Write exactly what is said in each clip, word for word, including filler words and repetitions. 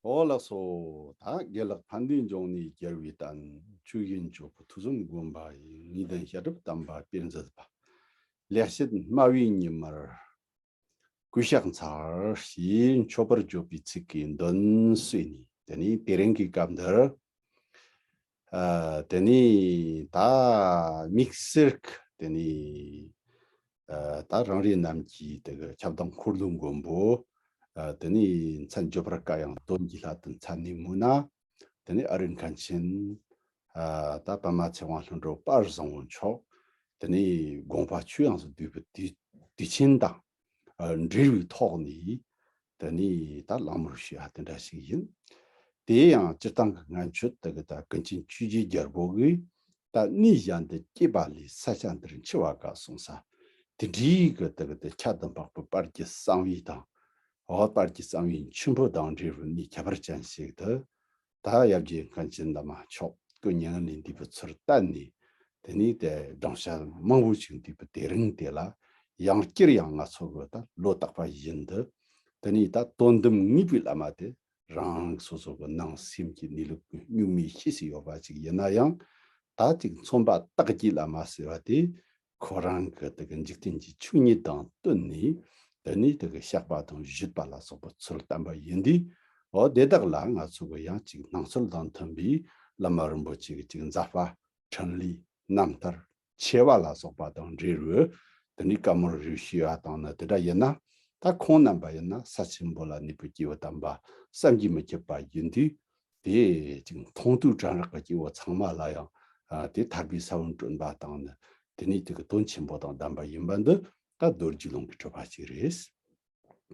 ཨོ་ལགས་སོ། ད་དགེ་ལེགས་ཕན་བདེའི་འབྱུང་གནས་རྒྱལ་བའི་བསྟན། ཆོས་དབྱིངས་ཇོ་བོ་ཐུགས་གསུམ་བསྒོམ་པ་ཡི། ངེས་དོན་བཤད་སྒྲུབ་དམ་པ་སྤེལ་མཛད་པ། ལེགས་བཤད་སྨྲ་བའི་ཉི་མར་གུས་ཕྱག་འཚལ་ཞེས་མཆོད་པར་བརྗོད་པའི་ཚིག་གི་འདོན་གསོས་ནས། དེ་ནས་དེ་རིང་གི་སྐབས་འདིར། ཨ། དེ་ནས་ད་དམིགས་བསལ་གྱི་དེ་ནས་ཨ། ད་རང་རེ་རྣམས་ཀྱི་དེ་གི་ཁྱབ་བདག་འཁོར་ལོའི་མགོན་པོ། ཨ། དེ་ནས་མཚན་བརྗོད་པར་དཀའ་ཡང་དོན་གྱི་སླད་དུ་མཚན་ནས་སྨོས་ན། དེ་ནས་ཨ་རིག་མཁན་ཆེན། ཨ། ད་པདྨ་ཚེ་དབང་ལྷུན་གྲུབ་དཔལ་བཟང་པོ་མཆོག་དེ་ནས་དགོངས་པ་ཆོས་དབྱིངས་སུ་བསྡུས་པའི་དུས་དུས་ཆེན་དང་། ཨ། འབྲེལ་བའི་ཐོག་ནས། དེ་ནས་ད་གླེང་མོལ་ཞུ་ཡ་དེ་འདྲ་ཞིག་ཡིན། དེ་ཡང་སྤྱིར་བཏང་གི་སྔོན་ཆད་དེ་གི་ད་ཀུན་མཁྱེན་ཆོས་རྗེ་རྒྱལ་པོ་གིས། ད་གནས་གཞན་དུ་སྐྱེས་པ་ལས་ས་ཆ་འདིར་འཆི་བ་དཀའ་གསུངས་ས། དེ་འདྲའི་གི་དེ་གི་དེ་ཁྱད་དུ་འཕགས་པའི་དཔལ་གྱི་གསང་བའི་དང་། འོ། དཔལ་གྱི་གསང་བའི་ཆེན་པོ་དང་འབྲེལ་བའི་གནས་ཁྱད་པར་ཅན་ཞིག་ཏུ། ད་ཡབ་རྗེ་མཁན་ཆེན་བླ་མ་མཆོག་སྐུ་མྱ་ངན་ལས་འདས་པའི་ཚུལ་བསྟན་ནས། དེ་ནས་དེ་སྦྲང་ཆར་མང་པོ་ཞིག་འདུས་པའི་དེ་རིང་དེ་ལ། ཡང་བསྐྱར་ཡང་ང་ཚོ་གི་ད་ལོ་རྟག་པ་བཞིན་དུ། དེ་ནས་ད་དོན་དམ་ངེས་པའི་བླ་མ་དེ། རང་སོ་སོ་གི་ནང་སེམས་ཀྱི་གནས་ལུགས་ཀྱི་གཉུག་མའི་གཤིས་སུ་ཡོད་པ་ཅིག་ཡིན་ན་ཡང་། ད་ཅིག་མཚོན་པ་རྟགས་ཀྱི་བླ་མ་ཟེར་བ་དེ། ཁོ་རང་གི་དེ་གི་འཇིག་རྟེན་གྱི་ཆོས་ཉིད་དང་བསྟུན་ནས། དེ་ནས་དེ་གི་བཤགས་པ་དང་བཞེད་པ་ལ་སོགས་པ་ཚུལ་བསྟན་པ་ཡིན་དུས། འོ། དེ་དག་ལ་ང་ཚོ་གི་ཡང་ཅིག་སྣང་ཚུལ་དང་མཐུན་པའི་བླ་མ་རིན་པོ་ཆེ་གི་ཅིག་མཛད་པ། འཕྲིན་ལས། རྣམ་ཐར། ཆེ་བ་ལ་སོགས་པ་དང་འབྲེལ་བའི། དེ་ནས་བཀའ་མོལ་རེ་ཞུ་ཡ་དང་ནི་དེ་འདྲ་ཡིན་ན། ད་ཁོང་རྣམ་པ་ཡིན་ན་ས་ཆེན་པོ་ལ་གནས་པའི་སྐྱེས་བུ་དམ་པ་བསམ་གྱིས་མི་ཁྱབ་པ་ཡིན་དུས། དེ་ཅིག་མཐོང་ཐོས་དྲན་རེག་གི་སྐྱེ་བོ་ཚང་མ་ལ་ཡང་། ཨ། དེ་ཐར་པའི་ས་བོན་བསྐྲུན་པ་དང་ནི། དེ་ནས་དེ་གི་དོན་ཆེན་པོ་དང་ལྡན་པ་ཡིན་པ་འདི། ད་རྡོ་རྗེ་ལུང་གི་གྲུབ་པ་ཅིག་རེད།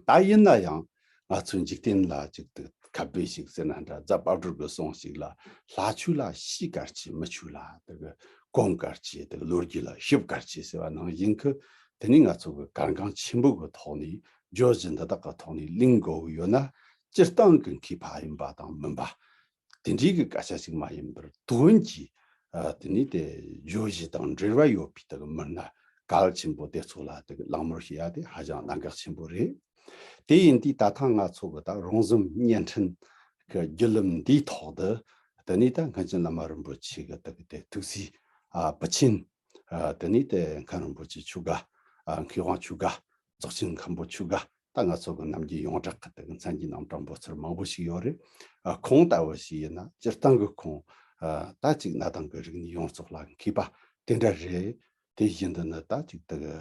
ད་ཡིན་ན་ཡང་ང་ཚོའི་འཇིག་རྟེན་ལ་ཅིག་ཏུ་ཁ་དཔེ་ཞིག་ཟེར་ན་འདྲ། རྫ་དཔལ་སྤྲུལ་གྱི་གསུང་ཞིག་ལ། ལྷ་ཆོས་ལ་ཤེས་གལ་ཆེ། མི་ཆོས་ལ་དེ་གི་གོམས་གལ་ཆེ། དེ་གི་ལོ་རྒྱུས་ལ་ཞིབ་གལ་ཆེ་ཟེར་བ་ནང་བཞིན་གྱི། དེ་ནི་ང་ཚོ་གི་གལ་འགངས་ཆེན་པོ་གི་ཐོག་ནས། བརྗོད་གཞི་འདི་དག་གི་ཐོག་ནས་གླེང་དགོས་ཀྱི་ཡོད་ན། སྤྱིར་བཏང་གི་མཁས་པ་ཡིན་པ་དང་མིན་པ། དེ་འདྲའི་གི་སྐད་ཆ་ཞིག་མ་ཡིན་པར། དོན་གྱི། ཨ། དེ་ནི་དེ་བརྗོད་གཞི་དང་འབྲེལ་བ་ཡོད་པའི་དེ་གི་མི་སྣ་གལ་ཆེན་པོ་དེ་ཚོ་ལ་དེ་གི་གླེང་མོལ་བྱེད་ཡ་དེ་ཧ་ཅང་གནད་འགག་ཆེན་པོ་རེད། དེ་ཡིན་དུས་ད་ཐེངས་ང་ཚོ་གི་ད་རོང་ཟོམ་བརྙན་འཕྲིན་གི་བརྒྱུད་ལམ་འདིའི་ཐོག་ཏུ། དེ་ནི་ད་མཁན་ཆེན་བླ་མ་རིན་པོ་ཆེ་གི་དེ་གི་དེ་ཐུགས་སྲས། ཨ། བུ་ཆེན། ཨ། དེ་ནི་དེ་མཁན་རིན་པོ་ཆེ་ཆོས་དགའ། ཨ། མཁས་དབང་ཆོས་དགའ། རྫོགས་ཆེན་མཁན་པོ་ཆོས་དགའ། ད་ང་ཚོ་གི་ནམ་རྒྱུན་ཡོངས་གྲགས་ཀྱི་དེ་གི་མཚན་གྱི་རྣམ་གྲངས་འབོད་ཚུལ་མང་པོ་ཞིག་ཡོད་རེད། ཨ། ཁོང་ལྟ་བུ་ཞིག་ཡིན་ན། སྤྱིར་བཏང་གི་ཁོང་། ཨ། ད་ཅིག་གནའ་དེང་གི་རིག་གནས་ཡོངས་རྫོགས་ལ་མཁས་པ་དེ་འདྲ་རེད། དེ་བཞིན་དུ་ནི་ད་ཅིག་དེ་གི་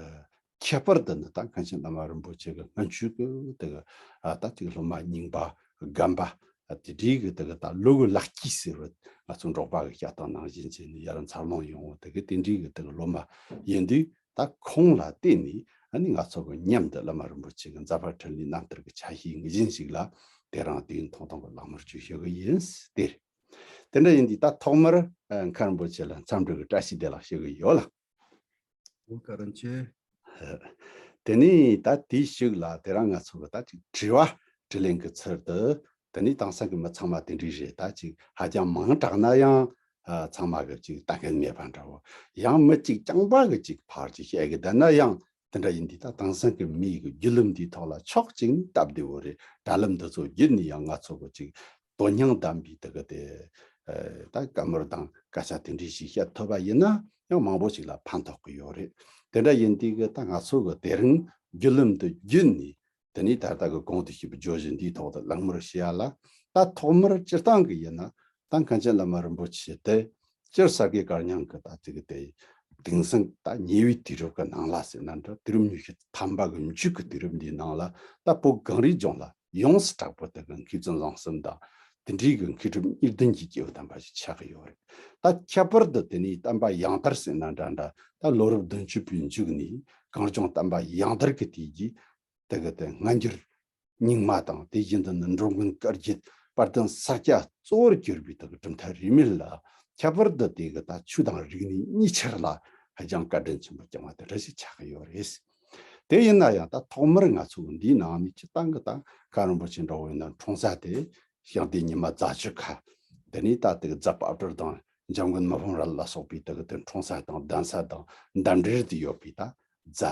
ཁྱད་པར་དུ་ནི་ད་མཁན་ཆེན་བླ་མ་རིན་པོ་ཆེ་གི་སྔོན་ཆད་ཀྱི་དེ་གི། ཨ། ད་ཅིག་སློབ་མ་རྙིང་པ། རྒན་པ། ཨ། དེ་འདྲའི་གི་དེ་གི་ད་ལུ་གུ་ལག་སྐྱེས་ཟེར་བ། ང་ཚོ་འབྲོག་པ་གི་བཤད་སྟངས་ནང་བཞིན་བྱས་ནས་ཡར་འཚར་ལོངས་ཡོང་བ་དེ་གི་དེ་འདྲའི་གི་དེ་གི་སློབ་མ་ཡིན་དུས། ད་ཁོང་ལ་བརྟེན་ནས། ཨ་ནི་ང་ཚོ་གི་མཉམ་དུ་བླ་མ་རིན་པོ་ཆེ་གི་མཛད་པ་འཕྲིན་ལས་རྣམ་ཐར་གྱི་ཆ་ཤས་ངེས་ཅན་ཞིག་ལ། དེ་རིང་དུས་ཡུན་ཐུང་ཐུང་གི་གླེང་མོལ་ཅིག་ཞུ་གི་ཡིན། དེ་རེད། དེ་འདྲ་ཡིན་དུས་ད་ཐོག་མར། ཨ། མཁན་རིན་པོ་ཆེ་ལ་འཚམས་འདྲི་གི་བཀྲ་ཤིས་བདེ་ལེགས་ཞུ་གི་ཡོད་ལགས། ཨོ། བཀའ་དྲིན་ཆེ། དེ་ནས་ད་དེའི་གཞུག་ལ་དེ་རིང་ང་ཚོ་གི་ད་ཅིག་དྲི་བ་དྲིས་ལན་གྱི་ཚུལ་དུ། དེ་ནས་དེང་སང་གི་མི་ཚང་མ་དེ་འདྲའི་རེད། ད་ཅིག་ཧ་ཅང་མང་དྲགས་ན་ཡང་། ཨ། ཚང་མ་གི་ཅིག་ལྟ་མཁན་མེད་པ་འདྲ་བོ། ཡང་མི་གཅིག་རྐྱང་པ་གི་ཅིག་ཕར་ཅིག་བཤད་གི་བསྡད་ན་ཡང་དེ་འདྲ་ཡིན་དུས། ད་དེང་སང་གི་མིའི་གི་བརྒྱུད་ལམ་འདིའི་ཐོག་ལ་ཕྱོགས་གཅིག་ནས་སྟབས་བདེ་བོ་རེད། དྲ་ལམ་འདི་ཚོ་བརྒྱུད་ནས་ཡང་ང་ཚོ་གི་ཅིག་དོན་སྙིང་ལྡན་པའི་དེ་གི་དེ། ཨ། ད་བཀའ་མོལ་དང་སྐད་ཆ་དེ་འདྲའི་ཞིག་བཤད་ཐུབ་པ་ཡིན་ན་ཡང་མང་པོ་ཞིག་ལ་ཕན་ཐོགས་ཀྱི་ཡོད་རེད། དེ་འདྲ་ཡིན་དུས་གི་ད་ང་ཚོ་གི་དེ་རིང་བརྒྱུད་ལམ་དུ་བརྒྱུད་ནས། དེ་ནས་ད་ལྟ་གི་གོང་དུ་ཞུས་པའི་བརྗོད་གཞི་འདིའི་ཐོག་ཏུ་གླེང་མོལ་བྱེད་ཡ་ལ། ད་ཐོག་མར་སྤྱིར་བཏང་གི་ཡིན་ན། ད་མཁན་ཆེན་བླ་མ་རིན་པོ་ཆེ་དེ་སྤྱིར་གསར་བསྐལ་བསྐལ་མྱང་གི་ད་ཅིག་དེ་དེང་སང་ད་ཉེ་བའི་དུས་རབས་ཀྱི་ནང་ལ་ཟེར་ན་འདྲ། དུས་རབས་ཉི་ཤུ་ཐམ་པ་གི་མཇུག་གི་དུས་རབས་འདིའི་ནང་ལ། ད་བོད་གངས་རིའི་ལྗོངས་ལ་ཡོངས་སུ་གྲགས་པའི་དེ་གི་མཁས་བཙུན་བཟང་གསུམ་དང་། དེ་འདྲའི་གི་མཁས་གྲུབ་གཉིས་ལྡན་གྱི་སྐྱེས་བུ་དམ་པ་ཞིག་ཆགས་ཀྱི་ཡོད་རེད། ད་ཁྱད་པར་དུ་དེ་ནས་བསྟན་པ་ཡང་དར་ཟེར་ན་འདྲ་འདྲ། ད་ལོ་རབས་བདུན་ཅུ་པའི་མཇུག་ནས་གངས་ལྗོངས་བསྟན་པ་ཡང་དར་གྱི་དུས་ཀྱི་དེ་གི་དེ་སྔ་འགྱུར་རྙིང་མ་དང་། དེ་བཞིན་དུ་ནི་འགྲོ་མགོན་བཀའ་བརྒྱུད་དཔལ་ལྡན་ས་སྐྱ་གཙོ་བོར་གྱུར་པའི་དེ་གི་གྲུབ་མཐའ་རིས་མེད་ལ། ཁྱད་པར་དུ་དེ་གི་ད་ཆོས་དང་རིག་གནས་གཉིས་ཆར་ལ་ཧ་ཅང་བཀའ་དྲིན་ཆེན་པོ་བསྐྱངས་པ་དེ་འདྲ་ཞིག་ཆགས་ཀྱི་ཡོད་རེད། དེ་ཡིན་ན་ཡང་ད་ཐོག་མར་ང་ཚོ་འདིའི་ནང་ནས་སྤྱིར་བཏང་གི་ད་མཁན་རིན་པོ་ཆེ་འདྲ་བོ་ཡིན་ན་འཁྲུངས་ས་དེ་ཞིང་སྡེ་ཉི་མ་རྫ་ཆུ་ཁ། དེ་ནས་ད་དེ་གི་རྫ་དཔལ་སྤྲུལ་དང་འཇམ་མགོན་མི་ཕམ་ར་ལ་སོགས་པའི་དེ་གི་དེ་འཁྲུངས་ས་དང་གདན་ས་དང་འདབས་འབྲེལ་དུ་ཡོད་པའི་ད་རྫ།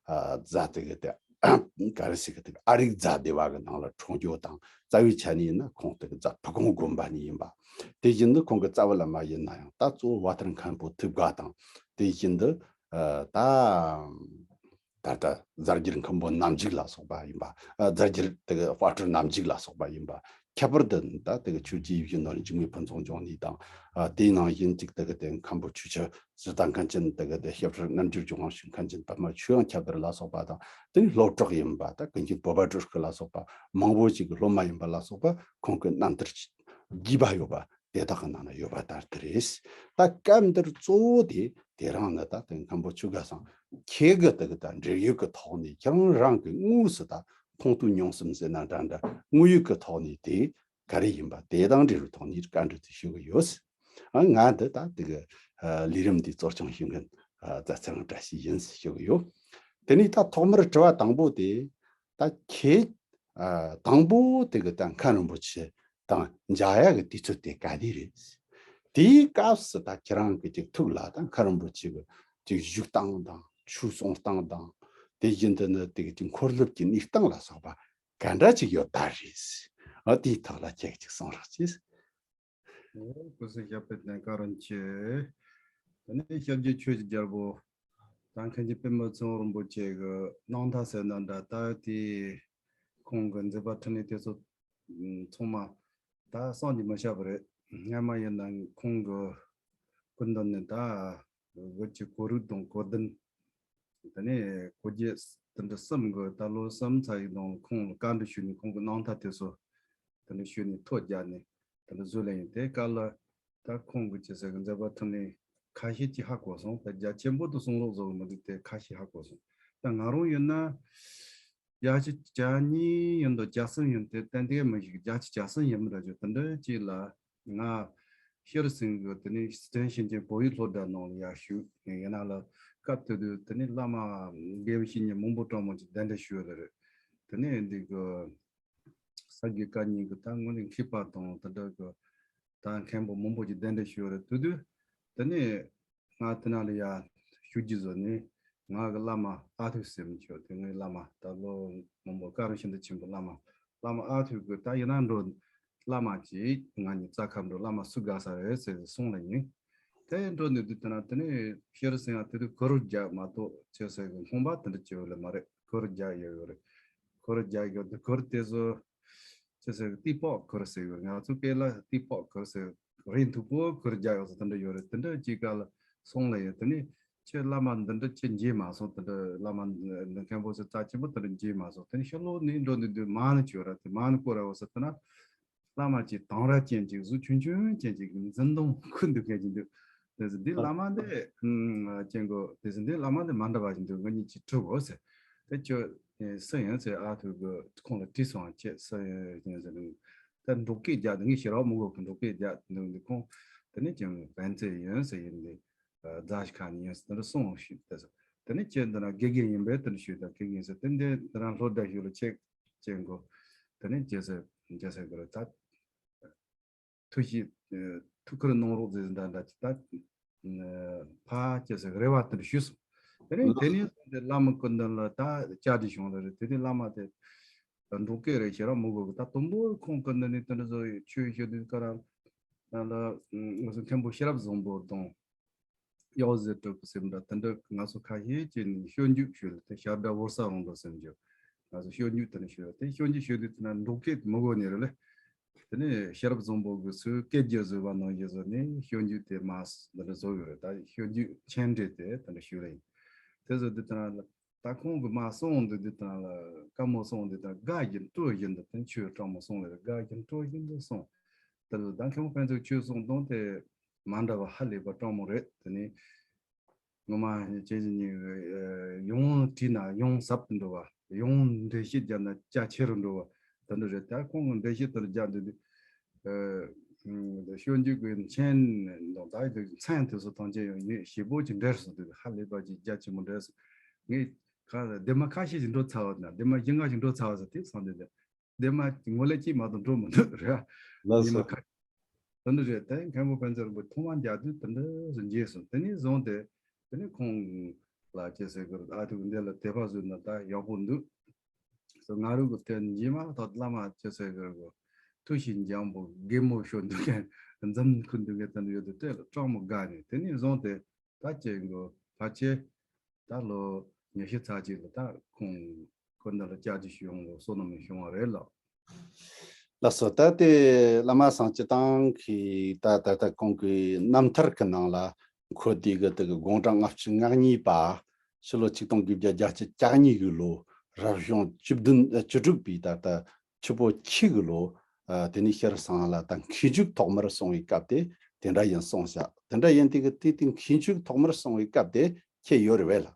ཨ། རྫ་དེ་གི་དེ་ ག་རེ་ཟེར་གི་དེ་ཨ་རིག་རྫ་སྡེ་བ་གི་ནང་ལ་འཁྲུངས་རྒྱུ་དང་། རྩ་བའི་ཆ་ནས་ཡིན་ན་ཁོང་དེ་གི་རྫ་ཕུ་ཁུང་དགོན་པ་ནས་ཡིན་པ། དེ་བཞིན་དུ་ཁོང་གི་རྩ་བའི་བླ་མ་ཡིན་ན་ཡང་ད་གཙོ་བོ་བ་ཐར་མཁན་པོ་ཐུབ་དགའ་དང་། དེ་བཞིན་དུ་ཨ་ད་ད་ལྟ་རྫ་རྒྱལ་མཁན་པོ་རྣམ་འཇིག་ལ་སོགས་པ་ཡིན་པ། ཨ་རྫ་རྒྱལ་དེ་གི་དཔལ་སྤྲུལ་རྣམ་འཇིག་ལ་སོགས་པ་ཡིན་པ། ཁྱད་པར་དུ་ད་དེ་གི་ཆོས་རྗེ་ཡིད་བཞིན་ནོར་བུ་འཇིགས་མེད་ཕུན་ཚོགས་འབྱུང་གནས་དང་། ཨ་དེའི་ནང་བཞིན་གཅིག་དེ་གི་དེ་མཁན་པོ་ཆོས་རྗེ་ཟི་ཏ་མཁན་ཆེན། དེ་གི་དེ་ཞབས་དྲུང་རྣམ་རྒྱལ་ལྗོན་དབང་ཕྱུག་མཁན་ཆེན་པདྨ་ཆོས་དབྱིངས་ཁྱབ་བརྡལ་ལ་སོགས་པ་དང་། དེ་ནི་སློབ་གྲོགས་ཡིན་པ་ད་ཀུན་མཁྱེན་བོད་པ་སྤྲུལ་སྐུ་ལ་སོགས་པ་མང་པོ་ཞིག་གི་སློབ་མ་ཡིན་པ་ལ་སོགས་པ་ཁོང་གི་རྣམ་ཐར་རྒྱས་པ་ཡོད་པ་དེ་དག་གི་ནང་ན་ཡོད་པ་ལྟར་དུ་རེད། ད་སྐབས་འདིར་གཙོ་བོ་དེ་དེ་རང་ནི་ད་དེ་མཁན་པོ་ཆོས་དགའ་ཚང་ཁྱེད་ཀྱི་དེ་གི་ད་འབྲེལ་ཡོད་ཀྱི་ཐོག་ནས་ཁྱེད་རང་རང་གི་དངོས་སུ་ད་མཐོང་ཐོས་མྱོང་གསུམ་ཟེར་ན་འདྲ་འདྲ། དངོས་ཡོད་ཀྱི་ཐོག་ནས་དེ་ག་རེ་ཡིན་པ་དེ་དང་འབྲེལ་བའི་ཐོག་ནས་བཀའ་འདྲི་དེ་ཞུ་གི་ཡོད། ཨ་ང་འདི་ད་དེ་གི་ཨ་ལས་རིམ་འདི་གཙོ་སྐྱོང་ཞུ་མཁན་ཨ་རྫ་ཚེ་རིང་བཀྲ་ཤིས་ཡིན་ཞུ་གི་ཡོད། དེ་ནས་ད་ཐོག་མར་དྲི་བ་དང་པོ་དེ། ད་ཁྱེད་ཨ་དང་པོ་དེ་གི་ད་མཁན་རིན་པོ་ཆེ་དང་མཇལ་ཡག་གི་དུས་ཚོད་དེ་ག་དུས་རེད། དེའི་སྐབས་སུ་ད་ཁྱེད་རང་གི་ཅིག་ཐུགས་ལ་ད་མཁན་རིན་པོ་ཆེ་གི་ཅིག་བཞུགས་སྟངས་དང་ཆོས་གསུང་སྟངས་དང་། དེ་བཞིན་དུ་ནི་དེ་གི་ཅིག་འཁོར་སློབ་ཀྱི་གནས་སྟངས་ལ་སོགས་པ་ག་འདྲ་ཅིག་ཡོད་ད་རེད། ཨ་དེའི་ཐོག་ལ་ཁྱེད་ཀྱིས་གསུང་རོགས་གྱིས། ཨོ་སྐུ་གཟུགས་ཞབས་པད་བརྟན། བཀའ་དྲིན་ཆེ། དེ་ནས་སྐྱབས་རྗེ་ཆོས་ཀྱི་རྒྱལ་པོ་ད་མཁན་ཆེན་པདྨ་ཚེ་དབང་རིན་པོ་ཆེ་གི་རྣམ་ཐར་ཟེར་ན་འདྲ། ད་དེ་ཁོང་གི་མཛད་པ་འཕྲིན་ལས་དེ་ཚོ་ཚང་མ་ད་བསམ་གྱིས་མི་ཁྱབ་པ་རེད། སྔ་མ་ཡིན་ན་ཁོང་གི་སྐུ་མདུན་ནས་ད་བོད་ཀྱི་གོ་རིག་དང་གོ་དོན། དེ་ནས་གོ་རྒྱུ་དེ་འདྲ་གསུམ་གྱི་ད་ལོ་གསུམ་ཚར་ཡི་དང་ཁོང་ལ་བཀའ་འདྲི་ཞུས་ནས་ཁོང་གི་རྣམ་ཐར་དེ་ཚོ་དེ་འདྲ་ཞུས་ནས་ཐོ་རྒྱག་ནས་དེ་འདྲ་བཟོས་ལེ་ཡིན། དེ་སྐབས་ལ་ད་ཁོང་གི་ཅི་ཟེར་གི་མཛད་པ་འཕྲིན་ལས་ཁ་ཤས་ཅིག་ཧ་གོ་སོང་། ད་རྒྱ་ཆེན་པོ་དུ་གསུང་རོགས་བཟོ་གི་མི་འདུག་དེ་ཁ་ཤས་ཧ་གོ་སོང་། ད་ང་རང་ཡིན་ན་བརྒྱད་ཅུ་གྱ་གཉིས་ཡིན་དང་གྱ་གསུམ་ཡིན། དེ་ཏན་ཏན་མི་ཤེས། བརྒྱད་ཅུ་གྱ་གསུམ་ཡིན་མི་འདྲ་ཅིག་དེ་འདྲ་ཅིག་ལ་ང་ཤེར་སེང་གི་དེ་ནས་སི་ཁྲོན་ཞིང་ཆེན་བོད་ཡིག་སློབ་གྲྭ་ནང་ལ་ཡར་ཞུགས། ཡིན་ན་ལ་སྐབས་དེ་དུས་དེ་ནས་བླ་མ་དགེ་བའི་བཤེས་གཉེན་མང་པོ་གྲངས་མང་ཅིག་གདན་འདྲེན་ཞུས་ཡོད་རེད། དེ་ནས་འདི་གི་ས་དགེ་བཀའ་རྙིང་གི་ད་དངོས་གནས་མཁས་པ་དང་དེ་འདྲ་གི་ད་མཁན་པོ་མང་པོ་ཅིག་གདན་འདྲེན་ཞུས་ཡོད་རེད། དེ་དུས་དེ་ནས་ང་དེ་ན་ལ་ཡ་ཞུ་རྒྱུ་བཟོ་ནས་ང་གི་བླ་མ་ཨ་ཐུག་ཟེར་མི་ཆོག་དེ་ངའི་བླ་མ་ད་ལོ་མང་པོ་བཀའ་དྲིན་ཤིན་ཏུ་ཆེན་པོ་བླ་མ། བླ་མ་ཨ་ཐུག་གི་ད་ཡིན་ན་འགྲོ་བླ་མ་ཅིག་ང་གཉིས་རྩ་ཁ་འགྲོ་བླ་མ་སུ་དགའ་ས་རེད་ཟེར་གསུངས་ལ་ཡིན། དེ་འགྲོ་ནས་དུས་དེ་ན་དེ་ནས་ཤེར་སེང་ཡང་དེ་དུས་གུར་རྒྱག་མ་གཏོགས་ཆེ་ཟེར་གི་ཁང་པ་དེ་འདྲ་བྱེད་ཡོད་ལ་མ་རེད། གུར་རྒྱག་ཡོད་ཡོད་རེད། གུར་རྒྱག་ཡོད་དུས་གུར་དེ་ཚོ་ཅི་ཟེར་གི་ཏི་པོག་གུར་ཟེར་ཡོད། ང་ཚོ་སྐད་ལ་ཏི་པོག་གུར་ཟེར། རི་མཐུག་པོ་གུར་རྒྱག་ཡོད་ཟེར་དེ་འདྲ་ཡོད་རེད། དེ་འདྲ་ཅིག་ག་ལ་སོང་ལ་ཡོད། དེ་ནས་ཁྱེད་བླ་མ་འདི་འདྲ་ཅིག་མཇལ་མ་སོང་། དེ་འདྲ་བླ་མ་འདི་མཁན་པོ་ཚོ་རྩ་ཆེན་པོ་དེ་འདྲ་མཇལ་མ་སོང་། དེ་ནས་ཕྱི་ལོགས་ནས་འགྲོ་འདི་དུས་མ་ཎི་བྱོས་ར་དེ་མ་ཎི་བསྐོར་ར་འོ་ཟེར་དེ་ན། བླ་མ་ཅིག་དམ་ར་ཅན་ཅིག་གཟུགས་ཆུང་ཆུང་ཅན་ཅིག་འཛིན་གདུང་ཁུར་འདུག་མཁན་ཅིག་འདུག་དེ་ཚོ་འདི་བླ་མ་འདི་ཅན་གོ། དེ་ཚོ་འདི་བླ་མ་འདི་མ་འདྲ་བ་ཞིག་འདུག་ང་གཉིས་ཅིག་དྲི་གོ་ཟེར། དེ་ཁྱོད་སུ་ཡིན་ཟེར། ཨ་ཐུ་གི་ཁོང་ལ་དྲིས་སོང་། ཁྱེད་སུ་ཡིན་ཟེར། ད་འབྲོག་སྐད་རྒྱག་འདུག་ངས་ཤེས་རོགས་མི་དགོས་གི། འབྲོག་སྐད་རྒྱག་འདུག་འདི་ཁོང་དེ་ནས་ཀྱང་བན་ཚེ་ཡིན་ཟེར། ཡིན་འདི་རྫ་ཞིག་ཁ་ནས་ཡིན་ཟེར་དེ་འདྲ་གསུངས་ཞུས་ཏེ། དེ་ནས་ཁྱེད་འདི་ན་དགེ་རྒན་ཡིན་པས་དེ་འདྲ་ཞུས། ད་དགེ་རྒན་ཟེར་དེ་འདི་འདི་རང་སློབ་གྲྭ་ཞུགས་ལ་ཆེད་ཅན་གོ། དེ་ནས་རྒྱལ་སྲས་རྒྱལ་སྲས་གི་རེད་ད། ཐུགས་ཞིབ་ཐུགས་ཁུར་གནང་རོགས་ཟེར་འདྲ་འདྲ་ཅིག་ད། ཕ་ཅེ་ཟེར་རེ་བ་དེ་འདྲ་ཞུས་སོང་། དེ་ནས་དེ་ནས་བཟུང་སྟེ་བླ་མ་སྐུ་མདུན་ལ་ད་བཅར་ཏེ་བྱུང་ལ་རེད། དེ་ནས་བླ་མ་དེ་འབྲོག་སྐད་རེད་ཤེས་ར་མི་དགོས་གི། ད་དུམ་བུ་ཁོང་སྐུ་མདུན་ནས་དེ་འདྲ་བཟོ་ཡོད། ཆོས་ཞུ་དུས་ཀ་ར་ད་ལ་ང་ཚོ་མཁན་པོ་ཤེས་རབ་བཟང་པོ་དང་། གཡོག་ཟེར་གྲུབ་ཟེར་འདྲ་དེ་འདྲ་ང་ཚོ་ཁ་ཤས་ཀྱིས་ནི་ཤོད་འཇུག་ཞུས་ལ་དེ་ཞབས་གྲྭ་བོར་ས་རང་འགྲོ་ཟེར་འཇུག་ང་ཚོ་ཤོད་འཇུག་དེ་ནི་ཞུས་ལ་དེ་ཤོད་འཇུག་ཞུས་དུས་དེ་ན་འབྲོག་སྐད་མི་གོ་ནི་རེད་ལེ། དེ་ནས་ཤེས་རབ་བཟང་པོ་གི་ཚུལ་སྐད་རྒྱག་བཟོས་པ་ནང་བཞིན་བཟོས་ནས་ཤོད་འཇུག་དེ་མ་འདི་འདྲ་བཟོ་ཡོད་རེད། ད་ཤོད་འཇུག་མཆན་འགྲེལ་དེ་དེ་འདྲ་ཞུས་ལ་ཡིན། དེ་བཟོ་དུས་དེ་ན་ད་ཁོང་གི་མ་གསུངས་འདུག་དུས་དེ་ན་ལ་བཀའ་མོལ་གསུངས་དུས་དེ་ན་དགའ་བཞིན་སྤྲོ་བཞིན་དུ་དེ་ཆོས་དྲང་མོ་གསུངས་ལ་དགའ་བཞིན་སྤྲོ་བཞིན་དུ་གསུངས། དེ་ལ་ད་མཁན་པོ་ཕན་ཚུན་ཆོས་གསུང་སྟངས་དེ་མ་འདྲ་བ་ཧ་ལས་པ་དྲང་མོ་རེད། དེ་ནས་ངོ་མ་ཁྱེད་ཀྱི་ཉིད་ཡོང་བྲིས་ན་ཡོང་ཟབ་ཏུ་འགྲོ་བ། ཡོང་འགྲེལ་བཤད་རྒྱབ་ན་རྒྱ་ཆེ་རུ་འགྲོ་བ་དེ་འདྲ་རེད། ད་ཁོང་གི་འགྲེལ་བཤད་དེ་རྒྱབ་འདུག་དུས་ཤོད་འཇུག་གི་མཆན་དང་ད་མཚན་དེ་ཚོ་ཐམས་ཅད་ཡང་ངས་ཞིབ་པོ་ཅིག་འགྲེལ་སོང་དུས་ཧ་ལས་པ་ཅིག་རྒྱ་ཆེན་པོ་འགྲེལ་སོང་། ངས་ཁ་ལ་ལྡེབ་མ་ཁ་ཤས་ཤིག་འགྲོ་ཚར་བ་དང་ལྡེབ་མ་བཞི་ལྔ་ཞིག་འགྲོ་ཚར་བ་ཟེར་དུས་སོང་དུས། ལྡེབ་མ་ངོ་ལས་ཅིག་མ་གཏོགས་འགྲོ་མི་འདུག་རེད། ལགས་སོ། ཉི་མ་ཁ་དེ་འདྲ་རེད། དེ་མཁན་པོ་ཕན་ཚུན་རིན་པོ་ཐོག་མར་མཇལ་དུས་དེ་འདྲ་བཟོ་མཇལ་སོང་། དེ་ནས་བཟུང་སྟེ་དེ་ནས་ཁོང་ལ་ཅི་ཟེར་དགོས་རེད། ཨ་ཐུག་འདི་ལ་དད་པ་བཟོས་ན་ད་ཡག་པོ་འདུག་དེ་ང་རང་གི་དེ་རྗེས་མ་ཐོག་བླ་མ་ཅི་ཟེར་གི་རེད་གོ། ཐུགས་ཤིང་འཇམ་པོ་གད་མོ་ཤོར་འདུག་མཁན། འཛུམ་ཁུ་འདུག་མཁན་དེ་འདྲ་ཡོད་དུས་དེ་ལ་སྤྲང་མོ་དགའ་ནས། དེ་ནས་བཟུང་སྟེ་ད་ཅིག་གོ། ཕལ་ཆེར་ད་ལོ་ཉི་ཤུ་ཚར་གཅིག་ལ་ད་ཁོང་ཁོ་འདི་ལ་བཅར་རྒྱུ་ཞིག་ཡོང་གི་བསོད་ནམས་བྱུང་བ་རེད་ལགས། ལགས་སོ། ད་དེ་བླ་མ་སངས་སྤྱི་དང་གི་ད་ད་ལྟ་ཁོང་གི་རྣམ་ཐར་གི་ནང་ལ། ཁོ་དེ་གི་དེ་གི་དགུང་གྲངས་ལྔ་བཅུ་ང་གཉིས་པ། ཕྱི་ལོ་ཆིག་སྟོང་དགུ་བརྒྱ་བརྒྱད་ཅུ་གྱ་གཉིས་གི་ལོ། རབ་བྱུང་བཅུ་བདུན་ཨ་བཅུ་དྲུག་པའི་ད་ལྟ་ཆུ་ཕོ་ཁྱི་གི་ལོ། ཨ་དེ་ནས་ཤར་སང་ལ་ད་མཁས་མཇུག་ཐོག་མར་སོང་བའི་སྐབས་དེ་དེ་འདྲ་ཡིན་གསུངས་བཞག་དེ་འདྲ་ཡིན་དེ་གི་དེ་དེ་མཁས་མཇུག་ཐོག་མར་སོང་བའི་སྐབས་དེ་ཁྱེད་ཡོད་རེད་བས་ལ།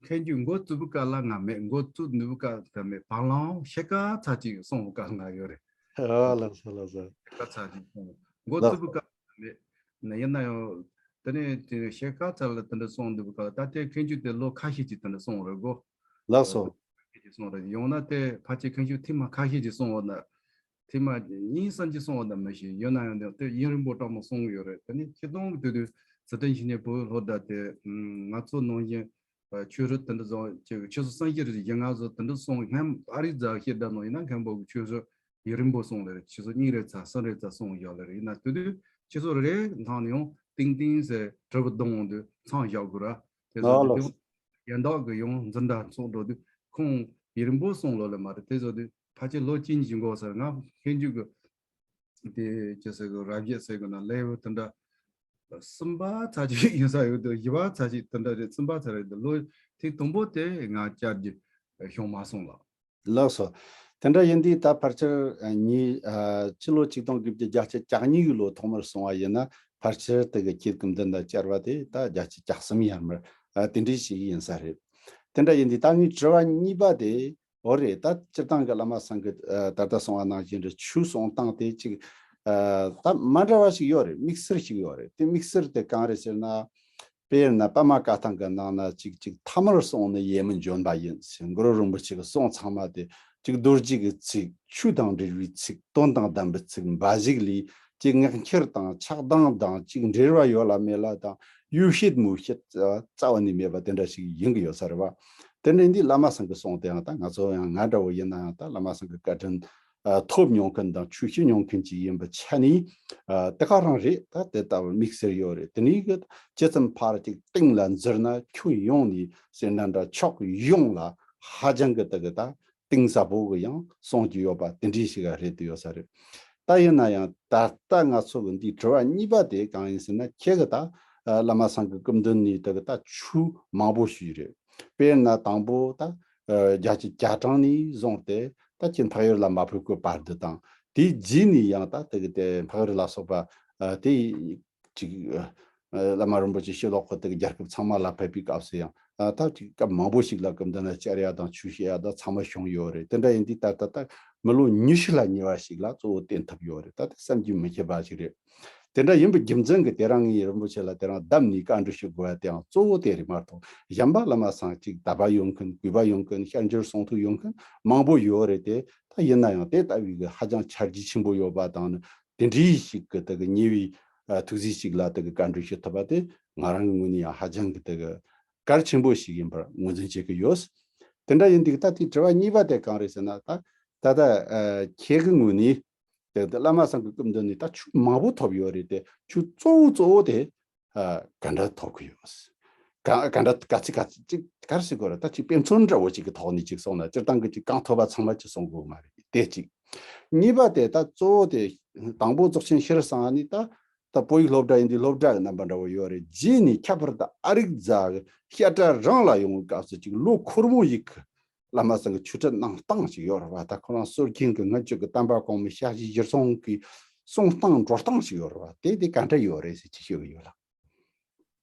མཁས་མཇུག་འགོ་བཙུགས་པའི་སྐབས་ལ་ང་མེད། འགོ་བཙུགས་ནུས་པའི་སྐབས་དེ་མེད། བར་ལམ་ཕྱེད་ཀ་ཚར་གཅིག་སོང་བའི་སྐབས་ང་ཡོད་རེད། ཨ་ལགས་སོ་ལགས་སོ། ཕྱེད་ཀ་ཚར་གཅིག་སོང་། འགོ་ལགས་བཙུགས་པའི་སྐབས་ལ་མེད། ན་ཡིན་ན་ཡང་དེ་ནས་དེ་ཕྱེད་ཀ་ཚར་ལ་དེ་འདྲ་སོང་འདུག་པའི་སྐབས་ད་ལྟའི་མཁས་མཇུག་དེ་ལོ་ཁ་ཤས་ཀྱིས་དེ་འདྲ་སོང་རེད་གོ། ལགས་སོ། ཁ་ཤས་ཀྱིས་སོང་རེད། ཡང་ན་དེ་ཕལ་ཆེར་མཁས་མཇུག་ཐེངས་མ་ཁ་ཤས་ཀྱིས་སོང་བ་ན། ཐེངས་མ་གཉིས་གསུམ་གྱིས་སོང་བ་ན་མི་ཤེས། ཡོད་ན་ཡང་དེ་ཡུན་རིང་པོ་སྤྲང་མོ་སོང་ཡོད་རེད། དེ་ནས་ཆིག་སྟོང་གི་དུས་དུས་ཚུལ་ཁྲིམས་ཞི་གནས་བོད་སློབ་གྲྭ་དེ་ང་ཚོ་ནང་བཞིན་ཆོས་རིག་དེ་འདྲ་བཟོ་ཆེ་ཆུ་ཚོད་གསུམ་བཞི་རེ་བཞི་ལྔ་བཟོ་དེ་འདྲ་སོང་། སྔོན་ཨ་རི་རྫ་བཤད་གྲྭ་ནང་ཡིན་ན་མཁན་པོ་གི་ཆོས་རིག་ཡུན་རིང་པོ་སོང་ལེ་རེད། ཆུ་ཚོད་གཉིས་རེ་ཚར་གསུམ་རེ་ཚར་སོང་བཞག་ལེ་རེད། ཡིན་ན་དུས་དུས་ཆུ་ཚོད་རེ་ནང་ནས་ཡང་ཏིང་ཏིང་ཟེར་གྲི་བུ་རྡུང་འོང་དུས་མཚམས་བཞག་དགོས་ར། དེ་ཚོ་ཨ་དུས་ལགས་དུས་སོ། གཞན་དག་གི་ཡང་འཛིན་གྲྭ་ཚོགས་འགྲོ་དུས་ཁོང་ཡུན་རིང་པོ་སོང་ལོ་ལེ་མ་རེད། དེ་ཚོ་དུས་ཕལ་ཆེར་ལོ་གཅིག་གཉིས་ཀྱི་འགོར་ས་རེད། ང་མཁས་མཇུག་གི་དེ་ཅི་ཟེར་གི་རབ་བྱེད་ཟེར་གི་ན་ལེ་བོ་དེ་འདྲ་གསུམ་པ་ཚར་གཅིག་ཡིན་ས་ཡོད་དུས་བཞི་པ་ཚར་གཅིག་དེ་འདྲ་རེད། གསུམ་པ་ཚར་རེད་དུས་ལོ་ཐེངས་དང་པོ་དེ་ང་བཅར་རྒྱུ་བྱུང་མ་སོང་ལགས། ལགས་སོ། དེ་འདྲ་ཡིན་དུས་ད་ཕལ་ཆེར་ཨ་ཉིས་ཨ་ཕྱི་ལོ་ཆིག་སྟོང་དགུ་བརྒྱ་བརྒྱད་ཅུ་གྱ་གཉིས་ཀྱི་ལོ་ཐོག་མར་སོང་བ་ཡིན་ན། ཕལ་ཆེར་དེ་གི་ཁྱེད་སྐུ་མདུན་དང་བཅར་བ་དེ་ད་བརྒྱད་ཅུ་གྱ་གསུམ་ཡར་མར་ཨ་དེ་འདྲའི་ཞིག་ཡིན་ས་རེད། དེ་འདྲ་ཡིན་དུས་ད་ངའི་དྲི་བ་གཉིས་པ་དེ་འོ་རེད། ད་སྤྱིར་བཏང་གི་བླ་མ་སངས་རྒྱས་ཨ་ད་ལྟ་གསུངས་པ་ནང་བཞིན་རེད། ཆོས་གསུང་སྟངས་དེ་ཅིག་ཨ་ད་མ་འདྲ་བ་ཞིག་ཡོད་རེད། དམིགས་བསལ་ཞིག་ཡོད་རེད། དེ་དམིགས་བསལ་དེ་གང་རེད་ཟེར་ན། དཔེར་ན་པདྨ་བཀའ་ཐང་གི་ནང་ན་ཅིག་ཅིག་ཐ་མར་གསུངས་ནི་ཡིད་མི་འཇོན་པ་ཡིན་ཟེར། གུ་རུ་རིན་པོ་ཆེ་གི་གསུང་ཚང་མ་དེ་ཅིག་རྡོ་རྗེ་གི་ཚིག་ཆོས་དང་འབྲེལ་བའི་ཚིག་དོན་དང་ལྡན་པའི་ཚིག་འབའ་ཞིག་ལས་ཅིག་ངག་འཁྱལ་དང་ཆགས་སྡང་དང་ཅིག་འབྲེལ་བ་ཡོད་ལ་མེད་ལ་དང་ཡུལ་ཤེས་མུལ་ཤེས་རྩ་བ་ནས་མེད་པ་དེ་འདྲ་ཞིག་ཡིན་གི་ཡོད་ས་རེད་བ། དེ་འདྲ་འདི་བླ་མ་སངས་གི་གསུང་དེའང་ད་ང་ཚོ་ཡང་ང་འདྲ་བོ་ཡིན་ན་ཡང་ད་བླ་མ་སངས་གི་བཀའ་དྲིན་ཨ་ཐོབ་མྱོང་མཁན་དང་ཆོས་ཤེས་མྱོང་མཁན་ཅིག་ཡིན་པའི་ཆ་ནས་ཨ་དེ་ག་རང་རེད། ད་དེ་ལྟ་བུ་དམིགས་བསལ་ཡོད་རེད། དེ་ནས་གི་ཇི་ཙམ་ཕར་ཅིག་གཏིང་ལ་འཛུལ་ན་ཁྱོན་ཡོངས་ནས་ཟེར་ན་འདྲ་ཕྱོགས་ཡོངས་ལ་ཧ་ཅང་གི་དེ་གི་ད་གཏིང་ཟབ་པོ་གི་ཡང་གསུང་རྒྱུ་ཡོད་པ་དེ་འདྲའི་ཞིག་རེད་དུ་ཡོད་ས་རེད། ད་ཡིན་ན་ཡང་ད་ལྟ་ང་ཚོ་གི་འདིའི་དྲི་བ་གཉིས་པ་དེ་གང་ཡིན་ཟེར་ན། ཁྱེད་གི་ད་ཨ་བླ་མ་སངས་གི་སྐུ་མདུན་ནས་དེ་གི་ད་ཆོས་མང་པོ་ཞུས་རེད། དཔེར་ན་དང་པོ་ད་ཨ་རྒྱལ་སྤྱི་རྒྱ་གྲངས་ནས་བཟུང་སྟེ་ད་ཁྱེད་འཕགས་ཡུལ་ལ་མ་ཕེབས་གོ་བར་དུ་དང་། དེའི་རྗེས་ནས་ཡང་ད་དེ་གི་དེ་འཕགས་ཡུལ་ལ་སོགས་པ་ཨ་དེ་ཅིག་ཨ་བླ་མ་རིན་པོ་ཆེ་ཕྱི་ལོགས་ཁོ་དེ་གི་རྒྱལ་ཁབ་ཚང་མ་ལ་ཕེབས་པའི་སྐབས་སུ་ཡང་ཨ་ད་ཅིག་སྐབས་མང་པོ་ཞིག་ལ་སྐུ་མདུན་ལ་བཅར་ཡ་དང་ཆོས་བཤད་ཡ་དང་ཚང་མ་བྱུང་ཡོད་རེད། དེ་འདྲ་ཡིན་དུས་ད་ལྟ་ད་མི་ལོ་ཉི་ཤུ་ལ་ཉེ་བ་ཞིག་ལ་གཙོ་བོ་བསྟེན་ཐུབ་ཡོད་རེད། ད་དེ་བསམ་གྱིས་མི་ཁྱབ་པ་ཞིག་རེད། དེ་འདྲ་ཡིན་པའི་རྒྱུ་མཚན་གྱིས་དེ་རིང་ངས་རིན་པོ་ཆེ་ལ་དེ་རིང་བདམས་ནས་བཀའ་འདྲི་ཞུ་དགོས་པ་དེའང་གཙོ་བོ་དེ་རེད་མ་གཏོགས། གཞན་པ་བླ་མ་སངས་ཅིག་དད་པ་ཡོད་མཁན་གུས་པ་ཡོད་མཁན་ཤར་འབྱོར་གསུང་ཐོས་ཡོད་མཁན་མང་པོ་ཡོད་རེད་དེ། ད་ཡིན་ན་ཡང་དེ་ལྟ་བུའི་གི་ཧ་ཅང་ཆ་རྒྱུས་ཆེན་པོ་ཡོད་པ་དང་ནི་དེ་འདྲའི་ཞིག་གི་དེ་གི་ཉེ་བའི་ཨ་ཐུགས་རྗེ་ཞིག་ལ་དེ་གི་བཀའ་འདྲི་ཞུ་ཐུབ་པ་དེ་ང་རང་གི་ངོས་ནས་ཡང་ཧ་ཅང་གི་དེ་གི་གལ་ཆེན་པོ་ཞིག་ཡིན་པར་ངོས་འཛིན་བྱེད་ཀྱི་ཡོད། དེ་འདྲ་ཡིན་དུས་ད་དེའི་དྲི་བ་གཉིས་པ་དེ་གང་རེད་ཟེར་ན། ད་ད་ལྟ་ཨ་ཁྱེད་ཀྱི་ངོས་ནས་དེ་ད་བླ་མ་སངས་ཀྱི་སྐུ་མདུན་ནས་ད་ཆོས་མང་པོ་ཐོབ་ཡོད་རེད་དེ། ཆོས་གཙོ་བོ་གཙོ་བོ་དེ་ཨ་ག་འདྲ་ཐོབ་ཀྱི་ཡོད། ག་ག་འདྲ་ག་ཚིག་ག་ཚིག་ཅིག་ག་རེ་ཟེར་དགོས་རེད། ད་ཅིག་དཔེ་མཚོན་འདྲ་བོ་ཅིག་གི་ཐོག་ནས་ཅིག་གསུངས་ན། སྤྱིར་བཏང་གི་ཅིག་གང་ཐོབ་པ་ཚང་མ་ཅིག་གསུང་དགོས་མ་རེད། དེ་གཅིག་གཉིས་པ་དེ་ད་གཙོ་བོ་དེ་དང་པོ་རྫོགས་ཆེན་ཤྲཱི་སཾ་ནི་ད་ད་བོད་ཡིག་སློབ་གྲྭ་ཡིན་དུས་སློབ་གྲྭ་གི་རྣམ་པ་འདྲ་བོ་ཡོད་རེད། རྗེས་ནས་ཁྱད་པར་དུ་ཨ་རིག་རྫ་གི་བཤད་གྲྭ་རང་ལ་ཡོང་བའི་སྐབས་སུ་ཅིག་ལོ་འཁོར་མོ་ཡི་གི་བླ་མ་ཚང་གི་ཆོས་ཁྲིད་གནང་སྟངས་ཤིག་ཡོད་རེད་བ། ད་ཁོ་རང་སྲོལ་རྒྱུན་གྱི་སྔོན་བཅོས་ཀྱི་བསྟན་པ་གོང་མའི་ཞལ་བཞེས་གཞིར་བཟུང་གི་གསུང་སྟངས་འགྲོ་སྟངས་ཤིག་ཡོད་རེད་བ། དེ་དེ་ག་འདྲ་ཡོད་རེད་ཟེར་ཅིག་ཤོད་ཀྱི་ཡོད་ལགས།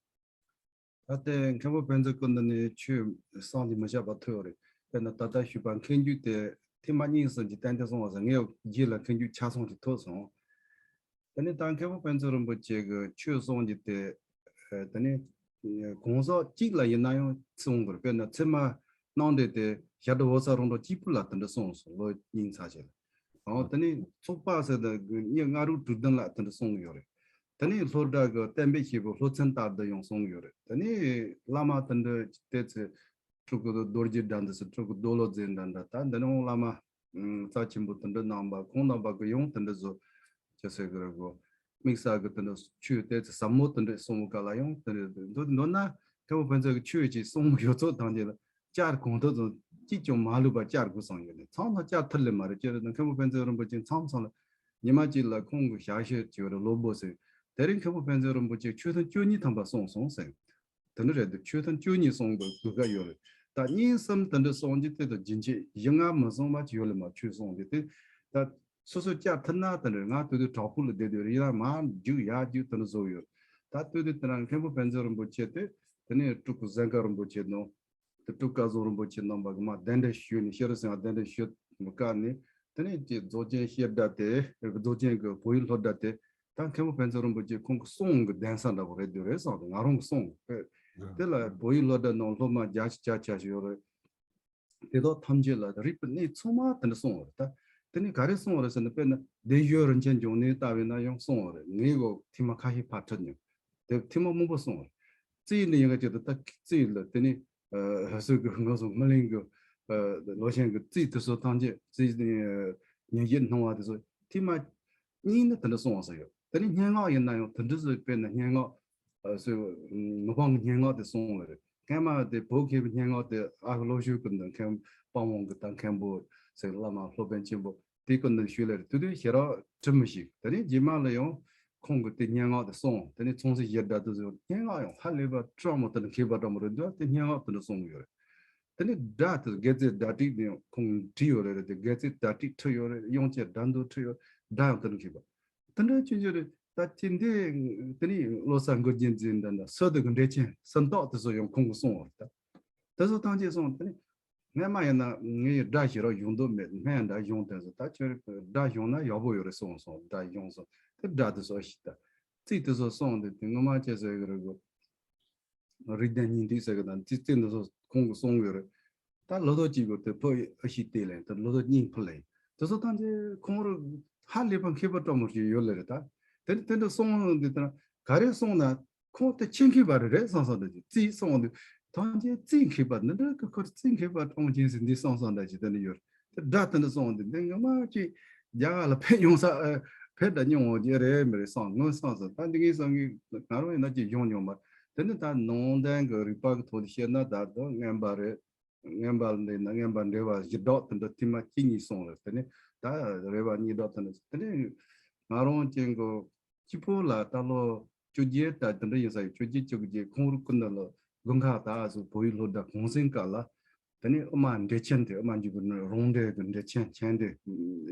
ད་ལྟའི་མཁན་པོ་ཕན་ཚུན་སྐུ་མདུན་ནས་ཆོས་བསམ་གྱིས་མི་ཁྱབ་པ་ཐོས་ཡོད་རེད། དཔེར་ན་ད་ལྟ་ཞུས་པ་མཁས་རྒྱུད་དེ་ཐེངས་མ་གཉིས་གསུམ་གྱིས་ཏན་ཏན་གསུངས་པ་སོང་། ངས་རྗེས་ལ་མཁས་རྒྱུད་ཆ་ཚང་ཞིག་ཐོས་སོང་། དེ་ནས་ད་མཁན་པོ་ཕན་ཚུན་རིན་པོ་ཆེ་གི་ཆོས་གསུང་རྒྱུ་དེ་ཨ་དེ་ནས་གང་ཟག་གཅིག་ལ་ཡིན་ན་ཡང་གསུང་དགོས་རེད། དཔེར་ན་ཚད་མ་གནང་འདྲེ་དེ་ཞྭ་སྒྲ་འོད་གསལ་རོང་གྲོང་གཅིག་པུ་ལ་དེ་འདྲ་གསུངས་སོང་། ལོ་གཉིས་ཚར་ཞིག་ལ། ཨོ་དེ་ནས་ཚོགས་པ་ཟེར་ད་གི་མྱི་ལྔ་དྲུག་དྲུག་བདུན་ལ་དེ་འདྲ་གསུངས་ཡོད་རེད། དེ་ནས་ལྷོ་བྲག་གི་བསྟན་པའི་སྐྱེས་བུ་ལྷོ་ཚན་ལྟར་དུ་ཡང་གསུངས་ཡོད་རེད། དེ་ནས་བླ་མ་དེ་འདྲ་དེ་ཚོས་ སྤྲུལ་སྐུ་རྡོ་རྗེ་འདྲ་འདི་ཚོ་སྤྲུལ་སྐུ་རྡོ་ལོ་རྫས་འདྲ་འདྲ་ད་འདི་ནང་བླ་མ་རྩ་ཆེན་པོ་དེ་འདྲ་གནང་པ་ཁོང་རྣམ་པ་གི་ཡང་དེ་འདྲ་བཟོ་ཅི་ཟེར་གི་རེད་གོ། དམིགས་བསལ་གི་དེ་འདྲ་ཆོས་དེ་ཚོ་ཟབ་མོ་དེ་འདྲ་གསུང་བ་ག་ལ་ཡང་དེ་འདྲ་འདུག་མདོར་ན་མཁན་པོ་ཕན་ཚུན་གི་ཆོས་ཅིག་གསུང་ཡོད་ཚོད་དང་རྗེས་ལ་བསྐྱར་གོང་དུ་ཚོ་གཅིག་ཀྱང་མ་ལུས་པ་བསྐྱར་དགོས་བསམ་ཡོད་ནས་ཚང་མ་བསྐྱར་ཐུབ་ལེ་མ་རེད་ཅེས་རེད་ན་མཁན་པོ་ཕན་ཚུན་རིན་པོ་ཆེ་མཚམས་མཚམས་ལ་ཉི་མ་གཅིག་ལ་ཁོང་གི་ཞལ་བཤད་ཅིག་ཡོད་རེད་སློབ་དཔོན་ཟེར། དེ་རིང་མཁན་པོ་ཕན་ཚུན་རིན་པོ་ཆེ་ཆོས་ཐུན་བཅུ་གཉིས་ཐམ་པ་གསུངས་སོང་ཟེར། དེ་ནི་རེད་འདུག་ཆོས་ཐུན་བཅུ་གཉིས་གསུང་དགོས་དགོས་ཀ་ཡོད་རེད། ད་གཉིས་གསུམ་དེ་འདྲ་གསུང་རྒྱུ་དེ་དང་རྒྱུན་ཆད་བཞི་ལྔ་མ་གསུང་བ་ཅི་ཡོད་ལ་མ་ཆོས་གསུང་རྒྱུ་དེ། ད་སོ་སོ་བསྐྱར་ཐུབ་ན་དེ་འདྲ་ང་དུས་དུས་དྲག་པོ་ལ་བསྡད་དུས་རེད་ཡིན་ན་མ་རྒྱུག་ཡ་རྒྱུག་དེ་འདྲ་བཟོ་ཡོད། ད་དུས་དུས་དེ་ན་མཁན་པོ་ཕན་ཚུན་རིན་པོ་ཆེ་དེ་དེ་ནས་སྤྲུལ་སྐུ་གཟན་དཀར་རིན་པོ་ཆེ་དང་། དེ་སྤྲུལ་སྐུ་བཀའ་ཟུར་རིན་པོ་ཆེ་རྣམ་པ་གི་མ་གདན་འདྲེན་ཞུས་ནས་ཤེས་རབ་སེང་བ་གདན་འདྲེན་ཞུས་མི་བཀའ་ནས་དེ་ནས་ཀྱི་རྫོགས་ཆེན་བཤད་སྒྲ་དེ་རྫོགས་ཆེན་གྱི་བོད་ཡིག་སློབ་སྒྲ་དེ་ད་མཁན་པོ་ཕན་ཚུན་རིན་པོ་ཆེ་ཁོང་གི་གསུང་གི་གདན་ས་འདྲ་པོ་རེད་འདུག་རེད་བསམ་འདུག་ང་རང་གི་གསུང་དེ་ལ་བོད་ཡིག་སློབ་སྒྲ་ནང་སློབ་མ་བརྒྱ་ཆ་བརྒྱ་ཆ་ཞིག་ཡོད་རེད། དེ་དག་ཐམས་ཅད་ལ་རིག་པའི་གནས་ཚང་མ་དེ་འདྲ་གསུང་བ་རེད་ད། དེ་ནས་ག་རེ་གསུང་བ་རེད་ཟེར་ན་དཔེར་ན་བདེ་གཤེགས་རིན་ཆེན་འབྱུང་གནས་ལྟ་བས་ན་ཡང་གསུང་བ་རེད་ངའི་གོ་ཐེངས་མ་ཁ་ཤས་ཕར་ཁྲིད་མྱོང་། དེ་ཐེངས་མ་མང་པོ་གསུང་བ་རེད། རྩིས་ནི་ཡིན་ག་ཅིག་ཏུ་ད་རྩིས་ལ་དེ་ནི་ཧ་སུ་གི་ངོ་སོ་སྨིན་གླིང་གི་ལོ་ཆེན་གི་རྩིས་དེ་ཚོ་ཐམས་ཅད་རྩིས་ཉིན་བཞི་སྣང་བ་དེ་ཚོ་ཐེངས་མ་གཉིས་ནི་དེ་འདྲ་གསུང་བ་ཟེར་ཡོད། དེ་ནི་སྙན་ངག་ཡིན་ན་ཡང་དེ་འདྲ་ཟེར་དཔེར་ན་སྙན་ངག་སོ་མི་ཕམ་གྱི་སྙན་ངག་དེ་གསུང་བ་རེད། སྔན་མ་དེ་བོད་མཁས་པའི་སྙན་ངག་དེ་ཨ་ཁུ་ལྷོ་ཤོད་ཀྱི་འདི་མཁན་དཔང་བོང་གི་ད་མཁན་པོ་ཟེར་བླ་མ་སློབ་དཔོན་ཆེན་པོ་དེ་ཀུན་ནས་ཞུས་ལེར་དུས་དུས་ཞེ་རག་ཁྲི་མི་ཞིག་དེ་ནས་རྗེས་མ་ལ་ཡང་ཁོང་གི་དེ་སྙན་ངག་དེ་གསུངས། དེ་ནས་ཚོང་སྲིད་ཞེ་སྒྲ་དེ་ཚོ་སྙན་ངག་ཡང་ཧ་ལས་པ་སྤྲང་མོ་དེ་ནས་མཁས་པ་སྤྲང་མོ་རེད་འདུག་དེ་སྙན་ངག་དེ་འདྲ་གསུངས་ཡོད་རེད། དེ་ནས་སྒྲ་དེ་དགེ་རྩའི་སྒྲ་བྲིས་ནས་ཁོང་བྲིས་ཡོད་རེད་རེད་དེ་དགེ་རྩའི་སྒྲ་བྲིས་ཁྲིད་ཡོད་རེད། དབྱངས་ཅན་སྒྲ་མདོ་ཁྲིད་ཡོད། སྒྲ་ཡང་དེ་འདྲ་མཁས་པ་དེ་འདྲ་ཅི་ཅི་རེད། ད་ཅི་འདི་དེ་ནས་བློ་གསར་འགོར་གྱིན་འཛིན་འདྲ་འདྲ་སོ་དེ་གི་འགྲེལ་ཆེན་སུམ་རྟགས་དེ་ཚོ་ཡང་ཁོང་གིས་གསུངས་པ་རེད་ད། དེ་ཚོ་ཐམས་ཅད་གསུངས་དེ་ནས་སྔན་མ་ཡིན་ན་ངའི་སྒྲ་ཞིག་རོགས་གཞུང་དུ་མེད་སྨན་འདྲ་གཞུང་དེ་ཚོ་ད་ཁྱོད་སྒྲ་གཞུང་ན་ཡག་པོ་ཡོད་རེད་གསུངས་སོང་། སྒྲ་གཞུང་སོང་དེ་སྒྲ་དེ་ཚོ་ཞིག་ད་རྩིས་དེ་ཚོ་གསུངས་དེ་དེ་ངོ་མ་ཅི་ཟེར་གི་རེད་གོ། རིགས་ལྡན་སྙིང་ཐིག་ཟེར་གི་དང་རྩིས་རྩིས་འདི་ཚོ་ཁོང་གིས་གསུངས་ཡོད་རེད། ད་ལོ་ཐོ་གཅིག་གོ་དེ་ཕོ་ཨ་ཤི་སྟེ་ལེན་དེ་ལོ་ཐོ་གཉིས་ཕུ་ལེན་དེ་ཚོ་ཐམས་ཅད་ཁོང་རུ་ཧ་ལས་པ་མཁས་པ་སྤྲང་མོ་ཞིག་ཡོད་ལེ་རེད་ད། དེ་ནི་དེ་འདྲ་གསུངས་འདི་ལྟར་ག་རེ་གསུངས་ན་ཁོང་དེ་ཆེད་མཁས་པ་རེད་རེད་བསམ་བསམ་འདྲ་ཅིག་རྩིས་གསུངས་འདི་ཐམས་ཅད་རྩིས་མཁས་པ་འདི་འདྲ་གི་ཁོ་རྩིས་མཁས་པ་སྤྲང་མོ་ཅན་ཟིག་འདི་བསམ་བསམ་འདྲ་ཅིག་དེ་འདྲ་ཡོད་རེད། དེ་སྒྲ་དེ་འདྲ་གསུངས་འདི་འདི་ངོ་མ་ཅིག་རྒྱ་གར་ལ་ཕེབས་ཡོང་ས་ཕེབས་འདྲ་མྱོང་འོང་རྒྱུ་རེད་མི་རེད་བསམ་ངོ་བསམ་སོང་ད་འདི་ངས་བསམ་གི་ང་རང་ཡིན་ན་ཅིག་ཡོང་མྱོང་མ་དེ་ནི་ད་ནང་བསྟན་གི་རིག་པ་གི་ཐོག་ནས་བཤད་ན་ད་དུང་རྔན་པ་རེད། རྔན་པ་འདི་ན་རྔན་པ་འབྲེལ་བ་བཞི་སྦྲགས་དེ་འདྲ་ཐེངས་མ་གཅིག་གཉིས་སོང་རེད། དེ་ནས་ད་རེ་བ་གཉིས་སྦྲགས་དེ་འདྲ་དེ་ནས་ང་རང་ཅན་གོ་སྐྱིད་པོ་ལ་ད་ལོ་བཅོ་བརྒྱད་ད་དེ་འདྲ་ཡིན་ས་ཡོད། བཅོ་བརྒྱད་བཅུ་དགུ་བརྒྱད་ཁོང་རུ་ཀུན་ནས་ལོ་དགུན་ཁ་ད་སུ་བོད་ཡིག་སློབ་གྲྭ་གུང་སེང་སྐབས་ལ་དེ་ནས་ཨུ་མ་འགྲེལ་ཆེན་དེ་ཨུ་མ་འཇུ་གུ་ནི་རང་འགྲེལ་གི་འགྲེལ་ཆེན་མཁྱེན་དེ་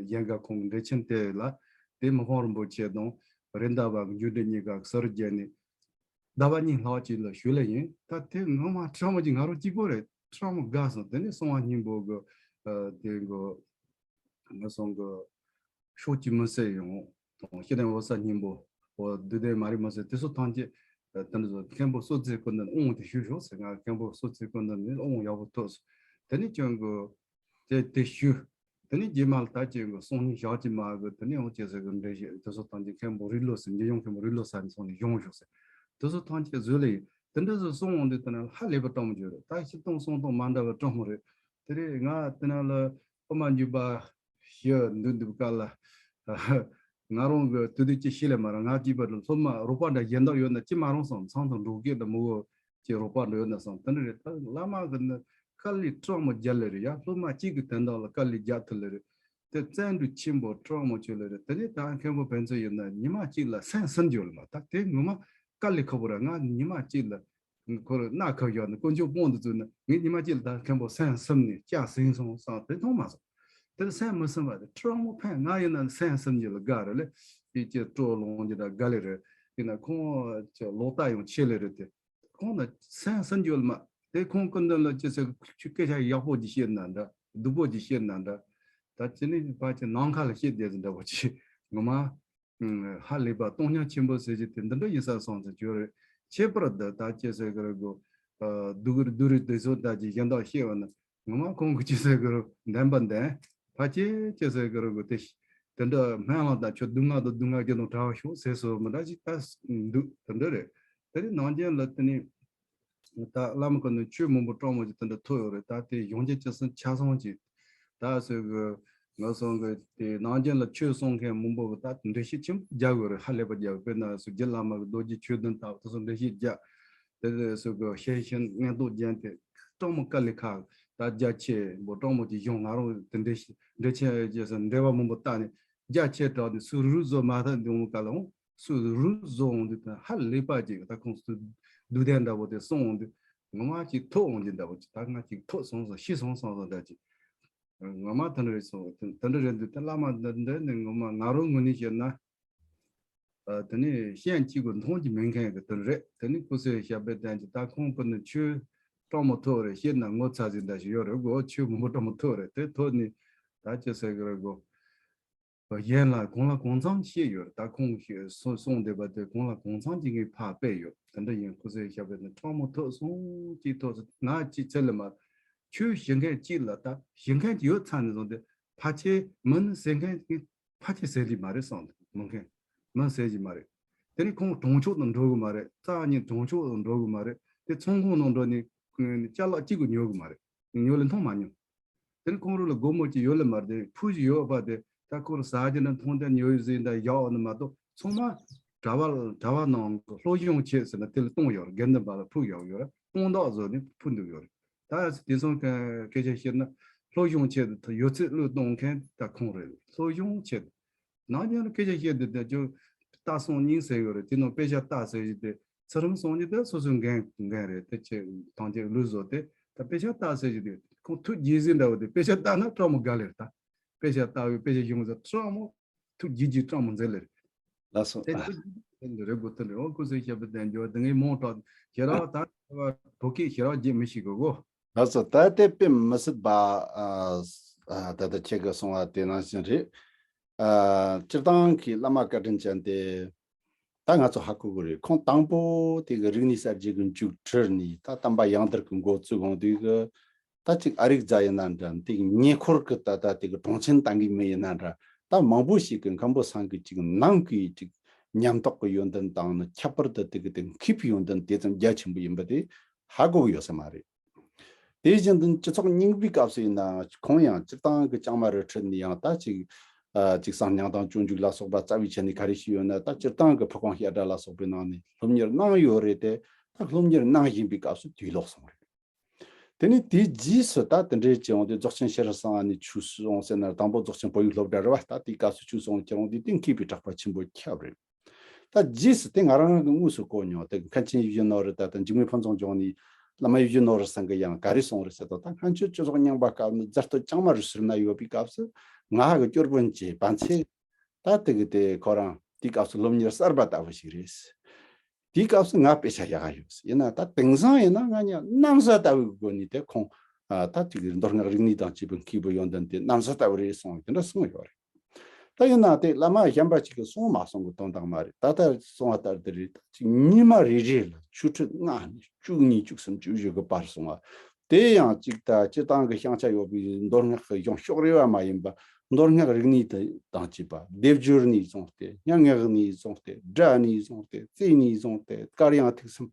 གཞན་ག་ཁོང་གི་འགྲེལ་ཆེན་དེ་ལ་དེ་མི་ཕམ་རིན་པོ་ཆེ་དང་རེད་མདའ་བ་གི་འཇུ་འགྲེལ་གཉིས་ཀ་གསར་བརྗེ་ནས། ཟླ་བ་གཉིས་ལྷག་ཅིག་ལ་ཞུ་ལེ་ཡིན། ད་དེ་ངོ་མ་ཁྲ་མོ་ཅིག་ང་རང་གཅིག་པོ་རེད། ཁྲ་མོ་དགའ་སོང་། དེ་ནས་གསང་བ་སྙིང་པོ་གི་དེ་གི་ངོ་སོང་གི་ཤོག་གི་མི་སེ་ཡོང་དང་ཤེས་ལྡན་འོད་གསལ་སྙིང་པོ་འོ་བདུད་ལྡན་མ་རིག་མི་སེ་དེ་ཚོ་ཐམས་ཅད་དེ་འདྲ་ཚོ་མཁན་པོ་གསོལ་ཚིགས་ཀུན་ལྡན་དབང་དེ་ཞུ་ཤོག་ཟེར། ང་མཁན་པོ་གསོལ་ཚིགས་ཀུན་ལྡན་ནི་དབང་ཡག་པོ་ཐོབ་སོང་། དེ་ནས་ཀྱང་གི་དེ་དེ་ཞུ། དེ་ནས་རྗེས་མ་ལ་ད་ཅིག་གི་སང་ཉིན་ཞག་གཅིག་མ་གི་དེ་ནས་འོང་ཅེས་ཟེར་གི་འགྲེལ་བཤད་དེ་ཚོ་བཏང་རྗེས་མཁན་པོ་རིགས་ལོ་ཟེར་འཇིགས་ཡོང་མཁན་པོ་རིགས་ལོ་ཟེར་ནས་སོང་ནས་ཡོང་ཤོག་ཟེར། དེ་ཚོ་ཐམས་ཅད་བཟོས་ལེ་ཡིན། དེ་འདྲ་ཚོ་གསུང་འོང་དུས་དེ་ན་ཧ་ལས་པ་སྤྲང་མོ་བརྗོད་རེད། ད་ཤི་སྟོང་སོང་སྟོང་མ་འདྲ་བ་སྤྲང་མོ་རེད། དེ་རེད་ང་དེ་ན་ལ་ཨོ་མ་འཇུ་པ་ཞི་འདུག་འདུག་ག་ལ། ང་རང་གི་དུས་དུས་ཅི་ཤི་ལེ་མ་ར་ང་སྐྱིད་པ་རེད། སློབ་མ་རོགས་པ་འདྲ་གཞན་དག་ཡོད་ན་ཅི་མ་རུང་སོང་ཚང་དང་འགྲོ་སྐད་འདྲ་མོ་བོ། ཅེས་རོགས་པ་འགྲོ་ཡོད་ན་བསམ་དེ་འདྲ་རེད། ད་བླ་མ་གི་ནི་དཀའ་ལས་སྤྲང་མོ་རྒྱག་ལེ་རེད་ཡ། སློབ་མ་གཅིག་གི་དོན་དག་ལ་དཀའ་ལས་རྒྱག་ཐུབ་ལེ་རེད། དེ་བརྩོན་འགྲུས་ཆེན་པོ་སྤྲང་མོ་བྱོས་ལེ་རེད། དེ་ནས་ད་མཁན་པོ་ཕན་ཚུན་ཡིན་ན་ཉི་མ་གཅིག་ལ་སེམས་ཟིན་རྒྱུ་ལ་མ་ད་དེ་ངོ་མ་དཀའ་ལས་ཁག་པོ་ར། ང་ཉི་མ་གཅིག་ལ་ཁོ་ར་སྣ་ཁ་བཞག་ནས་དཀོན་མཆོག་དཔང་དུ་བཙུགས་ན་ངས་ཉི་མ་གཅིག་ལ་ད་མཁན་པོ་སེམས་ཟིན་ནས་སྐྱ་ཟིན་སོང་བསམ་དེ་མཐོང་མ་སོང་། དེ་ལ་སེམས་མི་ཟིན་པ་དེ་སྤྲང་མོ་ཕན་ང་ཡིན་ན་སེམས་ཟིན་རྒྱུ་ལ་དགའ་རེད་ལེ། དེ་ཅི་སྤྲོ་ལོང་རྒྱུ་ད་དགའ་ལེ་རེད། ཡིན་ན་ཁོང་ལོག་ལྟ་ཡང་ཆེ་ལེ་རེད་དེ། ཁོང་ལ་སེམས་སུན་འགྱོད་མ། དེ་ཁོང་ཀུན་ལྡན་ལ་ཅི་ཟེར་ཆུ་སྐད་ཆ་ཡག་པོ་ཅིག་བཤད་ན་འདྲ། སྡུག་པོ་ཅིག་བཤད་ན་འདྲ། ད་ཅི་ནི་ཕ་ཅི་ནམ་མཁའ་ལ་བཤད་བསྡད་ཟིན་འདྲ་བོ་ཅིག་ངོ་མ། ཧ་ལས་པ་སྟོང་ཉག་ཆེན་པོ་ཟེར་གྱི་དེ་འདི་འདྲ་ཡིན་ས་སོང་ཟེར་གྱི་རེད། ཁྱད་པར་འདི་ད་ཅི་ཟེར་གི་རེད་གོ། སྡུག་རུ་སྡུག་རུ་དེ་ཚོ་ད་ཅི་གཞན་དག་བཤད་བ་ན་ངོ་མ་ཁོང་གི་ཅི་ཟེར་གི་རེད་བདེན་པ་བདེན། ཕ་ཅི་ཅི་ཟེར་གི་རེད་གོ་དེ་དེ་འདྲ་སྨན་བླ་དང་ཁྱོད་སྡུག་བསྔལ་དང་སྡུག་བསྔལ་གྱི་དང་བྲལ་བ་ཤོག་ཟེར་སོ་མི་འདྲ་ཅིག་ད་འདུག་དེ་འདྲ་རེད། དེ་ནི་ནང་རྒྱན་ལ་དེ་ནི། ད་བླ་མ་ཁོ་ནས་ཆོས་མང་པོ་སྤྲང་མོ་ཅིག་དེ་འདྲ་ཐོབ་ཡོད་རེད། ད་དེ་གཞུང་ཆེན་ཅི་གསུང་ཆ་ཚང་ཅིག་ད་སོ་གི་ང་སོང་གི་དེ་ནང་རྒྱུན་ལ་ཆོས་གསུང་མཁན་མང་པོ་གི་ད་འགྲེལ་བཤད་ཆེན་པོ་རྒྱག་དགོས་རེད། ཧ་ལས་པ་རྒྱག་དགོས། དཔེར་ན་སོ་རྗེ་བླ་མ་གི་རྡོ་རྗེ་ཆོས་བདུན་ལྟ་བུ་དེ་ཚོ་འགྲེལ་བཤད་རྒྱག་དེ་ཚོ་གི་ཤེས་བཞིན་མངོན་རྟོགས་རྒྱན་དེ་སྤྲང་མོ་དཀའ་ལས་ཁག་ད་རྒྱ་ཆེ་བོ་སྤྲང་མོ་གི་གཞུང་ང་རང་དེ་འགྲེལ་བཤད་འགྲེལ་ཆེན་རྒྱག་ས་འགྲེལ་པ་མང་པོ་བལྟས་ནས་རྒྱ་ཆེ་དྲགས་ནས་སུ་རུ་བཟོ་མ་ཐག་འདི་འོང་ག་ལ་འོང་། སུ་རུ་བཟོ་འོང་དུས་ད་ཧ་ལས་པ་ཅིག་ད་ཁོང་སུ་བསྡུ་ལྡན་འདྲ་པོ་དེ་གསུང་འོང་དུས་ངོ་མ་ཅིག་ཐོབ་འོང་གི་འདྲ་པོ་ཅིག་ད་ང་ཅིག་ཐོབ་སོང་སོང་ཤི་སོང་སོང་སོང་འདྲ་ཅིག་ངོ་མ་དེ་འདྲ་རེད་སོང་། དེ་འདྲ་རེད་འདུག་ད་བླ་མ་འདི་འདི་ནི་ངོ་མ་ང་རང་ངོས་ནས་བཤད་ན། ཨ་དེ་ནི་ཤན་གཅིག་གི་མཐོང་རྒྱུ་མེད་མཁན་གྱི་དོན་རེད། དེ་ནི་སྐུ་སྲས་ཞབས་པད་བརྟན་གྱི་ད་ཁོང་ཀུན་ནི་ཆོས་སྤྲང་མོ་ཐོབ་རེད། བཤད་ན་ངོ་ཚ་ཟིན་འདྲ་ཞིག་ཡོད་རེད་གོ། ཆོས་མང་པོ་སྤྲང་མོ་ཐོབ་རེད། དེ་ཐོབ་ནི་ད་ཅི་ཟེར་གི་རེད་གོ། གཞན་ལ་གང་ལ་གང་འཚམ་བཤད་ཡོད་རེད། ད་ཁོང་གིས་གསུང་བསྡད་པ་དེ་གང་ལ་གང་འཚམ་གྱིས་ངས་ཕར་སྤེལ་ཡོད། དེ་འདྲ་ཡིན་སྐུ་སྲས་ཞབས་པད་ནི་སྤྲང་མོ་ཐོབ་སོང་གཅིག་ཐོབ་སོང་ང་གཅིག་ཚེ་ལ་མ་ཆོས་ཞུ་མཁན་གཅིག་ལ་ད་ཞུ་མཁན་གྱི་ཡོད་ཚར་ནས་བཟུང་སྟེ་ཕལ་ཆེར་མིན་ཟེར་མཁན་གྱི་ཕལ་ཆེར་ཟེར་གྱི་མ་རེད་བསམ་འདུག་མི་མཁན་མི་ཟེར་གྱི་མ་རེད། དེ་ནི་ཁོང་གྲོང་ཆོག་ཏུ་འགྲོ་གི་མ་རེད། རྩ་བ་ཉིད་གྲོང་ཆོག་ཏུ་འགྲོ་གི་མ་རེད། དེ་ཚོང་ཁང་ནང་འགྲོ་ནས་ཅ་ལག་གཅིག་གི་ཉོ་གི་མ་རེད། ཉོ་ལེ་མཐོང་མ་མྱོང་། དེ་ནི་ཁོང་རང་ལ་སྒོར་མོ་གཅིག་ཡོད་ལེ་མ་རེད། དེ་ཕུགས་ཀྱི་ཡོད་པ་དེ་ད་ཁོ་རང་ཟ་རྒྱུ་འདྲ་མཐོང་དེ་ཉོ་ཡི་ཟིན་ད་ཡག་ནི་མ་གཏོགས་ཚང་མ་གྲྭ་པ་གྲྭ་པ་ནང་གི་སློབ་སྦྱོང་བྱེད་ཟེར་ན་དེ་ལ་གཏོང་ཡོད་རེད། དགེ་འདུན་པ་ལ་ཕུགས་ཡག་ཡོད་རེད། སྟོང་བདག་བཟོ་ནས་ཕུགས་འདུག་ཡོད་རེད། ད་དེང་སང་སྐད་ཆ་བཤད་ན་སློབ་སྦྱོང་ཆེད་དུ་ཡོད་ཚད་བློས་གཏོང་མཁན་ད་ཁོང་རེད། སློབ་སྦྱོང་ཆེད་དུ་ནང་ཉིན་ལ་སྐད་ཆ་བཤད་དུས་ད་ཅོ་ལྟ་སང་ཉིན་ཟེར་ཡོད་རེད། དེ་ནང་དཔེ་ཆ་ལྟ་ཟེར་གྱི་དེ་ཚེ་རིང་སང་ཉིན་དེ་སོ་སོའི་འགན་འགན་རེད། དེ་ཆེ་ཐང་ཆེ་ལུས་བཟོ་དེ་ད་དཔེ་ཆ་ལྟ་ཟེར་གྱི་དེ་ཁོང་ཐུགས་དགྱེས་ཟིན་འདྲ་བོ་དེ་དཔེ་ཆ་ལྟ་ན་སྤྲང་མོ་དགའ་ལེ་རེད། ད་དཔེ་ཆ་ལྟ་བའི་དཔེ་ཆ་ཡོང་ཟེར་སྤྲང་མོ་ཐུགས་དགྱེས་ཀྱི་སྤྲང་མོ་མཛད་ལེ་རེད། ལགས་སོ། དེ་ཐུགས་དགྱེས་ཀྱི་རེད་དགོས་དོན་རེད། འོ་སྐུ་ཚེ་ཞབས་པད་བརྟན་འགྱུར་དེ་ངའི་མོང་དྲག་ཁྱེད་རང་ད་བོད་སྐད་ཁྱེད་རང་རྒྱུན་མི་ཤེས་གི་གོ། ལགས་སོ། ད་ལྟའི་དཔེ་མི་སྲིད་པ་ཨ་ཨ་ད་ལྟ་ཁྱེད་ཀྱིས་གསུངས་པ་དེ་ནང་བཞིན་རེད། ཨ་སྤྱིར་བཏང་གི་བླ་མ་བཀའ་དྲིན་ཅན་དེ་ད་ང་ཚོ་ཧ་གོ་གི་རེད། ཁོང་དང་པོ་དེ་གི་རིག་གནས་གསར་བརྗེ་གི་མཇུག་ཁྲིད་ནས་ད་བསྟན་པ་ཡང་དར་གི་འགོ་བཙུགས་གོང་དུས་གི་ད་ཅིག་ཨ་རིག་རྫ་ཡིན་ན་འདྲ་དེ་ཉེ་འཁོར་གི་ད་ད་དེ་གི་གྲོང་ཆེན་བཏང་གི་མི་ཡིན་ན་འདྲ་ད་མང་པོ་ཞིག་གི་མཁན་པོ་ཚང་གི་ཅིག་ནང་གི་ཅིག་ཉམས་རྟོགས་གི་ཡོན་ཏན་དང་ནི་ཁྱད་པར་དུ་དེ་གི་དེ་མཁས་པའི་ཡོན་ཏན་དེ་ཙམ་རྒྱ་ཆེན་པོ་ཡིན་པ་དེ་ཧ་གོ་གི་ཡོད་ས་མ་རེད། དེ་བཞིན་དུ་སྤྱི་ཚོགས་རྙིང་པའི་སྐབས་སུ་ཡིན་ན་ཁོང་ཡང་སྤྱིར་བཏང་གི་ལྕང་མ་རི་ཁྲོད་ནས་ཡང་ད་ཅིག་ཨ་ཅིག་གསང་སྙིང་དང་སྤྱོད་འཇུག་ལ་སོགས་པ་རྩ་བའི་ཆ་ནས་ག་རེ་ཞིག་ཡོད་ན་ད་སྤྱིར་བཏང་གི་ཕ་ཁོང་བཤད་གྲྭ་ལ་སོགས་པའི་ནང་ནས་སློབ་གཉེར་གནང་ཡོད་རེད་དེ། ད་སློབ་གཉེར་གནང་བཞིན་པའི་སྐབས་སུ་དུས་ལོག་སོང་རེད། དེ་ནས་དེའི་རྗེས་སུ་ད་དེ་འདྲའི་བྱས་འོང་དུས་རྫོགས་ཆེན་ཤྲཱི་རི་སང་ནས་ཆོས་སུ་འོང་ཟེར་ན་དང་པོ་རྫོགས་ཆེན་བོད་ཡིག་སློབ་གྲྭ་རེད་བ། ད་དེའི་སྐབས་སུ་ཆོས་སུ་འོང་ཁྱེར་འོང་དུས་དེ་མཁས་པའི་གྲགས་པ་ཆེན་པོ་ཁྱབ་རེད། ད་རྗེས་སུ་དེ་ང་རང་གི་དངོས་སུ་གོ་མྱོང་། དེ་མཁན་ཆེན་ཡིད་བཞིན་ནོར་བུ་ད་ལྟ་འཇིགས་མེད་ཕུན་ཚོགས་ལྗོངས་ནས་བླ་མ་ཡིད་བཞིན་ནོར་བུ་ཚང་གི་ཡང་ག་རེ་གསུངས་རེད་ཟེར་དུས། ད་སྔ་ཕྱི་སྤྱི་ཚོགས་རྙིང་པ་སྐབས་ནས་རྫ་སྟོད་ལྕང་མ་རི་ཟུར་ན་ཡོད་པའི་སྐབས་སུ་ང་ཧ་གི་སྐྱོར་དཔོན་གྱི་བན་ཚེ་ད་དེ་གི་དེ་ཁོ་རང་དེའི་སྐབས་སུ་སློབ་གཉེར་གསར་པ་ལྟ་བུ་ཞིག་རེད། དེའི་སྐབས་སུ་ང་དཔེ་ཆ་ཡག་ག་ཡོད། ཡིན་ན་ད་དེང་སང་ཡིན་ན་ང་ཉ་གནམ་ས་ལྟ་བུའི་སྒོ་ནས་དེ་ཁོང་ཨ་ད་དེ་གི་མདོ་སྔགས་རིག་གནས་དང་བཅས་པའི་མཁས་པའི་ཡོན་ཏན་དེ་གནམ་ས་ལྟ་བུ་རེད་གསུངས་དེ་འདྲ་གསུངས་ཡོད་རེད། ད་ཡིན་ན་དེ་བླ་མ་གཞན་པ་ཅིག་གིས་གསུངས་མ་གསུངས་གི་དོན་དག་མ་རེད། ད་ལྟ་གསུངས་པ་ལྟར་དེ་རེད། ད་ཅིག་ཉི་མ་རེ་རེ་ལ་ཆོས་ཁྲིད་ལྔ་ནས་བཅུ་གཉིས་བཅུ་གསུམ་བཅུ་བཞི་གི་བར་སོང་བ། དེ་ཡང་གཅིག་ད་སྤྱིར་བཏང་གི་ཤང་ཆ་ཡོད་པའི་མདོ་སྔགས་ཀྱི་གཞུང་ཕྱོགས་རེ་བ་མ་ཡིན་པ་མདོ་སྔགས་རིག་གནས་དེ་དང་བཅས་པ་སྡེབ་སྦྱོར་ནས་བཟུང་སྟེ་སྙན་ངག་ནས་བཟུང་སྟེ་སྒྲ་ནས་བཟུང་སྟེ་རྩལ་ནས་བཟུང་སྟེ་དཀར་ཡང་ཐེག་གསུམ།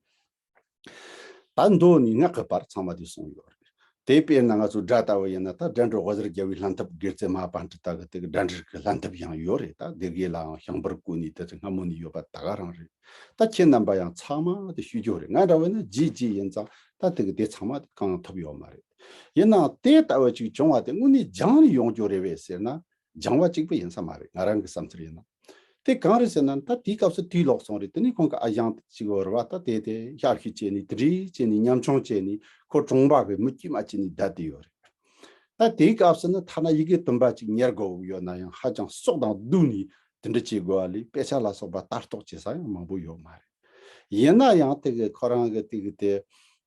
ད་མདོ་ནས་སྔགས་ཀྱི་བར་ཚང་མ་དེ་གསུངས་ཡོད་རེད། དེ་དཔེར་ན་ང་ཚོ་སྒྲ་ལྟ་བུ་ཡིན་ན་ད་སྒྲ་འགྲོ་དབུ་ཟུར་རྒྱལ་བའི་ལྷན་ཐབས་དགེ་རྩེ་མ་པཎྜི་ཏ་གི་དེ་གི་སྒྲ་འགྲིག་གི་ལྷན་ཐབས་ཡང་ཡོད་རེད། ད་སྡེ་དགེ་ལའང་ཞང་པར་བཀོད་ནས་དེ་ཚོ་སྔ་མོ་ནས་ཡོད་པ་ད་ག་རང་རེད། ད་ཁྱེད་རྣམ་པ་ཡང་ཚང་མ་དེ་ཤོད་རྒྱུ་རེད། ང་འདྲ་བོ་ན་རྗེས་རྗེས་ཡིན་ཙང་ད་དེ་གི་དེ་ཚང་མ་དེ་གང་ཐུབ་ཡོད་མ་རེད། ཡིན་ནའང་དེ་ལྟ་བུ་ཅིག་བྱུང་བ་དེ་དངོས་གནས་སྦྱངས་ནས་ཡོང་རྒྱུ་རེད་བས་ཟེར་ན་སྦྱངས་པ་གཅིག་པུ་ཡིན་ས་མ་རེད། ང་རང་གི་བསམ་ཚུལ་ཡིན་ན། དེ་གང་རེད་ཟེར་ན་ད་དེའི་སྐབས་སུ་དུས་ལོག་སོང་རེད། དེ་ནས་ཁོང་གི་ཨ་ཞང་ཅིག་བོར་བ་ད་དེ་དེ་ཞབས་ཞུ་བྱས་ནས་དེ་འདྲའི་བྱས་ནས་ཉམ་ཆུང་བྱས་ནས་ཁོ་གྲོང་པ་གི་མི་དཀྱུས་མ་བྱས་ནས་བསྡད་དེ་ཡོད་རེད། ད་དེའི་སྐབས་སུ་ནི་ཐ་ན་ཡི་གེ་བདུན་པ་ཅིག་ཉར་དགོས་ཡོད་ན་ཡང་ཧ་ཅང་སྲོག་དང་བསྡོས་ནས་དེ་འདྲ་བྱེད་དགོས་པ་ལས་དཔེ་ཆ་ལ་སོགས་པ་ལྟ་རྟོག་བྱེད་ས་ཡང་མང་པོ་ཡོད་མ་རེད། ཡིན་ན་ཡང་དེ་གི་ཁོ་རང་གི་དེ་གི་དེ་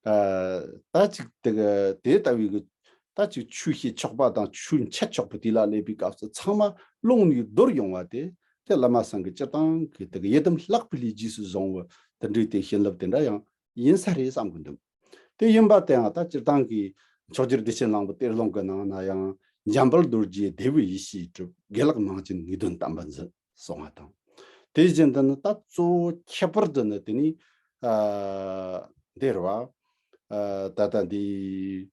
ཨ་ད་ཅིག་དེ་གི་དེ་ལྟ་བུའི་གི་ད་ཅིག་ཆོས་བྱེད་ཆོག་པ་དང་ཆོས་འཆད་ཆོག་པ་དེ་ལ་སླེབས་པའི་སྐབས་སུ་ཚང་མ་ཀློང་ནས་རྡོལ་ཡོང་བ་དེ་དེ་བླ་མ་ཚང་གི་སྤྱིར་བཏང་གི་དེ་གི་ཡི་དམ་ལྷག་པའི་ལས་རྗེས་སུ་བཟུང་བ་དེ་འདྲའི་དེ་བྱིན་རླབས་དེ་འདྲ་ཡང་ཡིན་ས་རེད་བསམ་གི་འདུག་དེ་ཡིན་པ་དེའང་ད་སྤྱིར་བཏང་གི་མཆོག་གྱུར་བདེ་ཆེན་གླིང་པ་གཏེར་ལུང་གི་ནང་ན་ཡང་འཇམ་དཔལ་རྡོ་རྗེ་བདེ་བའི་ཡེ་ཤེས་གྲུབ། དགེ་ལེགས་མང་བྱོན་ངེས་དོན་བསྟན་པ་འཛིན་གསུངས་པ་དང་། དེ་བཞིན་དུ་ནི་ད་གཙོ་བོ་ཁྱད་པར་དུ་ནི་དེ་ནི་ཨ་འདིར་བ་ ད་ལྟ་འདི།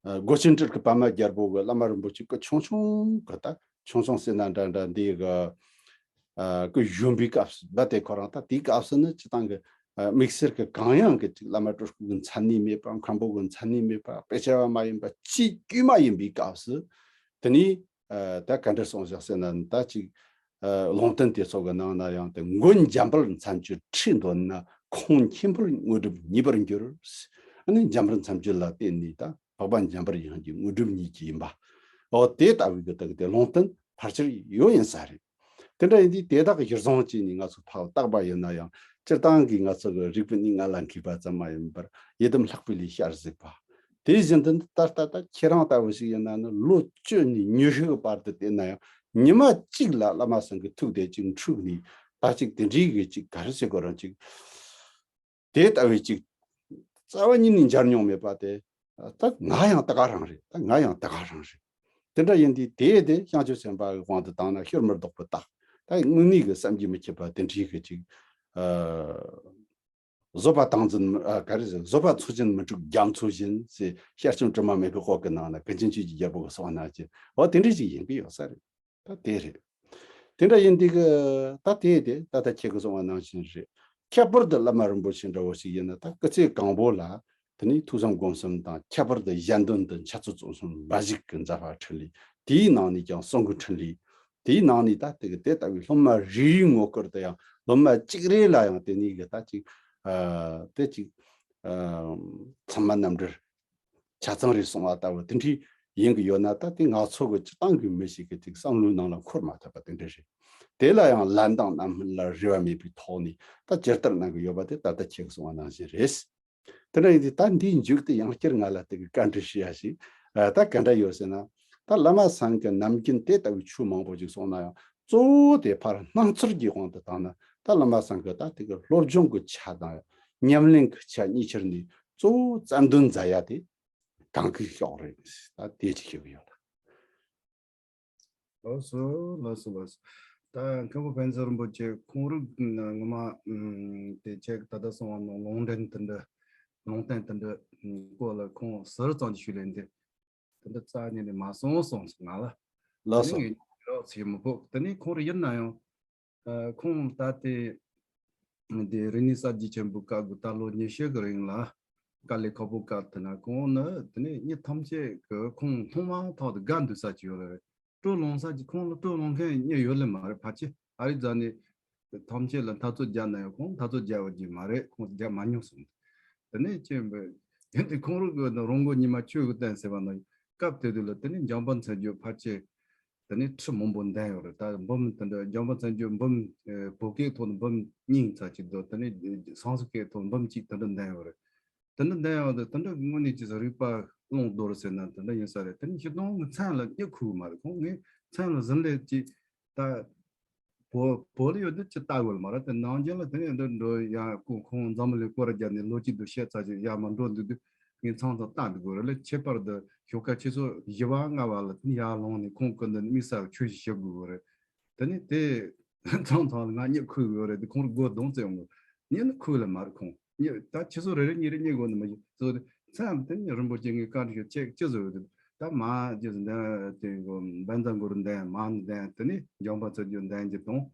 སྒོ་ཆེན་སྤྲུལ་གྱི་པདྨ་རྒྱལ་པོ་གི་བླ་མ་རིན་པོ་ཆེ་སྐུ་ཆུང་ཆུང་གི་ད་ཆུང་ཆུང་ཟེར་ན་འདྲ་འདྲ་འདི་གི་སྐུ་བཞེངས་པའི་སྐབས་སུ་རྦད་དེ་ཁོ་རང་ད་དེའི་སྐབས་སུ་ནི་སྤྱི་བཏང་གི་དམིགས་བསལ་གྱི་གང་ཡང་གི་ཅིག་བླ་མ་སྤྲུལ་སྐུ་གི་མཚན་ནི་མེད་པ། མཁན་པོ་གི་མཚན་ནི་མེད་པ། དཔེ་ཆ་བ་མ་ཡིན་པ། ཅིག་དཀྱུས་མ་ཡིན་པའི་སྐབས་སུ། དེ་ནི་ད་ག་འདྲ་གསུངས་བཞག་ཟེར་ན། ད་ཅིག་ལུང་བསྟན་དེ་ཚོ་གི་ནང་ན་ཡང་དེ། མགོན་འཇམ་དཔལ་མཚན་བརྗོད་ཁྲི་འདོན་ན། ཁོང་མཁྱེན་པར་དངོས་གྲུབ་བརྙེས་པར་འགྱུར། ཨ་ནི་འཇམ་དཔལ་མཚན་བརྗོད་ལ་བརྟེན་ནས་ད་འཕགས་པ་འཇམ་དཔལ་དབྱངས་ཀྱི་དངོས་གྲུབ་བརྙེས་ཀྱི་ཡིན་པ། འོ་དེ་ལྟ་བུའི་གི་ད་གི་དེ་ལུང་བསྟན་ཕལ་ཆེར་ཡོད་ཡིན་ས་རེད། དེ་འདྲ་ཡིན་དུས་དེ་དག་གི་གཞིར་བཟུང་བྱས་ནས་ང་ཚོ་ཕར་བརྟག་པ་ཡིན་ན་ཡང་། སྤྱིར་བཏང་གི་ང་ཚོ་གི་རིག་པའི་གནས་ལྔ་ལ་མཁས་པ་ཙམ་མ་ཡིན་པར་ཡི་དམ་ལྷག་པའི་ལུས་ཤར་གཟིགས་པ། དེ་བཞིན་དུ་ད་ལྟ་ད་ཁྱེད་རང་ལྟ་བུ་ཞིག་ཡིན་ན་ནི་ལོ་བཅུ་ནས་ཉི་ཤུ་གི་བར་དུ་བལྟས་ན་ཡང་། ཉི་མ་གཅིག་ལ་བླ་མ་ཚང་གི་ཐུགས་དེ་ཅིག་འཁྲུགས་ནས། ད་ཅིག་དེ་འདྲའི་གི་ཅིག་ག་རེ་ཟེར་དགོས་རུང་ཅིག་དེ་ལྟ་བུའི་ཅིག་རྩ་བ་ཉིད་ནས་འབྱར་མྱོང་མེད་པ་དེ། ད་ང་ཡང་དེ་ག་རང་རེད། ད་ང་ཡང་དེ་ག་རང་རེད། དེ་འདྲ་ཡིན་དུས་དེ་དེ་བྱང་ཆུབ་སེམས་དཔའ་གི་དབང་དུ་བཏང་ན་ཤོར་མི་ལྡོག་པའི་རྟགས། ད་དངོས་གནས་གི་བསམ་གྱིས་མི་ཁྱབ་པ་དེ་འདྲའི་གི་ཅིག་ཨ། བཟོད་པ་ཏིང་འཛིན་མི། ཨ། ག་རེ་ཟེར། བཟོད་པ་ཚོགས་ཅན་མི་འཁྲུགས་རྒྱ་མཚོ་བཞིན་ཟེར། ཞལ་ཆེམས་དྲི་མ་མེད་པའི་དཔོག་གི་ནང་ན་ཀུན་མཁྱེན་ཆོས་ཀྱི་རྒྱལ་པོ་གི་གསུང་བ་ནང་བཞིན། འོ་དེ་འདྲ་ཞིག་ཡིན་གི་ཡོད་ས་རེད། ད་དེ་རེད། དེ་འདྲ་ཡིན་དུས་གི་ད་དེ་དེ་ད་ལྟ་ཁྱེད་ཀྱི་གསུང་བ་ནང་བཞིན་རེད། ཁྱད་པར་དུ་བླ་མ་རིན་པོ་ཆེ་འདྲ་བོ་ཞིག་ཡིན་ན། ད་སྐུ་ཚེ་གང་པོ་ལ་དེ་ནས་ཐོས་བསམ་སྒོམ་གསུམ་དང་། ཁྱད་པར་དུ་གཞན་དོན་དུ་འཆད་རྩོད་རྩོམ་གསུམ་འབའ་ཞིག་གི་མཛད་པ་འཕྲིན་ལས། དེའི་ནང་ནས་ཀྱང་གསུང་གི་འཕྲིན་ལས། དེའི་ནང་ནས་ད་དེ་གི་དེ་ལྟ་བུའི་སློབ་མ་རེ་རེའི་ངོ་སྐོར་དུ་ཡང་། སློབ་མ་གཅིག་རེ་ལ་ཡང་དེ་ནས་གི་ད་ཅིག་ཨ། དེ་ཅིག་ཨ། ཚད་མ་རྣམ་འགྲེལ་ཆ་ཚང་རེ་གསུང་བ་ལྟ་བུ་དེ་འདྲའི་ཡིན་གི་ཡོད་ན། ད་དེ་ང་ཚོ་གི་སྤྱིར་བཏང་གི་མི་ཞིག་གི་ཅིག་བསམ་བློའི་ནང་ལ་འཁོར་མ་ཐུབ་པ་དེ་འདྲ་རེད། དེ་ལ་ཡང་ལན་དང་རྣམ་སྨིན་ལ་རེ་བ་མེད་པའི་ཐོག་ནས་ད་ཇི་ལྟར་གནང་གི་ཡོད་པ་དེ་ད་ལྟ་ཁྱེད་ཀྱིས་གསུང་བ་ནང་བཞིན་རེད། དེ་འདྲ་ཡིན་དུས་ད་འདིའི་མཇུག་ཏུ་ཡང་བསྐྱར་ང་ལ་དེ་གི་བཀའ་འདྲི་ཞུ་ཡ་ཞིག་ཨ། ད་ག་འདྲ་ཡོད་ཟེར་ན། ད་བླ་མ་ཚང་གི་ནམ་རྒྱུན་དེ་ལྟ་བུའི་ཆོས་མང་པོ་ཞིག་གསུངས་ན་ཡང་། གཙོ་བོ་དེ་ཕར་སྣང་ཚུལ་གྱི་དབང་དུ་བཏང་ན། ད་བླ་མ་ཚང་གི་ད་དེ་གི་སློབ་སྦྱོང་གི་ཆ་དང་ཉམས་ལེན་གྱི་ཆ་གཉིས་ཁྱེར་ནས་གཙོ་བོ་རྩ་འདོན་མཛད་ཡ་དེ་གང་གི་ཕྱོགས་རེད། ད་དེ་ཅིག་ཞུ་གི་ཡོད་ལ། ལགས་སོ། ལགས་སོ། ལགས་སོ། ད་མཁན་པོ་ཕན་ཚུན་རིན་པོ་ཆེ་ཁོང་རང་ངོ་མ་ཨམ། དེ་ཁྱེད་ད་ལྟ་གསུངས་པ་ནང་ལུང་འདྲེན་དེ་འདྲ། ལུང་བསྟན་དེ་འདྲ་སྐོར་ལ་ཁོང་ཟུར་ཙམ་ཞིག་ཞུས་ལེ་འདི། དེ་འདྲ་རྩ་ནས་ནི་མ་གསུངས་གསུངས་སོང་ང་ལ། ལགས་དེ་ནི་སོ། ངས་རོགས་བྱེད་མི་ཕོད། དེ་ནི་ཁོང་རང་ཡིན་ན་ཡང་། ཨ། ཁོང་ད་ལྟའི་འདི་རིག་གནས་གསར་བརྗེ་ཆེན་པོའི་སྐབས་ཀྱི་ད་ལོ་ཉི་ཤུ་གི་རིང་ལ། དཀའ་ལས་ཁག་པོ་བརྒྱབ་ཐུབ་ན། ཁོང་ནི་དེ་ནས་མི་ཐམས་ཅད་ཀྱི་ཁོང་མཐོང་མ་ཐག་ཏུ་དགའ་འདུག་ས་ཅིག་ཡོད་རེད། སྤྲོ་ལོང་ས་ཅིག་ཁོང་ལ་སྤྲོ་ལོང་མཁན་མི་ཡོད་ལེ་མ་རེད། ཕལ་ཆེར་ཨ་རི་རྫ་ནས་ཐམས་ཅད་ལ་འཐབ་རྩོད་རྒྱག་ན་ཡང་ཁོང་འཐབ་རྩོད་རྒྱག་པ་ཅིག་མ་རེད། ཁོང་རྒྱག་མ་མྱོང་སོང་། དེ་ནས་ཅི་ཡིན་པས། དེ་ཁོང་རང་གི་རོང་མགོ་ཉི་མ་ཆོས་ཀྱི་སྟེང་ཟེར་བ་ན། སྐབས་དེ་དུས་ལ་དེ་ནས་འཇམ་དཔལ་མཚན་བརྗོད་ཕལ་ཆེར་དེ་ནས་ཁྲི་མང་པོ་འདོན་ཡོད་རེད། ད་འབུམ་དེ་འདྲ་འཇམ་དཔལ་མཚན་བརྗོད་འབུམ། ཨེ། བོད་སྐད་ཐོག་ནས་འབུམ་གཉིས་ཙམ་ཅིག་འདུག་དེ་ནས་སཾ་སྐྲྀཏ་སྐད་ཐོག་འབུམ་གཅིག་དེ་འདྲ་འདོན་ཡོད་རེད། དེ་འདྲ་འདོན་ཡོད་དེ། དེ་འདྲ་དངོས་གནས་ཀྱི་རིག་པ་ཀློང་རྡོལ་ཟེར་ན་དེ་འདྲ་ཡིན་ས་རེད། དེ་ནས་སྤྱིར་བཏང་གི་མཚན་ལ་གཉིད་ཁུག་མ་རེད། ཁོང་ངའི་མཚན་ལ་ཟིན་ལེ་ཅིག་ད། བོད་བོད་ལ་ཡོད་དུས་ཅི་ལྟ་དགོས་ལ་མ་རེད། དེ་ནང་བཞིན་ལ་དེ་ནས་འདི་འགྲོ་ཡ། ཁོང་ཁོང་འཛམ་བུ་གླིང་སྐོར་རྒྱབ་ནས་ལོ་གཅིག་དུ་ཤེས་ཚར་ཅིག་ཡར་མར་འགྲོ་འདུག་དུས་ངས་མཚམས་མཚམས་ལྟ་འདུག་དགོས་རེད་ལ། ཁྱད་པར་དུ་ཞོགས་ཀ་ཆུ་ཚོད་བཞི་པ་ལྔ་པ་ལ་དེ་ནས་ཡར་ལངས་ནས་ཁོང་སྐུ་མདུན་དམིགས་བསལ་ཆོས་ཞིག་ཞུ་དགོས་རེད། དེ་ནས་དེ་མཚམས་མཚམས་ལ་ང་གཉིད་ཁུག་ཡོད་རེད། དེ་ཁོང་རང་སྒོ་རྡུང་བཙལ་འོང་གི། གཉིད་ནི་ཁུག་ལ་མ་རེད། ཁོང་གཉིད་ད་ཆུ་ཚོད་རེ་རེ་གཉིས་རེ་གཉིད་དགོས་ནི་མ་གཞི་ཚོད་དེ། མཚམས་དེ་ནས་རིན་པོ་ཆེ་ངས་བཀའ་འདྲི་ཞུ། ཁྱེད་ཅི་བཟོ་ཡོད་དེ། ད་མ་ཅི་ཟེར་འདོན་དེ་གོ་བན་ཛ་གུ་རུ་འདོན། མ་འདོན། དེ་ནས་འཇམ་དཔལ་མཚན་བརྗོད་འདོན་གྱི་དང་།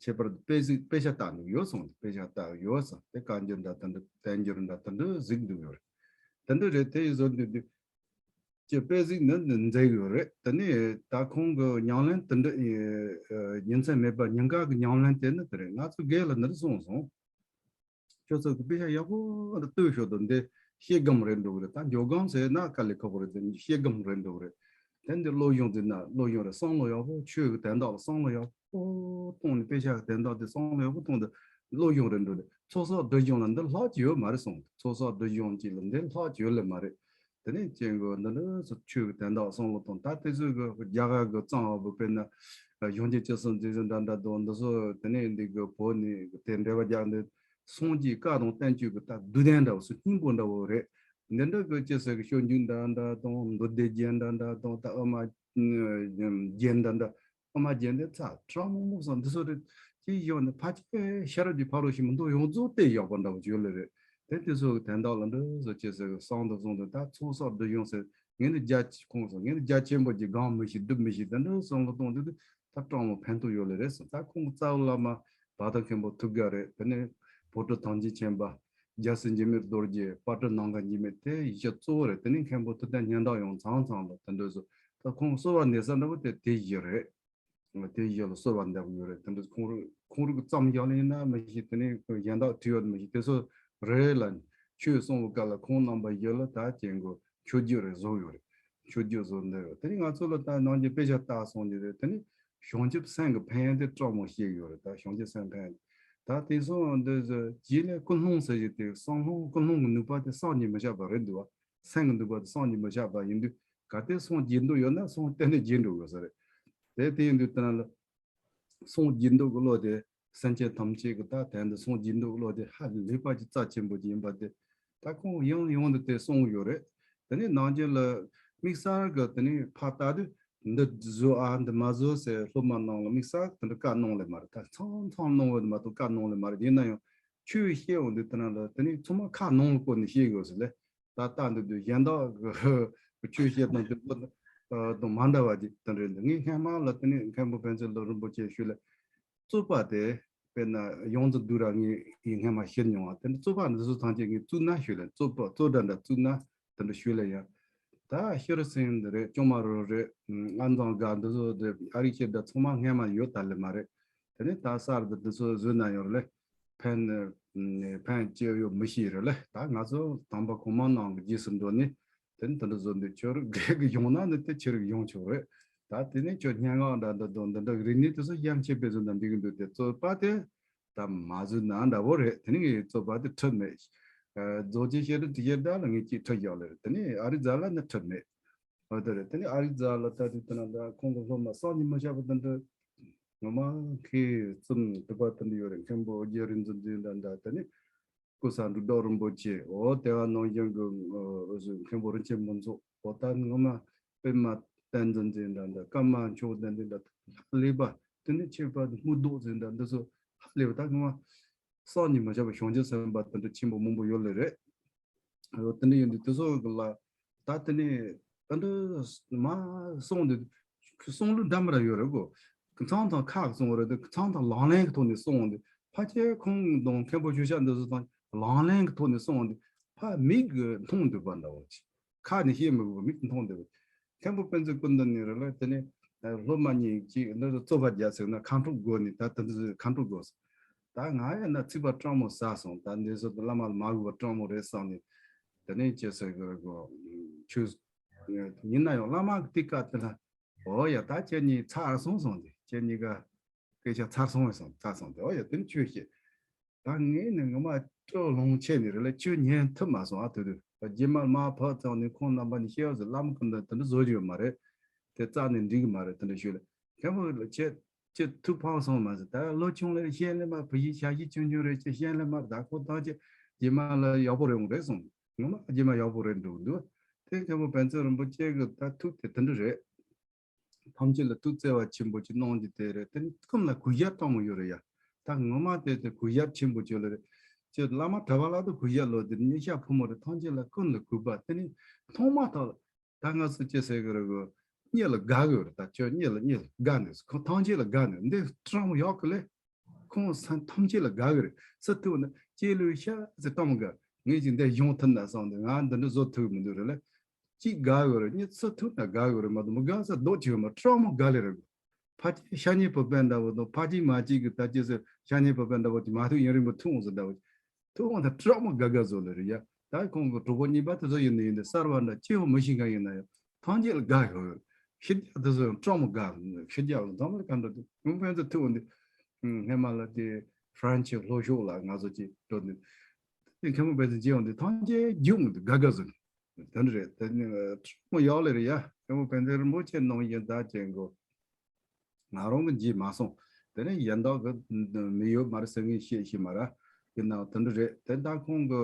ཁྱད་པར་དུ་དཔེ་གཟིགས་དཔེ་ཆ་ལྟ་འདུག་ཡོད་སོང་། དཔེ་ཆ་ལྟ་ཡོད་སོང་། དེ་བཀའ་འགྱུར་འདྲ་དེ་འདྲ། བསྟན་འགྱུར་འདྲ་དེ་འདྲ་གཟིགས་འདུག་ཡོད་རེད། དེ་འདྲ་རེད། དེ་ཡིན་བཟོ་འདུག་དུས་ཀྱི་དཔེ་གཟིགས་ནི་མཛད་ཡོད་རེད། དེ་ནས་ད་ཁོང་གི་ཉམས་ལེན་དེ་འདྲ་ཡི་ཉིན་མཚན་མེད་པར་ཉིན་དཀར་གྱི་ཉམས་ལེན་དེ་ནི་དེ་རེད། ང་ཚོ་སྒེར་ལ་འདི་འདྲ་གསུངས་སོང་། ཁྱོད་ཚོ་གི་དཔེ་ཆ་ཡག་པོ་འདི་ལྟོས་ཤོག་དང་། འདི་ཤེལ་སྒམ་རེད་འགྲོ་གི་རེད། ད་འཇོག་སྒམ་ཟེར་ན་དཀའ་ལས་ཁག་པོ་རེད། འདི་ཤེལ་སྒམ་རེད་འགྲོ་གི་རེད། དེ་འདི་སློབ་སྦྱོང་ཟེར་ན་སློབ་སྦྱོང་རེད། བསམ་བློ་ཡག་པོ། ཆོས་ཀྱི་དོན་དག་ལ་བསམ་བློ་ཡག་པོ་གཏོང་ནས། དཔེ་ཆ་གི་དོན་དག་དེ་བསམ་བློ་ཡག་པོ་གཏོང་དུས་སློབ་སྦྱོང་རེད་འགྲོ་རེད། ཚོགས་བསགས་སྒྲིབ་སྦྱོང་ལ་འདི་ལྷག་ཅིག་ཡོད་མ་རེད་གསུངས། ཚོགས་བསགས་སྒྲིབ་སྦྱོང་ཅིག་ལ་འདི་ལྷག་ཅིག་ཡོད་ལེ་མ་རེད། དེ་ནས་ཅན་གོ་འདི་འདྲ་སོ་ཆོས་ཀྱི་དོན་དག་བསམ་བློ་གཏོང་། ད་དེ་ཚོའི་གི་རྒྱ་གར་གི་གཙང་བ་བུ་དཔེར་ན་གཞུང་ཆེན་སྤྱི་གསུམ་མཛེས་བཟོ་འདྲ་འདྲ་དང་། འདི་ཚོ་དེ་ནས་འདི་གི་བོད་ནས་དེ་འགྲེལ་པ་རྒྱག་འདི་སངས་རྒྱས་བཀའ་དང་བསྟན་བཅོས་ཀྱི་ད་བསྡུས་དོན་འདྲ་བོ་སུ་སྙིང་པོ་འདྲ་བོ་རེད། འདི་འདྲ་གི་ཅི་ཟེར་གི་སྤྱོད་འཇུག་འདྲ་འདྲ་དང་། མདོ་སྡེ་རྒྱན་འདྲ་འདྲ་དང་། ད་ཨ་མ་རྒྱན་འདྲ་འདྲ། ཨ་མ་རྒྱན་འདི་ཚ་གྲངས་མང་པོ་སོང་། འདི་ཚོ་རེད། ཅི་ཡོང་ནས་ཕལ་ཆེར་ཤེས་རབ་ཀྱི་ཕ་རོལ་ཕྱིན་པ་མདོ་ཡོངས་རྫོགས་དེ་ཡག་པོ་འདྲ་བོ་ཅིག་ཡོད་ལེ་རེད། དེ་དེ་ཚོ་གི་དན་རྟགས་ལ་འདྲ་བཟོ་བྱེད་ཟེར་གི་གསང་དུ་གསུངས་དུས། ད་ཚོགས་བསགས་སྒྲིབ་སྦྱོང་ཟེར། ངས་འདི་རྒྱ་ཆེ་ཁོང་སོང་། ངས་འདི་རྒྱ་ཆེན་པོ་ཅིག་སྒང་མི་ཤེས། སྒྲུབ་མི་ཤེས། དེ་འདྲ་བསམ་བློ་གཏོང་དུས་དུས་ད་སྤྲང་མོ་ཕན་ཐོགས་ཡོད་ལེ་རེད་ཟེར། ད་ཁོང་གི་རྩ་བའི་བླ་མ་བར་དོ་མཁན་པོ་ཐུགས་དགའ་རེད། དེ་ནས་བོད་ཕྲུག་ཐང་ཅིག་ཆེན་པ་རྒྱལ་སྲས་འཇིགས་མེད་རྡོ་རྗེ། དཔལ་སྤྲུལ་ནམ་མཁའ་འཇིགས་མེད། དེ་ཡི་ཤུ་གཙོ་བོ་རེད། དེ་ནས་མཁན་པོ་ཐུབ་བསྟན་སྙན་གྲགས་ཡང་ཚང་ཚང་ལ་དེ་འདྲ་བཟོ། ད་ཁོང་གསོལ་བ་འདེབས་ས་འདྲ་པོ་དེ་དེ་བཞིན་རེད། དེ་བཞིན་ལ་གསོལ་བ་འདེབས་ཡོད་རེད། དེ་འདྲ་ཁོང་རང་ཁོང་རང་གི་བརྩམས་བཞག་ལེ་ཡིན་ན་མི་ཤེས། དེ་ནས་གཞན་དག་བྲིས་ཡོད་མི་ཤེས། དེ་ཚོ་རེད་ལ། ཆོས་གསུང་བའི་སྐབས་ལ་ཁོང་རྣམ་པ་བཞི་ལ་ད་ཅན་གོ་མཆོད་བརྗོད་རེ་བཟོ་ཡོད་རེད། མཆོད་བརྗོད་བཟོ་འདི་རེད། དེ་ནས་ང་ཚོ་ལ་ད་ནང་གི་དཔེ་ཆ་ལྟ་སོང་གི་རེད། དེ་ནས་བྱང་ཆུབ་སེམས་ཀྱི་ཕན་ཡོན་དེ་སྤྲང་མོ་བཤད་ཡོད་རེད། ད་བྱང་ཆུབ་སེམས་ཕན་ཡོན་ད་དེང་སང་འདི་རྗེས་ལ་ཀུན་སློང་ཟེར་གྱི་དེ་གསང་སྔགས་ཀུན་སློང་གི་ནུས་པ་དེ་བསམ་གྱིས་མི་ཁྱབ་པ་རེད་འདུག་བ། སེམས་ཀྱི་ནུས་པ་དེ་བསམ་གྱིས་མི་ཁྱབ་པ་ཡིན་དུས། གལ་ཏེ་སངས་རྒྱས་འདོད་ཡོད་ན་སངས་གཏན་ནས་རྒྱས་འགྲོ་དགོས་ས་རེད། དེ་དེ་ཡིན་དུས་དེ་ན་ལ་སངས་རྒྱས་འདོད་ཀྱི་བློ་དེ་སེམས་ཅན་ཐམས་ཅད་ཀྱི་ད་དོན་དུ་སངས་རྒྱས་འདོད་ཀྱི་བློ་དེ་ཧ་ལས་པ་ཅིག་རྩ་ཆེན་པོ་ཅིག་ཡིན་པ་དེ་ད་ཁོང་ཡང་ཡང་དུ་དེ་གསུངས་ཡོད་རེད། དེ་ནས་ནང་རྒྱུན་ལ་དམིགས་བསལ་གྱི་དེ་ནས་ཕར་ལྟ་དུས་འདི་བཟོ་ཨ་འདི་མ་བཟོ་ཟེར་སློབ་མ་རྣམས་ལ་དམིགས་བསལ་དེ་འདྲ་བཀའ་གནང་ལེ་མ་རེད། ད་ཚང་ཚང་གནང་བ་མ་གཏོགས་བཀའ་གནང་ལེ་མ་རེད། ཡིན་ན་ཡང་ཆོས་བཤད་འོང་དུས་དེ་ན་ལ་དེ་ནས་ཚང་མ་ཁ་ནང་ལ་བསྐོར་ནས་བཤད་དགོས་ཟེར་ལེ། ད་ལྟ་འདི་དུས་གཞན་དག་གི་ཆོས་བཤད་སྟངས་དེ་ཚོ་དང་མ་འདྲ་བ་ཅིག་དེ་འདྲ་འདུག་ངས་སྔན་མ་ལ་དེ་ནས་མཁན་པོ་ཕན་ཚུན་ལ་རིན་པོ་ཆེ་ཞུས་ལ། རྩོད་པ་དེ་དཔེར་ན་ཡོངས་སུ་བསྡུས་ར་ངས་ཡིན་སྔན་མ་ཤེས་མྱོང་བ། དེ་ནས་རྩོད་པ་འདི་ཚོ་ཐམས་ཅད་ངས་བཙུགས་ན་ཞུས་ལ། རྩོད་པ་རྩོད་འདྲ་འདྲ་བཙུགས་ན་དེ་འདྲ་ཞུས་ལ་ཡང་། ད་ཤེར་སེང་འདི་རེད། ཅོང་མ་རོ་རེད། ཨ་མཚང་དགའ་འདི་ཚོ་རེད། ཨ་རིག་ཤེར་འདྲ་ཚང་མ་སྔན་མ་ཡོད་ད་ལེ་མ་རེད། དེ་ནས་ད་གསར་དུ་འདི་ཚོ་བཟོས་ན་ཡོད་རེད་ལེ། ཕན་ཕན་སྐྱེ་ཡོད་མི་ཤེས་རེད་ལེ། ད་ང་ཚོ་དམ་པ་གོང་མ་རྣམས་ཀྱི་རྗེས་སུ་འགྲོ་ནས་དེ་ནི་དེ་འདྲ་བཟོ་འདི་ཆོས་རིག་སྒེར་གྱི་ཡོང་ན་ནི་དེ་ཆོས་རིག་ཡོང་ཆོག་རེད། ད་དེ་ནས་ཁྱོད་སྙན་ངག་འདྲ་འདྲ་དང་འདི་འདྲ་རིག་གནས་དེ་ཚོ་ཡང་ཆེ་བེད་བཟོ་འདྲ་འགྲིག་གི་འདུག་དེ་རྩོད་པ་དེ་ད་མ་བཟོས་ན་འདྲ་བོ་རེད། དེ་ནི་ངའི་རྩོད་པ་དེ་ཁྲིད་མེད། རྫོགས་ཆེན་བཤད་སྒྲུབ་དེ་བཤད་སྒྲ་ལ་ངས་ཅིག་ཁྲིད་བཞག་ལེ་རེད། དེ་ནས་ཨ་རི་ཛ་ལ་ནི་ཁྲིད་མེད། འོ་དེ་རེད། དེ་ནས་ཨ་རི་ཛ་ལ་ལྟ་དུས་དེ་ན་ད་ཁོང་གི་སློབ་མ་བསམ་གྱིས་མི་ཁྱབ་པ་དེ་འདྲ་ངོ་མ་མཁས་བཙུན་དུ་པ་དེ་འདྲ་ཡོད་རེད། མཁན་པོ་རྗེ་རིག་འཛིན་འཛིན་འདྲ་འདྲ། དེ་ནས་ཀུ་ས་འབྲུག་སྒྲོག་རིན་པོ་ཆེ། འོ་དེ་བ་ནང་བཞིན་གྱི་འོ་ཟོ་མཁན་པོ་རིན་ཆེན་ཕུན་ཚོགས། འོ་ད་ངོ་མ་པད་མ་བསྟན་འཛིན་འཛིན་འདྲ་འདྲ། ཀརྨ་མཆོག་ལྡན་འཛིན་འདྲ། ཧ་ལས་པ། དེ་ནས་ཆོས་པ་དེ་སྨུག་རྡོག་འཛིན་འདྲ། འདི་ཚོ་ཧ་ལས་པ། ད་ངོ་མ་བསམ་གྱིས་མི་ཁྱབ་པ་བྱང་ཆུབ་སེམས་དཔའ་དེ་འདྲ་ཆེན་པོ་མང་པོ་ཡོད་ལེ་རེད། འོ་དེ་འདྲ་ཡིན་དུས་དེ་ཚོ་གི་ལ་ད་དེ་ནས་ཨ་འདྲ་མ་གསུངས་དུས་གསུང་ལུགས་འདྲ་མི་འདྲ་ཡོད་རེད་གོ། ཁ་ཚང་དང་ཁ་གསུང་བ་རེད་དེ། ཁ་ཚང་དང་ལག་ལེན་གྱི་ཐོག་ནས་གསུང་དུས་ཕལ་ཆེར་ཁོང་དང་མཁན་པོ་ཆོས་སྐྱབས་འདི་ཚོ་དང་ལག་ལེན་གྱི་ཐོག་ནས་གསུང་དུས་ཕ་མིག་གིས་མཐོང་འདུག་པ་འདྲ་བོ་ཅིག་ཁ་ནས་བཤད་མི་དགོས་པ་མིག་གིས་མཐོང་འདུག་མཁན་པོ་ཕན་ཚུན་སྐུ་མདུན་ནས་རེད་ལ། དེ་ནས་སློབ་མ་གཉིས་ཀྱིས་འདི་རྩོད་པ་རྒྱག་ཟེར་ན་ཁ་འཕྲོག་དགོས་ནས། ད་དེ་འདི་ཁ་འཕྲོག་དགོས། ད་ང་ཡིན་ན་ཚིག་པ་སྤྲང་མོ་ཟ་སོང་། ད་འདི་ཚོ་བླ་མ་ལ་མ་གུས་པ་སྤྲང་མོ་རེད་བསམ་ནས། དེ་ནས་ཅི་ཟེར་གི་རེད་གོ། ཆོས་ཡིན་ན་ཡང་བླ་མ་གི་དེ་བཀའ་དེ་ལ། འོ་ཡ། ད་ཁྱེད་གཉིས་ཚར་སོང་སོང་དེ། ཁྱེད་གཉིས་ཀ་སྐད་ཆ་ཚར་སོང་བས་སོང་། ཚར་སོང་དེ། འོ་ཡ། དེ་ནས་ཆོས་བཤད། ད་ངས་ནི་ངོ་མ་སྤྲོ་ལོང་ཆེ་ནི་རེད་ལ། ཆོས་ཉན་ཐུབ་མ་སོང་། ཨ་དུ་དུ་རྗེས་མ་མ་ཕབ་ཙང་ནི་ཁོང་རྣམ་པ་ནི་བཤད་བ་ཟེར། བླ་མ་ཁོང་ད་དེ་འདྲ་བཟོ་རྒྱུ་ཡོད་མ་རེད། དེ་རྩ་ནས་འགྲིག་གི་མ་རེད། དེ་འདྲ་ཞུས་ལ། མཁན་པོ་ལ་ཁྱེད་ཁྱེད་ཐུགས་ཕངས་སོང་མ་ཟེར། ད་ལོ་ཆུང་ལ་ཤེས་ལེ་མ། བུ་ཡིག་ཤ་ཡིག་ཆུང་ཆུང་རེད། ཁྱེད་ཤེས་ལེ་མ། ད་ཁོ་ཐང་ཆད་རྗེས་མ་ལ་ཡག་པོ་རེད་འོང་རེད་གསུངས། ངོ་མ་རྗེས་མ་ཡག་པོ་རེད་འགྲོ་གི་འདུག་དེ་མཁན་པོ་བན་ཚེ་རིན་པོ་ཆེ་གི་ད་ཐུགས་དེ་དེ་འདྲ་རེད། ཐམས་ཅད་ལ་ཐུགས་བརྩེ་བ་ཆེན་པོ་ཅིག་གནང་རྒྱུ་དེ་རེད། དེ་ནི་ཀུན་ལ་གུས་ཞབས་སྤྲང་མོ་ཡོད་རེད་ཡ། ད་ངོ་མ་དེ་དེ་གུས་ཞབས་ཆེན་པོ་ཅིག་ལ་རེད། ཅེས་བླ་མ་གྲྭ་པ་ལ་དུ་གུས་ཞབས་ལོ། དེ་ནི་ཉེ་ཤ་ཕོ་མོ་རེད། ཐམས་ཅད་ལ་ཀུན་ལ་གུས་པ། དེ་ནི་མཐོང་མ་ཐག་ལ། ད་ང་ཚོ་ཅི་ཟེར་གི་རེད་གོ། གཉིད་ལ་དགའ་གི་རེད། ད་ཁྱོད་གཉིད་ལ་གཉིད་ལ་དགའ་ནས་ཁོ་ཐམས་ཅད་ལ་དགའ་ནས་འདི་སྤྲང་མོ་ཡག་གི་ལེ། ཁོང་ས་ཐམས་ཅད་ལ་དགའ་གི་རེད། སུ་ཐུག་ན་ཅེ་ལུས་ཤ་ཟེར་སྤྲང་མོ་དགའ། ངས་ཅིག་འདི་གཞུང་ཐུབ་ན་བསམ་འདུག་ང་འདི་འདྲ་བཟོ་ཐུབ་མི་འདུག་རེད་ལེ། གཅིག་དགའ་གི་རེད། གཉིས་སུ་ཐུག་ན་དགའ་གི་རེད། མ་གཏོགས་མི་དགའ་ས་རྡོག་གཅིག་ཡོད་མ། སྤྲང་མོ་དགའ་ལེ་རེད། ཕ་ཅིག་ཤ་ཉེ་བུ་སྤེན་ཟླ་བོ་དང་ཕ་ཅིག་མ་ཅིག་གི་ད་ཅི་ཟེར། ཤ་ཉེ་བུ་སྤེན་ཟླ་བོ་ཅིག་མ་ཐུག་ཡུན་རིང་པོ་ཐུག་འོང་ཟེར་ཟླ་བོ་ཅིག་ཐུག་འོང་ད་སྤྲང་མོ་དགའ་དགའ་བཟོ་ལེ་རེད་ཡ། ད་ཁོང་གི་གྲོགས་པོ་གཉིས་པ་དེ་ཚོ་ཡིན་ནི་ཡིན་ཏེ། གསར་བ་འདྲ་སྐྱེ་བོ་མི་ཤེས་མཁན་ཡིན་ན་ཡང་ཐམས་ཅད་ལ་དགའ་ཡོད། ཤི་རྒྱག་དེ་ཚོ་ཡང་སྤྲང་མོ་དགའ། ཤི་རྒྱག་ལ་ཚང་མ་ལ་ག་འདྲ་དེ་ཁོང་ཕན་ཚུན་ཐུག་འོང་དེ། སྔན་མ་ལ་དེ་ཧྥ་རན་ཆི་ལྷོ་ཕྱོགས་ལ་ང་ཚོ་ཅིག་འགྲོ་འདུག་དེ་མཁན་པོ་ཕན་ཚུན་མཇལ་འོང་དེ་ཐམས་ཅད་རྒྱུག་འོང་དེ་དགའ་དགའ་བཟོ་ནས། དེ་འདྲ་རེད། དེ་ནི་སྤྲང་མོ་ཡག་ལེ་རེད་ཡ། མཁན་པོ་ཕན་ཚུན་རིན་པོ་ཆེ་ནང་བཞིན་ད་ཅན་གོ། ང་རང་གི་མཇལ་མ་སོང་། དེ་ནས་གཞན་དག་གི་མི་ཡོད་མ་རེད་ཟེར་ངས་བཤད་ཤེས་མ་ར། ཡིན་ནའང་དེ་འདྲ་རེད། དེ་ད་ཁོང་གི་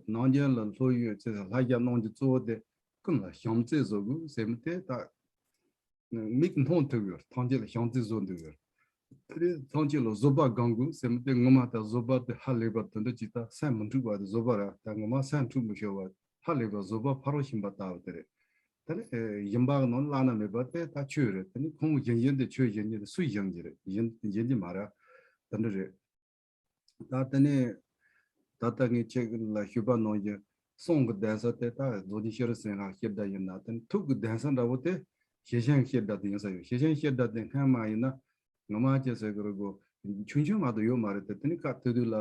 ནང་རྒྱུན་ལ་ལྷོ་ཡུལ་ཚེ་ལྷ་ཞབས་གནང་རྒྱུ་གཙོ་བོ་དེ་ཀུན་ལ་བྱམས་བརྩེ་བཟོ་དགོས་ཟེར་མི་དེ་ད་མིག་མཐོང་ཐུབ་ཡོད། ཐམས་ཅད་ལ་བྱམས་བརྩེ་བཟོ་འདུག་ཡོད། དེ་ནས་ཐམས་ཅད་ལ་བཟོད་པ་སྒོམ་དགོས་ཟེར་མི་དེ་ངོ་མ་ད་བཟོད་པ་དེ་ཧ་ལས་པ་དེ་འདྲ་ཅིག་ད་སེམས་མི་འཁྲུགས་པ་དེ་བཟོད་པ་ར་ད་ངོ་མ་སེམས་འཁྲུགས་མི་ཤོར་བ་ཧ་ལས་པ་བཟོད་པ་ཕ་རོལ་ཕྱིན་པ་ལྟ་བུ་དེ་རེད། དེ་ནས་སྦྱིན་པ་གི་ནང་བླ་ན་མེད་པ་དེ་ད་ཆོས་རེད། དེ་ནས་ཁོང་སྦྱིན་བཞིན་དེ་ཆོས་སྦྱིན་བཞིན་དེ་སུས་སྦྱིན་གྱི་རེད། སྦྱིན་སྦྱིན་གྱི་མ་རེད། དེ་འདྲ་རེད། ད་དེ་ནས་ད་ལྟ་ངས་ཁྱེད་ལ་ཞུས་པ་ནང་བཞིན་གསུང་གི་གདན་ས་དེ་ད་རྫོགས་ཆེན་ཤེས་རབ་སེམས་དཔའི་བཤད་གྲྭ་ཡིན་ན་དེ་ནས་ཐུགས་ཀྱི་གདན་ས་འདྲ་བོ་དེ་ཞལ་བཞེས་བཤད་གྲྭ་དེ་ཡིན་ས་ཡོད། ཞལ་བཞེས་བཤད་གྲྭ་དེ་སྔན་མ་ཡིན་ན་ངོ་མ་ཅི་ཟེར་གི་རེད་གོ་ཆུང་ཆུང་མ་གཏོགས་ཡོད་མ་རེད། དེ་དེ་ནས་སྐབས་དེ་དུས་ལ་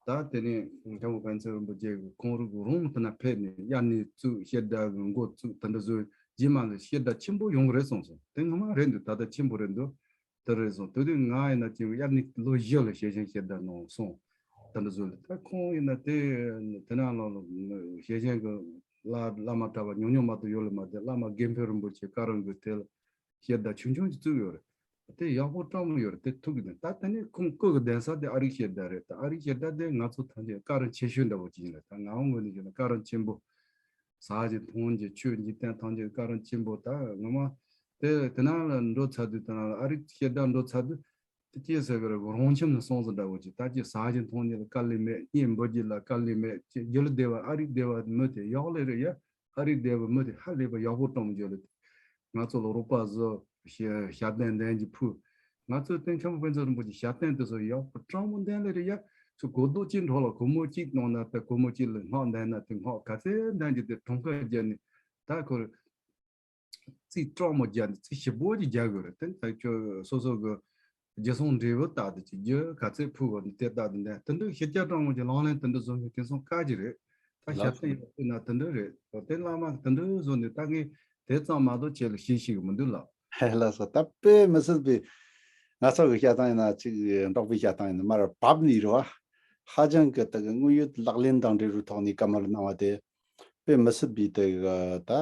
ད་དེ་ནས་མཁན་པོ་ཕན་ཚུན་རིན་པོ་ཆེ་གི་ཁོང་རུ་གི་རོང་དེ་ན་ཕེབས་ནས་དབྱར་གནས་བཙུགས་བཤད་གྲྭ་གི་འགོ་བཙུགས་དེ་འདྲ་བཟོས་རྗེས་མ་ལ་བཤད་གྲྭ་ཆེན་པོ་ཡོང་གི་རེད་གསུངས་སོང་། དེ་ངོ་མ་རེད་འདུག་ད་ལྟ་ཆེན་པོ་རེད་འདུག་དེ་རེད་སོང་། དེ་དུས་ང་ཡིན་ན་ཅིག་དབྱར་གནས་ལོ་བཞི་ལ་ཞལ་བཞེས་བཤད་གྲྭ་ནང་སོང་། དེ་འདྲ་བཟོས་ལ་ད་ཁོང་ཡིན་ན་དེ་དེ་ན་ལོ་ཞལ་བཞེས་གི་བླ་བླ་མ་གྲྭ་པ་ཉུང་ཉུང་མ་གཏོགས་ཡོད་ལ་མ་དེ་བླ་མ་དགེ་འཕེལ་རིན་པོ་ཆེ་བཀའ་རམས་གི་དེ་ལ་བཤད་གྲྭ་ཆུང་ཆུང་ཅིག་བཙུགས་ཡོད་རེད། དེ་ཡག་པོ་སྤྲང་མོ་ཡོད་རེད། དེ་ཐུགས་ཀྱི་ད་དེ་ནས་ཁོང་སྐུ་གི་གདན་ས་དེ་ཨ་རིག་བཤད་གྲྭ་རེད། ད་ཨ་རིག་བཤད་གྲྭ་དེ་ང་ཚོ་ཐམས་ཅད་བཀའ་རམས་ཆེ་ཤོས་འདྲ་བོ་ཅིག་ཡིན་རེད། ད་ང་འོང་ངོས་ནས་བཤད་ན་བཀའ་རམས་ཆེན་པོ། ཟ་གི་འཐུང་གི་ཆོས་འཇིག་རྟེན་ཐམས་ཅད་བཀའ་དྲིན་ཆེན་པོ་ད་ངོ་མ། དེ་དེ་ན་ལ་འགྲོ་ཚར་དུས་དེ་ན་ལ་ཨ་རིག་བཤད་གྲྭ་འགྲོ་ཚར་དུས་དེ་སྐྱེས་ཟེར་གི་རེད། རང་ཁྱིམ་ནས་སོང་ཟིན་འདྲ་བོ་ཅིག་ད་ཅི་ཟ་གི་འཐུང་གི་ལ་དཀའ་ལས་མེད། གཉེན་འབུལ་གྱི་ལ་དཀའ་ལས་མེད། ཅི་རྒྱུ་ལ་བདེ་བ་ཨ་རིག་བདེ་བ་མི་དེ་ཡག་ལེ་རེད་ཡ། ཨ་རིག་བདེ་བ་མི་དེ་ཧ་ལས་པ་ཡག་པོ་སྤྲང་རྒྱུ་ལ། ང་ཚོ་ལ་རོགས་པ་བཟོ། ཞལ་ཞལ་ཏན་ལྡན་གྱི་ཕུལ། ང་ཚོའི་སྟེང་ཁམས་དཔེ་མཛོད་རིན་པོ་ཆེ་ཞལ་ཏན་དེ་ཚོ་ཡག་པོ་སྤྲང་མོ་ལྡན་ལེ་རེད་ཡ། ཚོ་གོ་རྡོག་གཅིག་འཕྲོ་ལ་སྒོར་མོ་གཅིག་གནང་ན་དེ་སྒོར་མོ་གཅིག་ལ་སྔགས་འདོན་ན་དེ་སྔགས་ག་ཚད་འདོན་གྱི་དེ་གྲངས་ཀ་བརྒྱབ་ནས་ད་ཁོ་རྩིས་སྤྲང་མོ་བརྒྱབ་ནས་རྩིས་ཞིབ་པོ་ཅིག་རྒྱག་དགོས་རེད། དེ་ནི་ད་ཁྱོད་སོ་སོ་གི་རྒྱུ་སོང་འབྲས་བུ་ལྟ་དུ་ཅིག་རྒྱུ་ག་ཚད་ཕུལ་བ་ནི་དེ་ལྟ་དུ་འདོན། དེ་འདྲ་ཤེས་རྒྱ་སྤྲང་མོ་ཅིག་ལག་ལེན་དེ་འདྲ་བཟོ་མཁན་དེང་སང་དཀའ་གི་རེད། ད་ཞབས་བརྟན་ཡག་པོ་ན་དེ་འདྲ་རེད། དེ་བླ་མ་དེ་འདྲ་བཟོ་ནས་ད་ངས་དེ་ཙམ་མ་གཏོགས་ཁྱེད་ལ་ཤེས་ཤེས་གི་མི་འདུག་ལགས། ལགས་སོ། ད་དཔེ་མི་སྲིད་པའི་ང་ཚོ་གི་བཤད་སྟངས་ཡིན་ན་ཅིག་འབྲོག་པའི་བཤད་སྟངས་ཡིན་ན་མར་བབས་ནས་རེད་བ། ཧ་ཅང་གི་དེ་གི་དངོས་ཡོད་ལག་ལེན་དང་འབྲེལ་བའི་ཐོག་ནས་བཀའ་མོལ་གནང་བ་དེ་དཔེ་མི་སྲིད་པའི་དེ་གི་ད་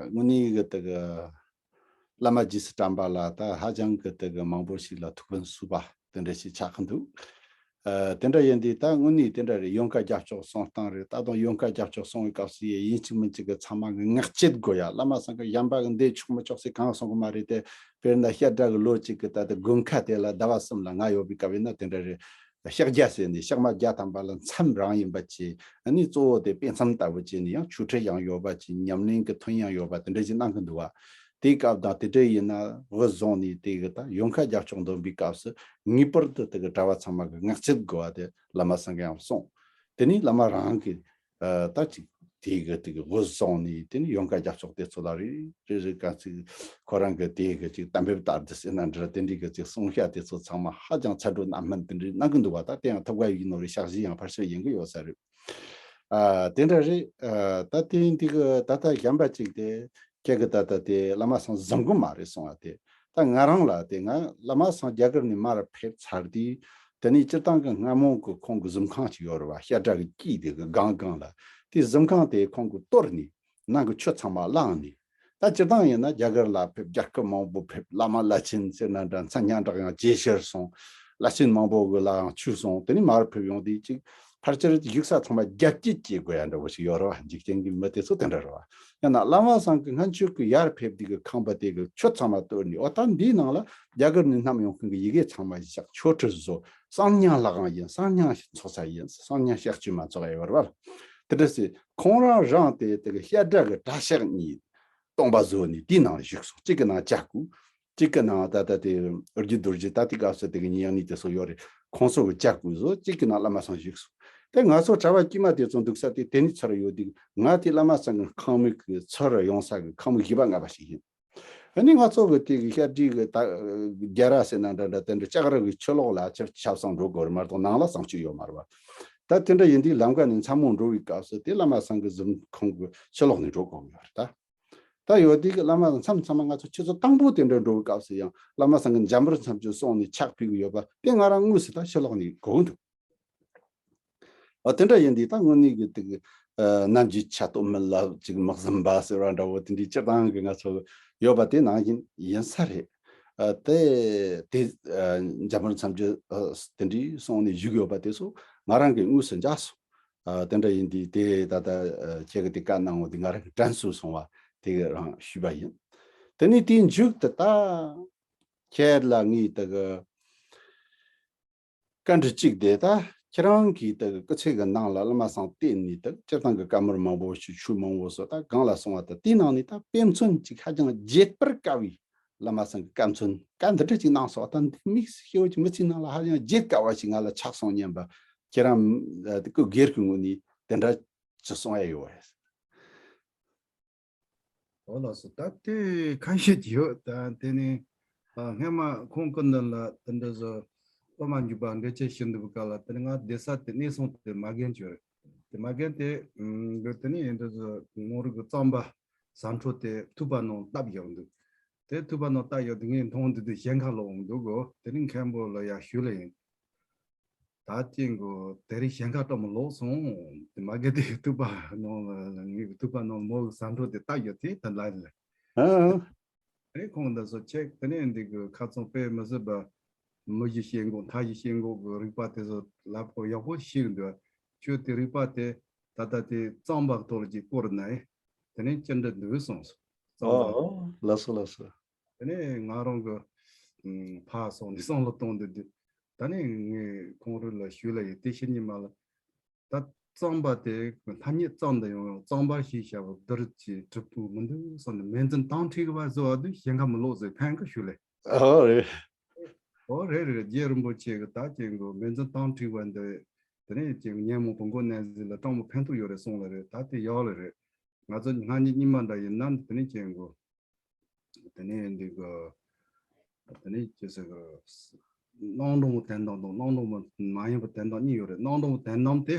དངོས་གནས་གི་དེ་གི་བླ་མ་རྗེས་སུ་དྲན་པ་ལ་ད་ཧ་ཅང་གི་དེ་གི་མང་པོ་ཞིག་ལ་ཐུགས་ཕན་གསོས་པ་དེ་འདྲ་ཞིག་ཆགས་ཀྱི་འདུག་ཨ། དེ་འདྲ་ཡིན་དུས་ད་དངོས་གནས་དེ་འདྲ་རེད། ཡོན་བཀའ་རྒྱབ་སྐྱོར་གསུང་སྟངས་རེད། ད་དུང་ཡོན་བཀའ་རྒྱབ་སྐྱོར་གསུང་བའི་སྐབས་སུ་ཡིན་གཅིག་མིན་གཅིག་གི་ཚང་མ་གི་ངག་བཅད་དགོས་ཡ། བླ་མ་སང་གི་གཞན་པ་གི་འདི་ཆོག་མི་ཆོག་ཟེར་གང་གསུང་གི་མ་རེད་དེ། དཔེར་ན་བཤད་གྲྭ་གི་ལོ་གཅིག་གི་ད་ལྟ་དགུན་ཁ་དེ་ལ་ཟླ་བ་གསུམ་ལ་ང་ཡོད་པའི་སྐབས་ཡིན་ན་དེ་འདྲ་རེད། ཕྱག་རྒྱ་ཟེར་ནས་ཕྱག་མ་བརྒྱ་ཐམ་པ་ལ་མཚམས་རང་ཡིན་པ་བྱས། ཨ་ནི་གཙོ་བོ་དེ་དཔེ་མཚམས་ལྟ་བུ་བྱས་ནས་ཡང་ཆོས་ཁྲིད་ཡང་ཡོད་པ་བྱས། ཉམས་ལེན་གྱི་ཐུན་ཡང་ཡོད་པ་དེ་འདྲ་ཞིག་གནང་གི་འདུག་བ། དེའི་སྐབས་དང་དེ་འདྲ་ཡིན་ན་དབུ་བཟུང་ནས་དེ་གི་ད་ཡོན་བཀའ་རྒྱབ་སྐྱོར་འདོན་པའི་སྐབས་སུ་ངེས་པར་དུ་དེ་གི་གྲྭ་པ་ཚང་མ་གི་ངག་བཅད་དགོས་པ་དེ་བླ་མ་སེང་གེ་ཡང་གསུངས། དེ་ནས་བླ་མ་རང་གི་ཨ་ད་ཅིག་དེ་གི་དེ་གི་དབུ་བཟུང་ནས་དེ་ནས་ཡོན་བཀའ་རྒྱབ་སྐྱོར་དེ་ཚོ་ལ་རེ་རེ་རེ་ག་ཚིག་ཁོ་རང་གི་དེ་གི་ཅིག་གཏན་འབེབས་ལྟར་དུ་ཟེར་ན་འདྲ་དེ་འདྲའི་གི་ཅིག་གསུང་བཤད་དེ་ཚོ་ཚང་མ་ཧ་ཅང་ཚ་དྲོད་རྣམ་སྨིན་དེ་འདྲའི་གནང་གི་འདུག་བ། ད་དེ་ཡང་ཐུབ་དཀའ་ཡིན་ནོ་རེད། ཞག་བཞི་ཡང་ཕལ་ཆེར་ཡིན་གི་ཡོད་ས་རེད། ཨ། དེ་འདྲ་རེད། ཨ། ད་དེ་འདི་གི་ད་ལྟ་གཞན་པ་ཅིག་དེ་ཁྱེད་ཀྱི་ད་ལྟ་དེ་བླ་མ་སང་བཟང་གི་མ་རེད་གསུང་བ་དེ། ད་ང་རང་ལ་དེ་ང་བླ་མ་སང་རྒྱ་གར་ནས་མར་ཕེབས་ཚར་དུས་དེ་ནས་སྤྱིར་བཏང་གི་སྔ་མོ་གི་ཁོང་གི་གཟིམ་ཁང་ཅིག་ཡོད་རེད་བ། བཤད་གྲྭ་གི་དཀྱིལ་དེ་གི་སྒང་སྒང་ལ་དེ་གཟིམ་ཁང་དེ་ཁོང་གི་གཏོར་ནས་ནང་གི་ཆུ་ཚང་མ་བླངས་ནས། ད་སྤྱིར་བཏང་ཡིན་ན་རྒྱ་གར་ལ་ཕེབས་རྒྱལ་ཁབ་མང་པོ་ཕེབས་བླ་མ་བླ་ཆེན་ཟེར་ན་འདྲ་མཚན་སྙན་གྲགས་ཡང་ཇེ་ཆེར་སོང་། བླ་ཆེན་མང་པོ་གི་ལའང་ཆུད་སོང་། དེ་ནས་མར་ཕེབས་ཡོང་དུས་ཅིག་ཕལ་ཆེར་བཞུགས་ས་ཚང་མ་རྒྱ་སྐྱེད་བྱེད་དགོས་ཡ་འདྲ་བོ་ཞིག་ཡོད་རེད་བ། འཇིག་རྟེན་གྱི་མི་དེ་ཚོ་དེ་འདྲ་རེད་བ། ཡང་ན་བླ་མ་སང་གི་སྔན་ཆད་ཀྱི་ཡར་ཕེབས་དུས་ཀྱི་ཁང་པ་དེ་གི་ཆུ་ཚང་མ་གཏོར་ནས། འོ་ད་འདིའི་ནང་ལ་རྒྱ་གར་ནས་བསྣམས་ཡོང་མཁན་གྱི་ཡི་གེ་ཚང་མ་བཞག་ཆོས་ཁྲིད་བཟོ། གསང་སྙིང་ལྷ་ཁང་ཡིན། གསང་སྙིང་ཚོགས་ས་ཡིན། གསང་སྙིང་གཤེགས་བཅོས་མ་ཚོགས་ཡ་ཡོད་རེད་བ། དེ་འདྲ་སེ་ཁོང་རང་རང་དེ་དེ་གི་བཤད་གྲྭ་གི་གྲྭ་ཤག་གཉིས་སྟོང་པ་བཟོས་ནས་དེའི་ནང་བཞུགས་སོང་། གཅིག་གི་ནང་ལྕགས་སྐུ། གཅིག་གི་ནང་ད་ལྟ་དེ་རྒྱུ་རྡོ་རྗེ་ད་ལྟའི་སྐབས་སུ་དེ་གི་ཉེ་ཡང་ནི་དེ་ཚོ་ཡོད་རེད། ཁོང་ཚོ་གི་ལྕགས་སྐུ་བཟོ། གཅིག་གི་ནང་བླ་མ་སང་བཞུགས་སོང་། དེ་ང་ཚོ་གྲྭ་པ་དཀྱུས་མ་དེ་ཚོ་འདུག་ས་དེ་དེ་ནི་ཚུར་ཡོད་དུས་ང་དེ་བླ་མ་སང་གི་ཁང་མིག་གི་ཚུར་ཡོང་ས་གི་ཁང་མིག་བཞི་པ་ལྔ་པ་ཞིག་ཡིན། ཨ་ནི་ང་ཚོ་གི་དེ་གི་བཤད་གྲྭའི་གི་ད་རྒྱ་ར་ཟེར་ན་འདྲ་འདྲ་དེ་འདྲ་ལྕགས་རི་གི་ཕྱི་ལོགས་ལ་ཆབ་ཆབ་གསང་འགྲོ་དགོས་རེད་མ་གཏོགས་ནང་ལ་གསང་སྤྱོད་ཡོད་མ་རེད་བ། ད་དེ་འདྲ་ཡིན་དུས་ལམ་ཀ་ནས་མཚན་མོ་འགྲོ་བའི་སྐབས་སུ་དེ་བླ་མ་སང་གི་གཟིམ་ཁང་གི་ཕྱི་ལོགས་ནས་འགྲོ་དགོས་ཡོད་རེད་ད། ད་ཡོད་དུས་ཀྱི་བླ་མ་མཚམས་མཚམས་མ་ང་ཚོ་ཆུ་ཚོད་དང་པོ་དེ་འདྲ་འགྲོ་བའི་སྐབས་སུ་ཡང་བླ་མ་སང་གི་འཇམ་དཔལ་མཚམས་སྤྱོད་སོང་ནས་ཕྱག་ཕུལ་གི་ཡོད་པ་དེ་ང་རང་དངོས་སུ་ད་ཕྱི་ལོགས་ནས་གོ་གི་འདུག་ཨ། དེ་འདྲ་ཡིན་དུས་ད་དངོས་གནས་ཀྱི་དེ་གི་ཨ་ནམ་རྒྱུན་ཆ་སྟོད་སྨད་ལ་ཅིག་མི་གཟིམ་པ་ཟེར་བ་འདྲ་བོ་དེ་འདྲའི་སྤྱིར་བཏང་གི་ང་ཚོ་ཡོད་པ་དེ་ནང་བཞིན་ཡིན་ས་རེད། ཨ། དེ་དེ་ཨ་འཇམ་དཔལ་མཚམས་སྤྱོད་ཨ་དེ་འདྲའི་སོང་ནས་བཞུགས་ཡོད་པ་དེ་ཚོ་ང་རང་གིས་དངོས་སུ་མཇལ་སོང་། ཨ། དེ་འདྲ་ཡིན་དུས་དེ་ད་ལྟ་ཨ་ཁྱེད་ཀྱི་དེ་བཀའ་གནང་བ་དེ་ང་རང་གི་དྲན་གསོས་སོང་བ་དེ་གི་རང་ཞུས་པ་ཡིན། དེ་ནས་དེའི་མཇུག་ཏུ་ད་ཁྱེད་ལ་ངས་དེ་གི་ བཀའ་འདྲི་གཅིག་དེ་ད་ཁྱེད་རང་གིས་ད་སྐུ་ཚེ་གི་ནང་ལ་བླ་མ་ཚང་བསྟེན་ནས་ད་སྤྱིར་བཏང་གི་བཀའ་མོལ་མང་པོ་ཞིག་ཆོས་མང་པོ་སོགས་ད་གང་ལ་གསུངས་པ་ད་དེའི་ནང་ནས་ད་དཔེ་མཚོན་གཅིག་ཧ་ཅང་བརྗེད་པར་དཀའ་བའི་བླ་མ་ཚང་གི་བཀའ་མཚོན་བཀའ་འདི་འདྲ་གཅིག་གནང་སོང་། ད་འདི་དམིགས་བསལ་ཤེས་པ་ཅིག་མི་ཚེའི་ནང་ལ་ཧ་ཅང་བརྗེད་དཀའ་བ་ཞིག་ང་ལ་ཆགས་སོང་སྙམ་པ་ཁྱེད་རང་ད་སྐུ་སྒེར་གྱི་ངོས་ནས་དེ་འདྲ་ཅིག་གསུང་ཡ་ཡོད་པ་རེད། འོ་ལགས་སོ། ད་དེ་ཁ་ཤས་ཀྱི་ཡོད། ད་དེ་ནི་ཨ་སྔས་མ་ཁོང་སྐུ་མདུན་ལ་དེ་འདྲ་བཟོ་པདྨ་འབྱུང་པ་འགྲེལ་བཤད་ཞུ་འདུག་ག་ལ། དེ་ནི་ང་བསྡད་ས་དེ་གནས་སོང་དེ་མ་རྒན་བྱོས་རེད། དེ་མ་རྒན་དེ་ཨུམ་དེ་ནི་ཡིན་འདྲ་བཟོ་ངོ་རུ་གི་གཙང་པ་ཟ་འཕྲོ་དེ་ཐུབ་པ་ནང་བཏབ་ཡོང་འདུག་དེ་ཐུབ་པ་ནང་བཏབ་ཡོང་དུས་ངས་མཐོང་དུས་དེ་ཞེན་ཁ་ལོག་འོང་འདུག་གོ། དེ་ནི་མཁན་པོ་ལ་ཡ་ཞུས་ལ་ཡིན། ད་ཅིང་གོ་དེ་རིང་ཞེན་ཁ་སྤྲོ་མོ་ལོག་སོང་། དེ་མ་གི་དེ་ཐུབ་པ་ནང་ལ་ངའི་ཐུབ་པ་ནང་མོ་གི་ཟ་འཕྲོ་དེ་བཏབ་ཡོད་དེ་ད་ལ་ལ། ཨ་ཨ། དེ་ཁོང་འདི་ཚོ་ཆེག་དེ་ནས་འདི་གི་ཁ་ཚོན་དཔེ་མི་སྲིད་པ་མི་གཞི་ཤེས་འགོག་མཐའ་གཞི་ཤེས་འགོག་གི་རིག་པ་དེ་ཚོ་ལབ་གོ་ཡག་པོ་ཤེས་འདུག་ཁྱོད་དེ་རིག་པ་དེ་ད་ལྟ་དེ་གཙང་པ་གི་ཐོག་ལ་ཅིག་བསྐོར་ན་ཨེ་དེ་ནས་ཅི་འདྲ་འདུག་གསུངས་སོ། གཙང་པ། ཨོ་ལགས་སོ་ལགས་སོ། དེ་ནས་ང་རང་གི་ཨུམ་ཕར་སོང་ནས་བསམ་བློ་གཏོང་འདི་འདི། ད་ནི་ངས་ཁོང་རང་ལ་ཞུས་ལ་ཡི་དེ་ཕྱི་ཉིན་མ་ལ། ད་གཙང་པ་དེ་ཐ་སྙད་གཙང་དུ་ཡོང་ཡང་གཙང་པ་ཞེས་བྱ་བ་བསྡུར་གྱི་གྲུབ་ཐུབ་མི་འདུག་བསམ་ནས་མེ་འཛིན་དྭངས་འཕྲིག་པ་བཟོ་བ་དུ་ཞེན་ཁ་མི་ལོག་ཟེར་ཕན་ཁ་ཞུས་ལེ། ཨོ་རེད། ཨོ་རེད་རེད་རེད། རྗེ་རིན་པོ་ཆེ་གི་ད་ཅན་གོ་མེ་འཛིན་དྭངས་འཕྲིག་པ་འདི་དེ་ནས་ཅན་ཉན་མོ་བོང་གོ་ནན་ཟི་ལ་སྤྲང་མོ་ཕན་ཐོགས་ཡོད་རེད་གསུངས་ལ་རེད། ད་དེ་ཡག་ལ་རེད། ང་ཚོ་སྔ་ཉིན་ཉི་མ་འདྲ་ཡིན་ན་དེ་ནས་ཅན་གོ་དེ་ནས་འདི་གི་དེ་ནས་ཅི་ཟེར་གི་སྣང་སྟོང་དོན་དམ་དང་སྣང་སྟོང་མ་ཡིན་པའི་དོན་དམ་གཉིས་ཡོད་རེད། སྣང་སྟོང་དོན་དམ་དེ་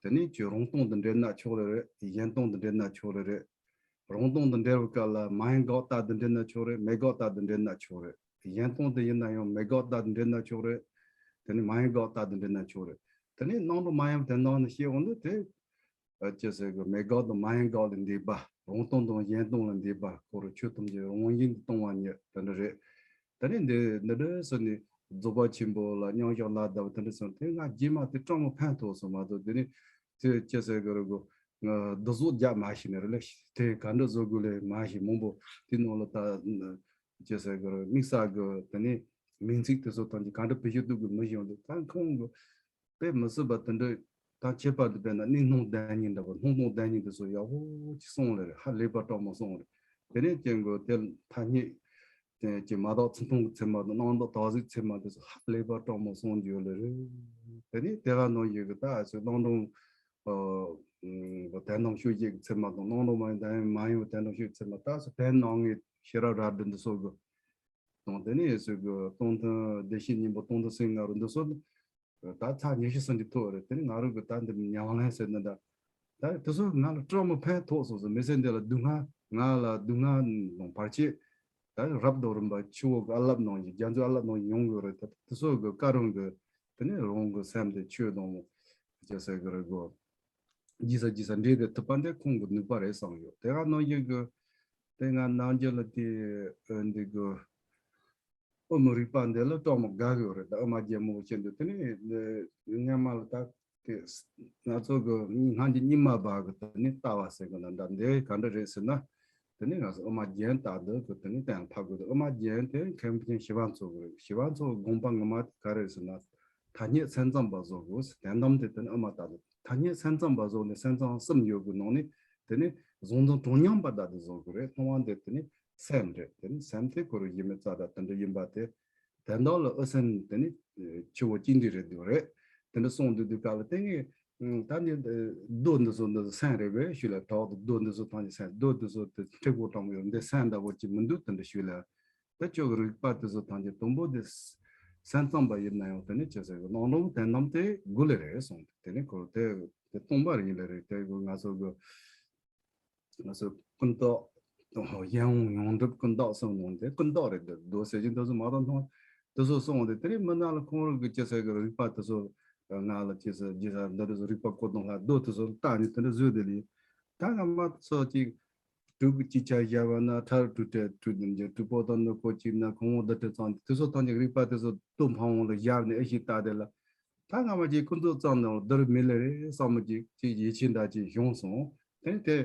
དེ་ནས་ཅི་རང་སྟོང་དུ་འདྲེན་ན་ཆོག་ལེ་རེད། གཞན་སྟོང་དུ་འདྲེན་ན་ཆོག་ལེ་རེད། རང་སྟོང་དུ་འདྲེན་པའི་སྐབས་ལ་མ་ཡིན་དགག་ལྟ་དུ་འདྲེན་ན་ཆོག་རེད། མེད་དགག་ལྟ་དུ་འདྲེན་ན་ཆོག་རེད། གཞན་སྟོང་དུ་ཡིན་ན་ཡང་མེད་དགག་ལྟ་དུ་འདྲེན་ན་ཆོག་རེད། དེ་ནས་མ་ཡིན་དགག་ལྟ་དུ་འདྲེན་ན་ཆོག་རེད། དེ་ནས་སྣང་སྟོང་མ་ཡིན་པའི་དོན་དམ་ནི་ཤེས་འོང་དུས་དེ། ཅི་ཟེར་གི་མེད་དགག་དང་མ་ཡིན་དགག་ལ་འདས་པ། རང་སྟོང་དང་གཞན་སྟོང་ལ་འདས་པ། ཁོ་རང་ཆོས་ཐམས་ཅད་རང་བཞིན་དུ་སྟོང་བ་ཉིད་དེ་འདྲ་རེད། དེ་ནས་འདི་འདི་འདྲ་ཟེར་ནས་རྫོགས་པ་ཆེན་པོ་ལ་མཉམ་བཞག་ལ་བཟླ་བ་དེ་འདྲ་ཟེར་དེ་ང་རྗེས་མ་དེ་སྤྲང་མོ་ཕན་ཐོགས་སོང་མ་གཏོགས་དེ་ནས་དེ་ཅི་ཟེར་གི་རེད་གོ། ང་བསྡུ་གསོག་རྒྱག་མ་ཤེས་ནི་རེད་ལ། དེ་ག་འདྲ་བཟོ་དགོས་ལས་མ་ཤེས་མང་པོ་དེ་ནང་ལ་ད་ཅི་ཟེར་གི་རེད་དམིགས་བསལ་གི་དེ་ནས་མིང་ཚིག་དེ་ཚོ་ཐམས་ཅད་ག་འདྲ་བེད་སྤྱོད་གཏོང་དགོས་མི་ཤེས་འོང་དུས་ད་ཁོང་གི་དཔེ་མི་སྲིད་པ་དེ་འདྲ་ད་ཁྱད་པར་དུ་དཔེར་ན་གནས་སྣང་བདག་ཉིད་འདྲ་བ་སྣང་སྟོང་བདག་ཉིད་དེ་ཚོ་ཡག་པོ་ཅིག་གསུངས་ལེ་རེད། ཧ་ལས་པ་སྤྲང་མོ་གསུངས་རེད། དེ་ནས་ཀྱང་གོ་དེ་ཐ་སྙད་དེ་ཀྱི་མ་དག་ཚུལ་མཐོང་གི་ཚད་མ་དང་སྣང་དག་དག་གཟིགས་ཚད་མ་དེ་ཚོ་ཧ་ལས་པ་སྤྲང་མོ་གསུངས་ཡོད་ལེ་རེད། དེ་ནས་དེ་ག་ནང་བཞིན་གི་ད་ཨ་ཚོས་སྣང་སྟོང་དོན་དམ་ཤོད་བྱེད་ཀྱི་ཚད་མ་དང་སྣང་སྟོང་མ་ཡིན་དོན་མ་ཡིན་པའི་དོན་དམ་ཤོད་ཀྱི་ཚད་མ་ད་སོ་དོན་སྣང་ངེ་ཤེས་རབ་རལ་གྲི་འདི་སོགས་གི་དང་དེ་ནས་ཟེར་གི་སྟོང་ཐུན་བདེ་གཤེགས་སྙིང་པོ་སྟོང་ཐུན་སེམས་ལྔ་རུ་འདི་ཚོ་ད་ཚར་ཉི་ཤུ་སུམ་ཅུ་ཐོག་རེད། དེ་ནས་ང་རང་གི་ད་འདི་ཉམས་ལེན་ཟེར་འདི་འདྲ་ད་དེ་ཚོ་ང་ལ་སྤྲང་མོ་ཕན་ཐོགས་སོང་ཟེར་མི་ཚེ་འདི་ལ་སྡུག་བསྔལ་ང་ལ་སྡུག་བསྔལ་དང་བར་ཆད་ད་རབ་དང་རིམ་པ་ཆུ་བོ་གི་ཨ་ལབ་ནང་བཞིན་རྒྱ་མཚོའི་ཨ་ལབ་ནང་བཞིན་ཡོང་གི་རེད། ད་དེ་ཚོ་གི་ཀ་རང་གི་དེ་ནས་རང་གི་སེམས་དེ་ཆོས་དང་ཅི་ཟེར་གི་རེད་གོ། རྗེས་ས་རྗེས་ས་འདྲེས་པའི་ཐུབ་པ་འདི་ཁོང་གི་ནུས་པ་རེད་བསམ་ཡོད། དེ་ག་ནང་བཞིན་གི་དེ་ང་ནང་རྒྱུད་ལ་དེ་ཨ་འདི་གི་དབུ་མའི་རིག་པ་འདི་ལ་སྤྲང་མོ་དགའ་གི་ཡོད་རེད། ད་དབུ་མ་རྒྱན་མོ་བྱེད་འདུག་དེ་ནས་སྔན་མ་ལ་ད་དེ་ང་ཚོ་གི་སྔ་འགྱུར་རྙིང་མ་བ་གི་དེ་ནས་ལྟ་བ་ཟེར་གི་ན་འདྲ་འདི་ག་འདྲ་རེད་ཟེར་ན། དེ་ནས་ང་ཚོ་དབུ་མ་རྒྱན་ལྟ་འདི་གི་དེ་ནས་གཏན་ལ་ཕབ་དགོས། དེ་དབུ་མ་རྒྱན་དེ་མཁན་པོ་ཆེན་ཞི་བ་འཚོ་གི་རེད། ཞི་བ་འཚོ་གི་དགོངས་པ་ངོ་མ་དེ་ག་རེ་རེད་ཟེར་ན། ཐ་སྙད་སེམས་ཙམ་པ་བཟོ་དགོས། དོན་དམ་དེ་དེ་ནི་ཨ་མ་ལྟ་བུ། ཐ་སྙད་སེམས་ཙམ་པ་བཟོ་ནས་སེམས་ཙམ་གསུམ་ཡོད་དགོས་ནང་ནས་དེ་ནི་གཟུང་འཛིན་གྲངས་མཉམ་པ་ལྟ་དེ་བཟོ་དགོས་རེད། སྣང་བ་འདི་དེ་ནི་སེམས་རེད། དེ་ནི་སེམས་དེ་ཁོ་རང་ཡིན་མིན་རྩ་དང་དེ་འདྲ་ཡིན་པ་དེ། དོན་དག་ལ་ཨུ་སེམས་དེ་ནི་ཆུ་བོ་གཅིག་འདྲ་རེད་འདུག་རེད། དེ་འདྲ་གསུངས་འདུག་དུས་སྐབས་ལ་དེ་ངས་ད་ནི་རྡོ་འདི་ཚོ་འདི་ཚོ་སེམས་རེད་པས་ཞུས་ལ། བྲག་ཏུ་རྡོ་འདི་ཚོ་ཐམས་ཅད་སེམས། རྡོ་འདི་ཚོ་དེ་མཁྲེགས་པོ་སྤྲང་པོ་ཡོད་འདི་སེམས་འདྲ་བོ་ཅིག་མི་འདུག་དེ་འདྲ་ཞུས་ལ། དེ་ཆོས་ཀྱི་རིག་པ་དེ་ཚོ་ཐམས་ཅད་དང་པོ་དེ་སེམས་ཙམ་པ་ཡིན་ན་ཡང་དེ་ནི་ཅི་ཟེར་གི་སྣང་སྟོང་དོན་དམ་དེ་དགོས་ལེ་རེད་གསུངས་ཏེ། དེ་ནི་ཁོ་དེ་དེ་སྟོང་པ་རེད་ཡིན་ལེ་རེད། དེ་གི་ང་ཚོ་གི་ང་ཚོ་ཀུན་བརྟགས་གཞན་དབང་ཡོངས་གྲུབ་ཀུན་བརྟགས་གསུམ་ནང་དེ་ཀུན་བརྟགས་རེད། དེ་རྡོ་ཟེར་གྱི་འདི་ཚོ་མ་གཏོགས་མཐོང་དེ་ཚོ་གསུངས་ཏེ། དེ་ནི་མི་ན་ལ་ཁོང་རང་གི་ཅི་ཟེར་གི་རིག་པ་དེ་ཚོ་ང་ལ་ཅི་ཟེར་ཅི་ཟེར་འདི་འདྲ་ཚོ་རིག་པ་གོ་དང་ལྷ་རྡོ་དེ་ཚོ་བལྟ་ནས་དེ་འདྲ་བཟོས་དེ་ལས་ད་ང་མ་ཚོ་ཅིག་གྲུབ་ཀྱི་ཅི་ཆ་བཞག་པ་ན་ཁྲ་རུ་གྲུབ་བྲལ་གྲུབ་ཉིན་གྱི་གྲུབ་པོ་དང་ནི་གོ་གཅིག་ན་ཁོང་བོ་འདི་འདྲ་ཙང་དེ་ཚོ་ཐམས་ཅད་རིག་པ་དེ་ཚོ་ལྟོ་འཕང་བོ་ལ་བཞག་ནས་ཨེ་ཤེས་ལྟ་དེ་ལ། ད་སྔ་མ་ཅིག་ཀུན་རྫོབ་ཙམ་ནང་བསྡུར་མེད་ལེ་རེད་བསམ་མི་ཅིག་ཅིག་ཡིད་ཆེས་འདྲ་ཅིག་བྱུང་སོང་། དེ་ནི་དེ་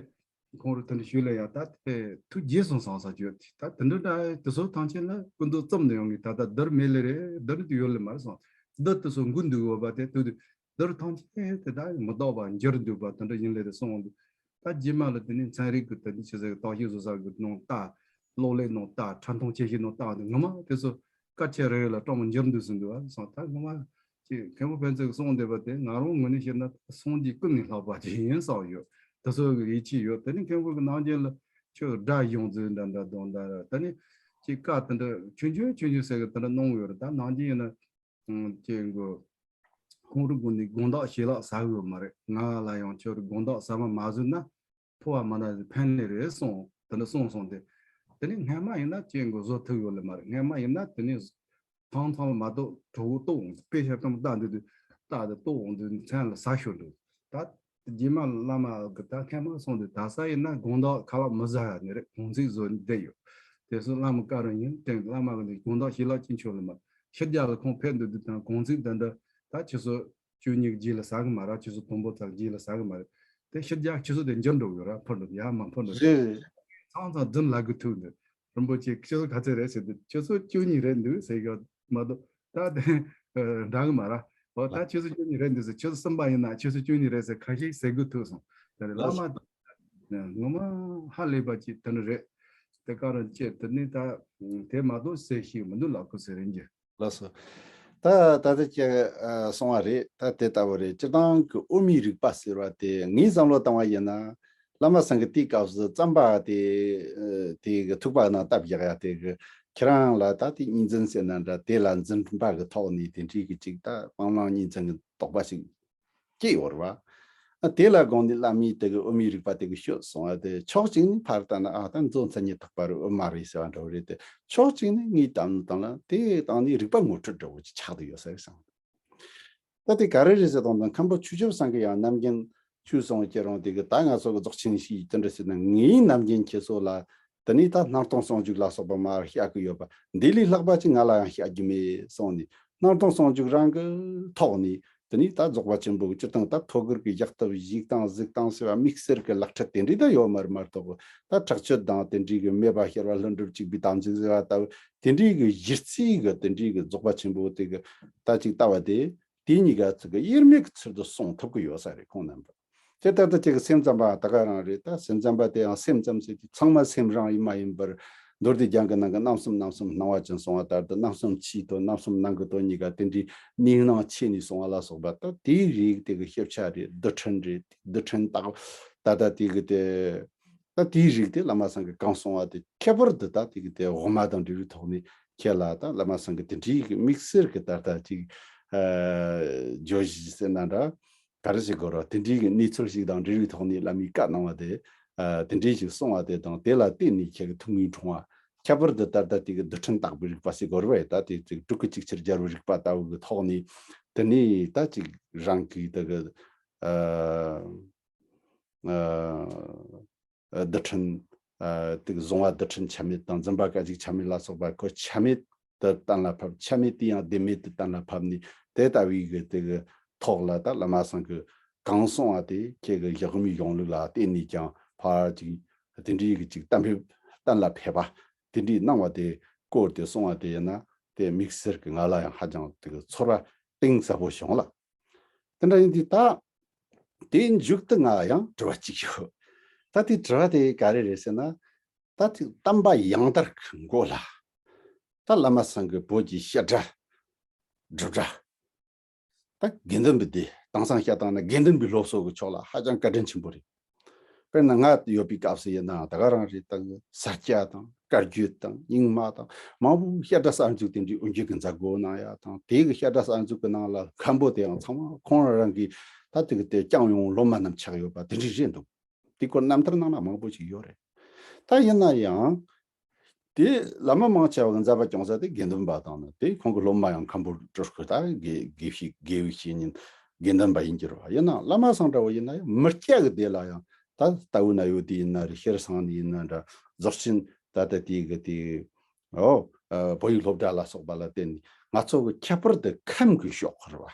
ཁོང་རུ་དེ་འདྲ་ཞུས་ལ་ཡང་ད་དེ་ཐུགས་དགྱེས་སོང་བསམ་ས་བརྗོད་དེ། ད་དེ་འདྲ་འདྲ་དེ་ཚོ་ཐམས་ཅད་ལ་ཀུན་རྫོབ་ཙམ་ནས་ཡོང་གི་ད་ལྟ་བསྡུར་མེད་ལེ་རེད། བསྡུར་དུ་ཡོད་ལེ་མ་རེད་སོང་། བདུད་དེ་ཚོ་འགུལ་འདུག་ཡོད་པ་དེ་དུས་དུས་བདུད་ཐམས་ཅད་དེ་དག་མི་ལྡོག་པ་འགྱུར་འདུག་པ་དེ་འདྲ་ཡིན་ལེ་རེད་གསུངས་འདུག་ད་རྗེས་མ་ལ་དེ་ནས་ཚན་རིག་གི་དེ་ནས་ཆི་ཟེར་བརྟག་དཔྱད་བཟོ་ས་གི་ནང་ལྟ། གློག་ཀླད་ནང་ལྟ། ཕྲ་མཐོང་ཆེ་ཤོས་ནང་ལྟ་དེ་ངོ་མ་དེ་ཚོ་སྐད་ཆ་རེ་རེ་ལ་སྐྲག་མ་འགྱུར་འདུག་ཟིན་འདུག་ཨ་སོང་ད་ངོ་མ་ཅིག་མཁན་པོ་ཕན་ཚུན་གསུངས་བསྡད་པ་དེ་ང་རང་ངོས་ནས་བཤད་ན་སངས་རྒྱས་ཀུན་ནས་ལྷག་པ་ཅིག་ཡིན་བསམ་ཡོད། དེ་ཚོ་གི་ཡིད་ཆེས་ཡོད། དེ་ནས་མཁན་པོ་གི་ནང་རྒྱུན་ལ་ཁྱོད་དགྲ་གཞུང་འཛིན་འདྲ་འདྲ་དང་འདྲ་དེ་ནས་ཅིག་བཀའ་དེ་འདྲ་ཆུང་ཆུང་ཆུང་ཆུང་ཟེར་གི་དེ་འདྲ་གནང་ཡོད་རེད། ད་ནང་རྒྱུན་ཡིན་ན། ཅེས་གོ་ཁོང་རུ་དགོན་ནས་དགོང་དག་ཞལ་ལག་ཟ་གི་ཡོད་མ་རེད། ང་ལ་ཡང་ཁྱོད་རུ་དགོང་དག་ཟ་མ་མ་ཟོས་ན་ཕོ་བ་མ་ན་ཕན་ལས་རེད་གསུངས། དེ་འདྲ་གསུངས་སོང་སྟེ། དེ་ནས་སྔ་མ་ཡིན་ན་ཅེས་གོ་བཟོ་ཐུབ་ཡོད་ལེ་མ་རེད། སྔ་མ་ཡིན་ན་དེ་ནས་ཐང་ཐང་ལ་མ་གཏོགས་གྲོགས་པོ་ལྟོགས་འོང་དཔེ་ཤ་སྟོང་བཏགས་འདི་དུས་བཏགས་དེ་ལྟོགས་འོང་དུས་མཚན་ལ་ཟ་ཤོར་འདུག་ད་རྗེས་མ་བླ་མ་གི་ད་མཁན་མ་སོང་དུས་ད་ས་ཡིན་ན་དགོང་དག་ཁ་ལག་མི་ཟ་ཡ་ནི་རེད། གུང་ཚིགས་བཟོ་བསྡད་ཡོད། དེ་སུ་བླ་མ་བཀའ་རང་ཡིན་དྲན། བླ་མ་གི་ནི་དགོང་དག་ཞལ་ལག་ཅི་མཆོད་ལ་མ་ཕྱི་རྒྱལ་ལ་ཁོང་ཕེབས་འདུག་དུས་དང་གུང་ཚིགས་དེ་འདྲ་ད་ཆུ་ཚོད་བཅུ་གཉིས་རྗེས་ལ་ཟ་གི་མ་ར། ཆུ་ཚོད་དང་པོ་ཙམ་རྗེས་ལ་ཟ་གི་མ་རེད། དེ་ཕྱི་རྒྱལ་ཆུ་ཚོད་དེ་འགྱུར་འགྲོ་གི་ར་འཕུར་འགྲོ་ཡ་མ་འཕུར་འགྲོ་རེད། ཚང་ཚང་རྫུན་ལ་གི་ཐུག་འདུག་རིན་པོ་ཆེ་ཆུ་ཚོད་ག་ཚོད་རེད་ཟེར་དུས་ཆུ་ཚོད་བཅུ་གཉིས་རེད་འདུག་ཟེར་གི་མ་གཏོགས་ད་དེ་འདྲ་གི་མ་ར། འོ་ད་ཆུ་ཚོད་བཅུ་གཉིས་རེད་འདུག་ཟེར། ཆུ་ཚོད་གསུམ་པ་ཡིན་ན་ཆུ་ཚོད་བཅུ་གཉིས་རེད་ཟེར་ཁ་ཤས་ཟེར་དགོས་ཐུག་སོང་། དེ་ནས་བླ་མ་ངོ་མ་ཧ་ལས་པ་ཅིག་དེ་འདྲ་རེད། དེ་ག་རང་བཅས་དེ་ནས་ད་དེ་མ་གཏོགས་ཟེར་ཤེས་མི་འདུག་ལགས་ཁུ་ཟེར་རིན་གྱི། ལགས་སོ། ད་ད་ལྟ་ཅིག་ཨ་གསུང་བ་རེད། ད་དེ་ལྟ་བུ་རེད། སྤྱིར་བཏང་གི་དབུ་མའི་རིག་པ་ཟེར་བ་དེ་ངས་བསམ་བློ་བཏང་བ་ཡིན་ན། བླ་མ་སེང་གེ་དེའི་སྐབས་སུ་རྩོམ་པ་དེ་ཨ་དེ་གི་ཐུག་པ་ནང་སྟབས་བཞག་ཡ་དེ་གི་ཁྱེད་རང་ལ་ད་དེ་གཉིས་འཛིན་ཟེར་ན་འདྲ། དེ་ལ་འཛིན་པ་གི་ཐོག་ནས་དེ་འདྲའི་གི་ཅིག་ད་སྤང་བླང་གཉིས་འཛིན་གི་དོགས་པ་ཞིག་སྐྱེས་ཡོད་རེད་བ། ཨ་དེ་ལ་དགོངས་ནས་བླ་མས་དེ་གི་དབུ་མའི་རིག་པ་དེ་གི་ཤོད་སོང་བ་དེ་ཕྱོགས་གཅིག་ནས་ཕར་ལྟ་ན་ཨ་ད་མཛོ་མཚན་ཉིད་ཐེག་པ་རུ་དབུ་མ་རེད་ཟེར་བ་འདྲ་བོ་རེད་དེ། ཕྱོགས་གཅིག་ནས་ངས་བལྟས་ན་དང་ལ་དེ་དང་ནི་རིག་པ་ངོ་སྤྲོད་འདྲ་བོ་ཅིག་ཆགས་བསྡད་ཡོད་ས་རེད་བསམ། ད་དེ་ག་རེ་རེད་ཟེར་དང་དང་མཁན་པོ་ཆོས་སྐྱོབ་སེང་གེ་ཡང་ནམ་རྒྱུན་ཆོས་གསུང་ཁྱེད་རང་དེ་གི་ད་ང་ཚོ་གི་རྫོགས་ཆེན་ཞིག་དེ་འདྲ་ཟེར་ན་ངའི་ནམ་རྒྱུན་ཁྱེད་ཚོ་ལ་དེ་ནས་ད་སྣང་སྟོང་ཟུང་འཇུག་ལ་སོགས་པ་མར་བཤད་གི་ཡོད་པ་འདི་ལས་ལྷག་པ་ཅིག་ང་ལ་ཡང་བཤད་རྒྱུ་མེད་གསུངས་ནས། སྣང་སྟོང་ཟུང་འཇུག་རང་གི་ཐོག་ནས་དེ་ནས་ད་རྫོགས་པ་ཆེན་པོ་གི་སྤྱིར་བཏང་ད་ཐོད་རྒལ་གི་ཡག་ཐབས་གཞིག་སྟངས་གཟིགས་སྟངས་ཟེར་བ་དམིགས་བསལ་གི་ལག་ཁྲིད་དེ་འདྲའི་ད་ཡོད་མ་རེད་མ་གཏོགས། ད་ཁྲག་མཆོད་དང་དེ་འདྲའི་གི་མེད་པ་ཤར་བ་ལྷུན་གྲུབ་གཅིག་པུའི་དམ་ཚིག་ཟེར་བ་ལྟ་བུ་དེ་འདྲའི་གི་གཞི་རྩའི་གི་དེ་འདྲའི་གི་རྫོགས་པ་ཆེན་པོ་དེ་གི་ད་ཅིག་ལྟ་བ་དེ་དེ་གཉིས་ཀ་ཚིག་གི་དབྱེར་མེད་ཀྱི་ཚུལ་དུ་གསུང་ཐུབ་ཀྱི་ཡོད་ས་རེད་ཁོང་རྣམ་པ། དེ་ལྟར་དུ་ཅིག་གི་སེམས་ཙམ་པ་ད་ག་རང་རེད། ད་སེམས་ཙམ་པ་དེ་ཡང་སེམས་ཙམ་ཟེར་དུས་ཚང་མ་སེམས་རང་ཡིན་མ་ཡིན་པར་མདོ་སྡེ་རྒྱན་གྱི་ནང་གི་རྣམ་གསུམ་རྣམ་གསུམ་སྣང་བ་ཅན་གསུང་བ་ལྟར་དུ་རྣམ་གསུམ་ཕྱིའི་དོན་རྣམ་གསུམ་ནང་གི་དོན་གཉིས་ཀ་དེ་འདྲའི་གནས་སྣང་ཕྱེ་ནས་གསུང་བ་ལ་སོགས་པ་ད་དེའི་རིགས་དེ་གི་ཤེས་བྱ་རེད། རྡུལ་ཕྲན་རེད། རྡུལ་ཕྲན་རྟགས་ད་ལྟ་དེ་གི་དེ། ད་དེའི་རིགས་དེ་བླ་མ་སེང་གེ་གང་གསུང་བ་དེ་ཁྱད་པར་དུ་ད་དེ་གི་དེ་དབུ་མ་དང་འབྲེལ་བའི་ཐོག་ནས་ཁྱེད་ལ་ད་བླ་མ་སེང་གེ་དེ་འདྲའི་གི་དམིགས་བསལ་གི་ད་ལྟ་ཅིག་ཨ་བརྗོད་གཞི་ཟེར་ན་འདྲ། ག་རེ་ཞིག་དགོས་རོགས་དེ་འདྲའི་གི་གནས་ཚུལ་ཞིག་དང་འབྲེལ་བའི་ཐོག་ནས་བླ་མས་བཀའ་གནང་བ་དེ་ཨ་དེ་འདྲའི་ཞིག་གསུང་བ་དེ་དང་དེ་ལ་བརྟེན་ནས་ཁྱེད་ཀྱི་ཐུགས་ངེས་འཁྲུངས་པ། ཁྱད་པར་དུ་ད་ལྟ་དེ་གི་རྡུལ་ཕྲན་བརྟག་པའི་རིག་པ་ཞིག་དགོས་རེད་བས། ད་དེ་ཅིག་དྲུག་གི་ཅིག་ཕྱིར་སྦྱར་བའི་རིག་པ་ལྟ་བུ་གི་ཐོག་ནས་དེ་ནས་ད་ཅིག་རང་གི་དེ་གི་ཨ་ཨ། རྡུལ་ཕྲན། དེ་གི་གཟུང་བ་རྡུལ་ཕྲན་ཆ་མེད་དང་འཛིན་པ་སྐད་ཅིག་ཆ་མེད་ལ་སོགས་པ་ཁོ་ཆ་མེད་དུ་གཏན་ལ་ཕབ། ཆ་མེད་དེ་ཡང་བདེན་མེད་དུ་གཏན་ལ་ཕབ་ནས་དེ་ལྟ་བུའི་གི་དེ་གི་ཐོག་ལ་ད་བླ་མ་སེང་གེ་གང་གསུང་བ་དེ་ཁྱེད་ཀྱི་ཡག་མི་ཡོང་ལུགས་ལ་བརྟེན་ནས་ཀྱང་ཕར་ཅིག་དེ་འདྲའི་གི་ཅིག་གཏན་འབེབས་གཏན་ལ་ཕེབས་པ་དེ་འདྲའི་གནང་བ་དེ་སྐོར་དེ་གསུང་བ་དེ་ཡིན་ན་དེ་དམིགས་བསལ་གི་ང་ལ་ཡང་ཧ་ཅང་དེ་གི་ཚོར་བ་གཏིང་ཟབ་པོ་བྱུང་ལ། དེ་འདྲ་ཡིན་དུས་ད་དེའི་མཇུག་ཏུ་ང་ཡང་དྲི་བ་གཅིག་ཡོད། ད་དེ་དྲི་བ་དེ་ག་རེ་རེད་ཟེར་ན། ད་དེ་བསྟན་པ་ཡང་དར་གི་མགོ་ལ་ད་བླ་མ་སེང་གེ་བོད་ཀྱི་བཤད་གྲྭ་སྒྲུབ་གྲྭ་ད་དགེ་འདུན་པའི་སྡེ་དེང་སང་བཤད་སྟངས་ན་དགེ་འདུན་པའི་སློབ་གསོ་གི་ཕྱོགས་ལ་ཧ་ཅང་བཀའ་དྲིན་ཆེན་པོ་རེད། དཔེར་ན་ང་ཡོད་པའི་སྐབས་སུ་ཡིན་ནའང་ད་ག་རང་རེད། ད་ས་སྐྱ་དང་བཀའ་བརྒྱུད་དང་རྙིང་མ་དང་མང་པོ་བཤད་གྲྭ་གསར་འཛུགས་དེ་འདྲའི་དབུ་འབྱེད་ཀྱི་མཛད་སྒོ་གནང་ཡ་དང་དེ་གི་བཤད་གྲྭ་གསར་འཛུགས་ཀྱི་ནང་ལ་མཁན་པོ་དེའང་ཚང་མ་ཁོང་རང་རང་གིས་ད་དེ་གི་དེ་བསྐྱངས་ཡོང་སློབ་མ་རྣམས་ཆགས་ཡོད་པ་དེ་འདྲའི་རེད་འདུག་དེ་སྐོར་རྣམ་ཐར་ནང་ལ་མང་པོ་ཞིག་ཡོད་རེད། ད་ཡིན་ན་ཡང་དེ་བླ་མ་མང་ཆེ་བ་གི་མཛད་པ་སྐྱོང་ས་དེ་དགེ་འདུན་པ་དང་ནི་དེ་ཁོང་གི་སློབ་མ་ཡང་མཁན་པོ་སྤྲུལ་སྐུ་ད་དགེ་དགེ་བཤེས་དགེ་བའི་བཤེས་གཉེན་དགེ་འདུན་པ་ཡིན་གྱི་རེད་བ། ཡིན་ནའང་བླ་མ་སེང་གེ་འདྲ་བོ་ཡིན་ན་ཡང་མི་སྐྱ་གི་སྡེ་ལ་ཡང་ད་རྟ་བོ་ན་ཡོད་དེ་ཡིན་ན་རེད། ཤེར་སང་ནས་ཡིན་ན་འདྲ་རྫོགས་ཆེན་ད་ལྟ་དེ་གི་དེ་ཨོ་བོད་ཡིག་སློབ་གྲྭ་ལ་སོགས་པ་ལ་བརྟེན་ནས་ང་ཚོ་གི་ཁྱད་པར་དུ་ཁམས་གི་ཤོག་ཁུར་བ།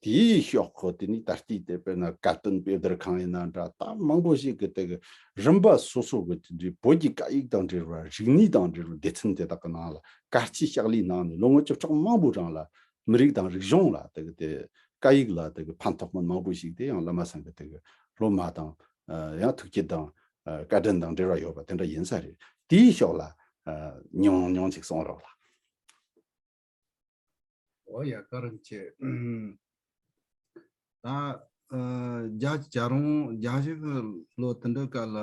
དེའི་ཤོག་ཁོ་དེ་ནི་ད་ལྟའི་དེ་དཔེར་ན་དགའ་སྟོན་དཔེ་དེབ་ཁང་ཡིན་ན་འདྲ་ད་མང་པོ་ཞིག་གི་དེ་གི་རིམ་པ་སོ་སོ་གི་དེ་འདྲའི་བོད་ཀྱི་སྐད་ཡིག་དང་འབྲེལ་བ་རིག་གནས་དང་འབྲེལ་བའི་སྡེ་ཚན་དེ་དག་གི་ནང་ལ་དཀའ་སྤྱད་ཕྱག་ལས་གནང་ནས་ལོ་ངོ་བཅུ་ཕྲག་མང་པོའི་རིང་ལ་ མི་རིགས་དང་རིག་གཞུང་ལ་དེ་གི་དེ་སྐད་ཡིག་ལ་དེ་གི་ཕན་ཐོགས་མིན་མང་པོ་ཞིག་དེ་ཡང་བླ་མ་ཚང་གི་དེ་གི་སློབ་མ་དང་ཡང་ཐུགས་བསྐྱེད་དང་བཀའ་དྲིན་དང་འབྲེལ་བ་ཡོད་པ་དེ་འདྲ་ཡིན་ས་རེད། དེའི་ཕྱོགས་ལ་ཉུང་ཉུང་ཅིག་གསུང་རོགས་ལ། འོ་ཡ། བཀའ་དྲིན་ཆེ། ད་རྒྱ་རྒྱ་རོང་རྒྱ་ཞིག་གི་ལོ་དེ་འདྲ་སྐབས་ལ་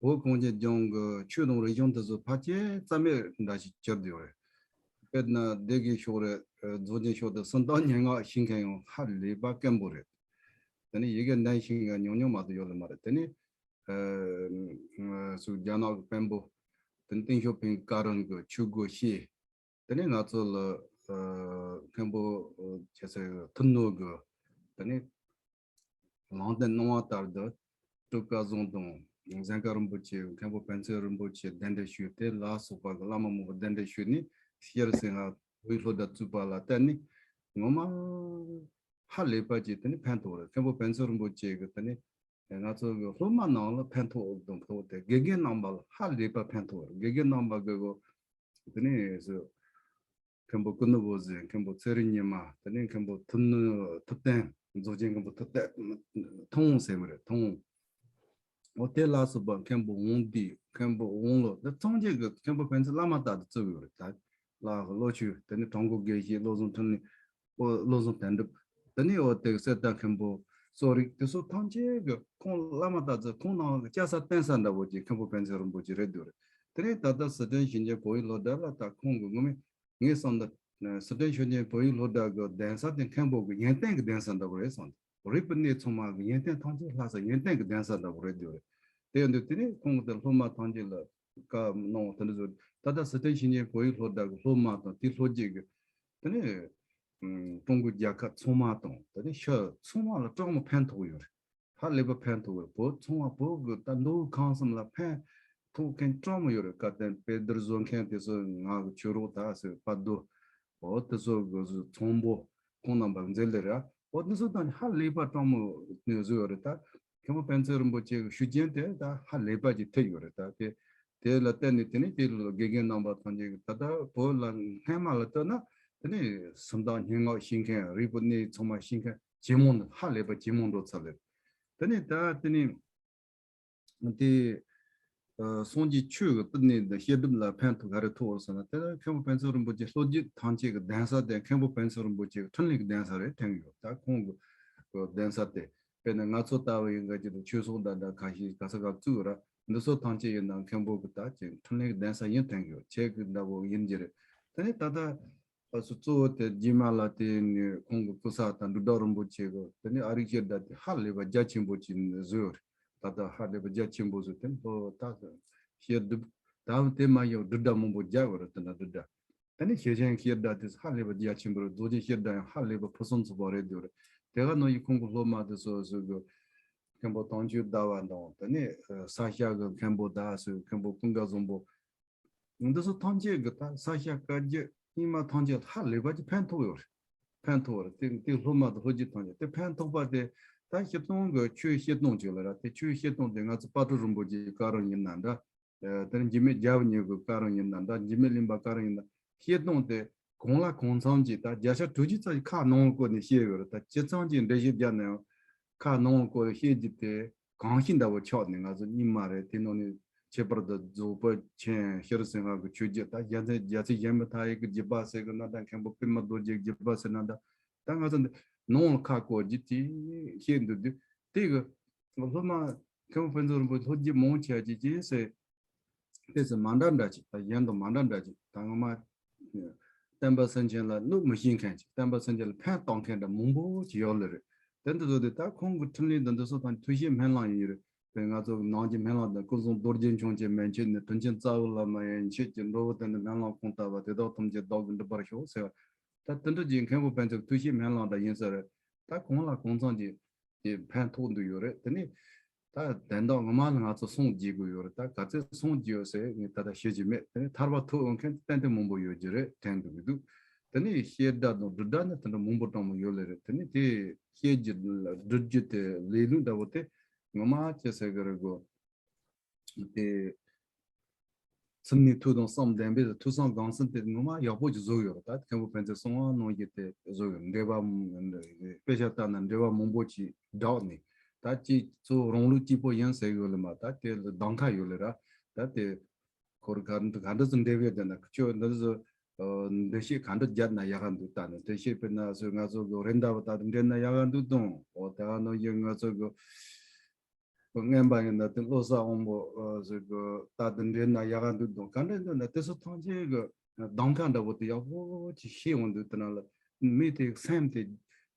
བོད་གངས་ཅན་ལྗོངས་ཀྱི་ཆོས་དང་རིག་གཞུང་དེ་ཚོ་ཕལ་ཆེར་རྩ་མེད་འདྲ་ཞིག་གྱུར་བསྡད་ཡོད་རེད། དཔེར་ན་སྡེ་དགེ་ཕྱོགས་རེད། རྫོགས་ཆེན་ཕྱོགས་དེ་སུམ་རྟགས་སྙན་ངག་ཤེས་མཁན་ཡང་ཧ་ལས་པ་དཀོན་པོ་རེད། དེ་ནས་ཡི་གེ་འདོན་ཤེས་མཁན་ཉུང་ཉུང་མ་གཏོགས་ཡོད་ལེ་མ་རེད། དེ་ནས་སུ་རྒྱ་ནག་གི་དཔོན་པོ་དེ་ནས་ཏེང་ཞའོ་ཕིང་བཀའ་དྲིན་གྱི་ཆོས་སྒོ་ཕྱེས། དེ་ནས་ང་ཚོ་ལ་མཁན་པོ་ཁྱེད་ཚོས་ཐུབ་ནོ་གི་དེ་ནས་ལུང་བསྟན་གནང་བ་ལྟར་དུ་སྤྲུལ་སྐུ་བཟང་དང་གཟན་དཀར་རིན་པོ་ཆེ། མཁན་པོ་ཕན་ཚུན་རིན་པོ་ཆེ་གདན་འདྲེན་ཞུས་ཏེ་ལ་སོགས་པ་གི་བླ་མ་མང་པོ་གདན་འདྲེན་ཞུས་ནས་ཤེར་སེང་ཧ་བོད་ཡིག་སློབ་གྲྭ་བཙུགས་པ་ལ་བརྟེན་ནས་ངོ་མ་ཧ་ལས་པ་ཅིག་དེ་ནས་ཕན་ཐོགས་རེད། མཁན་པོ་ཕན་ཚུན་རིན་པོ་ཆེ་གི་དེ་ནས་ང་ཚོ་གི་སློབ་མ་རྣམས་ལ་ཕན་ཐོགས་དང་ཕོག་སྟེ་དགེ་རྒན་རྣམ་པ་ལ་ཧ་ལས་པ་ཕན་ཐོགས་རེད། དགེ་རྒན་རྣམ་པ་གི་གོ་དེ་ནས་སུ་མཁན་པོ་ཀུན་ནུ་བོ་ཟེར། མཁན་པོ་ཚེ་རིང་ཉི་མ། དེ་ནས་མཁན་པོ་ཐུབ་ནུ་ཐུབ་བསྟན། རྫོགས་ཆེན་མཁན་པོ་ཐུབ་བསྟན། ཐུབ་དབང་ཟེར་མི་རེད། ཐུབ་དབང་། འོ་དེ་ལ་སོགས་པ་མཁན་པོ་དབང་འདུས། མཁན་པོ་དབང་ལོ། དེ་ཚང་གཅིག་གི་མཁན་པོ་ཕན་ཚུན་བླ་མ་ལྟར་དུ་བརྩི་གི་ཡོད་རེད། ད་བླ་གི་བློ་ཆོས། དེ་ནས་དྲུང་འཁོར་དགེ་བཤེས། བློ་བཟང་འཕྲིན་ལས། འོ་བློ་བཟང་དོན་གྲུབ། དེ་ནས་འོ་དེ་གི་གསེར་རྟ་མཁན་པོ་གསོ་རིག། དེ་ཚོ་ཐམས་ཅད་ཀྱི་ཁོང་བླ་མ་ལྟར་བརྩི། ཁོང་ནང་གི་སྐྱ་ས་བརྟན་ས་འདྲ་བོ་ཅིག་མཁན་པོ་ཕན་ཚུན་རིན་པོ་ཆེ་རེད་འདུག་རེད། དེ་ནས་ད་ལྟ་སི་ཁྲོན་ཞིང་ཆེན་བོད་ཡིག་སློབ་གྲྭ་ལ་ད་ཁོང་གི་ངོ་མས་ངས་བསམ་ད་སི་ཁྲོན་ཞིང་ཆེན་བོད་ཡིག་སློབ་གྲྭ་གི་གདན་ས་དེ་མཁན་པོ་གི་ཡོན་ཏན་གི་གདན་ས་འདྲ་བོ་རེད་བསམ། རིག་པའི་གནས་ཚང་མ་གི་ཡོན་ཏན་ཐམས་ཅད་ལྷག་ས་ཡོན་ཏན་གི་གདན་ས་འདྲ་བོ་རེད་འདུག་རེད། དེ་ཡིན་དུས་དེ་ནས་ཁོང་གི་དེ་སློབ་མ་ཐམས་ཅད་ལ་བཀའ་གནང་བ་དེ་འདྲ་བཟོས། ད་ལྟ་སི་ཁྲོན་ཞིང་ཆེན་བོད་ཡིག་སློབ་གྲྭ་གི་སློབ་མ་དང་དེའི་སློབ་སྤྱི་གི་དེ་ནས་ཀྲུང་གོ་རྒྱལ་ཁབ་ཚང་མ་དང་དེ་ནས་ཕྱི་ཚང་མ་ལ་སྤྲང་མོ་ཕན་ཐོགས་ཡོད་རེད། ཧ་ལས་པ་ཕན་ཐོགས་ཡོད་རེད། བོད་ཚང་མ་བོད་གི་ད་མདོ་དབུས་ཁམས་གསུམ་ལ་ཕན་ཐོགས་མཁན་སྤྲང་མོ་ཡོད་རེད། བཀའ་བསྟན་དཔེ་བསྡུར་བཟོ་མཁན་དེ་ཚོ་ང་གི་ཆོས་རོགས་ད་ཟེར་བ་དོ། འོ་དེ་ཚོ་གི་ཚོང་པོ་ཁོང་རྣམ་པ་མཛད་ལེ་ར། འོ་དེ་ཚོ་ད་ནི་ཧ་ལས་པ་སྤྲང་མོ་ནས་བཟོས་ཡོད་རེད། ད་མཁན་པོ་ཕན་ཚུན་རིན་པོ་ཆེ་གི་ཞུ་རྒྱུན་དེ་ད་ཧ་ལས་པ་ཅིག་ཐེབས་ཡོད་རེད། ད་དེ་དེ་ལ་བརྟེན་ནས་དེ་ནས་དེ་ལ་དགེ་རྒན་རྣམ་པ་ཐམས་ཅད་ཀྱིས་ད་ལྟ་བོད་ལ་སྔན་མ་ལ་ལྟོས་ན་དེ་ནས་སུམ་རྟགས་སྙན་ངག་ཤེས་མཁན། རིག་པའི་གནས་ཚང་མ་ཤེས་མཁན་ཇེ་མང་དུ་ཧ་ལས་པ་ཇེ་མང་འགྲོ་ཚར་ལེ། དེ་ནས་ད་དེ་ནས་དེ་སངས་རྒྱས་ཆོས་ཀྱི་བསྟི་གནས་དང་བཤད་སྒྲུབ་ལ་ཕན་ཐོགས་ག་རེ་ཐོགས་ཟེར་ན། དེ་ལ་མཁན་པོ་ཕན་ཚུན་རིན་པོ་ཆེ་སློབ་བརྒྱུད་ཐམས་ཅད་ཀྱི་གདན་ས་དེ་མཁན་པོ་ཕན་ཚུན་རིན་པོ་ཆེ་གི་འཕྲིན་ལས་ཀྱི་གདན་ས་རེད་དྲན་གྱི་ཡོད། ད་ཁོང་གི་གདན་ས་དེ་དཔེར་ན་ང་ཚོ་ལྟ་བུ་ཡིན་ག་ཅིག་དང་ཆོས་ཚོགས་འདྲ་འདྲ་ཁ་ཤས་ག་ས་ག་བཙུགས་ར། འདི་ཚོ་ཐམས་ཅད་ཡིན་ན་མཁན་པོ་གི་ད་ཅིག་འཕྲིན་ལས་ཀྱི་གདན་ས་ཡིན་དྲན་གྱི་ཡོད། ཁྱེད་ཀྱི་འདྲ་བོ་ཡིན་གྱི་རེད། དེ་ནས་ད་ལྟ་ཨ་སུ་གཙོ་བོ་དེ་རྗེས་མ་ལ་དེ་ནས་ཁོང་གི་སྐུ་ཚ་དང་འབྲི་གྲགས་རིན་པོ་ཆེ་གི་དེ་ནས་ཨ་རིག་བཤད་གྲྭ་དེ་ཧ་ལས་པ་རྒྱ་ཆེན་པོ་ཅིག་བཟོས་ཡོད་རེད། ད་ལྟ་ཧ་ལས་པ་རྒྱ་ཆེན་པོ་བཟོས། དེ་ལྷོ་ད་བཤད་སྒྲུབ་ད་དེ་མ་ཡིན་འབྲི་གྲྭ་མང་པོ་རྒྱག་ཡོད་རེད། དེ་འདྲ་འབྲི་གྲྭ། དེ་ནས་ཞེ་ཆེན་བཤད་གྲྭ་དེ་ཧ་ལས་པ་རྒྱ་ཆེན་པོ་རེད། རྫོགས་ཆེན་བཤད་གྲྭ་ཡང་ཧ་ལས་པ་ཕུན་སུམ་ཚོགས་པ་རེད་འདུག་རེད། དེ་ག་ནང་བཞིན་ཁོང་གི་སློབ་མ་དེ་སོ་སོ་གི་མཁན་པོ་དྭངས་བཅུད་ཟླ་བ་དང་དེ་ནས་ས་སྐྱ་གི་མཁན་པོ་ད་སོ་མཁན་པོ་ཀུན་དགའ་བཟང་པོ། འདི་ཚོ་ཐམས་ཅད་ཀྱི་ད་ས་སྐྱ་བཀའ་བརྒྱུད་རྙིང་མ་ཐམས་ཅད་ཧ་ལས་པ་ཅིག་ཕན་ཐོགས་ཡོད་རེད། ཕན་ཐོགས་རེད། དེ་དེ་སློབ་མ་དང་སློབ་བརྒྱུད་ཐམས་ཅད་དེ་ཕན་ཐོགས་པ་དེ་ད་སྤྱིར་བཏང་གི་ཆོས་བཤད་སྟངས་ཅིག་ལ་ར། དེ་ཆོས་བཤད་སྟངས་དེ་ང་ཚོ་དཔལ་སྤྲུལ་རིན་པོ་ཆེའི་བཀའ་དྲིན་ཡིན་ན་འདྲ། དེ་འཇིགས་མེད་རྒྱལ་བ་ཉིད་ཀྱི་བཀའ་དྲིན་ཡིན་ན་འདྲ། འཇིགས་མེད་གླིང་པ་བཀའ་དྲིན་ཡིན་ན། བཤད་སྟངས་དེ་གང་ལ་གང་འཚམ་གྱིས་ད་བརྒྱ་ཆ་དྲུག་ཅུ་ཙམ་ཞིག་ཁ་ནང་བཀོད་ནས་བཤད་ཡོད་རེད། ད་ཇི་ཙམ་གྱིས་འགྲེལ་བཤད་བརྒྱབ་ན་ཡང་ཁ་ནང་བཀོད་བཤད་རྒྱུ་དེ་གང་ཞིག་འདྲ་བོ་ཆགས་ནས་ང་ཚོ་རྙིང་མ་རེད། དེ་ནང་ནས་ཁྱད་པར་དུ་རྫོགས་པ་ཆེན་ཤྲཱི་སེང་ཧ་གི་ཆོས་བརྒྱུད། ད་རྒྱལ་མཚན་རྒྱལ་སྲས་གཞན་མི་མཐའ་ཡས་ཀྱི་བརྒྱུད་པ་ཟེར་གི་ན་འདྲ། མཁན་པོ་པདྨ་རྡོ་རྗེ་བརྒྱུད་པ་ཟེར་ན་འདྲ། ད་ང་ཚོ་འདི་ནང་ལ་ཁ་བཀོད་རྒྱུ་དེ་བཤད་འདུག་དུས་དེ་གི་སློབ་མ་མཁན་པོ་ཕུན་ཚོགས་རིན་པོ་ཆེ་སློབ་བརྒྱུད་མང་ཆེ་བ་ཅིག་གིས་ཟེར། དེ་ཚོ་མ་འདྲ་འདྲ་ཅིག་ད་གཞན་དང་མ་འདྲ་འདྲ་ཅིག་ད་ངོ་མ་བསྟན་པ་སེམས་ཅན་ལ་གནོད་མི་ཤེས་མཁན་ཅིག་བསྟན་པ་སེམས་ཅན་ལ་ཕན་བཏགས་མཁན་འདྲ་མང་པོ་ཅིག་ཡོད་ལེ་རེད། དེ་འདི་ཚོ་དེ་ད་ཁོང་གི་འཕྲིན་ལས་འདི་འདི་ཚོ་དང་ཐུགས་བཞེད་སྨོན་ལམ་ཡིན་རེད། དེ་ང་ཚོ་ནང་གི་སྨོན་ལམ་དང་། ཀུན་བཟང་རྡོ་རྗེ་འཆང་ཆེན་མན་ཆད་ནས། དྲིན་ཅན་རྩ་བའི་བླ་མ་ཡན་ཆད་ཀྱི། འགྲོ་བའི་དོན་དུ་སྨོན་ལམ་གང་བཏབ་པ། དེ་དག་ཐམས་ཅད་བདག་གིས་འགྲུབ་པར་ཤོག་ཟེར་བ། ད་དེ་འདྲ་ཅིག་མཁན་པོ་ཕན་ཚུན་ཐུགས་བཞེད་སྨོན་ལམ་འདྲ་ཡིན་ས་རེད། ད་གང་ལ་གང་འཚམ་གྱི་དེ་ཕན་ཐོགས་འདུག་ཡོད་རེད། དེ་ནས་ད་དོན་དག་ངོ་མ་ལ་ང་ཚོ་སངས་རྒྱས་དགོས་ཡོད་རེད། ད་ག་ཚོད་སངས་རྒྱས་ཡོད་ཟེར་ངས་ད་ལྟ་ཤེས་ཀྱི་མེད། དེ་ནས་ཐར་པ་ཐོབ་འོང་མཁན་ཏན་ཏན་མང་པོ་ཡོད་ཀྱི་རེད་དྲན་འདུག་གི་འདུག་དེ་ནས་བཤད་གྲྭ་དང་སྒྲུབ་གྲྭ་ནི་དེ་འདྲ་མང་པོ་དྲང་མོ་ཡོད་ལེ་རེད། དེ་ནས་དེ་བཤད་རྒྱུ་སྒྲུབ་རྒྱུ་དེ་ལས་ལུགས་འདྲ་བོ་དེ་ངོ་མ་ཅི་ཟེར་གི་རེད་གོ། དེ་ གཟིམ་ནས་ཐུགས་དང་བསམ་ལྡན་པའི་ཐོས་བསམ་སྒོམ་གསུམ་དེ་ངོ་མ་ཡག་པོ་ཅིག་བཟོ་ཡོད་རེད། ད་མཁན་པོ་ཕན་ཚུན་གསུང་བ་གནང་རྒྱུ་དེ་བཟོ་ཡོད། འགྲེལ་པ་དཔེ་ཆ་ལྟ་ན་འགྲེལ་པ་མང་པོ་ཅིག་བསྒྲགས་ནས། ད་ཅིག་གཙོ་བོ་རང་ལུགས་གཅིག་པོ་ཡིན་ཟེར་ཡོད་ལེ་མ། ད་དེ་ལ་གདམ་ཁ་ཡོད་ལེ་ར། ད་དེ་ཁོར་ག་ག་འདྲ་ཟེར་འགྲེལ་པ་བརྒྱབ་ན་ཁྱོད་འདི་ཟེར་འགྲེལ་བཤད་ག་འདྲ་བརྒྱབ་ན་ཡག་ག་འདུག་ད་ནི་འགྲེལ་བཤད་དཔེར་ན་ཟེར་ང་ཚོ་གི་རེད་འདྲ་བ་ད་འགྲེལ་ན་ཡག་ག་འདུག་དང་། འོ་དེ་ག་ནང་བཞིན་ང་ཚོ་གི་རྔན་པ་ཡིན་ན་དེ་བློ་གསལ་དབང་པོ་ཟེར་གི་ད་དེ་འདྲེན་ན་ཡག་ག་འདུག་དང་ག་འདྲ་འདུག་ན་དེ་ཚོ་ཐམས་ཅད་གི་གདམ་ཁ་འདྲ་པོ་དེ་ཡག་པོ་ཅིག་ཤེས་འོང་དུས་དེ་ན་ལ་མི་དེ་སེམས་དེ་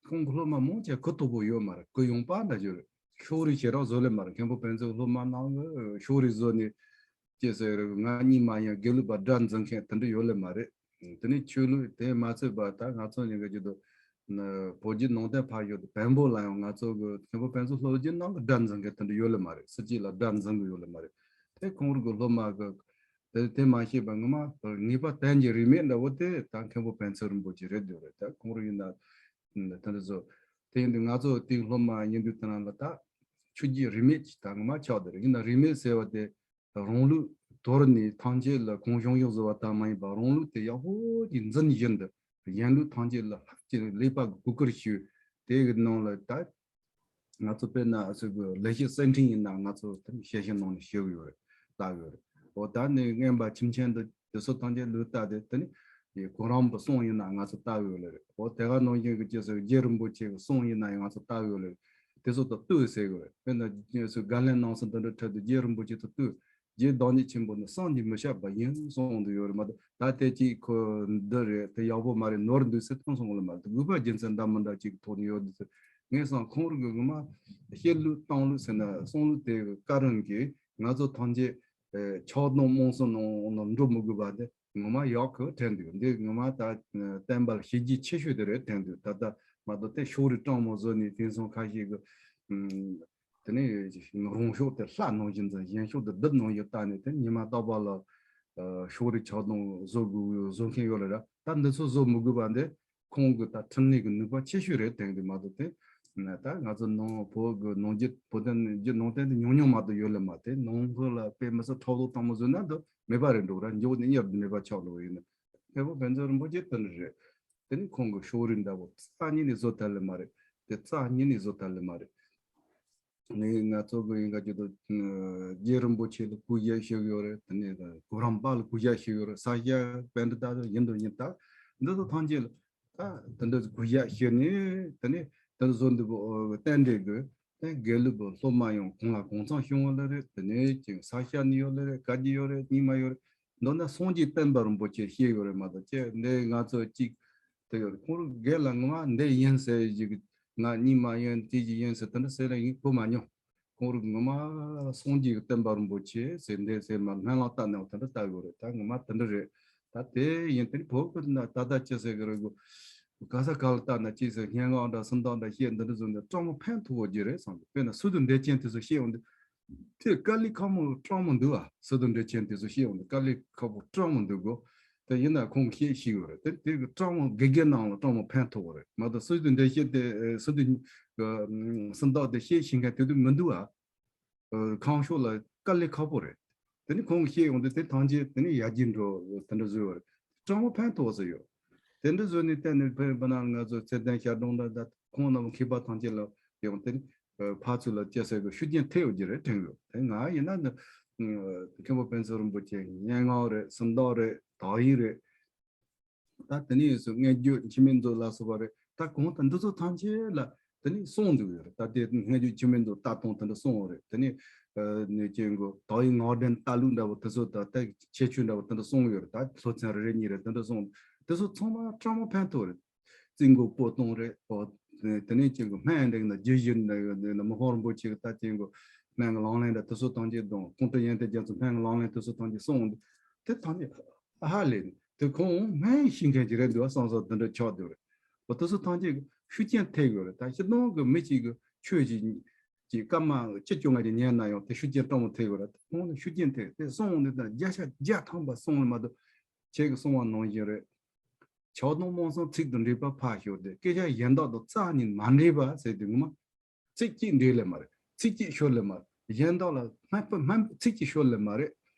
ཁོང་གི་སློབ་མ་མང་ཆེ་གུ་དོག་པོ་ཡོད་མ་རེད། གུ་ཡངས་པ་འདྲ་ཅིག་རེད། ཕྱོགས་རིས་ཞེ་དྲག་བཟོ་ལེ་མ་རེད། མཁན་པོ་ཕན་ཚུན་སློབ་མ་ནང་གི་ཕྱོགས་རིས་བཟོ་ནས་ཅེས་ཟེར་ང་གཉིས་མ་ཡིན་དགེ་ལུགས་པ་དགྲ་འཛིན་མཁན་དེ་འདྲ་ཡོད་ལེ་མ་རེད། དེ་ནས་ཆོས་ལུགས་དེ་མ་ཚད་པ་ད་ང་ཚོ་ཉིན་ག་ཅིག་ཏུ་བོད་བརྒྱུད་ནང་བསྟན་ཕར་ཡོད་དུ་བོན་པོ་ལ་ཡང་ང་ཚོ་གི་མཁན་པོ་ཕན་ཚུན་སློབ་སྦྱོང་ནང་གི་དགྲ་འཛིན་མཁན་དེ་འདྲ་ཡོད་ལེ་མ་རེད། སྲིད་སྤྱི་ལ་དགྲ་འཛིན་གི་ཡོད་ལེ་མ་རེད། དེ་ཁོང་རང་གི་སློབ་མ་གི་དེ་དེ་མ་ཤེས་པ་ངོ་མ་ངེས་པ་གཏན་གྱི་རིས་མེད་འདྲ་བོ་དེ་ད་མཁན་པོ་ཕན་ཚུན་རིན་པོ་ཆེ་རེད་འདུག་རེད། ད་ཁོང་རང་ཡིན་ན་དེ་འདྲ་བཟོ། དེ་ཡིན་དུས་ང་ཚོ་དེའི་སློབ་མ་ཡིན་དུས་དེ་ན་ལ་ད་ཆོས་བརྒྱུད་རིས་མེད་ཅིག་ད་ངོ་མ་ཆགས་བསྡད་རེད། ཡིན་ན་རིས་མེད་ཟེར་བ་དེ་རང་ལུགས་དོར་ནས་ཐམས་ཅད་ལ་གང་བྱུང་བྱུང་བཟོ་བ་ལྟར་མ་ཡིན་པར་རང་ལུགས་དེ་ཡག་པོ་ཅིག་འཛིན་བཞིན་དུ་གཞན་ལུགས་ཐམས་ཅད་ལ་ལྷག་ཅིག་ལེགས་པར་གུས་བཀུར་ཞུ། དེ་གི་ནང་ལ་ད་ང་ཚོ་དཔེར་ན་ཨ་ཚོ་གི་ལེགས་བཤད་གསེར་ཕྲེང་ཡིན་ན་ང་ཚོ་དེ་ཞལ་བཞེས་གནང་ནས་ཞུ་གི་ཡོད་རེད། ལྟ་གི་ཡོད་རེད། འོ་ད་ནི་རྔན་པ་ཁྱིམ་ཆེན་དུ་དེ་ཚོ་ཐམས་ཅད་ལུགས་ལྟ་དེ་དེ་ནི་གོ་རམས་པའི་གསུང་ཡིན་ན་ང་ཚོ་ལྟ་གི་ཡོད་རེད། འོ་དེ་ག་ནང་བཞིན་གི་ཅེས་སོ་རྗེ་རིན་པོ་ཆེ་གི་གསུང་ཡིན་ན་ཡང་ང་ཚོ་ལྟ་གི་ཡོད་རེད། དེ་ཚོ་དང་བསྟུན་ཟེར་གི་རེད། དཔེར་ན་ཅེས་སོ་དགའ་ལན་གནང་ས་འདི་འདྲ་འཕྲལ་དུ་རྗེ་རིན་པོ་ཆེ་དང་བསྟུན། རྗེ་བདག་ཉིད་ཆེན་པོ་ནི་བསམ་གྱིས་མི་ཁྱབ་པ་ཡིན་གསུངས་འདུག་ཡོད་རེད་མ་གཏོགས་ད་ལྟའི་ཅིག་ཁོ་འདི་རེད་དེ་ཡག་པོ་མ་རེད་ནོར་འདུག་ཟེར་གཏོང་སོང་ལ་མ་རེད། དགོས་པ་རྒྱུ་མཚན་འདྲ་མི་འདྲ་ཅིག་ཐོག་ནས་ཡོད་འདུག་ཟེར། ངས་བསམ་ཁོང་རང་གི་ངོ་མ་བཤད་ལུགས་བཏང་ལུགས་ཟེར་ན་གསུང་ལུགས་དེ་བཀའ་རང་གིས་ང་ཚོ་ཐམས་ཅད་ཆགས་སྡང་རྨོངས་གསུམ་ནང་ནང་འགྲོ་མི་དགོས་པ་དེ་ངོ་མ་ཡག་གི་དྲན་འདུག་འདི་ངོ་མ་ད་བསྟན་པ་ལ་བྱས་རྗེས་ཆེ་ཤོས་དེ་རེད་དྲན་འདུག་ད་ལྟ་མ་གཏོགས་དེ་ཕྱོགས་རིས་སྤྲང་མོ་བཟོ་ནས་དེང་སང་ཁ་ཤས་ཀྱི་དེ་ནས་རང་ཕྱོགས་དེ་ལྷ་ནང་བཞིན་དང་གཞན་ཕྱོགས་དེ་བདུད་ནང་བཞིན་བལྟས་ནས་དེ་ཉི་མ་རྟག་པར་ལ་ཕྱོགས་རིས་ཆགས་སྡང་བཟོ་དགོས་བཟོ་མཁན་ཡོད་ལ་ར། ད་འདི་ཚོ་བཟོ་མི་དགོས་པ་འདི་ཁོང་གི་ད་འཕྲིན་ལས་ཀྱི་ནུས་པ་ཆེ་ཤོས་རེད་དྲན་གི་མ་གཏོགས་དེ་ད་ང་ཚོ་ནང་བོད་ཀྱི་ནང་རྒྱུད་བོད་དོན་རྒྱུད་ནང་བསྟན་དེ་ཉུང་ཉུང་མ་གཏོགས་ཡོད་ལ་མ། དེ་ནང་ཁུལ་ལ་དཔེ་མི་སྲིད་ཁྲག་ལོ་དང་པོ་བཟོས་ན་འདི་མེད་པ་རེད་འགྲོ་ར། མགྱོགས་ནས་གཉེར་དུ་མེད་པ་ཆགས་འགྲོ་ཡིན་ན། མཁན་པོ་བན་ཚོ་རིན་པོ་ཆེ་དེ་འདྲ་རེད། དེ་ནི་ཁོང་གི་ཕྱོགས་རིས་འདྲ་བོ་རྩ་ཉིད་ནས་བཟོ་ཐུབ་ལེ་མ་རེད། དེ་རྩ་ཉིད་ནས་བཟོ་ཐུབ་ལེ་མ་རེད། ངས་ང་ཚོ་གི་ཡིན་ག་ཅི་དུ་རྗེ་རིན་པོ་ཆེ་ལ་གུས་ཞབས་ཞུ་གི་ཡོད་རེད། དེ་ནས་གོ་རམས་པ་ལ་གུས་ཞབས་ཞུ་གི་ཡོད་རེད། ས་སྐྱ་པཎྜི་ཏ་ཡིན་དུ་ཡིན་ད་འདི་ཚོ་ཐམས་ཅད་ལ་ད་དེ་འདྲ་གུས་ཞབས་ཞུ་ནས་དེ་ནས་དེ་འདྲ་བཟོ་འདུག་གོ། རྟེན་འབྲེལ་གི་དེ་དགེ་ལུགས་པའི་སློབ་མ་ཡང་གང་ལ་གང་འཚམ་བྱུང་བ་ལ་རེད། དེ་ནས་ཅིག་ས་སྐྱ་ནས་ཡོད་ལ་རེད། བཀའ་བརྒྱུད་ཡོད་རེད། རྙིང་མ་ཡོད་རེད། མདོར་ན་སངས་རྒྱས་བསྟན་པ་རིན་པོ་ཆེ་བཤད་ཡོད་རེད་མ་གཏོགས་ཅེས་འདི་ང་ཚོ་གཅིག་དེ་ཡོད་རེད། ཁོང་རང་སྒེར་ལ་ངོ་མ་འདི་ཡིན་ཟེར་ཞིག་ང་རྙིང་མ་ཡིན་དེ་ཞིག་ཡིན་ཟེར་དེ་འདྲ་ཟེར་ལ་ཡིན་གོ་མ་མྱོང་། ཁོང་རང་ངོ་མ་སངས་རྒྱས་ཀྱི་བསྟན་པ་རིན་པོ་ཆེ་ཟེར་འདི་ཟེར་མ་སྨོན་ལམ་བཏབ་ནའང་དེ་འདྲ་བཏབ་ཡོད་རེད། ད་ངོ་མ་དེ་འདྲ་རེད། ད་དེ་ཡིན་དེ་ནི་བོད་ཀྱི་ན་ད་ལྟ་ཅི་ཟེར་གི་རེད་གོ། ག་ས་ག་ལ་བལྟས་ན་ཅི་ཟེར་སྙན་ངག་འདྲ་སུམ་རྟགས་འདྲ་བཤད་འདི་འདྲ་བཟོ་འདི་སྤྲང་མོ་ཕན་ཐོགས་ཀྱི་རེད་བསམ་གི། དཔེར་ན་སི་ཏུ་འགྲེལ་ཆེན་དེ་ཚོ་བཤད་འོང་འདི་དེ་དཀའ་ལས་ཁག་མོ་སྤྲང་མོ་འདུག་ཨ། སི་ཏུ་འགྲེལ་ཆེན་དེ་ཚོ་བཤད་འོང་འདི་དཀའ་ལས་ཁག་པོ་སྤྲང་མོ་འདུག་གོ། དེ་ཡིན་ན་ཁོང་གིས་བཤད་ཤེས་ཡོད་རེད། དེ་དེ་གི་སྤྲང་མོ་དགེ་རྒན་ནང་ལ་སྤྲང་མོ་ཕན་ཐོགས་རེད་མ་གཏོགས་སི་ཏུ་འགྲེལ་བཤད་དེ་སི་ཏུ་སུམ་རྟགས་དེ་བཤད་ཤེས་མཁན་དེ་དུས་མི་འདུག་ཨ། ཁང་ཤོག་ལ་དཀའ་ལས་ཁག་པོ་རེད། དེ་ནི་ཁོང་གིས་བཤད་ཡོང་དུས་དེ་ཐམས་ཅད་དེ་ནི་ཡར་རྒྱས་འགྲོ་དེ་འདྲ་བཟོས་པ་རེད། སྤྲང་པོ་ཕན་ཐོགས་སུ་ཡོད། དེ་འདྲ་བཟོས་ནས་བལྟས་ནས་ཕན་པ་ན་ང་ཚོ་ཚེ་བརྟན་ཞལ་གདོང་འདྲ་ད་ཁོང་རྣམས་མཁས་པ་ཐམས་ཅད་ལ་ཡོང་དེ་ནི་ཕར་ཚུར་ལ་སྐྱེ་སའི་གི་ཤུགས་རྐྱེན་ཐེབས་ཡོད་ཀྱི་རེད་དྲན་ཡོད། དེ་ང་ཡིན་ན་ནི་མཁན་པོ་ཕན་ཚུན་རིན་པོ་ཆེ་སྙན་ངག་རེད། སུམ་རྟགས་རེད། དག་ཡིག་རེད། ད་དེ་ནས་སུ་སྔས་རྒྱུད་འཆི་མེད་མཛོད་ལ་སོགས་པ་རེད། ད་གོང་དུ་འདི་ཚོ་ཐམས་ཅད་ལ་དེ་ནས་གསུངས་འདུག་ཡོད་རེད། ད་དེ་སྔས་རྒྱུད་འཆི་མེད་མཛོད་ལྟ་སྟངས་དེ་འདྲ་གསུངས་ཡོད་རེད། དེ་ནས་ནས་ཅན་གོ་དག་ཡིག་ངག་འདྲེན་ལྟ་ལུགས་འདྲ་བོ་དེ་ཚོ་ད་ལྟ་ཁྱད་ཆོས་འདྲ་བོ་དེ་འདྲ་གསུངས་ཡོད་རེད། ད་སློབ་ཚན་རེ་རེ་གཉིས་རེ་དེ་འདྲ་གསུངས། དེ་ཚོ་ཚང་མ་སྤྲང་མོ་ཕན་ཐོགས་རེད། རྩིས་འགོ་པོ་སྟོང་རེད། དེ་ནས་ཅན་གོ་སྨན་འདྲེན་ན་རྒྱུ་བཞི་འདྲ་ཡོད་འདི་ན་མི་ཕམ་རིན་པོ་ཆེ་གི་ད་ཅན་གོ་སྨན་གི་ལག་ལེན་འདྲ་དེ་ཚོ་ཐམས་ཅད་དང་ཀོང་སྤྲུལ་ཡོན་ཏན་རྒྱ་མཚོ་སྨན་གི་ལག་ལེན་དེ་ཚོ་ཐམས་ཅད་གསུངས་འདུག་དེ་ཐམས་ཅད་ཧ་ལས་ནས་དེ་ཁོང་སྨན་ཤེས་མཁན་ཅིག་རེད་འདུག་བསམ་སོགས་འདི་འདྲ་ཆགས་འདུག་རེད། འོ་དེ་ཚོ་ཐམས་ཅད་ཤུགས་རྐྱེན་ཐེབས་ཡོད་རེད། ད་སྤྱིར་བཏང་གི་མི་གཅིག་གི་ཆོས་ཀྱི་ཀྱི་སྐར་མ་བཅུ་བཅོ་ལྔ་ཅིག་ཉན་ན་ཡང་དེ་ཤུགས་རྐྱེན་སྤྲང་མོ་ཐེབས་ཡོད་རེད། ཁོང་ལ་ཤུགས་རྐྱེན་ཐེབས་དེ་གསུངས་འདི་ལྟར་བརྒྱ་ཆ་བརྒྱ་ཐམ་པ་གསུངས་ལ་མ་གཏོགས་ཁྱེད་ཀྱི་གསུང་བ་ནང་བཞིན་རེད། ཆགས་སྡང་རྨོངས་གསུམ་ཚིག་དང་འགྲེལ་པ་ཕར་ཞོག་སྟེ་སྐད་ཆ་གཞན་དག་དང་རྩ་ནས་མ་འདྲེས་པ་ཟེར་དུས་ངོ་མ། ཚིག་གཅིག་འདྲེས་ལེ་མ་རེད། ཚིག་གཅིག་ཤོར་ལེ་མ་རེད། གཞན་དག་ལ་སྨན་པ་སྨན་པ་ཚིག་གཅིག་ཤོར་ལེ་མ་རེད།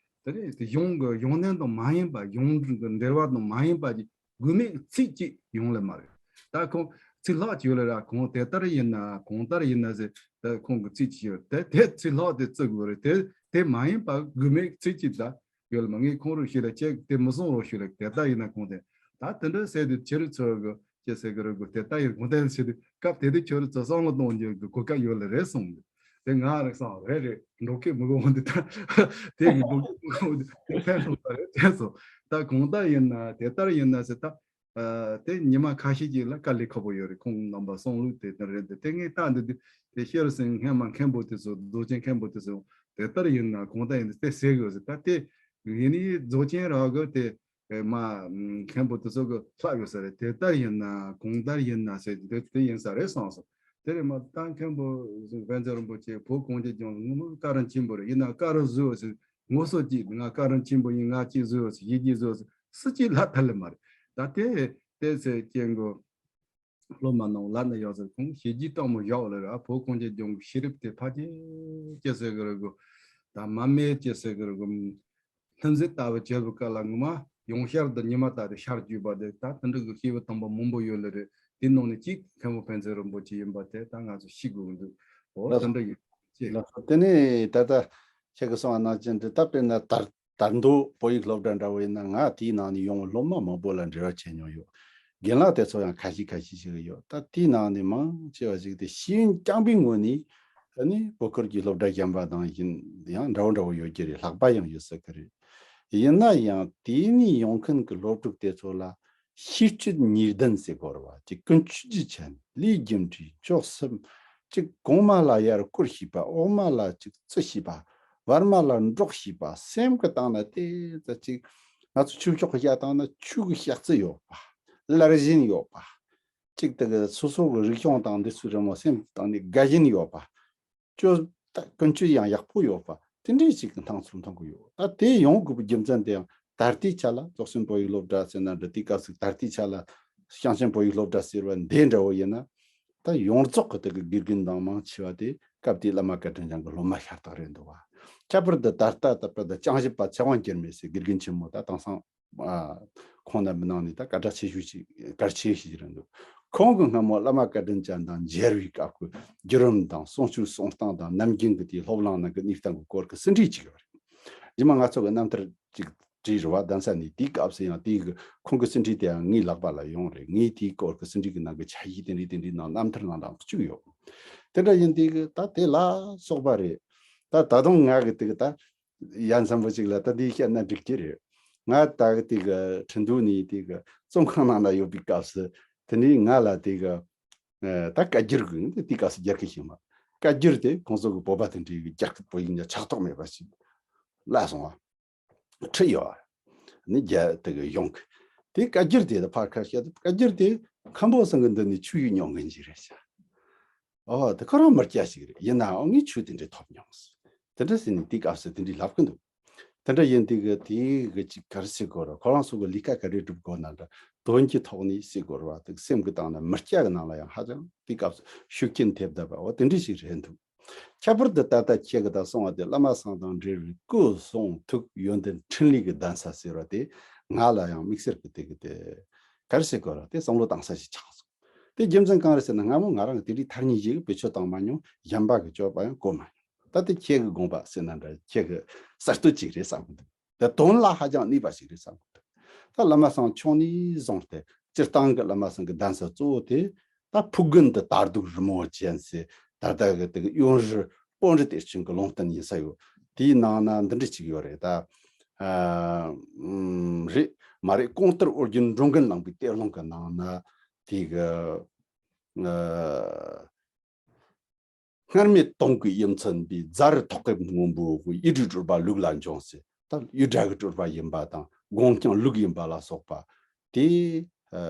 དེ་ནས་དེ་གཞུང་གི་གཞུང་གནས་དང་མ་ཡིན་པ། གཞུང་གི་འགྲེལ་པ་དང་མ་ཡིན་པ་གི་དགོས་མེད་ཚིག་གཅིག་ཡོང་ལེ་མ་རེད། ད་ཁོང་ཚིག་ལྷག་ཅིག་ཡོད་ལེ་ར། གང་དེ་ལྟར་ཡིན་ན། གང་ལྟར་ཡིན་ན་ཟེར། ད་ཁོང་གི་ཚིག་ཅིག་ཡོད། དེ་དེ་ཚིག་ལྷག་དེ་བརྩི་དགོས་རེད། དེ་དེ་མ་ཡིན་པ་དགོས་མེད་ཚིག་གཅིག་ད་ཡོད་ལེ་མ། ངས་ཁོང་རུ་ཞུས་ལེ། ཁྱེད་དེ་མི་གསུང་རོགས་ཞུས་ལེ། དེ་ལྟར་ཡིན་ན་གང་དེ། ད་དེ་འདྲ་ཟེར་དུས་ཁྱེད་རུ་ཚོ་གི་ཅེས་ཟེར་གི་རེད་གོ། དེ་ལྟར་ཡིན་གོང་དེ་ཟེར་དུས་སྐབས་དེ་དུས་ཁྱོད་རུ་ཚོ་བསམ་བློ་གཏོང་རྒྱུ་གི་གོ་སྐབས་ཡོད་ལེ་རེད་གསུངས། དེ་ང་རེ་སང་རེད་རེད་འགྲོ་སྐད་མི་གོ་འོང་། འདི་ད་དེ་གི་འགྲོ་སྐད་མི་གོ་འོང་། དེ་ཕན་ཐོགས་པ་རེད་དྲན་སོང་། ད་གང་ལྟར་ཡིན་ན། དེ་ལྟར་ཡིན་ན་ཟེར། ད་དེ་ཉི་མ་ཁ་ཤས་ཅིག་ལ་དཀའ་ལས་ཁག་པོ་ཡོད་རེད། ཁོང་རྣམ་པ་གསུང་ལུགས་དེ་ལྟར་རེད། དེ་ངས་ད་འདི་དུས་དེ་ཤེར་སེང་སྔས་མ་མཁན་པོ་དེ་ཚོ། རྫོགས་ཆེན་མཁན་པོ་དེ་ཚོ་དེ་ལྟར་ཡིན་ན། གང་ལྟར་ཡིན་ན་དེ་ཟེར་དགོས་ཟེར། ད་དེ་ཡིན་ནི་རྫོགས་ཆེན་ར་གི་དེ། ཨེ་མ། མཁན་པོ་དེ་ཚོ་གི་ལྷག་ཡོད་ས་རེད། དེ་ལྟར་ཡིན་ན། གང་ལྟར་ཡིན་ན་ཟེར་དེ་དེ་ཡིན་ས་རེད་བསམ་སོང་། དེ་རེད་མ། ད་མཁན་པོ་བན་ཚེ་རིན་པོ་ཆེ་བོད་གངས་ཅན་ལྗོངས་ལ་ངོ་མ་བཀའ་དྲིན་ཆེན་པོ་རེད། ཡིན་ན་བཀའ་དྲིན་བཟོས་ཟེར་ངོ་སོ་གཅིག་ང་བཀའ་དྲིན་ཆེན་པོ་ཡིན། ང་གཅིག་བཟོས་ཟེར། ཡི་གེ་བཟོས་ཟེར་སུ་གཅིག་ལྷག་ཐལ་ལེ་མ་རེད། ད་དེ་དེ་ཚེ་སྐྱེ་འགོ་སློབ་མ་རྣམས་ལ་ནི་ཡང་ཟེར། ཁོང་ཞི་རྒྱས་སྟག་མོ་བཞག་ལེ་ར། བོད་གངས་ཅན་ལྗོངས་ཀྱི་ཤེས་རབ་དེ་ཕལ་ཆེར་ཅི་ཟེར་གི་རེད་གོ། ད་མ་སྨད་ཅི་ཟེར་གི་རེད་གོ། ལྷུན་རྩེ་ལྟ་བུ་བྱེད་པའི་སྐབས་ལ་ངོ་མ་ཡོངས་ཤར་དུ་ཉི་མ་ལྟར་དུ་ཤར་བརྒྱུས་པ་དེ། ད་དེ་འདྲ་གི་སྐྱེས་བུ་དམ་པ་མང་པོ་ཡོད་ལེ་རེད། དེ་ནང་ནས་གཅིག་མཁན་པོ་བན་ཚེ་རིན་པོ་ཆེ་ཡིན་པ་དེ་ད་ང་ཚོ་ཤེས་དགོས་འདུག། འོ་ལགས་དེ་འདྲ་ཡོད་ཅེས། ལགས་སོ། དེ་ནས་ད་ལྟ་ཁྱེད་ཀྱིས་གསུངས་པ་ནང་བཞིན་དུ། ད་དཔེར་ན་དར་དར་མདོ་བོད་ཡིག་སློབ་གྲྭ་འདྲ་བོ་ཡིན་ན། ང་དེའི་ནང་ནས་ཡོང་བའི་སློབ་མ་མང་པོ་ལ་འབྲེལ་བ་བྱས་མྱོང་ཡོད། རྒན་ལགས་དེ་ཚོ་ཡང་ཁ་ཤས་ཁ་ཤས་ཤིག་ཡོད། ད་དེའི་ནང་ནས་མང་ཆེ་བ་ཞིག་དེ་ཤེས་ཡོན་རྐྱང་པའི་ངོས་ནས་ཨ་ནི་བོད་སྐད་ཀྱི་སློབ་གྲྭ་གཞན་པ་དང་ཡིན་ཡང་འདྲ་བོ་འདྲ་བོ་ཡོད་ཀྱི་རེད། ལྷག་པ་ཡང་ཡོད་སྲིད་ཀྱི་རེད། ཡིན་ན་ཡང་དེ་ནས་ཡོང་མཁན་གྱི་སློབ་ཕྲུག་དེ་ཚོ་ལ་ཤེས་སྤྱོད་གཉིས་ལྡན་ཟེར་དགོས་རེད་བ། ཅིག་ཀུན་སྤྱོད་ཀྱི་ཆ་ནས་ལས་རྒྱུ་འབྲས་སྤྱོད་གསུམ། ཅིག་གོང་མ་ལ་ཡར་བཀུར་ཤེས་པ། འོག་མ་ལ་ཅིག་བརྩི་ཤེས་པ། བར་མ་ལ་འགྲོགས་ཤེས་པ། སེམས་ཀྱི་སྟེང་ན་དེ་ཙམ་ཅིག་ང་ཚོ་ཆོས་ཕྱོགས་ཀྱི་བཤད་སྟངས་ན་ཆོས་ཀྱི་ཤ་ཚ་ཡོད་པ། ལར་ཞེན་ཡོད་པ། ཅིག་དེ་གི་སོ་སོ་གི་རིག་གཞུང་དང་འདི་ཚོའི་རི་མོ་སེམས་ཀྱི་སྟེང་ནས་དགའ་ཞེན་ཡོད་པ། སྤྱོད་ད་ཀུན་སྤྱོད་ཡང་ཡག་པོ་ཡོད་པ། དེ་འདྲའི་ཞིག་གི་སྣང་ཚུལ་མཐོང་གི་ཡོད། ད་དེ་ཡོང་དགོས་པའི་རྒྱུ་མཚན་དེ་ཡང་ད་ལྟའི་ཆ་ལ་རྫོགས་ཆེན་བོད་ཡིག་སློབ་གྲྭ་ཟེར་ན་འདྲ། དེའི་སྐབས་སུ་ད་ལྟའི་ཆ་ལ་ཞིང་ཆེན་བོད་ཡིག་སློབ་གྲྭ་ཟེར་བ་འདི་འདྲ་བོ་ཡིན་ན། ད་ཡོངས་རྫོགས་ཀྱི་དེ་གི་དགེ་རྒན་དང་མང་ཆེ་བ་དེ་སྐབས་དེའི་བླ་མ་བཀའ་དྲིན་ཅན་གྱི་སློབ་མ་ཤ་སྟག་རེད་འདུག་བ། ཁྱད་པར་དུ་ད་ལྟ་ད་ལྟ་ད་ལྕང་གཞི་པ་ཚེ་དབང་འགྱུར་མེད་ཟེར་དགེ་རྒན་ཆེན་མོ། ད་དེང་སང་ཨ། ཁོང་རྣམ་པའི་ནང་ནས་ད་སྐད་གྲགས་ཆེ་ཤོས་ཤིག་གལ་ཆེ་ཤོས་ཤིག་རེད་འདུག། ཁོང་གི་སྔ་མོ་བླ་མ་བཀའ་དྲིན་ཅན་དང་མཇལ་བའི་སྐབས་ཀྱི་བརྒྱུད་རིམ་དང་གསུང་ཆོས་གསུང་སྟངས་དང་ནམ་རྒྱུན་གྱི་དེའི་སློབ་གླེང་ནང་གི་གནས་སྟངས་ཀྱི་སྐོར་གྱི་ཟིན་བྲིས་ཅིག་ཡོད་རེད། རྗེས་མ་ང་ཚོ་གི་རྣམ་ཐར་ཅིག་བྲིས་རེད་བ། གདན་ས་ནས། དེའི་སྐབས་སུ་ཡང་དེའི་གི་ཁོང་གི་ཟིན་བྲིས་དེ་ཡང་ངའི་ལག་པ་ལ་ཡོང་རེད། ངས་དེའི་སྐོར་གྱི་ཟིན་བྲིས་ཀྱི་ནང་གི་ཆ་ཤས་དེ་འདྲའི་དེ་འདྲའི་ནང་རྣམ་ཐར་ནང་དང་བཅུག་ཡོད། དེ་འདྲ་ཡིན་དུས་གི་ད་དེ་ལ་སོགས་པ་རེད། ད་ད་དུང་ང་གི་དེ་གི་ད་ཡ་མཚན་པོ་ཅིག་ལ་ད་འདི་བཤད་ན་འགྲིག་གི་རེད། ང་ད་གི་དེ་གི་ཁྲིན་ཏུའུ་ནས་དེ་གི་བཙོན་ཁང་ནང་ལ་ཡོད་པའི་སྐབས་སུ། དེ་ནས་ང་ལ་དེ་གི་ཨ་ད་བཀའ་བསྒྱུར་གི་དེ་སྐབས་སུ་རྒྱག་གི་ཤེས་མ། བཀའ་བསྒྱུར་དེ་ཁོང་ཚོ་གི་བོད་པ་དེ་འདྲའི་གི་རྒྱ་སྐད་བོད་ཡིག་ཉ་ཆགས་ཐོག་མེད་པ་ཞིག་ལ་སོང་བ། ཁྲིད་ཡོད་བ། ནི་རྒྱ་དེ་གི་ཡོང་གི། དེ་བཀའ་བསྒྱུར་དེ་ད་ཕར་ཁ་བཤད། བཀའ་བསྒྱུར་དེ་མཁན་པོ་ཚང་གི་མདུན་ནས་ཆོས་ཡིག་མྱོང་མཁན་ཅིག་རེད་ཤག། ཨོ་དེ་ཁོ་རང་མི་སྐྱ་ཞིག་རེད། ཡིན་ནའང་ངས་ཆོས་དེ་འདྲའི་ཐོབ་མྱོང་། དེ་འདྲ་ཟེར་ནས་དེའི་སྐབས་སུ་དེ་འདྲའི་ལབ་གི་འདུག། དེ་འདྲ་ཡིན་དུས་གི་དེའི་གི་ཅིག་ག་རེ་ཟེར་དགོས་རེད། ཁོ་རང་ཚོ་གི་ལས་ཀ་ག་རེ་སྒྲུབ་དགོས་ན་འདྲ། དོན་གྱི་ཐོག་ནས་ཟེར་དགོས་རེད་བ། དེ་སེམས་ཀྱི་སྟེང་ན་མི་སྐྱ་གི་ནང་ལ་ཡང་ཧ་ཅང་དེའི་སྐབས་སུ་ཤུགས་རྐྱེན་ཐེབས་བསྡད་པ། འོ་དེ་འདྲ་ཞིག་རེད་འདུག། ཁྱད་པར་དུ་ད་ལྟ་ཁྱེད་ཀྱིས་ད་གསུངས་པ་དེ་བླ་མ་བཟང་དང་འབྲེལ་བའི་སྐུ་གསུང་ཐུགས་ཡོན་ཏན་འཕྲིན་ལས་ཀྱི་གདན་ས་ཟེར་བ་དེ་ང་ལ་ཡང་དམིགས་བསལ་གྱི་དེ་གི་དེ་ག་རེ་ཟེར་དགོས་རེད། དེ་བསམ་བློ་བཏང་ས་ཞིག་ཆགས་སོང་། དེ་རྒྱུ་མཚན་གང་རེད་ཟེར་ན། སྔ་མོ་ང་རང་གི་དེ་རིགས་ཐ་སྙད་ཞིག་བེད་སྤྱོད་བཏང་མ་མྱོང་། གཞན་པ་གི་སྤྱོད་པ་ཡང་གོ་མ་མྱོང་། ད་དེ་ཁྱེད་ཀྱི་དགོངས་པ་ཟེར་ན་འདྲ། ཁྱེད་ཀྱི་གསར་གཏོད་ཅིག་རེད་བསམ་གི་འདུག། དེ་དོན་ལ་ཧ་ཅང་གནས་པ་ཞིག་རེད་བསམ་གི་འདུག། ད་བླ་མ་བཟང་མཆོག་ནས་བཟུང་སྟེ་སྤྱིར་བཏང་གི་བླ་མ་བཟང་གི་གདན་ས་གཙོ་བོ་དེ་ད་ཕུགས་རྒྱུན་དུ་དར་སྡུག་རི་མོ་ཅན་ཟེར། ད་ལྟ་གི་དེ་གི་དབོན་རི་དཔོན་རི་གཏེར་ཆེན་གྱི་ལུང་བསྟན་ཡིན་ས་ཡོད། དེའི་ནང་ན་འདི་འདྲ་ཅིག་ཡོད་རེད། ད་ཨ་ཨམ་རེད་མ་རེད། གོང་དར་ཨོ་རྒྱན་འགྲོ་མགོན་གླིང་པའི་གཏེར་ལུང་གི་ནང་ན་དེ་གི་ཨ། སྔར་མེད་དུང་གི་དབྱིབས་མཚོན་པའི། རྫ་རི་ཐོག་ཁེབས་སྔོན་པོའི་དབུས། ཡིག་འབྲུའི་སྤྲུལ་པ་ལུག་ལ་འབྱུང་ཟེར། ད་ཡིག་སྒྲ་གི་སྤྲུལ་པ་ཡིན་པ་དང་། དགོངས་རྐྱང་ལུག་ཡིན་པ་ལ་སོགས་པ་དེ། ཨ་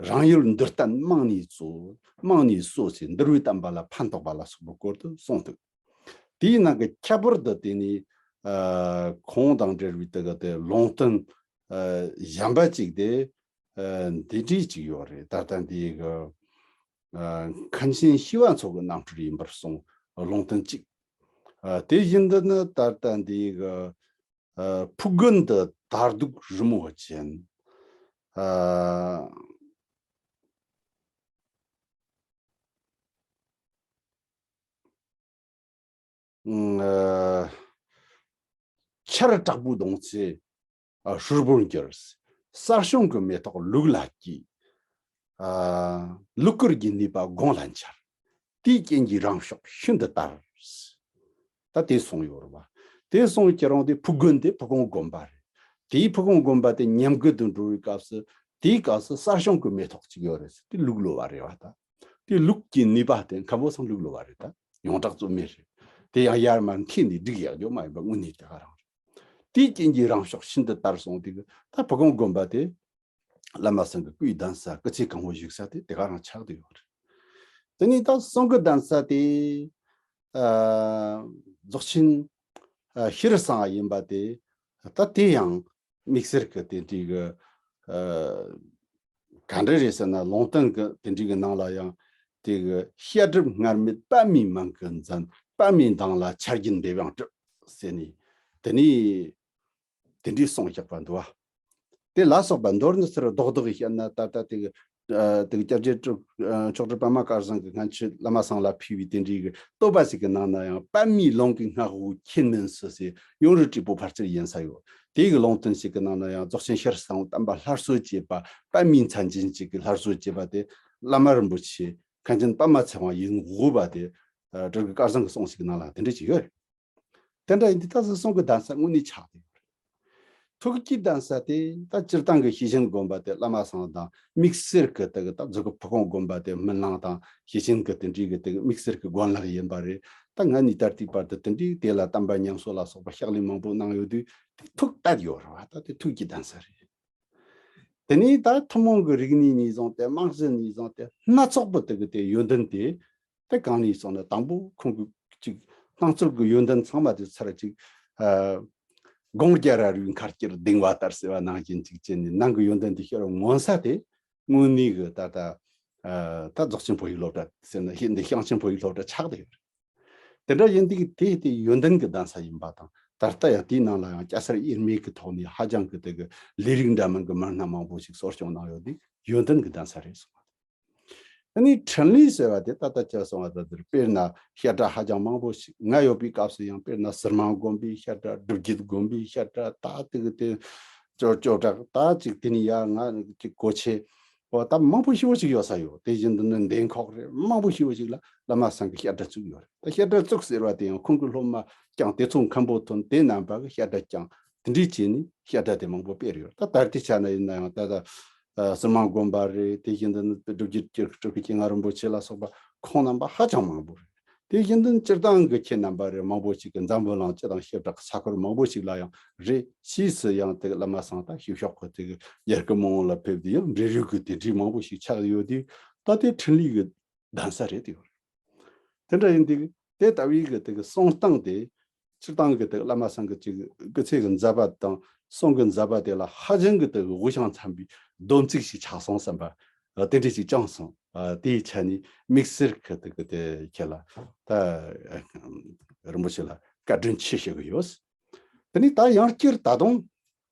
རང་ཡུལ་འདིར་བསྟན་རྨང་ནས་གཙོ། རྨང་ནས་གཙོ་ཆེ་འདུལ་བའི་བསྟན་པ་ལ་ཕན་ཐོགས་པ་ལ་སོགས་པའི་སྐོར་དུ་གསུངས་འདུག། དེའི་ནང་གི་ཁྱད་པར་དུ་དེ་ནི་ཨ་ཁོང་དང་འབྲེལ་བའི་དེ་ག་དེ་ལུང་བསྟན་ཨ་གཞན་པ་ཅིག་དེ་ཨ་འདི་འདྲའི་ཅིག་ཡོད་རེད། ད་ལྟ་འདི་གི་ཨ་མཁན་ཆེན་ཞི་བ་འཚོ་གི་རྣམ་སྤྲུལ་ཡིན་པར་གསུངས། ལུང་བསྟན་གཅིག། ཨ་དེ་བཞིན་དུ་ནི་ད་ལྟ་འདི་གི་ ཕུག་དགོན་དུ་དར་སྡུག་རི་མོ་ཅན། ཆར་དྲག་པོའི་གདོང་ཚེ་ཧྲུལ་པོར་འགྱུར། གསར་བྱུང་གི་མེ་ཏོག་ལུག་ལ་སྐྱེས། ལུག་སྐོར་གྱི་ནུས་པ་དགུང་ལ་འཆར། དེའི་རྐྱེན་གྱིས་རང་ཕྱོགས་ཤིན་ཏུ་དར། ད་དེ་གསུངས་ཡོད་རེད་བ། དེ་གསུངས་ཀྱི་རང་དེ་ཕུག་དགོན་དེ་ཕུ་གུང་དགོན་པ་རེད། དེའི་ཕུ་གུང་དགོན་པ་དེ་ཉམས་རྒུད་དུ་འགྲོ་བའི་སྐབས་སུ། དེའི་སྐབས་སུ་གསར་བྱུང་གི་མེ་ཏོག་ཅིག་ཡོད་རེད་ཟེར། དེ་ལུག་ལོ་བ་རེད་བ་ད། དེ་ལུག་གི་ནུས་པ་དེ་མཁན་པོ་སང་ལུག་ལོ་བ་རེད་ད། ཡོངས་གྲགས་རྩོད་མེད་རེད། དེ་ཡང་ཡར་མར་འཁྱེར་ནས་སྒྲིག་ཡག་རྒྱུ་མ་ཡིན་པ་དངོས་གནས་དེ་ག་རང་རེད། དེའི་རྐྱེན་གྱིས་རང་ཕྱོགས་ཤིན་ཏུ་དར་སོང་དེ་གི་ད་ཕུ་གུང་དགོན་པ་དེ་བླ་མ་སེང་གེ་སྐུའི་གདན་ས་སྐུ་ཚེ་གང་བོ་བཞུགས་ས་དེ་དེ་ག་རང་ཆགས་བསྡད་ཡོད་རེད། དེ་ནས་ད་སེང་གེ་གདན་ས་དེ་རྫོགས་ཆེན་ཤྲཱི་སེང་ཡིན་པ་དེ་ད་དེ་ཡང་དམིགས་བསལ་གྱི་དེ་འདྲའི་གི་ག་འདྲ་རེད་ཟེར་ན། ལུང་བསྟན་གྱི་དེ་འདྲའི་གི་ནང་ལ་ཡང་དེ་གི་བཤད་སྒྲུབ་སྔར་མེད་པདྨའི་མིང་གིས་མཛད། པདྨའི་མདངས་ལ་ཆར་རྒྱུན་འབེབས་ཡང་གྲུབ་ཟེར་ནས་དེ་ནས་དེ་འདྲའི་གསུངས་བཞག་པ་འདུག་བ། དེ་ལ་སོགས་པ་མདོར་ན་ཚུར་རྡོག་རྡོག་གིས་བཤད་ན་ད་ལྟ་དེ་གི་དེ་གི་སྐྱབས་རྗེ་མཆོག་སྤྲུལ་པདྨ་དཀར་བཟང་གི་སྔན་ཆད་བླ་མ་སང་ལ་ཕུལ་བའི་དེ་འདྲའི་གི་བསྟོད་པ་ཞིག་གི་ནང་ན་ཡང་། པདྨའི་ལུང་གིས་སྔགས་འོག་མཁྱེན་མིན་སུ། ཟེར། ཡུམ་རི་བྲིས་པོ་ཕལ་ཆེར་ཡིན་ས་ཡོད། དེ་གི་ལུང་བསྟན་ཞིག་གི་ནང་ན་ཡང་རྫོགས་ཆེན་ཤྲཱི་སེང་དམ་པ་སླར་གསོ་བྱེད་པ། པདྨའི་མཚན་ཅན་ཅིག་གི་སླར་གསོ་བྱེད་པ་དེ་བླ་མ་རིན་པོ་ཆེ་མཁན་ཆེན་པདྨ་ཚེ་དབང་ཡིན་དགོས་པ་དེ་སྤྲུལ་སྐུ་དཀར་བཟང་གི་གསུང་ཞིག་གི་ནང་ལ་དེ་འདྲ་ཅིག་ཡོད་རེད། དེ་འདྲ་ཡིན་དུས་ད་གཟོད་སེང་གེ་གདན་ས་དངོས་གནས་ཆགས་བསྡད་ཡོད་རེད། ཐུགས་ཀྱི་གདན་ས་དེ་ད་སྤྱིར་བཏང་གི་ཤེས་བཞིན་དགོན་པ་དེ་བླ་མ་སང་དང་དམིགས་བསལ་གྱི་དེ་གི་ད་མཛོད་ཁུལ་ཕུ་གུང་དགོན་པ་དེ་སྨིན་གླིང་དང་ཤེས་བཞིན་གྱི་དེ་འདྲའི་གི་དེ་གི་དམིགས་བསལ་གྱི་དགོན་ལག་ཡིན་པ་རེད། ད་སྔ་ནས་ད་ལྟའི་བར་དུ་དེ་འདྲའི་དེ་ལ་དམ་པ་ཉམས་གསོ་ལ་སོགས་པ་ཕྱག་ལས་མང་པོ་གནང་ཡོད་དུས་དེ་ཐུགས་དད་ཡོད་རེད་བ། ད་དེ་ཐུགས་ཀྱི་གདན་ས་རེད། དེ་ནས་ད་ཐུན་མོང་གི་རིག་གནས་ནས་བཟུང་སྟེ་རྨང་གཞི་ནས་བཟུང་སྟེ་སྣ་ཚོགས་པ་དེ་གི་དེ་ཡོན་ཏན་དེ། དེ་གང་ནས་སོང་ན་དང་པོ་ཁོང་གི་ཅིག་སྣང་ཚུལ་གྱི་ཡོན་ཏན་ཚང་མ་དེ་ཚར་ཅིག་ཨ་སྒོང་རྒྱ་ར་རུའི་མཁར་དཀྱིལ་ལྡིང་བ་ལྟར་ཟེར་བ་ནང་བཞིན་ཅིག་བྱས་ནས་ནང་གི་ཡོན་ཏན་དེ་ཤར་བ་མངོན་ས་དེ་དངོས་གནས་གི་ད་ལྟ་ཨ་ད་རྫོགས་ཆེན་བོད་ཡིག་སློབ་གྲྭ་ཟེར་ན་ཧི་འདི་ཤང་ཆེན་བོད་ཡིག་སློབ་གྲྭ་ཆགས་བསྡད་ཡོད་རེད། དེ་འདྲ་ཡིན་དུས་དེ་དེ་ཡོན་ཏན་གྱི་གདན་ས་ཡིན་པ་དང་། ད་ལྟ་ཡང་དེའི་ནང་ལ་ཡང་སྐྱ་སེར་དབྱེར་མེད་ཀྱི་ཐོག་ནས་ཧ་ཅང་གི་དེ་གི་ལས་རིགས་འདྲ་མིན་གྱི་མི་སྣ་མང་པོ་ཞིག་གསོ་སྐྱོང་གནང་ཡོད་དེ་ཡོན་ཏན་གྱི་གདན་ས་རེད་གསུངས་པ། ཨ་ནི་འཕྲིན་ལས་ཟེར་བ་དེ་ད་ལྟ་ཅི་གསུངས་པ་ལྟར་དེར་དཔེར་ན་བཤད་གྲྭ་ཧ་ཅང་མང་པོ་ཞིག་ང་ཡོད་པའི་སྐབས་སུ་ཡང་དཔེར་ན་ཟུར་དམངས་དགོན་པའི་བཤད་གྲྭ། སྒྲུབ་བརྒྱུད་དགོན་པའི་བཤད་གྲྭ། ད་དེ་གི་དེ་ཅོ་ཅོ་བྲག་ད་ཅིག་དེ་ནས་ཡར་ང་ཅིག་གོ་ཆེ། འོ་ད་མང་པོ་ཞེ་པོ་ཅིག་ཡོད་ས་ཡོད། དེ་བཞིན་དུ་ནི་འདན་ཁོག་རེད། མང་པོ་ཞེ་པོ་ཅིག་ལ་བླ་མ་སེང་གེས་བཤད་གྲྭ་བཙུགས་ཡོད་རེད། ད་བཤད་གྲྭ་བཙུགས་ཟེར་བ་དེ་ཡང་ཁོང་གི་སློབ་མ་བསྐྱངས། དེ་ཚོ་མཁན་པོ་ཐོན། དེ་རྣམ་པ་གིས་བཤད་གྲྭ་བསྐྱངས། དེ་འདྲས་བྱས་ནས་བཤད་གྲྭ་དེ་མང་པོ་སྤེལ་ཡོད། ད་ད་ལྟའི་ཆ་ནས་ཡིན་ན་ཡང་ད་ལྟ་ཨ་ཟུར་དམངས་དགོན་པ་རེད། དེ་བཞིན་དུ་ནི་སྒྲུབ་བརྒྱུད་སྤྲུལ་སྐུ་སྤྱན་སྔ་རིན་པོ་ཆེ་ལ་སོགས་པ་ཁོང་རྣམ་པ་ཧ་ཅང་མང་པོ་རེད། དེ་བཞིན་དུ་སྤྱིར་བཏང་གི་ཁྱེད་རྣམ་པ་རེད། མང་པོ་ཞིག་གིས་འཛམ་བུ་གླིང་སྤྱི་དང་བྱེ་བྲག་ས་ཁུལ་མང་པོ་ཞིག་ལ་ཡང་རེད། ཕྱིས་སུ་ཡང་དེ་བླ་མ་སེང་ད་ཤུལ་ཤོག་གི་དེ་གི་རྒྱལ་ཁབ་མང་པོ་ལ་ཕེབས་ཏེ་ཡང་འབྲེལ་ཡོད་ཀྱི་དེ་འདྲའི་མང་པོ་ཞིག་ཆགས་ཡོད་དུས་ད་དེ་འཕྲིན་ལས་ཀྱི་གདན་ས་རེད་དེ་ཡོད་རེད། དེ་འདྲ་ཡིན་དུས་དེ་ལྟ་བུའི་གི་དེ་གི་གསུང་སྟངས་དེ་སྤྱིར་བཏང་གི་དེ་བླ་མ་སེང་གེ་ཅིག་སྐུ་ཚེ་གི་མཛད་པ་དང་གསུང་གི་མཛད་པ་དེ་ལ་ཧ་ཅང་གི་དེ་གི་དབུ་ཞྭ་འཚམ་པའི་སྡོམ་ཚིག་ཞིག་ཆགས་སོང་བསམ་པ་དེ་འདྲ་ཞིག་བཅངས་སོང་། དེའི་ཆ་ནས་དམིགས་བསལ་གི་དེ་གི་དེ་ཁྱེད་ལ་ད་རིན་པོ་ཆེ་ལ་བཀའ་དྲིན་ཆེ་ཞུ་གི་ཡོད། དེ་ནས་ད་ཡང་བསྐྱར་ད་དུང་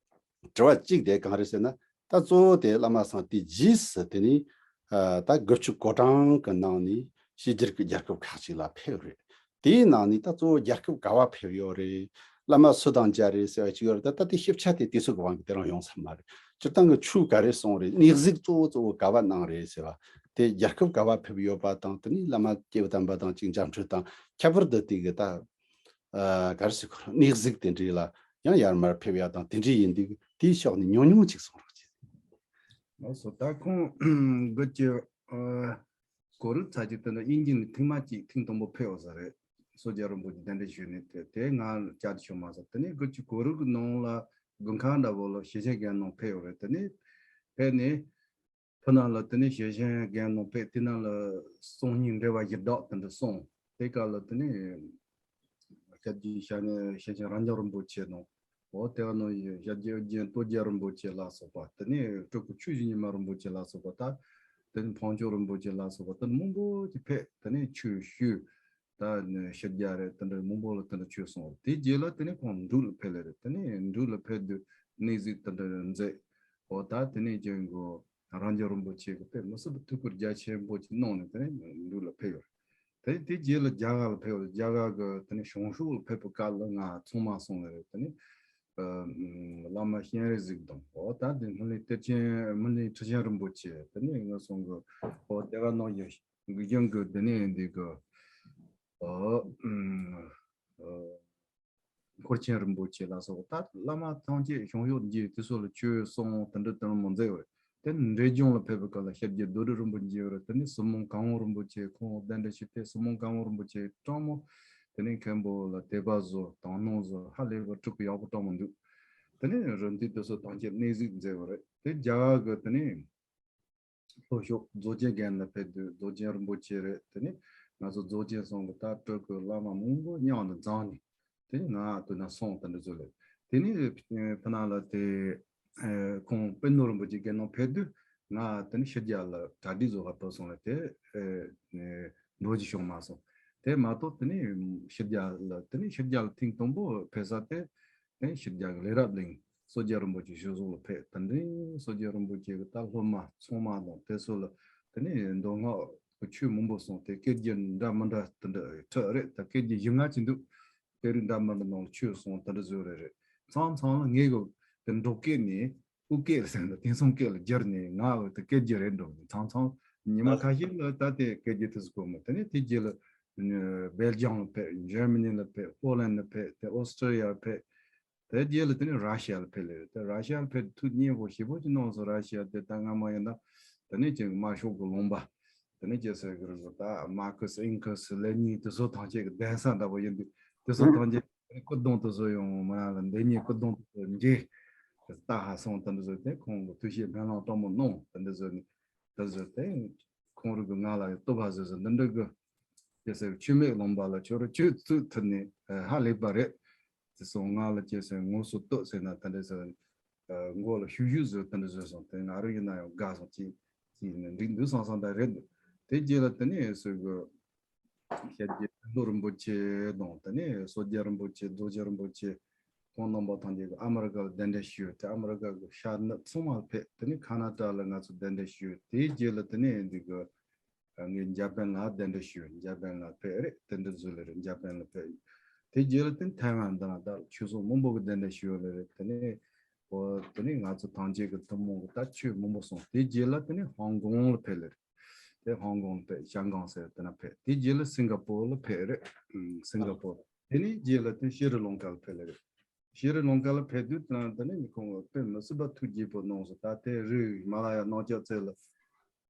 དྲི་བ་གཅིག་དེ་གང་རེད་ཟེར་ན། ད་གཙོ་བོ་དེ་བླ་མ་སེང་དེ་རྗེས་སུ་དེ་ནས་ཨ་ད་དགུ་བཅུ་གོ་གྲངས་ཀྱི་ནང་ནས་ཕྱི་རྒྱལ་གྱི་རྒྱལ་ཁབ་ཁག་ཅིག་ལ་ཕེབས་རེད། དེའི་ནང་ནས་ད་གཙོ་བོ་རྒྱལ་ཁབ་ག་བ་ཕེབས་ཡོད་རེད། བླ་མ་སུ་དང་མཇལ་རེད་ཟེར་བ་ཅིག་ཡོད་རེད། ད་ད་དེ་ཞིབ་ཆ་དེ་དུས་ཚོད་ཀྱི་དབང་གིས་དེ་རིང་ཡོང་ས་མ་རེད། སྤྱིར་བཏང་གི་ཆོས་ག་རེ་གསུངས་རེད། གནས་གཟིགས་གཙོ་བོ་གཙོ་བོ་ག་བ་གནང་རེད་ཟེར་བ་དེ། རྒྱལ་ཁབ་ག་བ་ཕེབས་ཡོད་པ་དང་། དེ་ནས་བླ་མ་སྐྱེས་བུ་དམ་པ་དང་གཅིག་མཇལ་འཕྲད་དང་། ཁྱད་པར་དུ་དེ་གི་ད་ཨ་ག་རེ་ཟེར་དགོས་རེད། གནས་གཟིགས་དེ་འདྲའི་ལ་ཡང་ཡར་མར་ཕེབས་ཡ་དང་དེ་འདྲའི་ཡིན་དུས་དེའི་ཕྱོགས་ནས་ཉུང་ཉུང་ཅིག་གསུང་རོགས་གྱིས། ལགས་སོ། ད་ཁོང་དགུ་བཅུ་ཨ་གོ་དྲུག་ཚར་གཅིག་དེ་འདྲ་དབྱིན་ཇི་ནས་ཐེངས་མ་གཅིག་ཐེངས་དང་པོ་ཕེབས་ཡོད་ས་རེད། སོ་བརྒྱད་རིན་པོ་ཆེ་གདན་འདྲེན་ཞུས་ནས་དེ་དེ་ང་བཅར་ཏེ་བྱུང་མ་སོང་། དེ་ནས་དགུ་བཅུ་གོ་དྲུག་གི་ནང་ལ་དགུན་ཁ་འདྲ་བོ་ལ་ཞེ་ཆེན་རྒན་ནང་ཕེབས་ཡོད་རེད། དེ་ནས་ཕེབས་ནས། ཕུ་ནང་ལ་དེ་ནས་ཞེ་ཆེན་རྒན་ནང་ཕེབས། དེ་ནང་ལ་གསུང་སྙིང་འགྲེལ་པ་བཞི་བདག་དེ་འདྲ་གསུངས། དེ་ག་ལ་དེ་ནས་སྐྱབས་རྗེ་ཞྭ་ནས་ཞེ་ཆེན་རབ་འབྱམས་རིན་པོ་ཆེ་དང་། འོ་དེ་ག་ནང་སྐྱབས་རྗེ་ཨོ་རྒྱན་སྟོབས་རྒྱལ་རིན་པོ་ཆེ་ལ་སོགས་པ། དེ་ནས་སྤྲུལ་སྐུ་ཆོས་ཀྱི་ཉི་མ་རིན་པོ་ཆེ་ལ་སོགས་པ། ད་དེ་ནས་འཕགས་མཆོག་རིན་པོ་ཆེ་ལ་སོགས་པ་དེ་མང་པོ་ཅིག་ཕེབས། དེ་ནས་ཆོས་ཞུས། ད་ནི་ཕྱི་རྒྱལ་རེད། དེ་འདྲ་མང་པོ་ལ་དེ་འདྲ་ཆོས་གསུངས་རེད། དེ་རྗེས་ལ་དེ་ནས་ཁོང་འབྲུག་ལ་ཕེབས་ལེ་རེད། དེ་ནས་འབྲུག་ལ་ཕེབས་དུས་གནས་གཟིགས་དེ་འདྲ་མཛད། འོ་ད་དེ་ནས་ཀྱང་གོ་རང་རྒྱལ་རིན་པོ་ཆེ་གི་དཔེ་མི་སྲིད་པའི་ཐུགས་ཁུར་རྒྱ་ཆེན་པོ་ཅིག་གནང་ནས་དེ་ནས་འབྲུག་ལ་ཕེབས་ཡོད་རེད། དེ་དེ་རྗེས་ལ་རྒྱ་གར་ལ་ཕེབས། རྒྱ་གར་གི་དེ་ནས་བྱང་ཕྱོགས་ལ་ཕེབས་པའི་སྐབས་ལ་ང་ཚང་མ་སོང་ལེ་རེད། དེ་ནས་ཨ་བླ་མ་སྤྱན་རས་གཟིགས་དང་། འོ་ད་དེ་སྨིན་གླིང་གཏེར་ཆེན་སྨིན་གླིང་ཁྲི་ཆེན་རིན་པོ་ཆེ། དེ་ནས་ང་སོང་གི་འོ་དེ་ག་ནང་བཞིན་གི་ཡང་གི་དེ་ནས་འདི་གི་ཨ་ཨ་འཁོར་ཆེན་རིན་པོ་ཆེ་ལ་སོགས། ད་བླ་མ་ཐམས་ཅད་བྱང་ཕྱོགས་འདི་དེ་ཚོ་ལ་ཆོས་གསུངས། དེ་འདྲ་དེ་མོ་མཛད་པ་རེད། དེ་འབྲས་ལྗོངས་ལ་ཕེབས་པའི་སྐབས་ལ་ཤར་རྒྱག་རྡོ་རི་རིན་པོ་ཆེ་རེད། དེ་ནས་སྲིན་མོ་གར་དབང་རིན་པོ་ཆེ་ཁོང་གདན་འདྲེན་ཞུས་ཏེ། སྲིན་མོ་གར་དབང་རིན་པོ་ཆེ་སྤྲང་མོ། དེ་ནས་མཁན་པོ་ལ་དད་པ་བཟོ་དང་སྣང་བཟོ་ཧ་ལས་པ་སྤྲུལ་སྐུ་ཡག་པོ་སྤྲང་མོ་འདུག་དེ་ནས་རིན་དུས་དེ་ཚོ་ཐམས་ཅད་གནས་གཟིགས་མཛད་པ་རེད། དེ་རྒྱ་གར་གི་དེ་ནས་ལྷོ་ཕྱོགས་རྫོགས་ཆེན་སྒར་ལ་ཕེབས་དུས་རྫོགས་ཆེན་རིན་པོ་ཆེ་རེད། དེ་ནས་ང་ཚོ་རྫོགས་ཆེན་སོང་གི་ད་སྤྲུལ་སྐུ་བླ་མ་མང་པོ་མཉམ་དུ་འཛོམས་ནས། དེ་ནས་ང་དུ་ན་སོང་དེ་འདྲ་ཚོ་ལས། དེ་ནས་ཕ་ནང་ལ་དེ་ཁོང་པད་ནོར་རིན་པོ་ཆེ་སྒར་ནང་ཕེབས་དུས་ང་དེ་ནས་ཕྱི་རྒྱལ་ལ་གྲ་སྒྲིག་བཟོ་ག་ཕེབས་སོང་ལ་དེ་འགྲོ་རྒྱུ་བྱུང་མ་སོང་། དེ་མ་གཏོགས་དེ་ནས་ཕྱི་རྒྱལ་ལ་དེ་ནས་ཕྱི་རྒྱལ་ལ་ཐེངས་དང་པོ་ཕེབས་ས་དེ་དེ་ཕྱི་རྒྱལ་གི་ལས་རབ་གླིང་། སྲོལ་རྒྱལ་རིན་པོ་ཆེ་ཞུ་གཟུགས་ལ་ཕེབས། དེ་འདྲའི་སྲོལ་རྒྱལ་རིན་པོ་ཆེ་གི་ད་སློབ་མ་ཚང་མ་དང་དེ་ཚོ་ལ་དེ་ནས་མདོ་སྔགས་ཀྱི་ཆོས་མང་པོ་གསུངས་ཏེ་སྐད་རྒྱན་འདྲ་མི་འདྲ་དེ་འདྲ་ཁྲིད་རེད། ད་སྐད་རྒྱན་བཞི་ལྔ་ཅིག་འདུག་དེ་རིང་འདྲ་མི་འདྲ་ནང་ལ་ཆོས་གསུངས་དེ་འདྲ་བཟོས་རེད་རེད། མཚམས་མཚམས་ལ་ངས་གི་དེ་འབྲོག་སྐད་ནས་ཨུ་སྐད་ཟེར་འདུག་དེང་སང་སྐད་ལ་བསྒྱུར་ནས་ང་འོ་དེ་སྐད་རྒྱན་རེད་འགྲོ། མཚམས་མཚམས་ཉི་མ་ཁ་ཤས་ལ་ད་དེ་སྐད་རྒྱན་དེ་ཚོ་གོ་མོ། དེ་ནས་དེ་རྗེས་ལ་སྦེལ་ཇམ་ལ་ཕེབས། འཇར་མ་ནི་ལ་ཕེབས། ཧོ་ལན་ལ་ཕེབས། དེ་ཨོ་སི་ཀྲི་ཡ་ལ་ཕེབས། དེ་རྗེས་ལ་དེ་ནས་ར་ཤི་ཡ་ལ་ཕེབས་ལེ་རེད། དེ་ར་ཤི་ཡ་ལ་ཕེབས་དུས་སྙན་པོ་ཞེ་པོ་ཅིག་གནང་སོང་། ར་ཤི་ཡ་དེ་ད་སྔ་མ་ཡིན་ན་དེ་ནས་ཅིག་དམར་ཤོག་གི་ལུང་པ་དེ་ནས་ཅིག་ཟེར་གི་རེད་ཟེར། ད་མར་ཁུ་སི་ཨིང་ཁུ་སི་ལེ་ནིན་དེ་ཚོ་ཐམས་ཅད་ཀྱི་གདན་ས་འདྲ་པོ་ཡིན་དུས་དེ་ཚོ་ཐམས་ཅད་སྐུ་གདུང་དེ་ཚོ་ཡང་མ་ལ་འདི་ཉིད་སྐུ་གདུང་དེ་ཚོ་མཇལ་ལྟ་ཧ་སོང་། དེ་འདྲ་ཟེར་ཏེ་ཁོང་གི་ཐུགས་བཞེད་སྨོན་ལམ་སྤྲང་མོ་གནང་། དེ་འདྲ་ཟེར་ནས། དེ་ཟེར་ཏེ་ཁོང་རང་གི་ང་ལ་བསྟོད་པ་ཟེར་ཟེར་འདི་འདྲ་གི་ཅེས་ཟེར། ཆུ་མིག་ལུང་པ་ལ་ཁྱོད་རང་ཆུ་བཙུགས་ཐུབ་ནས་ཧ་ལས་པ་རེད་ཟེར་སོང་། ང་ལ་ཅེས་ཟེར་ངོ་སོ་བསྟོད་ཟེར་ན་དེ་འདྲ་ཟེར། མགོ་ལ་ཤུགས་ཤུགས་ཟེར་དེ་འདྲ་ཟེར་སོང་། དེ་ང་རང་ཡིན་ན་ཡང་དགའ་སོང་། ཅི་ཅི་ནས་འགྲིག་འདུག་བསམ་བསམ་ད་རེད་འདུག་དེ་རྗེས་ལ་དེ་ནས་ཟེར་གི་ཤར་རྒྱག་རྡོ་རིན་པོ་ཆེ་དང་དེ་ནས་སྲོལ་རྒྱལ་རིན་པོ་ཆེ་རྡོ་རྗེ་རིན་པོ་ཆེ་ཁོང་རྣམ་པ་ཐམས་ཅད་ཀྱིས་ཨ་མི་རི་ཀ་ལ་གདན་འདྲེན་ཞུས། དེ་ཨ་མི་རི་ཀ་གི་ཤར་ནུབ་ཚང་མ་ལ་ཕེབས། དེ་ནས་ཁ་ན་ཏ་ལ་ང་ཚོ་གདན་འདྲེན་ཞུས། དེའི་རྗེས་ལ་དེ་ནས་འདི་གི་ངས་འཇར་པན་ལ་གདན་འདྲེན་ཞུས། འཇར་པན་ལ་ཕེབས་རེད། དེ་འདྲ་བཟོས་ལེ་རེད། འཇར་པན་ལ་ཕེབས། དེ་རྗེས་ལ་དེ་ཐའེ་ཝན་འདི་ན་ད་ཆོས་ཚོགས་མང་པོ་གི་གདན་འདྲེན་ཞུས་ལེ་རེད། དེ་ནས་འོ་དེ་ནས་ང་ཚོ་ཐམས་ཅད་ཀྱི་ཐུན་མོང་གི་ད་ཆོས་མང་པོ་གསུངས། དེ་རྗེས་ལ་དེ་ནས་ཧོང་ཀོང་ལ་ཕེབས་ལེ་རེད། དེ་ཧོང་ཀོང་ལ་ཕེབས། ཤང་ཀང་ཟེར་དེ་ན་ཕེབས། དེ་རྗེས་ལ་སིང་ག་པོར་ལ་ཕེབས་རེད། ཨུམ། སིང་ག་པོར། དེ་ནས་རྗེས་ལ་དེ་ཤྲི་ལང་ཀ་ལ་ཕེབས་ལེ་རེད། ཤྲི་ལང་ཀ་ལ་ཕེབས་དུས་དེ་ན་དེ་ནས་ཁོང་དཔེ་མི་སྲིད་པ་ཐུགས་དགྱེས་པོ་གནང་སོང་། ད་དེ་རི་ཧི་མ་ལ་ཡ་གནམ་ལྕགས་རྩེ་ལ་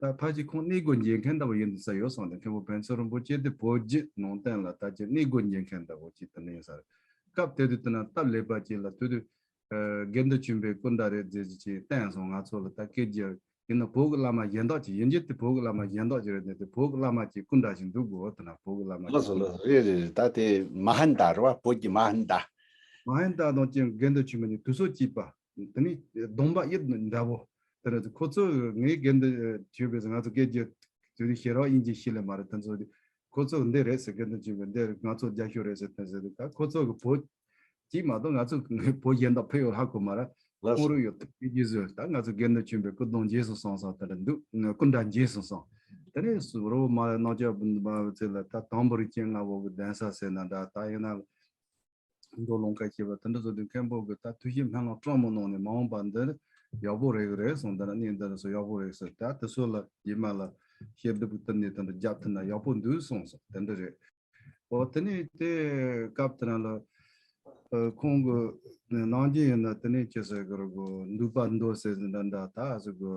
ད་ཕལ་ཆེར་ཁོང་གནས་སྒོ་འབྱེད་མཁན་འདྲ་པོ་ཡིན་འདུག་ས་ཡོད་བསམ་སྟེ། མཁན་པོ་ཕན་ཚུན་རིན་པོ་ཆེ་དེ་བོད་བརྒྱུད་ནང་བསྟན་ལ་ད་ཅི་གནས་སྒོ་འབྱེད་མཁན་འདྲ་པོ་ཅིག་དེ་འདྲ་ཡིན་ས་རེད། སྐབས་དེ་དུས་དེ་ན་སྟབས་ལེགས་པ་ཅིག་ལ་དེ་དུས་ཨ་དགེ་འདུན་ཆོས་འཕེལ་སྐུ་འདྲ་རེད་ཟེར་ཅིག་བསྟན་སོང་། ང་ཚོ་ལ་ད་སྐད་ཆ་ཡིན་ན་བོད་ཀྱི་བླ་མ་གཞན་དག་ཅིག་ཡིན་གྱི་དེ་བོད་ཀྱི་བླ་མ་གཞན་དག་ཅིག་རེད་ནས། དེ་བོད་ཀྱི་བླ་མ་ཅིག་སྐུ་འདྲ་ཞིག་འདུག་གོ། དེ་ན་བོད་ཀྱི་བླ་མ་ལགས་སོ་ཅིག་ལགས་སོ། རེད་རེད་རེད། ད་དེ་མ་ཧན་ད་རེད་བ། བོད་ཀྱི་མ་ཧན་ད། མ་ཧན་ད་དང་ཅིག་དགེ་འདུན་ཆོས་འཕེལ་གཉིས་དུས་ཚོད་གཅིག་པ། དེ་ནི་གདོང་པ་དབྱིབས་འདྲ་པོ། དེ་ནི་ཁོ་ཚོ་ངའི་དགེ་འདུན་ཆོས་འཕེལ་ང་ཚོ་སྐད་ཆ་དེ་དུས་ཤེས་རབ་དབྱིན་ཇི་ཤེས་ལེ་མ་རེད། དེ་ཚོ་ཁོ་ཚོ་འདི་རེད་ཟེར། དགེ་འདུན་ཆོས་འཕེལ་འདི་རེད། ང་ཚོ་རྒྱ་ཤོད་རེད་ཟེར། དེ་ཟེར་དུས་ད་ཁོ་ཚོ་གི་བོད་གཅིག་མ་གཏོགས་ང་ཚོ་བོད་གཞན་དག་ཕེབས་ཡོད་ཧ་གོ་མ་རེད། ལགས་སོ། ཁོང་རང་ཡོད་དུས་སྐད་ཆ་བཟོས། ད་ང་ཚོ་དགེ་འདུན་ཆོས་འཕེལ་སྐུ་གདུང་རྗེས་སུ་སོང་སོང་དེ་འདྲ་འདུག་སྐུ་འདྲ་རྗེས་སུ་སོང་། དེ་ནས་སུ་རོ་མ་རྣམ་རྒྱལ་བུ་མ་ཚེ་ལ་ད་དང་པོ་རིགས་ཅན་ལྔ་པོ་གི་གདན་ས་ཟེར་ན་འདྲ། ད་ཡིན་ན་མདོ་ལུང་ཁ་ཤས་པ་དེ་འདྲ་ཚོ་དུས་མཁན་པོ་གི་ད་ཐུགས་བཞེད་སྨོན་ལམ་སྤྲང་མོ་གནང་ནས་མ་འོངས་པ་འདིར་ཡག་པོ་རེད་གི་རེད་གསུངས། འདི་ན་གནས་འདི་ན་སུ་ཡག་པོ་རེད་ཟེར། ད་དེ་ཚོ་ལ་རྗེས་མ་ལ་ཤེས་སྒྲུབ་ཀྱི་དེ་ནས་དེ་འདྲ་རྒྱབ་ཐུབ་ན་ཡག་པོ་འདུག་གསུངས་སོང་། དེ་འདྲ་རེད། འོ་དེ་ནས་དེ་སྐབས་དེ་ན་ལ་ཨ་ཁོང་གི་ནང་རྒྱུན་ཡིན་ན་དེ་ནས་ཅི་ཟེར་གི་རེད་གོ། འདུས་པ་མདོ་ཟེར་ཟིན་འདྲ་འདྲ་ད་ཟེར་གི་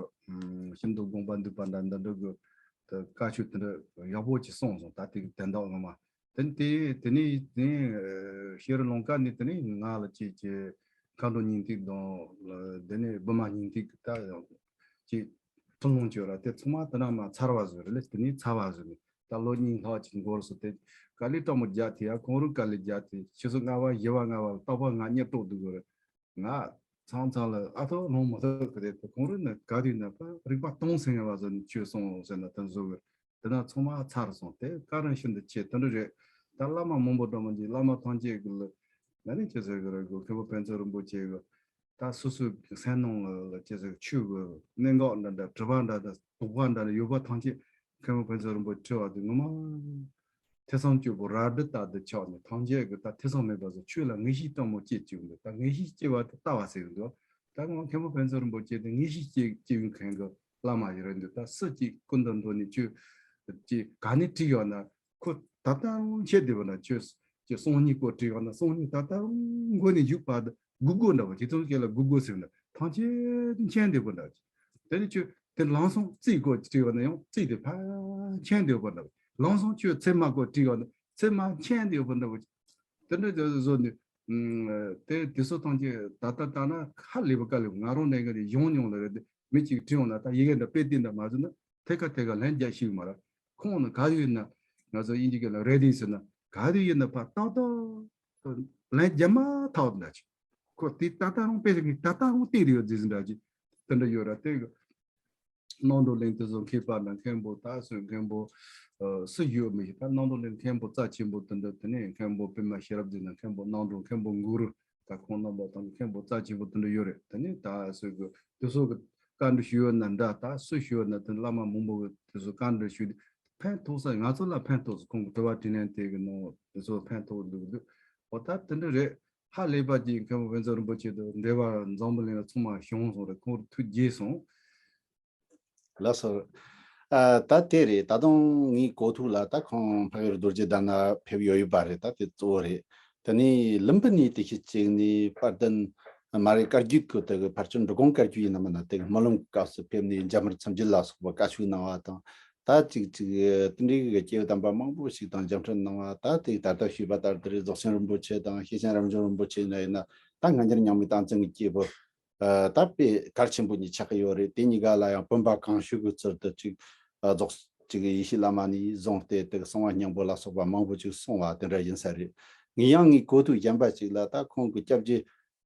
ཤིན་ཏུ་དགོངས་པ་འདུས་པ་འདྲ་འདི་འདྲ་གི་དེ་བཀའ་ཆོས་དེ་འདྲ་ཡག་པོ་ཅིག་གསུངས་སོང་། ད་དེ་གི་དོན་དག་ངོ་མ། དེ་ནས་དེ་དེ་ནས་དེ་ནས་ཤྲི་ལང་ཀ་ནས་དེ་ནས་ང་ལ་ཅིག་ཅིག་མཁའ་འགྲོ་སྙིང་ཐིག་དང་དེ་ནས་བི་མ་སྙིང་ཐིག་ད་ཅིག་ཐུན་མོང་ཅོ་ར་དེ་ཚང་མ་དེ་ན་མ་ཚར་བ་བཟོས་རེད་ལེ། དེ་ནས་ཚར་བ་བཟོས་ནས། ད་ལོ་གཉིས་ལྷག་ཅིག་འགོར་སོང་། དེ་དཀའ་ལས་སྤྲང་མོ་རྒྱག་དེ་ཡ་ཁོང་རང་དཀའ་ལས་རྒྱག་དེ་ཆུ་ཚོད་ལྔ་པ་བཞི་པ་ལྔ་པ་ལ་རྟག་པར་ང་གཉིད་དཀྲོག་འདུག་གི་རེད། ང་མཚམས་མཚམས་ལ་ཨ་ཐོ་ལོང་མ་ཐོག་གི་རེད། དེ་ཁོང་རང་ནི་ག་དུས་ན་ད་རིག་པ་སྟོང་ཟིན་ཡ་བ་ཟེར་ནས་ཆོས་གསུངས་ཟེར་ན་དེ་བཟོ་གི་རེད། དེ་ན་ཚང་མ་ཚར་སོང་། དེ་བཀའ་དྲིན་ཤིན་ཏུ་ཆེ། དེ་འདྲ་རེད། ད་བླ་མ་མང་པོ་འགྲོ་མ་འདི་བླ་མ་ཐམས་ཅད་ཀྱི་ལ་ང་ནི་ཅི་ཟེར་གི་རེད། གོ་མཁན་པོ་ཕན་ཚུན་རིན་པོ་ཆེ་གི་ད་སོ་སོའི་སེམས་ནང་ལ་ཅི་ཟེར་ཆོས་གི་གནད་འགག་འདྲ་འདྲ་དྲི་བ་འདྲ་འདྲ་དོགས་པ་འདྲ་འདྲ་ཡོད་པ་ཐམས་ཅད་མཁན་པོ་ཕན་ཚུན་རིན་པོ་ཆེ་དྲི་བ་དེ་ངོ་མ་ཐེ་ཚོམ་གཅོད་པོ་རལ་གྲི་ལྟར་དུ་ཆགས་ནས་ཐམས་ཅད་ཀྱི་ད་ཐེ་ཚོམ་མེད་པ་བཟོ་ཆོས་ལ་ངེས་ཤེས་སྤྲང་མོ་སྐྱེ་བཅུག་འདུག་ད་ངེས་ཤེས་སྐྱེ་བ་དེ་ལྟ་བ་ཟེར་གི་འདུག་ད་ང་མཁན་པོ་ཕན་ཚུན་རིན་པོ་ཆེ་དེ་ངེས་ཤེས་སྐྱེ་སྐྱེ་ཡོང་མཁན་གྱི་བླ་མ་ཡིན་རེད་འདུག་ད་སུ་གཅིག་སྐུ་མདུན་འགྲོ་ནས་ཆོས་ཀྱི་ག་ནས་དྲིས་ཡོང་ན་ཁོ་ད་ལྟ་རུང་མཁྱེན་བསྡད་པ་འདྲ། ཆོས་ཀྱི་སང་ཉིན་སྐོར་དྲིས་ཡོང་ན་སང་ཉིན་ད་ལྟ་རུང་མགོ་ནས་མཇུག་བར་དུ་སྒུག་དགོས་འདྲ་བ། དེ་ཚོ་སྐད་ལ་སྒུག་དགོས་ཟེར་ན་ཐམས་ཅད་མཁྱེན་བསྡད་པ་འདྲ། དེ་ནས་ཆོས་དེ་ལམ་སང་རྩིས་སྐོར་དྲིས་ཡོང་ན་ཡང་རྩིས་དེ་ཕར་མཁྱེན་བསྡད་པ་འདྲ། ལམ་སང་ཆོས་ཚད་མ་སྐོར་དྲིས་ཡོང་ན་ཚད་མ་མཁྱེན་བསྡད་པ་འདྲ། དེ་འདྲ་བཟོ་ནས་དེ་དེ་ཚོ་ཐམས་ཅད་ད་ལྟ་ལྟ་ན་ཧ་ལས་པ་དཀའ་ལས་པ། ང་རང་ནས་ག་ནས་ཡོང་མྱོང་ལ་རེད། མི་གཅིག་དྲིས་ཡོང་ན་ད་ཡི་གེ་འདྲ་དཔེ་དེ་འདྲ་མ་བཟོས་ན་ཐད་ཀ་ཐད་ཀ་ལན་རྒྱག་ཤེས་ཀྱི་མ་རེད། ཁོང་ནི་ག་དུས་ཡིན་ན་ང་ཚོ་དབྱིན་ཇི་སྐད་ལ་རེ་ཌི་ཟེར་ན་ག་དུས་ཡིན་ན་ཕར་ཏག་ཏག་ལན་རྒྱག་མ་ཐག་འདྲ་ཅིག་ཁོ་དེ་ད་ལྟ་རུང་དཔེ་ཞིག་གིས་ད་ལྟ་རུང་བལྟས་དེ་ཡོད་རྫི་འདྲ་ཅིག་དེ་འདྲ་ཡོད་ར། དེ་གི་གནམ་གྲུ་གླིང་དུ་བཟོ་མཁས་པ་ན་མཁན་པོ་ད་སུ་མཁན་པོ་སུ་ཡོད་མི་ཤེས། ད་གནམ་གྲུ་གླིང་མཁན་པོ་རྩ་ཆེན་པོ་དེ་འདྲ། དེ་ནས་མཁན་པོ་པད་མ་ཤེས་རབ་འཛིན་ན་མཁན་པོ་གནམ་གྲུ་མཁན་པོ་མགུར་ད་ཁོང་རྣམ་པ་དང་མཁན་པོ་རྩ་ཆེན་པོ་དེ་འདྲ་ཡོད་རེད། དེ་ནས་ད་སུ་གི་དེ་ཚོ་གི་བཀའ་འདྲི་ཞུ་ཡོད་ན་འདྲ། ད་སུ་ཞུ་ཡོད་ན་དེ་བླ་མ་མང་པོ་གི་དེ་ཚོ་བཀའ་འདྲི་ཞུས་ཏེ་ཕན་ཐོགས་ས། ང་ཚོ་ལ་ཕན་ཐོགས་ས། ཁོང་གི་དྲི་བ་དྲིས་ལན་དེ་གི་ནང་དེ་ཚོ་ཕན་ཐོགས་འདུག་འདུག་འོ་ད་དེ་འདྲ་རེད། ཧ་ལས་པ་ཅིག་མཁན་པོ་བན་ཚ་རིན་པོ་ཆེ་དང་འབྲེལ་བ་འཛམ་བུ་གླིང་ལ་ཚང་མ་བྱུང་སོང་རེད། ཁོང་ཐུགས་དགྱེས་སོང་། ལགས་སོ། ཨ། ད་དེ་རེད། ད་དུང་ངའི་གོ་ཐོས་ལ་ད་ཁོང་འཕགས་ཡུལ་རྡོ་རྗེ་གདན་ན་ཕེབས་ཡོད་ཡོད་པ་རེད། ད་དེ་གཙོ་བོ་རེད། དེ་ནས་ལུམ་བི་ནི་དེ་ཤི་གཅིག་ནས་དཔལ་ལྡན་མ་རེད། བཀའ་བརྒྱུད་ཀྱི་དེ་གི་ཕར་ཕྱིན་འབྲི་གུང་བཀའ་བརྒྱུད་ཡིན་ན་མིན་ན། དེ་གི་སྨོན་ལམ་སྐབས་སུ་ཕེབས་ནས་འཇམ་དཔལ་མཚམས་བརྒྱད་ལ་སོགས་པ་བཀའ་ཆོས་གནང་བ་དང་། ད་ཅིག་ཅིག་དེ་འདྲའི་གི་སྐྱེས་བུ་དམ་པ་མང་པོ་ཞིག་དང་མཇལ་འཕྲད་གནང་བ། ད་དེ་ད་ལྟ་ཞུས་པ་ལྟར་དེ་རེད། རྫོགས་ཆེན་རིན་པོ་ཆེ་དང་ཤེར་ཕྱིན་རབ་འབྱམས་རིན་པོ་ཆེ་ན་ཡིན་ན་ད་སྔ་འགྱུར་རྙིང་མའི་རྟགས་མཚན་གྱི་སྐྱེས་བུ། ཨ། ད་དཔེ་གལ་ཆེན་པོ་གཉིས་ཆགས་ཀྱི་ཡོད་རེད། དེ་གཉིས་ཀ་ལ་ཡང་བུམ་པ་གང་བྱོའི་གི་ཚུལ་དུ་ཅིག་ཨ། རྫོགས་ཅིག་ཡེ་ཤེས་བླ་མ་ནས་བཟུང་སྟེ་དེ་གསང་བ་སྙིང་པོ་ལ་སོགས་པ་མང་པོ་ཅིག་གསུངས་པ་དེ་འདྲ་ཡིན་ས་རེད། ངས་ཡང་ངའི་གོ་ཐོས་གཞན་པ་ཅིག་ལ་ད་ཁོང་གི་སྐྱབས་རྗེ་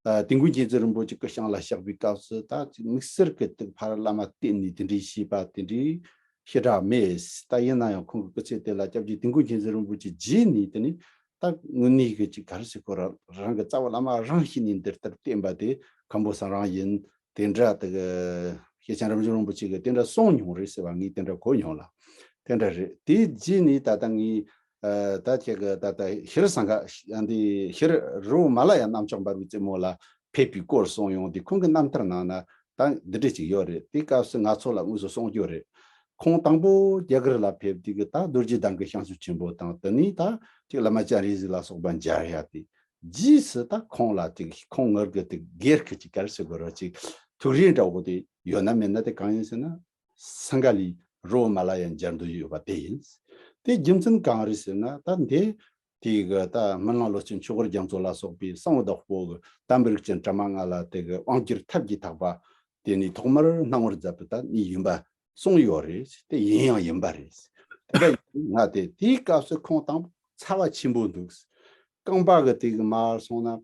ཨ། དིལ་མགོ་མཁྱེན་བརྩེ་རིན་པོ་ཆེ་སྐུ་བྱང་ལ་གཤེགས་པའི་སྐབས་སུ་ད་ཅིག་དམིགས་བསལ་གྱི་དེ་ཕར་བླ་མ་བསྟེན་ནས་དེ་འདྲའི་བྱས་པ་དེ་འདྲའི་ཞེ་དྲག་མེད། ད་ཡིན་ན་ཡང་ཁོང་གི་སྐུ་ཚེ་དེ་ལ་སྐྱབས་རྗེ་དིལ་མགོ་མཁྱེན་བརྩེ་རིན་པོ་ཆེ་རྗེས་ནས་དེ་ནི་ད་དངོས་གནས་ཀྱི་ཅིག་ག་རེ་ཟེར་དགོས་ར། རང་གི་རྩ་བ་བླ་མ་རང་ཤེས་ནས་འདི་ལྟར་བསྟེན་པ་དེ་མཁན་པོ་སང་རང་ཡིན། དེ་འདྲ་དེ་གི་ཤེར་ཕྱིན་རབ་འབྱམས་རིན་པོ་ཆེ་གིས་དེ་འདྲ་གསུངས་མྱོང་རེད་ཟེར་བ་ངས་དེ་འདྲ་གོ་མྱོང་ལ། དེ་འདྲ་རེད། དེ་རྗེས་ནས་ད་ལྟ་ངས་ཨ། ད་ཁྱེད་ཀྱི་ད་ལྟ་ཤྲཱི་སཾ་ག་འདི་ཤྲཱི་རི་བོ་མ་ལ་ཡ་གནམ་ལྕགས་འབར་བའི་རྩེ་མོ་ལ་ཕེབས་པའི་སྐོར་གསུངས་ཡོང་དུས་ཁོང་གི་རྣམ་ཐར་ནང་ན་ད་འདི་འདྲ་ཅིག་ཡོད་རེད། དེ་སྐབས་སུ་ང་ཚོ་ལ་དངོས་སུ་གསུངས་རྒྱུ་རེད། ཁོང་དང་པོ་རྒྱ་གར་ལ་ཕེབས་དུས་ཀྱི་ད་རྡོ་རྗེ་གདན་གྱི་བྱང་ཆུབ་ཆེན་པོ་དང་དེ་ནས་ད་ཅིག་བླ་མ་སྤྱན་རས་གཟིགས་ལ་སོགས་པ་མཇལ་ཡ་དེ། རྗེས་སུ་ད་ཁོང་ལ་ཅིག་ཁོང་ངར་གི་དེ་སྒེར་གྱི་ཅིག་ག་རེ་ཟེར་དགོས་ར། ཅིག་ཐུགས་རེ་འདྲ་བོ་དེ་ཡོད་ན་མེད་ན་དེ་གང་ཡིན་ཟེར་ན། སིངྒ་ལའི་རི་བོ་མ་ལ་ཡ་མཇལ་འདོད་ཡོད་པ་དེ་ཡིན། དེ་རྒྱུ་མཚན་གང་རེད་ཟེར་ན། ད་འདི་དེ་གི་ད་སྨིན་གླིང་བློ་ཆེན་ཆོས་འཁོར་རྒྱ་མཚོ་ལ་སོགས་པའི་གསང་བ་བདག་པོ་གི་དམ་པའི་རིགས་ཅན་དྲི་མ་ལྔ་ལ་དེ་གི་དབང་བསྒྱུར་ཐབས་ཀྱི་ཐག་པ་དེ་ནི་ཐོག་མར་གནང་བར་མཛད་པ་ད་ནི་ཡིན་པ་གསུངས་ཡོད་རེད། དེ་ཡིན་ཡང་ཡིན་པ་རེད། དེ་འདྲ་ཡིན་ན་དེ་དེའི་སྐབས་སུ་ཁོང་དང་ཚ་བ་ཆེན་པོ་འདུག་རྐང་པ་གི་དེ་གི་མར་སོང་ན།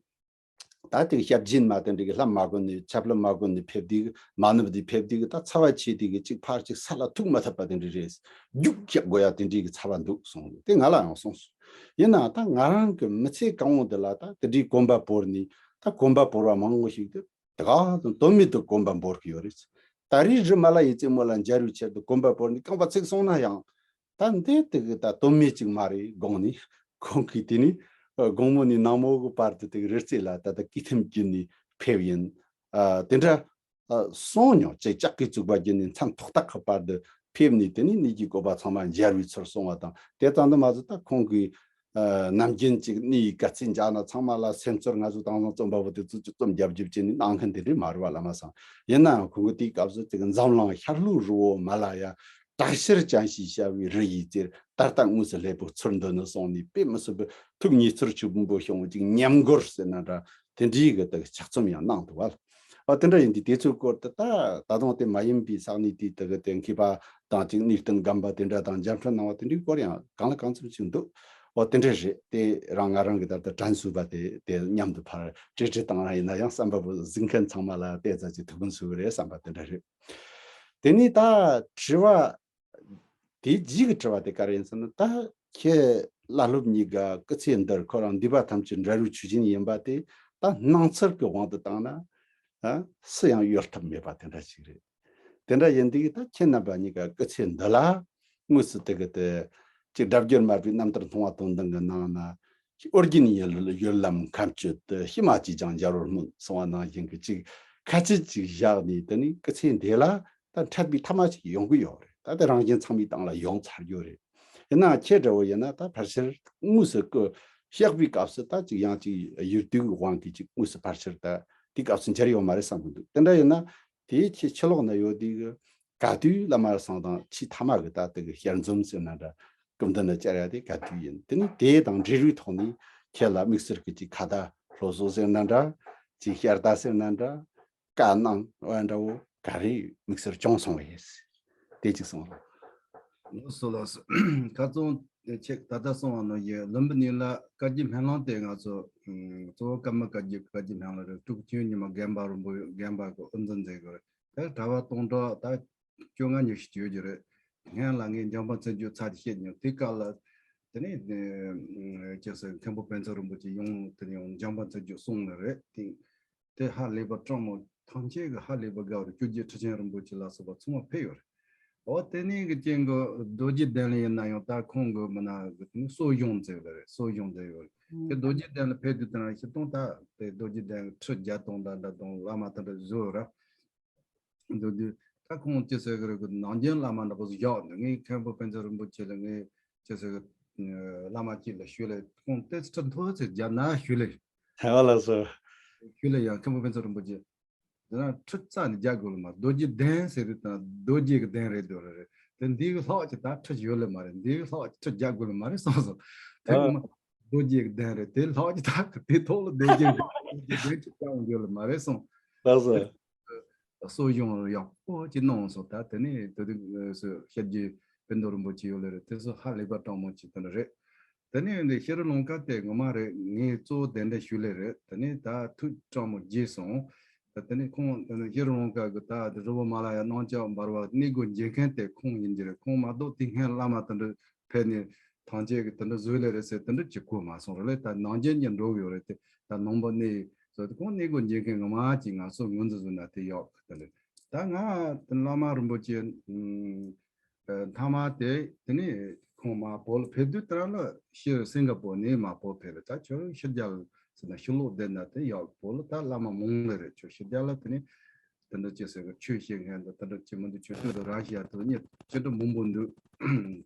ད་དེ་གི་ཞབས་རྗེས་མ་དེ་འདྲ་གི་ལྷམ་མ་གོན་ནས་ཆབ་ལྷམ་མ་གོན་ནས་ཕེབས་དུས་མ་ནུབ་དུས་ཕེབས་དུས་ད་ཚ་བ་ཆེ་དུས་གི་གཅིག་ཕར་གཅིག་ས་ལ་ཐུག་མ་ཐུབ་པ་དེ་འདྲ་རེད། རྒྱུག་རྒྱག་དགོས་ཡ་དེ་འདྲའི་གི་ཚ་བ་འདུག་གསུངས། དེ་ང་ལ་ཡང་གསུངས་སོང་། ཡིན་ནའང་ད་ང་རང་གི་མི་ཚེ་གང་བོ་འདི་ལ་ད་དེ་འདྲའི་གོན་པ་བོར་ནས་ད་གོན་པ་བོར་བ་མང་བོ་ཞིག་དེ་དེ་ག་དོན་མེད་དུ་གོན་པ་བོར་གི་ཡོད་རེད། ད་རེས་རི་མ་ལ་ཡི་རྩེ་མོ་ལ་མཇལ་བའི་ཆེད་དུ་གོན་པ་བོར་ནས་རྐང་པ་ཚིག་སོང་ན་ཡང་། ད་འདི་དེ་གི་ད་དོན་མེད་ཅིག་མ་རེད་དགོངས་ནས་ཁོང་གིས་དེ་ནས་དགོང་མོ་ནས་ནངས་མོ་གི་བར་དུ་དེ་གི་རི་རྩེ་ལ་ད་ལྟ་སྐུ་ཐེམ་བརྒྱུད་ནས་ཕེབས་ཡིན། ཨ། དེ་འདྲ་ཨ་གསུངས་མྱོང་། ཅིག་ལྕགས་ཀྱི་བཙུགས་པ་བརྒྱུད་ནས་མཚན་ཐོག་ཐག་གི་བར་དུ་ཕེབས་ནས་དེ་ནས་གནས་ཀྱི་བཀོད་པ་ཚང་མ་མཇལ་བའི་ཚུལ་གསུངས་པ་དང་། དེ་ཙམ་དུ་མ་ཟད་ད་ཁོང་གིས་ཨ་ནམ་རྒྱུན་ཅིག་གནས་ཡི་ག་ཚོད་མཇལ་ན་ཚང་མ་ལ་སེམས་ཚོར་ང་ཚོ་དེང་སང་རྩོམ་པ་པོ་དེ་ཚོ་ཅིག་རྩོམ་རྒྱབ་རྒྱུ་བྱས་ནས་གནང་མཁན་དེ་འདྲ་མ་རེད་པ། བླ་མ་སང་། ཡིན་ནའང་ཁོང་གིས་དེའི་སྐབས་སུ་ཅིག་འཛམ་གླིང་ཤར་ལྷོའི་རི་བོ་མ་ལ་ཡ། གྲལ་ཤར་ཅན་ཞེས་བྱ་བའི་རི་ཡི་རྩེར། ད་ལྟ་དངོས་སུ་སླེབས་པའི་ཚུལ་འདི་ནི་གསུངས་ནས་དཔེ་མི་སྲིད་པའི་ཐུགས་མཉེས་ཚུལ་ཆེན་པོ་བྱུང་། ཅིག་ཉམས་མགུར་ཟེར་ན་འདྲ། དེ་འདྲའི་གི་དག་ཕྱག་རྩོམ་ཡང་གནང་འདུག་བ། ཨ། དེ་འདྲ་ཡིན་དུས་དེ་ཚོའི་སྐོར་དུ་ད་ད་དུང་དེ་མ་ཡིན་པའི་ས་གནས་དེའི་དག་དེ་མཁས་པ་དང་ཅིག་གནས་བརྟན་སྒམ་པ་དེ་འདྲ་དང་མཇལ་འཕྲད་གནང་བ་དེ་འདྲའི་སྐོར་ཡང་གང་ལ་གང་འཚམ་ཞིག་འདུག་འོ་དེ་འདྲ་རེད། དེ་རང་ང་རང་གི་ད་ལྟ་དྲན་གསོས་པ་དེ་དེ་མཉམ་དུ་ཕར་བྲིས་བྲིས་བཏང་ར། ཡིན་ན་ཡང་བསམ་པ་པོ་གཟིགས་མཁན་ཚང་མ་ལ་དེ་ཙམ་ཅིག་ཐུགས་ཕན་གསོས་རེད་བསམ་པ་དེ་འདྲ་རེད། དེ་ནས་ད་དྲི་བ། དེའི་རྗེས་ཀྱི་དྲི་བ་དེ་ག་རེ་ཡིན་ཟེར་ན། ད་ཁྱེད་ བླ་སློབ་གཉིས་ཀ་སྐུ་ཚེ་འདིར་ཁོ་རང་འདུས་པ་ཐམས་ཅད་འབྲས་བུའི་ཆོས་ཅན་ཡིན་པ་དེ་ད་སྣང་ཚུལ་གྱི་དབང་དུ་བཏང་ན་ཨ་སུ་ཡང་གཡོལ་ཐབས་མེད་པ་དེ་འདྲ་ཞིག་རེད། དེ་འདྲ་ཡིན་དུས་ད་ཁྱེད་རྣམ་པ་གཉིས་ཀ་སྐུ་ཚེ་འདི་ལ་དངོས་སུ་དེ་གི་དེ་ཅིག་སྒྲ་བསྒྱུར་མར་པའི་རྣམ་ཐར་མཐོང་བ་དོན་ལྡན་གྱི་ནང་ན་ཨོ་རྒྱན་ཡིད་ལ་ཡུལ་ལམ་ཁམས་སྤྱོད་དུ་ཕྱི་མ་ཅིས་ཀྱང་འཇལ་བར་སྨོན་གསུང་བ་ནང་བཞིན་གྱི་ཅིག་ཁ་ཆད་ཅིག་བཞག་ནས་དེ་ནི་སྐུ་ཚེ་འདི་ལ་ད་འཕྲད་པའི་ཐ་མ་ཅིག་ཡོང་གི་ཡོད་རེད། ད་དེ་རང་བཞིན་ཚང་མའི་སྟེང་ལ་ཡོང་ཚར་རྒྱུ་རེད། ཡིན་ནའང་ཁྱེད་འདྲ་བོ་ཡིན་ན་ད་ཕལ་ཆེར་དངོས་སུ་སྐུ་གཤེགས་པའི་སྐབས་སུ་ད་ཅིག་ཡང་ཅིག་ཡུལ་དུས་ཀྱི་དབང་གིས་ཅིག་དངོས་སུ་ཕལ་ཆེར་ད་དེའི་སྐབས་སུ་འཇལ་ཡོད་མ་རེད་བསམ་གྱི་འདུག་དེ་འདྲ་ཡིན་ན་དེའི་ཕྱི་ཕྱི་ལོགས་ན་ཡོད་དུས་ག་དུས་བླ་མ་སང་དང་ཆེས་ཐ་མ་གི་ད་དེ་གི་ཞལ་འཛོམས་ཟེར་ན་འདྲ། སྐུ་མདུན་ལ་བཅར་ཡ་དེ་ག་དུས་ཡིན། དེ་ནི་དེ་དང་འབྲེལ་བའི་ཐོག་ནས་ཁྱེད་ལ་དམིགས་བསལ་གྱི་ཅིག་ཁ་བརྡ་སློབ་གསོ་ཟེར་ན་འདྲ། ཅིག་བཤད་ཟླ་ཟེར་ན་འདྲ། བཀའ་གནང་བ་འདྲ་བོ་ག་རེ་དམིགས་བསལ་བྱུང་སོང་བས། དེ་ཅིག་གསུངས་རོགས། ལགས་སོ་ལགས་སོ། ཁ་ཚོན་ཆེ་ད་ལྟ་སོང་བ་ནོ་ཡེ་ལུམ་བི་ནི་ལ་བཀའ་བརྒྱུད་སྨོན་ལམ་དེ་ང་ཚོ་གཙོ་བོ་ཀརྨ་བཀའ་བརྒྱུད་བཀའ་བརྒྱུད་སྨོན་ལམ་རེད། སྤྲུལ་སྐུ་ཆོས་ཉི་མ་རྒན་པ་རིན་པོ་རྒན་པ་གི་དབུ་འཛིན་མཛད་དགོས་རེད། ད་གྲྭ་པ་སྟོང་ཕྲག་ད་བཅོ་ལྔ་ཉི་ཤུ་བྱེད་རྒྱུ་རེད། སྔོན་ལ་ངས་འཇམ་དཔལ་མཚན་བརྗོད་ཚར་གཅིག་བཤད་མྱོང་། དེ་སྐབས་ལ་དེ་ནས་ཅེས་སོ་མཁན་པོ་ཕན་ཚུན་རིན་པོ་ཆེ་ཡོང་དེ་ནས་འཇམ་དཔལ་མཚན་བརྗོད་གསུངས་ནི་རེད། དེ་དེ་ཧ་ལས་པ་སྤྲང་མོ་ཐམས་ཅད་ཀྱི་ཧ་ལས་པ་དགའ་བ་རེད། བཅོ་བརྒྱད་ཁྲི་ཆེན་རིན་པོ་ཆེ་ལ་སོགས་པ་ཚང་མ་ཕེབས་ཡོད་རེད། འོ་དེ་ནས་གི་རྐྱེན་གྱིས་རྡོ་རྗེ་གདན་ལ་ཡིན་ན་ཡང་ད་ཁོང་གི་མི་ན་གི་དེ་ནས་གསོ་སྦྱོང་མཛད་ཡོད་རེད། གསོ་སྦྱོང་མཛད་ཡོད་རེད། དེ་རྡོ་རྗེ་གདན་ལ་ཕེབས་དུས་དེ་ན་ཤི་སྟོང་ད་དེ་རྡོ་རྗེ་གདན་གྱི་ཁྲི་བརྒྱ་སྟོང་ད་འདྲ་དང་བླ་མ་དེ་འདྲ་བཟོས་ཡོད་རེད། འདུག་དུས་ད་ཁོང་ཅི་ཟེར་གི་རེད་གི་ནང་རྒྱུན་བླ་མ་འདྲ་པོ་ཞིག་བཞག་འདུག་ངས་མཁན་པོ་ཕན་ཚུན་རིན་པོ་ཆེ་ལ་ངས་ཅི་ཟེར་གི་བླ་མ་གཅིག་ལ་ཞུས་ལས་ཁོང་ཏོག་ཙམ་ཁྲི་མཐོ་ཙམ་རྒྱབ་ན་ཞུས་ལས། ཧ་ལ་སོ། ཞུས་ལས་ཡང་མཁན་པོ་ཕན་ཚུན་རིན་པོ་ཆེ། དེ་ན་ཁྲི་རྩ་ནས་རྒྱག་དགོས་ལ་མ་རྡོ་རྗེ་གདན་ཟེར་དུས་ད་རྡོ་རྗེ་གི་གདན་རེད་འདུག་རེད་རེད། དེ་འདི་གི་ལྷག་ཅིག་ད་ཁྲི་ཡོད་ལ་མ་རེད། འདི་གི་ལྷག་ཅིག་ཁྲི་རྒྱག་དགོས་ལ་མ་རེད་བསམ་སོང་། དེ་ཨ། གི་མ་རྡོ་རྗེ་གི་གདན་རེད། དེ་ལྷག་ཅིག་ད་དེ་ཐོག་ལ་རྡོ་རྗེ་གི་གདན་གྱི་རྒྱག་ཡོད་ལ་མ་རེད་སོང་། ལགས་སོ། གསོ་སྦྱོང་ཡག་པོ་ཅིག་གནང་སོང་། ད་དེ་ནས་དེ་དུས་སུ་ཤར་རྒྱུད་སྤུན་ཟླ་རིན་པོ་ཆེ་ཡོད་ལེ་རེད། དེ་ཚོ་ཧ་ལས་པ་སྤྲང་མོ་ཅིག་དེ་འདྲ་རེད། དེ་ནས་འདི་ཤེས་རིག་ལུང་ཁ་དེ་ངོ་མ་རེད། ངས་གཙོ་བོ་དེ་འདྲ་ཞུ་ལེ་རེད། དེ་ནས་ད་ཐུགས་སྤྲང་མོ་བརྗེད་སོང་། ད་དེ་ནས་ཁོང་དེ་ནས་ཤེས་རིག་ལུང་ཁ་གི་ད་དེ་རི་བོ་མ་ལ་ཡ་གནམ་ལྕགས་འབར་བ་གནས་སྒོ་འབྱེད་མཁན་དེ་ཁོང་ཡིན་གྱི་རེད། ཁོང་མ་གཏོགས་དེ་སྔོན་བླ་མ་དེ་འདྲ་ཕེབས་ནས་ཐང་ཆད་ཀྱི་དེ་འདྲ་བཟོས་ལེ་རེད་ཟེར་དེ་འདྲ་ཅིག་གོ་མ་སོང་རེད་ལེ། ད་ནང་རྒྱུན་གྱི་འགྲོ་གི་ཡོད་རེད་དེ། ད་ནང་པ་གནས་ཟེར་དེ་ཁོང་གནས་སྒོ་འབྱེད་མཁན་ངོ་མ་ཅིག་ང་ཚོ་ངོས་འཛིན་བཟོས་ན་དེ་ཡག་གི་དེ་རེད། ད་ང་དེ་བླ་མ་རིན་པོ་ཆེ་ཨ་མཐའ་མ་དེ་དེ་ནས་ཁོང་མ་བོད་ལ་ཕེབས་དུས་དེ་རང་ལ་ཕྱིར་སིང་ག་པོར་ནས་མ་བོད་ཕེབས་ལ་ད་ཁྱོད་ཕྱི་རྒྱལ་ཟེར་ན་ཕྱི་ལོགས་བསྡད་ན་དེ་ཡག་བོད་ལ་ད་བླ་མ་མང་ལེ་རེད། ཁྱོད་ཕྱི་རྒྱལ་ལ་དེ་ནས། དེ་འདྲ་ཅི་ཟེར་གི་ཆོས་བཤད་མཁན་དང་དེ་འདྲ་ཅི་མི་འདུག་ཆོས་དུས་དང་ར་ཤི་ཡ་དང་ཉེ་ཅི་འདྲ་མང་པོ་འདུག་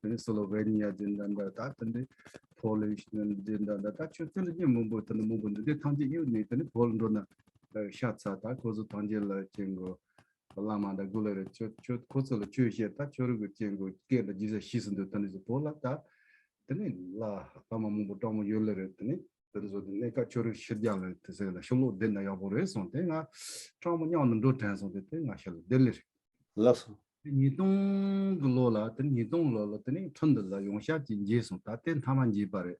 དེ་ནས་སི་ལོ་ཝེ་ནི་ཡ་དེ་འདྲ་འདྲ་ད་དེ་འདྲའི་ཕོ་ལི་ཤི་དེ་འདྲ་འདྲ་ད་ཆོས་དེ་འདྲ་ཉེ་མང་པོ་དེ་འདྲ་མང་པོ་འདུག་དེ་ཐམས་ཅད་གཡུག་ནས་དེ་ནས་བོད་ལ་འགྲོ་ན་ཤ་ཚ། ད་ཁོ་ཚོ་ཐམས་ཅད་ལ་ཅན་གོ་བླ་མ་འདྲ་དགོས་ལེ་རེད། ཆོས་ཆོས་ཁོ་ཚོ་ལ་ཆོས་བཤད། ད་ཆོས་རིག་གི་ཅན་གོ་སྐད་འདྲ་ཇི་ཟེར་ཤེས་སུ་འདུག་དེ་འདྲ་ཚོ་བོད་ལ་ད་དེ་ནས་ལ་བླ་མ་མང་པོ་སྤྲང་མོ་ཡོད་ལེ་རེད། དེ་ནས། དེ་ཚོ་དེ་གནས་སྐབས་ཁྱོད་རང་ཕྱི་རྒྱལ་ལ་དེ་ཟེར་ལ་ཕྱི་ལོགས་བསྡད་ན་ཡག་པོ་རེད་སོང་། དེ་ང་སྤྲང་མོ་མཉམ་དུ་འགྲོ་དྲན་སོང་། དེ་དེ་ང་ཕྱི་ལ་བསྡད་ལེ་རེད། ལགས་སོ། དེ་ཉིས་སྟོང་གི་ལོ་ལ་དེ་ཉིས་སྟོང་ལོ་ལ་དེ་ནས་ཁྲིམས་འདི་ལ་ཡོངས་ཁྱབ་ཀྱིས་འགྱེལ་སོང་། ད་དེ་མཐའ་མ་འགྱེལ་པ་རེད།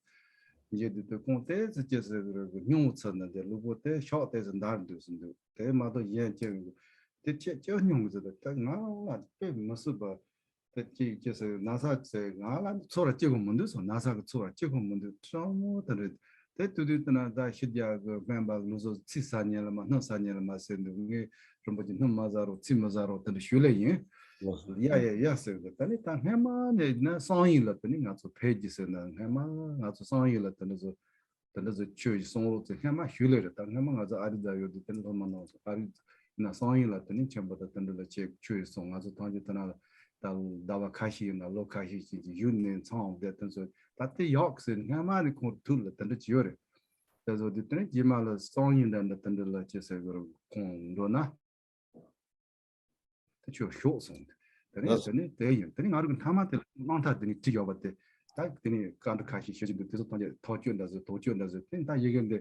འགྱེལ་དུས་དེ་ཁོང་ཏོག་ཙམ་ཅི་ཟེར་གི་རེད་གི་སྙིང་བོ་ཚིག་ནི་དེ་ལུས་པོ་དེ་ཤོག་ཏོག་ཙམ་འདར་འདུག་ཟེར་འདུག་དེ་མ་གཏོགས་གཞན་ཅི་རེད་གི་དེ་ཁྱེད་ཅི་སྙིང་གི་ཟེར། ད་ང་ལ་དཔེ་མི་སྲིད་པ། དེ་ཅི་ཅི་ཟེར་ན་ཚ་ཟེར་ང་ལ་ཚོར་བ་སྐྱེ་གི་མི་འདུག་སོང་། ན་ཚ་གི་ཚོར་བ་སྐྱེ་གི་མི་འདུག་སྤྲང་མོ་དེ་འདྲ། དེ་དུས་དུས་དེ་ན་ད་ཕྱི་རྒྱལ་གི་སྨན་པ་ལུགས་སྲོལ་ཚིག་ཟ་ཉན་ལ་མ་སྣུམ་ཟ་ཉན་ལ་མ་ཟེར་འདུག་ངས་རིན་པོ་ཆེ་སྣུམ་མ་ཟ་རོགས་ཚིག་མི་ཟ་རོགས་དེ་འདྲ་ཞུ་ལེ་ཡིན། ཡ་ཡ་ཡ་ཟེར་གི་ད་ནི་ད་སྔན་མ་ནས་ན་སང་ཡིན་ལ་དེ་ནི་ང་ཚོ་ཕེབས་ཀྱི་ཟེར་ན་སྔན་མ་ང་ཚོ་སང་ཡིན་ལ་དེ་འདྲ་ཚོ། དེ་འདྲ་ཚོ་ཆོས་ཀྱི་གསུང་རོགས་ཚོ་སྔན་མ་ཞུས་ལེ་རེད། ད་སྔན་མ་ང་ཚོ་ཨ་རི་ད་ཡོད་དུས་དེ་འདྲ་སློབ་མ་ནང་སོང་། ཨ་རི་ན་སང་ཡིན་ལ་དེ་ནི་ཆེན་པོ་དང་དེ་འདྲ་ལ་ཆེ་ཆོས་ཀྱི་གསུང་། ང་ཚོ་ཐང་ཆེན་དེ་ན་ལ་ད་ཟླ་བ་ཁ་ཤས་ཡིན་ན་ལོ་ཁ་ཤས་ཤིག་ཅིག་ཡུལ་ནས་ཚང་བསྡད་དེ་ཚོ་ད་དེ་ཡག་ཟེར་སྔན་མ་ནས་ཁོང་ཐུགས་ལ་དེ་འདྲ་ཅིག་ཡོད་རེད། དེ་ཚོ་དེ་དེ་ནི་རྗེས་མ་ལ་སང་ཡིན་འདྲ་འདྲ་དེ་འདྲ་ལ་ཅི་ཟེར་དགོས་རེད། ཁོང་འགྲོ་ན། དེ་ཆོས་ཤོག་སོང་། དེ་ནས་ལགས་སོ། དེ་ནས་དེ་ཡིན། དེ་ནས་ང་རང་གི་མཐའ་མ་དེ་ལ་གནང་ཐག་དེ་ནས་བྲིས་ཡོད་པ་དེ། ད་དེ་ནས་བཀའ་འདྲི་ཁ་ཤས་ཞུ་རྒྱུ་འདུག་དེ་ཚོ་ཐམས་ཅད་ཐག་གཅོད་འདྲ་བཟོས་དོགས་གཅོད་འདྲ་བཟོས་དེ་ད་ཡི་གེ་འདི་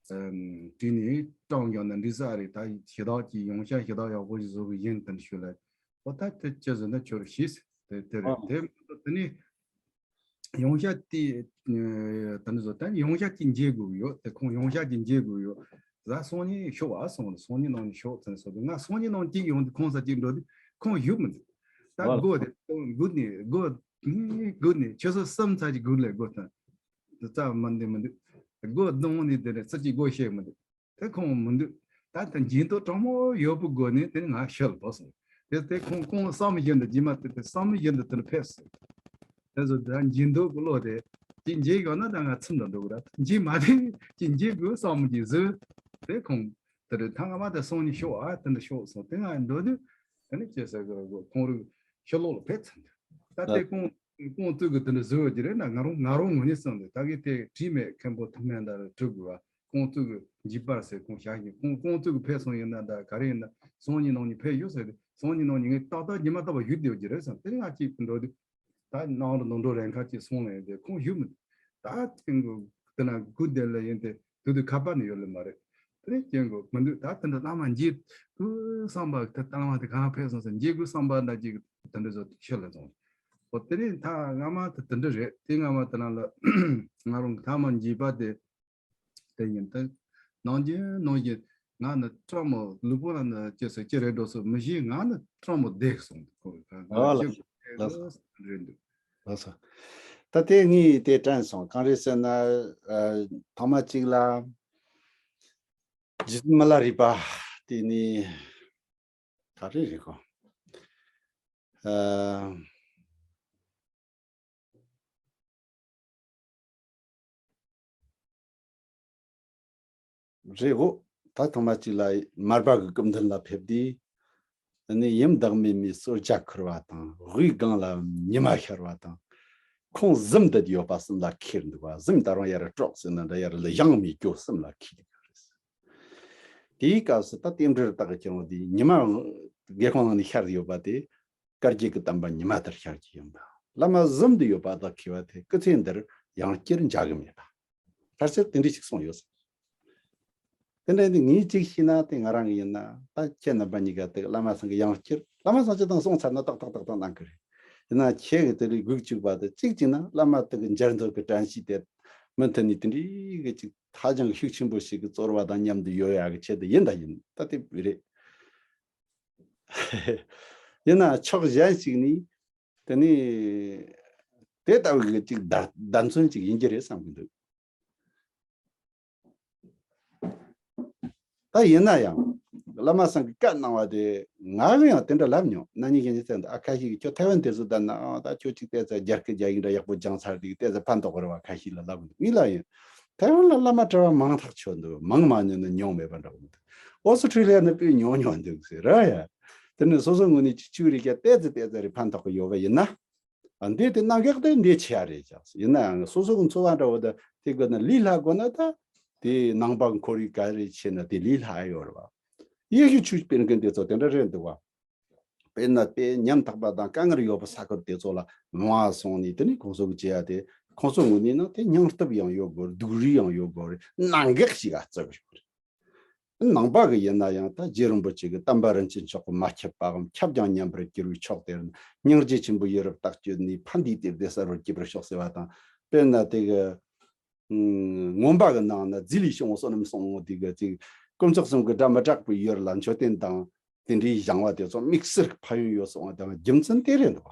བྲིས་ནས་བཀྲམ་ཡོང་ན་འགྲིག་ས་རེད། ད་ཞུ་དག་ཅིག་ཡོང་ཤག་ཞུ་དག་ཡག་པོ་ཞིག་བཟོ་གི་ཡིན་དེ་འདྲ་ཞུ་ལ། ཨོ་ད་དེ་ཅི་བཟོས་ན་ཁྱོད་རང་ཤེས། དེ་དེ་རེད། དེ་མ་གཏོགས་དེ་ནས། ཡོང་ཤག་དེ་ད་ནི་བཟོ་ད་ནི་ཡོང་ཤག་གི་འཇལ་དགོས་ཡོད། དེ་ཁོང་ཡོང་ཤག་གི་འཇལ་དགོས་ཡོད། ད་སང་ཉིན་ཤོག་ཨ་སོང་། སང་ཉིན་ནང་ནས་ཤོག་ཚན་སོ་དེ་ང་སང་ཉིན་ནང་གཅིག་ཡོང་དུས་ཁོང་ས་གཅིག་འགྲོ་དུས་ཁོང་བཞུགས་མི་འདུག་ད་སྒོ་དེ་སྒུག་ནས་སྒོ་སྒུག་ནས་ཆུ་ཚོད་གསུམ་ཚར་གཅིག་སྒུག་ལས་སྒོ་ཐོན། དེ་རྩ་མི་འདུག་མི་འདུག་སྒོ་རྡུང་ནས་དེ་ནས་ཚུར་གཅིག་སྒོ་ཕྱེ་མི་འདུག་དེ་ཁོང་མི་འདུག་ད་ལྟ་འཇིགས་མདོག་དྲང་མོ་ཡོད་པའི་སྒོ་ནས་དེ་ནས་ང་ཤི་ལ་བབས་སོང་། དེ་དེ་ཁོང་ཁོང་བསམ་བཞིན་དུ་རྗེས་མ་དེ་དེ་བསམ་བཞིན་དུ་དེ་ནས་ཕེབས་སོང་། དེ་ཚོ་ད་འཇིགས་མདོག་གི་བློ་དེ་ཅིག་འཇིགས་ཡོད་ན་ད་ང་ཚིམ་དུ་འགྲོ་གི་ར། འཇིགས་མ་དེ་ཅིག་འཇིགས་དགོས་བསམ་གྱི་བཟོས། དེ་ཁོང་དེ་རེད། ད་ང་མ་དེ་སོང་ནས་ཤོག་ཨ། དེ་འདྲ་ཤོག་སོང་། དེ་ང་འགྲོ་དུས་དེ་ནས་ཅེས་ཟེར་གི་ཁོང་རུ་ཕྱི་ལོགས་ལ་ཕེབས་ཚར་འདུག་ད་དེ་ཁོང་ཁོང་ཚོས་གི་དེ་འདྲ་བཟོས་ཡོད་ཀྱི་རེད་ན། ང་རང་ང་རང་ངོས་ནས་བསམ་འདུག་ད་གི་དེ་དྲི་མེད་མཁན་པོ་ཐུག་མཁན་ད་གྲུབ་དགོས་པ། ཁོང་ཚོས་གི་འཇིགས་པར་ཟེར་ཁོང་བཞག་ཡིན། ཁོང་ཁོང་ཚོས་གི་ཕེབས་སོང་ཡིན་ན་ད་ག་རེ་ཡིན་ན་སང་ཉིན་གནངས་ཉིན་ཕེབས་ཡོད་ཟེར་ཏེ། སང་ཉིན་གནངས་ཉིན་ངས་ཏག་ཏག་ཉི་མ་རྟག་པར་བཞུགས་བསྡད་ཡོད་ཀྱི་རེད་བསམ། དེ་ང་གཅིག་འགྲོ་དུས་ད་ནང་ལ་ནང་འགྲོ་རན་ཁ་ཅིག་སོང་ལ་ཡིན་ཏེ་ཁོང་བཞུགས་མི་འདུག་ད་ཐེངས་གི་དེ་ན་སྒུག་བསྡད་ལ་ཡིན་ཏེ་དུས་དུས་ཁ་པར་ནས་ཡོད་ལེ་མ་རེད། དེ་རིང་རྐྱེན་གི་མི་འདུག་ད་དེ་འདྲ་བླ་མ་འཇིགས་དགོས་བསམ་པ་དེ། བླ་མ་དེ་གང་ཕེབས་སོང་ཟེར་འཇིགས་དགོས་བསམ་པ་འདྲ་ཅིག་དེ་འདྲ་ཚོ་ཤི་ལ་སོང་། འོ་དེ་རིང་ད་སྔ་མ་དེ་དེ་འདྲ་རེད། དེ་སྔ་མ་དེ་ནང་ལ་ང་རང་གི་ཐ་མ་འཇིགས་པ་དེ་དེ་ཡིན་ཏེ། ནང་བཞིན་ནང་བཞིན་ང་ནི་སྤྲང་མོ་ལུས་པོ་ལ་ནི་ཅི་ཟེར་ཅི་རེད་འགྲོ་སོང་མི་ཤེས། ང་ནི་སྤྲང་མོ་བསྡད་སོང་། ཁོ་ང་ཨོ་ལ་ཤི་ལ་རེད་འདུག་ལགས་སོ། ད་དེ་ངས་དེ་དྲན་སོང་། གང་རེད་ཟེར་ན། ཨ། ཐོག་མ་གཅིག་ལ་རྗེ་བཙུན་མི་ལ་རས་པ་དེ་ནི་ག་རེ་རེད་ཁོ། ཨ། རེད་འོ། ད་ཐོག་མ་གཅིག་ལ་མར་པ་གི་སྐུ་མདུན་ལ་ཕེབས་དུས། ཨ་ནི་ཡུམ་བདག་མེད་མའི་གསོལ་ཇ་ཁུར་བ་དང་། དབུའི་སྒང་ལ་ཉི་མ་ཤར་བ་དང་། ཁོང་གཟིམ་བསྡད་ཡོད་པ་གསུམ་ལ་འཁེལ་འདུག་པ། གཟིམ་ད་རུང་ཡར་ཀྲོག་ཟེར་ན་འདྲ་ཡར་ལ་ཡང་མི་སྐྱོ་གསུམ་ལ་འཁེལ་འདུག་རེད། དེའི་སྐབས་སུ་ད་རྟེན་འབྲེལ་དག་གི་ཁྱེད་རང་དེ་ཉི་མ་དགེ་སློང་ནང་ནས་ཤར་ཡོད་པ་དེ། བཀའ་བརྒྱུད་ཀྱི་བསྟན་པ་ཉི་མ་ལྟར་ཤར་གྱི་ཡིན་པ། བླ་མ་གཟིམ་དུ་ཡོད་པ་དག་གིས་པ་དེ་སྐུ་ཚེ་འདིར་ཡང་བསྐྱར་མཇལ་གྱི་མེད་པ། ཕལ་ཆེར་དེ་འདྲ་ཞིག་གསུངས་ཡོད་ཟེར། དེ་འདྲ་ཡིན་དུས་ངས་གཅིག་ཤེས་ན་དེ་ང་རང་གི་ཡིན་ན། ད་ཁྱེད་རྣམ་པ་གཉིས་ཀ་དེ་བླ་མ་ཚང་གི་ཡང་བསྐྱར་བླ་མ་ཚང་སྤྱིར་བཏང་གསུངས་ཚར་ན་ཏག་ཏག་ཏག་ཏག་གནང་གི་རེད། ཡིན་ན་ཁྱེད་ཀྱི་དེ་རིགས་སྒུག་བཅུག་པ་དེ་གཅིག་བྱས་ན་བླ་མ་དེ་གི་མཇལ་འདོད་ཀྱི་དྲན་ཤེས་དེ་མུ་མཐུད་ནས་དེ་འདྲའི་གི་གཅིག་ཧ་ཅང་ཤུགས་ཆེན་པོ་ཞིག་གི་ཚོར་བ་དང་མཉམ་དུ་ཡོད་ཡག་གི་ཆེད་དུ་ཡིན་ད་ཡིན། ད་དེ་རེད། ཡིན་ན་ཕྱོགས་གཞན་ཞིག་ནས་དེ་ནི་དེ་ལྟ་བུའི་གཅིག་བརྡ་བརྡ་མཚོན་ཅིག་ཡིན་གྱི་རེད་བསམ་གྱི་འདུག་ད་ཡིན་ན་ཡང་བླ་མ་ཚང་གིས་བཀའ་གནང་བ་དེ་ང་གིས་ཡང་དེ་འདྲ་ལབ་མྱོང་། ན་ནིང་གཞན་གྱི་ཚེ་འདི་ཨ་ཁ་ཤས་ཀྱིས་ཁྱོད་ཐའེ་ཝན་དེ་ཚོ་བསྡད་ན་ཨ་ད་ཁྱོད་ཅིག་བལྟས་ཚེ་རྒྱ་སྐད་རྒྱ་ཡིག་འདྲ་ཡག་པོ་སྦྱངས་ཚར་དེ་གི་བལྟས་ཚེ་ཕན་ཐོགས་གི་རེད་བ། ཁ་ཤས་ལ་ལབ་གི་འདུག་ངས་ལབ་ཡིན། ཐའེ་ཝན་ལ་བླ་མ་གྲྭ་བ་མང་ཐག་ཆོད་འདུག་མང་མ་ཉན་ན་མྱོང་མེད་པ་འདྲ་བོ་འདུག་ཨོ་སི་ཁྲི་ལི་ཡ་ནི་དཔེ་ཉུང་ཉུང་འདུག་ཟེར་ར་ཡ། དེ་ནི་སོ་སོ་ངོས་ནས་ཅིག་ཅིག་རེ་བྱས་བལྟས་ཚེ་བལྟས་ཚེ་རེ་ཕན་ཐོགས་གི་ཡོད་པ་ཡིན་ན། ཨ་འདི་དེ་གནད་འགག་དེ་འདི་ཆེ་ཡ་རེད་ཀྱང་། ཡིན་ན་ཡང་སོ་སོ་གི་འཚོ་བ་འདྲ་བོ་ད་དེ་དགོས་ན་ལས་སླ་དགོས་ན་ད་དེ་ནང་པ་ཁོར་ཡུག་ག་རེ་ཆེ་ན་དེ་ལས་སླ་ཡོད་རེད་བ། ཡེ་ཤུ་ཆོས་སྤེལ་མཁན་དེ་ཚོ་དེ་འདྲ་རེད་འདུག་བ། དཔེར་ན་དེ་ཉམ་ཐག་པ་དང་དཀའ་ངལ་ཡོད་པ་ས་ཁུལ་དེ་ཚོ་ལ་མ་སོང་ནས་དེ་ནི་ཁོང་ཚོ་གི་བྱེད་ཡ་དེ་ཁོང་ཚོ་ངོས་ནས་ན་དེ་སྙིང་སྟོབས་ཡང་ཡོད་དགོས་རེད། སྡུག་རུས་ཡང་ཡོད་དགོས་རེད། གནད་འགག་ཞིག་ག་བརྩི་གི་ཡོད་རེད། ནང་པ་གི་ཡིན་ན་ཡང་ད་རྗེ་རིན་པོ་ཆེ་གི་བསྟན་པ་རིན་ཆེན་མཆོག་གིས་མ་ཁྱབ་པའམ་ཁྱབ་ཀྱང་ཉམས་པར་གྱུར་པའི་ཕྱོགས་དེར་སྙིང་རྗེ་ཆེན་པོས་ཡིད་རབ་བརྟག་བཅོས་ནས་ཕན་བདེའི་གཏེར་དེ་གསལ་བར་གྱུར་པར་ཤོག་ཟེར་བ་དང་། དཔེར་ན་དེ་གི་མངོན་པ་གི་ནང་ན་རྫས་ལས་བྱུང་བའི་བསོད་ནམས་གསུམ་དེ་གི་ཅིག་དཀོན་མཆོག་གསུམ་གྱི་སྒྲ་མི་གྲག་པའི་ཡུལ་ལ་མཆོད་རྟེན་དང་དེ་འདྲའི་བཞེངས་པ་དེ་ཚོ་དམིགས་བསལ་གྱི་ཕན་ཡོན་ཡོད་སོང་བ་དང་རྒྱུ་མཚན་དེ་རེད་འདུག་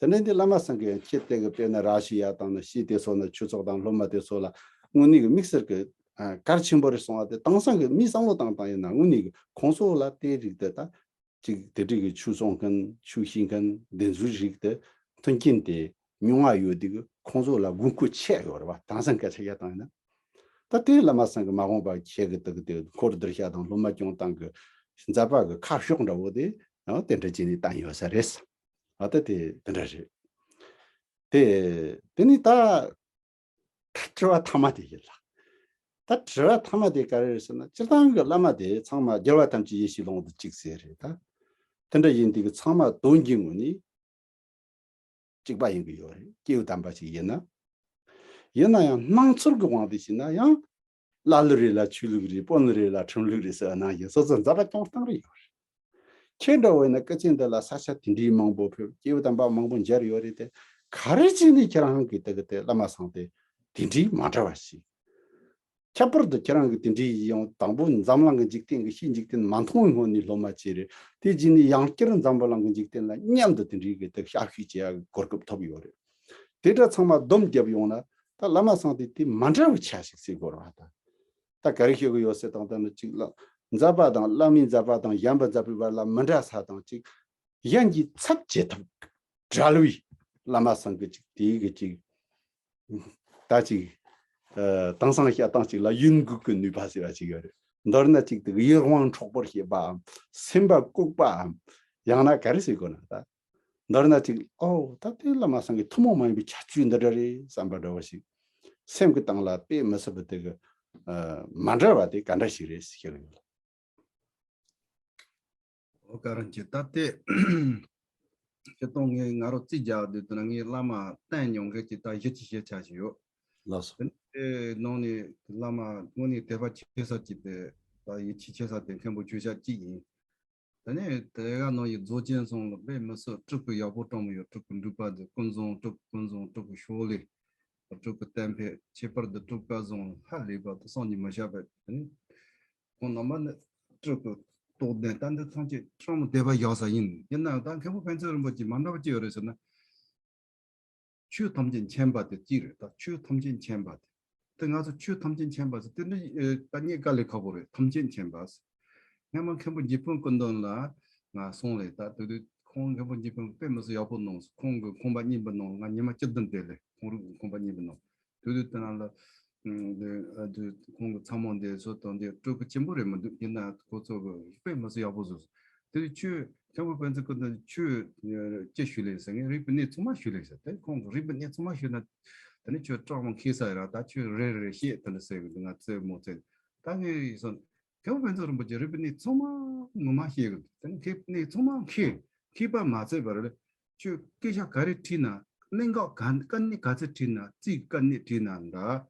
བ། དེ་ནས་འདི་བླ་མ་ཚང་གིས་ཁྱེད་དེ་གི་དཔེར་ན་ར་ཤི་ཡ་དང་ནི་ཤི་དེ་ཚོ་ན་ཆོས་ཚོགས་དང་སློབ་མ་དེ་ཚོ་ལ་དངོས་གནས་ཀྱི་དམིགས་བསལ་གྱི་ཨ་གལ་ཆེན་པོ་རེད་སོང་བ་དེ། དེང་སང་གི་མིའི་བསམ་བློ་བཏང་སྟངས་ཡིན་ན་དངོས་གནས་ཀྱི་ཁོང་ཚོ་ལ་དེ་རིགས་དེ་ད་ཅིག་དེ་འདྲའི་གི་ཆོས་སྲུང་མཁན་ཆོས་ཤེས་མཁན་དེ་ཚོའི་རིགས་དེ་མཐུན་རྐྱེན་དེ་ཉུང་ང་ཡོད་དུས་ཀྱི་ཁོང་ཚོ་ལ་དགོས་མཁོ་ཆེ་ཡོད་རེད་བ། དེང་སང་སྐད་ཆ་བཤད་སྟངས་ཡིན་ན། ད་དེ་བླ་མ་ཚང་གི་མ་འོངས་པ་ཁྱེད་ཀྱི་དག་དེ་འཁོར་བསྡུར་བྱ་དང་སློབ་མ་སྐྱོང་སྟངས་ཀྱི་མཛད་པ་གི་ཁ་ཕྱོགས་འདྲ་བོ་དེ་ཡང་དེ་འདྲ་བྱས་ནས་བསྟན་ཡོད་ས་རེད། ཨ་ད་དེ་དེ་འདྲ་རེད། དེ་དེ་ནི་ད་ད་དྲི་བ་ཐ་མ་དེ་ཡིན་ལ། ད་དྲི་བ་ཐ་མ་དེ་ག་རེ་རེད་ཟེར་ན། སྤྱིར་བཏང་གི་བླ་མ་དེ་ཚང་མ་རྒྱལ་བ་ཐམས་ཅད་ཡིད་བཞིན་ཀློང་དུ་གཅིག་ཟེར་རེད་ད། དེ་འདྲ་ཡིན་དུས་ཀྱི་ཚང་མ་དོན་གྱི་ངོས་ནས་གཅིག་པ་ཡིན་གྱི་ཡོད་རེད། སྐྱེས་བུ་དམ་པ་ཞིག་ཡིན་ན། ཡིན་ན་ཡང་སྣང་ཚུལ་གྱི་དབང་དུ་བྱས་ན་ཡང་། ཀླ་ཀློ་རེད་ལ་ཆོས་ལུགས་རེད། དཔོན་རེད་ལ་ཁྲིམས་ལུགས་རེད་ཟེར་བ་ནང་བཞིན་སོ་སོ་མཛད་པ་སྐྱོང་སྟངས་རེ་ཡོད་རེད། ཁྱེད་འདྲ་བོ་ཡིན་ན་སྐུ་ཚེ་འདི་ལ་ས་ཆ་དེ་འདྲའི་མང་པོ་ཕེབས། སྐྱེས་བུ་དམ་པ་མང་པོ་མཇལ་ཡོད་རེད་དེ། ག་རེ་བྱས་ནས་ཁྱེད་རང་གི་དེ་གི་དེ་བླ་མ་ཚང་དེ་དེ་འདྲའི་མ་འདྲ་བ་ཞིག་ཁྱད་པར་དུ་ཁྱེད་རང་གི་དེ་འདྲའི་ཡིན་ཡང་དང་པོ་འཛམ་གླིང་གི་འཇིག་རྟེན་གྱི་ཕྱིའི་འཇིག་རྟེན་མ་མཐོང་བའི་སྔོན་ནས་སློབ་མ་བྱས་རེད། དེ་རྗེས་ནས་ཡང་བསྐྱར་འཛམ་བུ་གླིང་གི་འཇིག་རྟེན་ལ་མཉམ་དུ་དེ་འདྲའི་གི་དེ་ཞབས་ཞུ་བྱེད་ཡག་གི་གོ་སྐབས་ཐོབ་ཡོད་རེད། དེ་འདྲ་ཚང་མ་བསྡོམས་བརྒྱབ་ཡོང་ན་ ད་བླ་མ་སངས་དེ་དེ་མ་འདྲ་བའི་ཆ་ཞིག་ཟེར་དགོས་རེད་བ། ད་ད་ག་རེ་ཤོད་གི་ཡོད་ཟེར་དང་ད་ནི་ཅིག་ལ་མཛད་པ་དང་བླ་མའི་མཛད་པ་དང་གཞན་པ་མཛད་པའི་བར་ལ་མི་འདྲ་ས་དང་ཅིག་གཞན་གྱི་ཚབ་བྱེད་ཐུབ་བྲལ་བའི་བླ་མ་སངས་གི་ཅིག་དེའི་གི་ཅིག་ད་ཅིག་ཨ། དེང་སང་བཤད་སྟངས་ཅིག་ལ་ཡུན་འགུག་གི་ནུས་པ་ཟེར་བ་ཅིག་ཡོད་རེད། མདོར་ན་ཅིག་དེ་ཡིད་དབང་འཕྲོག་པར་བྱེད་པའམ་སེམས་པ་བཀུག་པའམ་ཡང་ན་ག་རེ་ཟེར་དགོས་ན་ད། མདོར་ན་ཅིག་ཨོ་ད་དེ་བླ་མ་སངས་གི་ཐུན་མོང་མ་ཡིན་པའི་ཁྱད་ཆོས་འདི་འདྲ་རེད་བསམ་པ་འདྲ་བ་ཞིག་སེམས་ཀྱི་སྟེང་ལ་དཔེ་མི་སྲིད་པ་དེ་གི་ཨ། མ་འདྲ་བ་དེ་ག་འདྲ་ཞིག་རེད་ཟེར་ཞུ་གི་ཡོད། ཨོ་ཀ་རང་གི་ད་ལྟའི་སྤྱིར་བཏང་ངས་ང་རང་རྩིས་རྒྱག་དུས་དེ་ན་ངས་བླ་མ་བསྟེན་མྱོང་མཁན་གྱི་ད་བཞི་བཅུ་ཞེ་ཆ་ཞིག་ཡོད། ལགས་སོ། དེ་ནས་དེ་ནང་ནས་བླ་མ་དངོས་གནས་དད་པ་ཆེ་ས་ཅིག་དེ་ད་ཡིད་ཆེས་ཆེ་ས་དེ་མཁན་པོ་ཆོས་ཞབས་གཅིག་ཡིན། དེ་ནས་དེ་ག་ནང་ཡི་རྫོགས་ཆེན་ཚང་ལ་དཔེ་མི་སྲིད་སྤྲུལ་སྐུ་ཡག་པོ་བཀྲམ་ཡོད། སྤྲུལ་སྐུ་འབྲུག་པ་དེ་ཀུན་བཟང་སྤྲུལ་སྐུ་ཀུན་བཟང་སྤྲུལ་སྐུ་ཤོ་ལེ། སྤྲུལ་སྐུ་བསྟན་འཕེལ། ཁྱད་པར་དུ་སྤྲུལ་སྐུ་བཀའ་བཟང་ཧ་ལས་པ་དེ་བསམ་གྱིས་མི་ཁྱབ་པ་དེ་ནི། ཁོང་རྣམ་པ་ནི་སྤྲུལ་སྐུ་རྟོགས་ལྡན་ད་འདི་ཐམས་ཅད་ཁྲོམ་དད་པ་ཡག་ས་ཡིན། ཡིན་ནའང་ད་མཁན་པོ་ཕན་ཚུན་རིན་པོ་ཆེ་མ་འདྲ་བ་ཅི་ཡོད་རེད་ཟེར་ན། ཆོས་ཐམས་ཅད་མཁྱེན་པ་དེ་གཅིག་རེད། ད་ཆོས་ཐམས་ཅད་མཁྱེན་པ་དེ། དེ་ང་ཚོ་ཆོས་ཐམས་ཅད་མཁྱེན་པ་ཟེར་དེ་འདྲ་ཨེ་ད་རྙེད་དཀའ་ལས་ཁག་པོ་རེད། ཐམས་ཅད་མཁྱེན་པ་ཟེར། སྔན་མ་མཁན་པོ་འཇིགས་ཕུན་སྐུ་མདུན་ལ་ང་སོང་ལས་ད་དེ་དུས་ཁོང་མཁན་པོ་འཇིགས་ཕུན་དཔེ་མི་སྲིད་ཡག་པོ་གནང་སོང་། ཁོང་གི་ཁང་པ་རྙིང་པ་ནང་ང་ཉི་མ་བཅུ་བདུན་བསྡད་ལས། ཁོང་རང་གི་ཁང་པ་རྙིང་པ་ནང་། དེ་དུས་དེ་ནང་ལ་ཨ་དེ་ཁོང་གི་ཚ་མོ་འདི་ཚོ་དང་འདི་སྤྲུལ་སྐུ་ཆེན་པོ་རེད་མི་འདུག་ཡིན་ན་ཁོ་ཚོ་གི་དཔེ་མི་སྲིད་ཡག་པོ་བཟོས་སོང་། དེ་དུས་ཆོས་མཁན་པོ་ཕན་ཚུན་སྐུ་མདུན་ཆོས་ཅི་ཞུས་ལེ་ཟེར། ངས་རིག་པའི་གནས་ཚང་མ་ཞུས་ལེ་ཟེར། དེ་ཁོང་གི་རིག་པའི་གནས་ཚང་མ་ཞུས་ན་དེ་ནི་ཁྱོད་སྐྲག་མ་ཁེལ་ས་ཡིན་ར། ད་ཁྱོད་རེ་རེ་བཤད་དེ་འདྲ་ཟེར་གི་འདུག་ང་རྩེད་མོ་རྩེད། ད་ངས་སོང་མཁན་པོ་ཕན་ཚུན་རིན་པོ་ཆེ་རིག་པའི་གནས་ཚང་མ་ངོ་མ་བཤད་གི་འདུག་དེ་ནི་མཁས་གནས་ཚང་མ་མཁས་མཁས་པ་མ་ཚད་པར་ཁྱོད་སྐད་ཆ་ག་རེ་དྲིས་ན། གནད་འགག་ག་དཀའ་གནད་ག་ཚོད་དྲིས་ན། རྩིས་དཀའ་གནད་དྲིས་ན་འདྲ།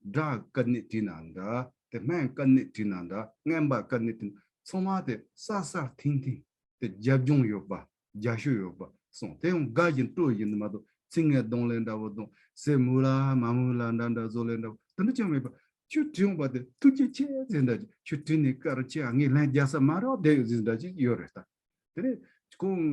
སྒྲ་དཀའ་གནད་དྲིས་ན་འདྲ། དེ་སྨན་དཀའ་གནད་དྲིས་ན་འདྲ། རྔན་པ་དཀའ་གནད་དྲིས་ན་ཚང་མ་དེ་གསལ་གསལ་ཐིང་ཐིང་། དེ་རྒྱབ་ལྗོངས་ཡོད་པ། རྒྱབ་ཤོད་ཡོད་པ་སོང་། དེ་ཡང་དགའ་བཞིན་སྤྲོ་བཞིན་དུ་མ་གཏོགས་ཚིག་ངན་གདོང་ལེན་འདྲ་བོ་དང་ཟེར་མོ་ལ་མ་མོ་ལ་འདྲ་འདྲ་བཟོ་ལེན་འདྲ་བོ་དེ་འདྲ་ཅང་མེད་པ། ཁྱོད་དྲི་ཡོང་པ་དེ་ཐུགས་རྗེ་ཆེ་ཟེར་འདྲ་ཅིག་ཁྱོད་དྲིས་ནས་སྐར་ཆེ་ངས་ལན་རྒྱག་ས་མ་རག་བསྡད་ཡོད་ཟེར་འདྲ་ཅིག་ཡོད་རེད་ད། དེ་ནས་ཁོང་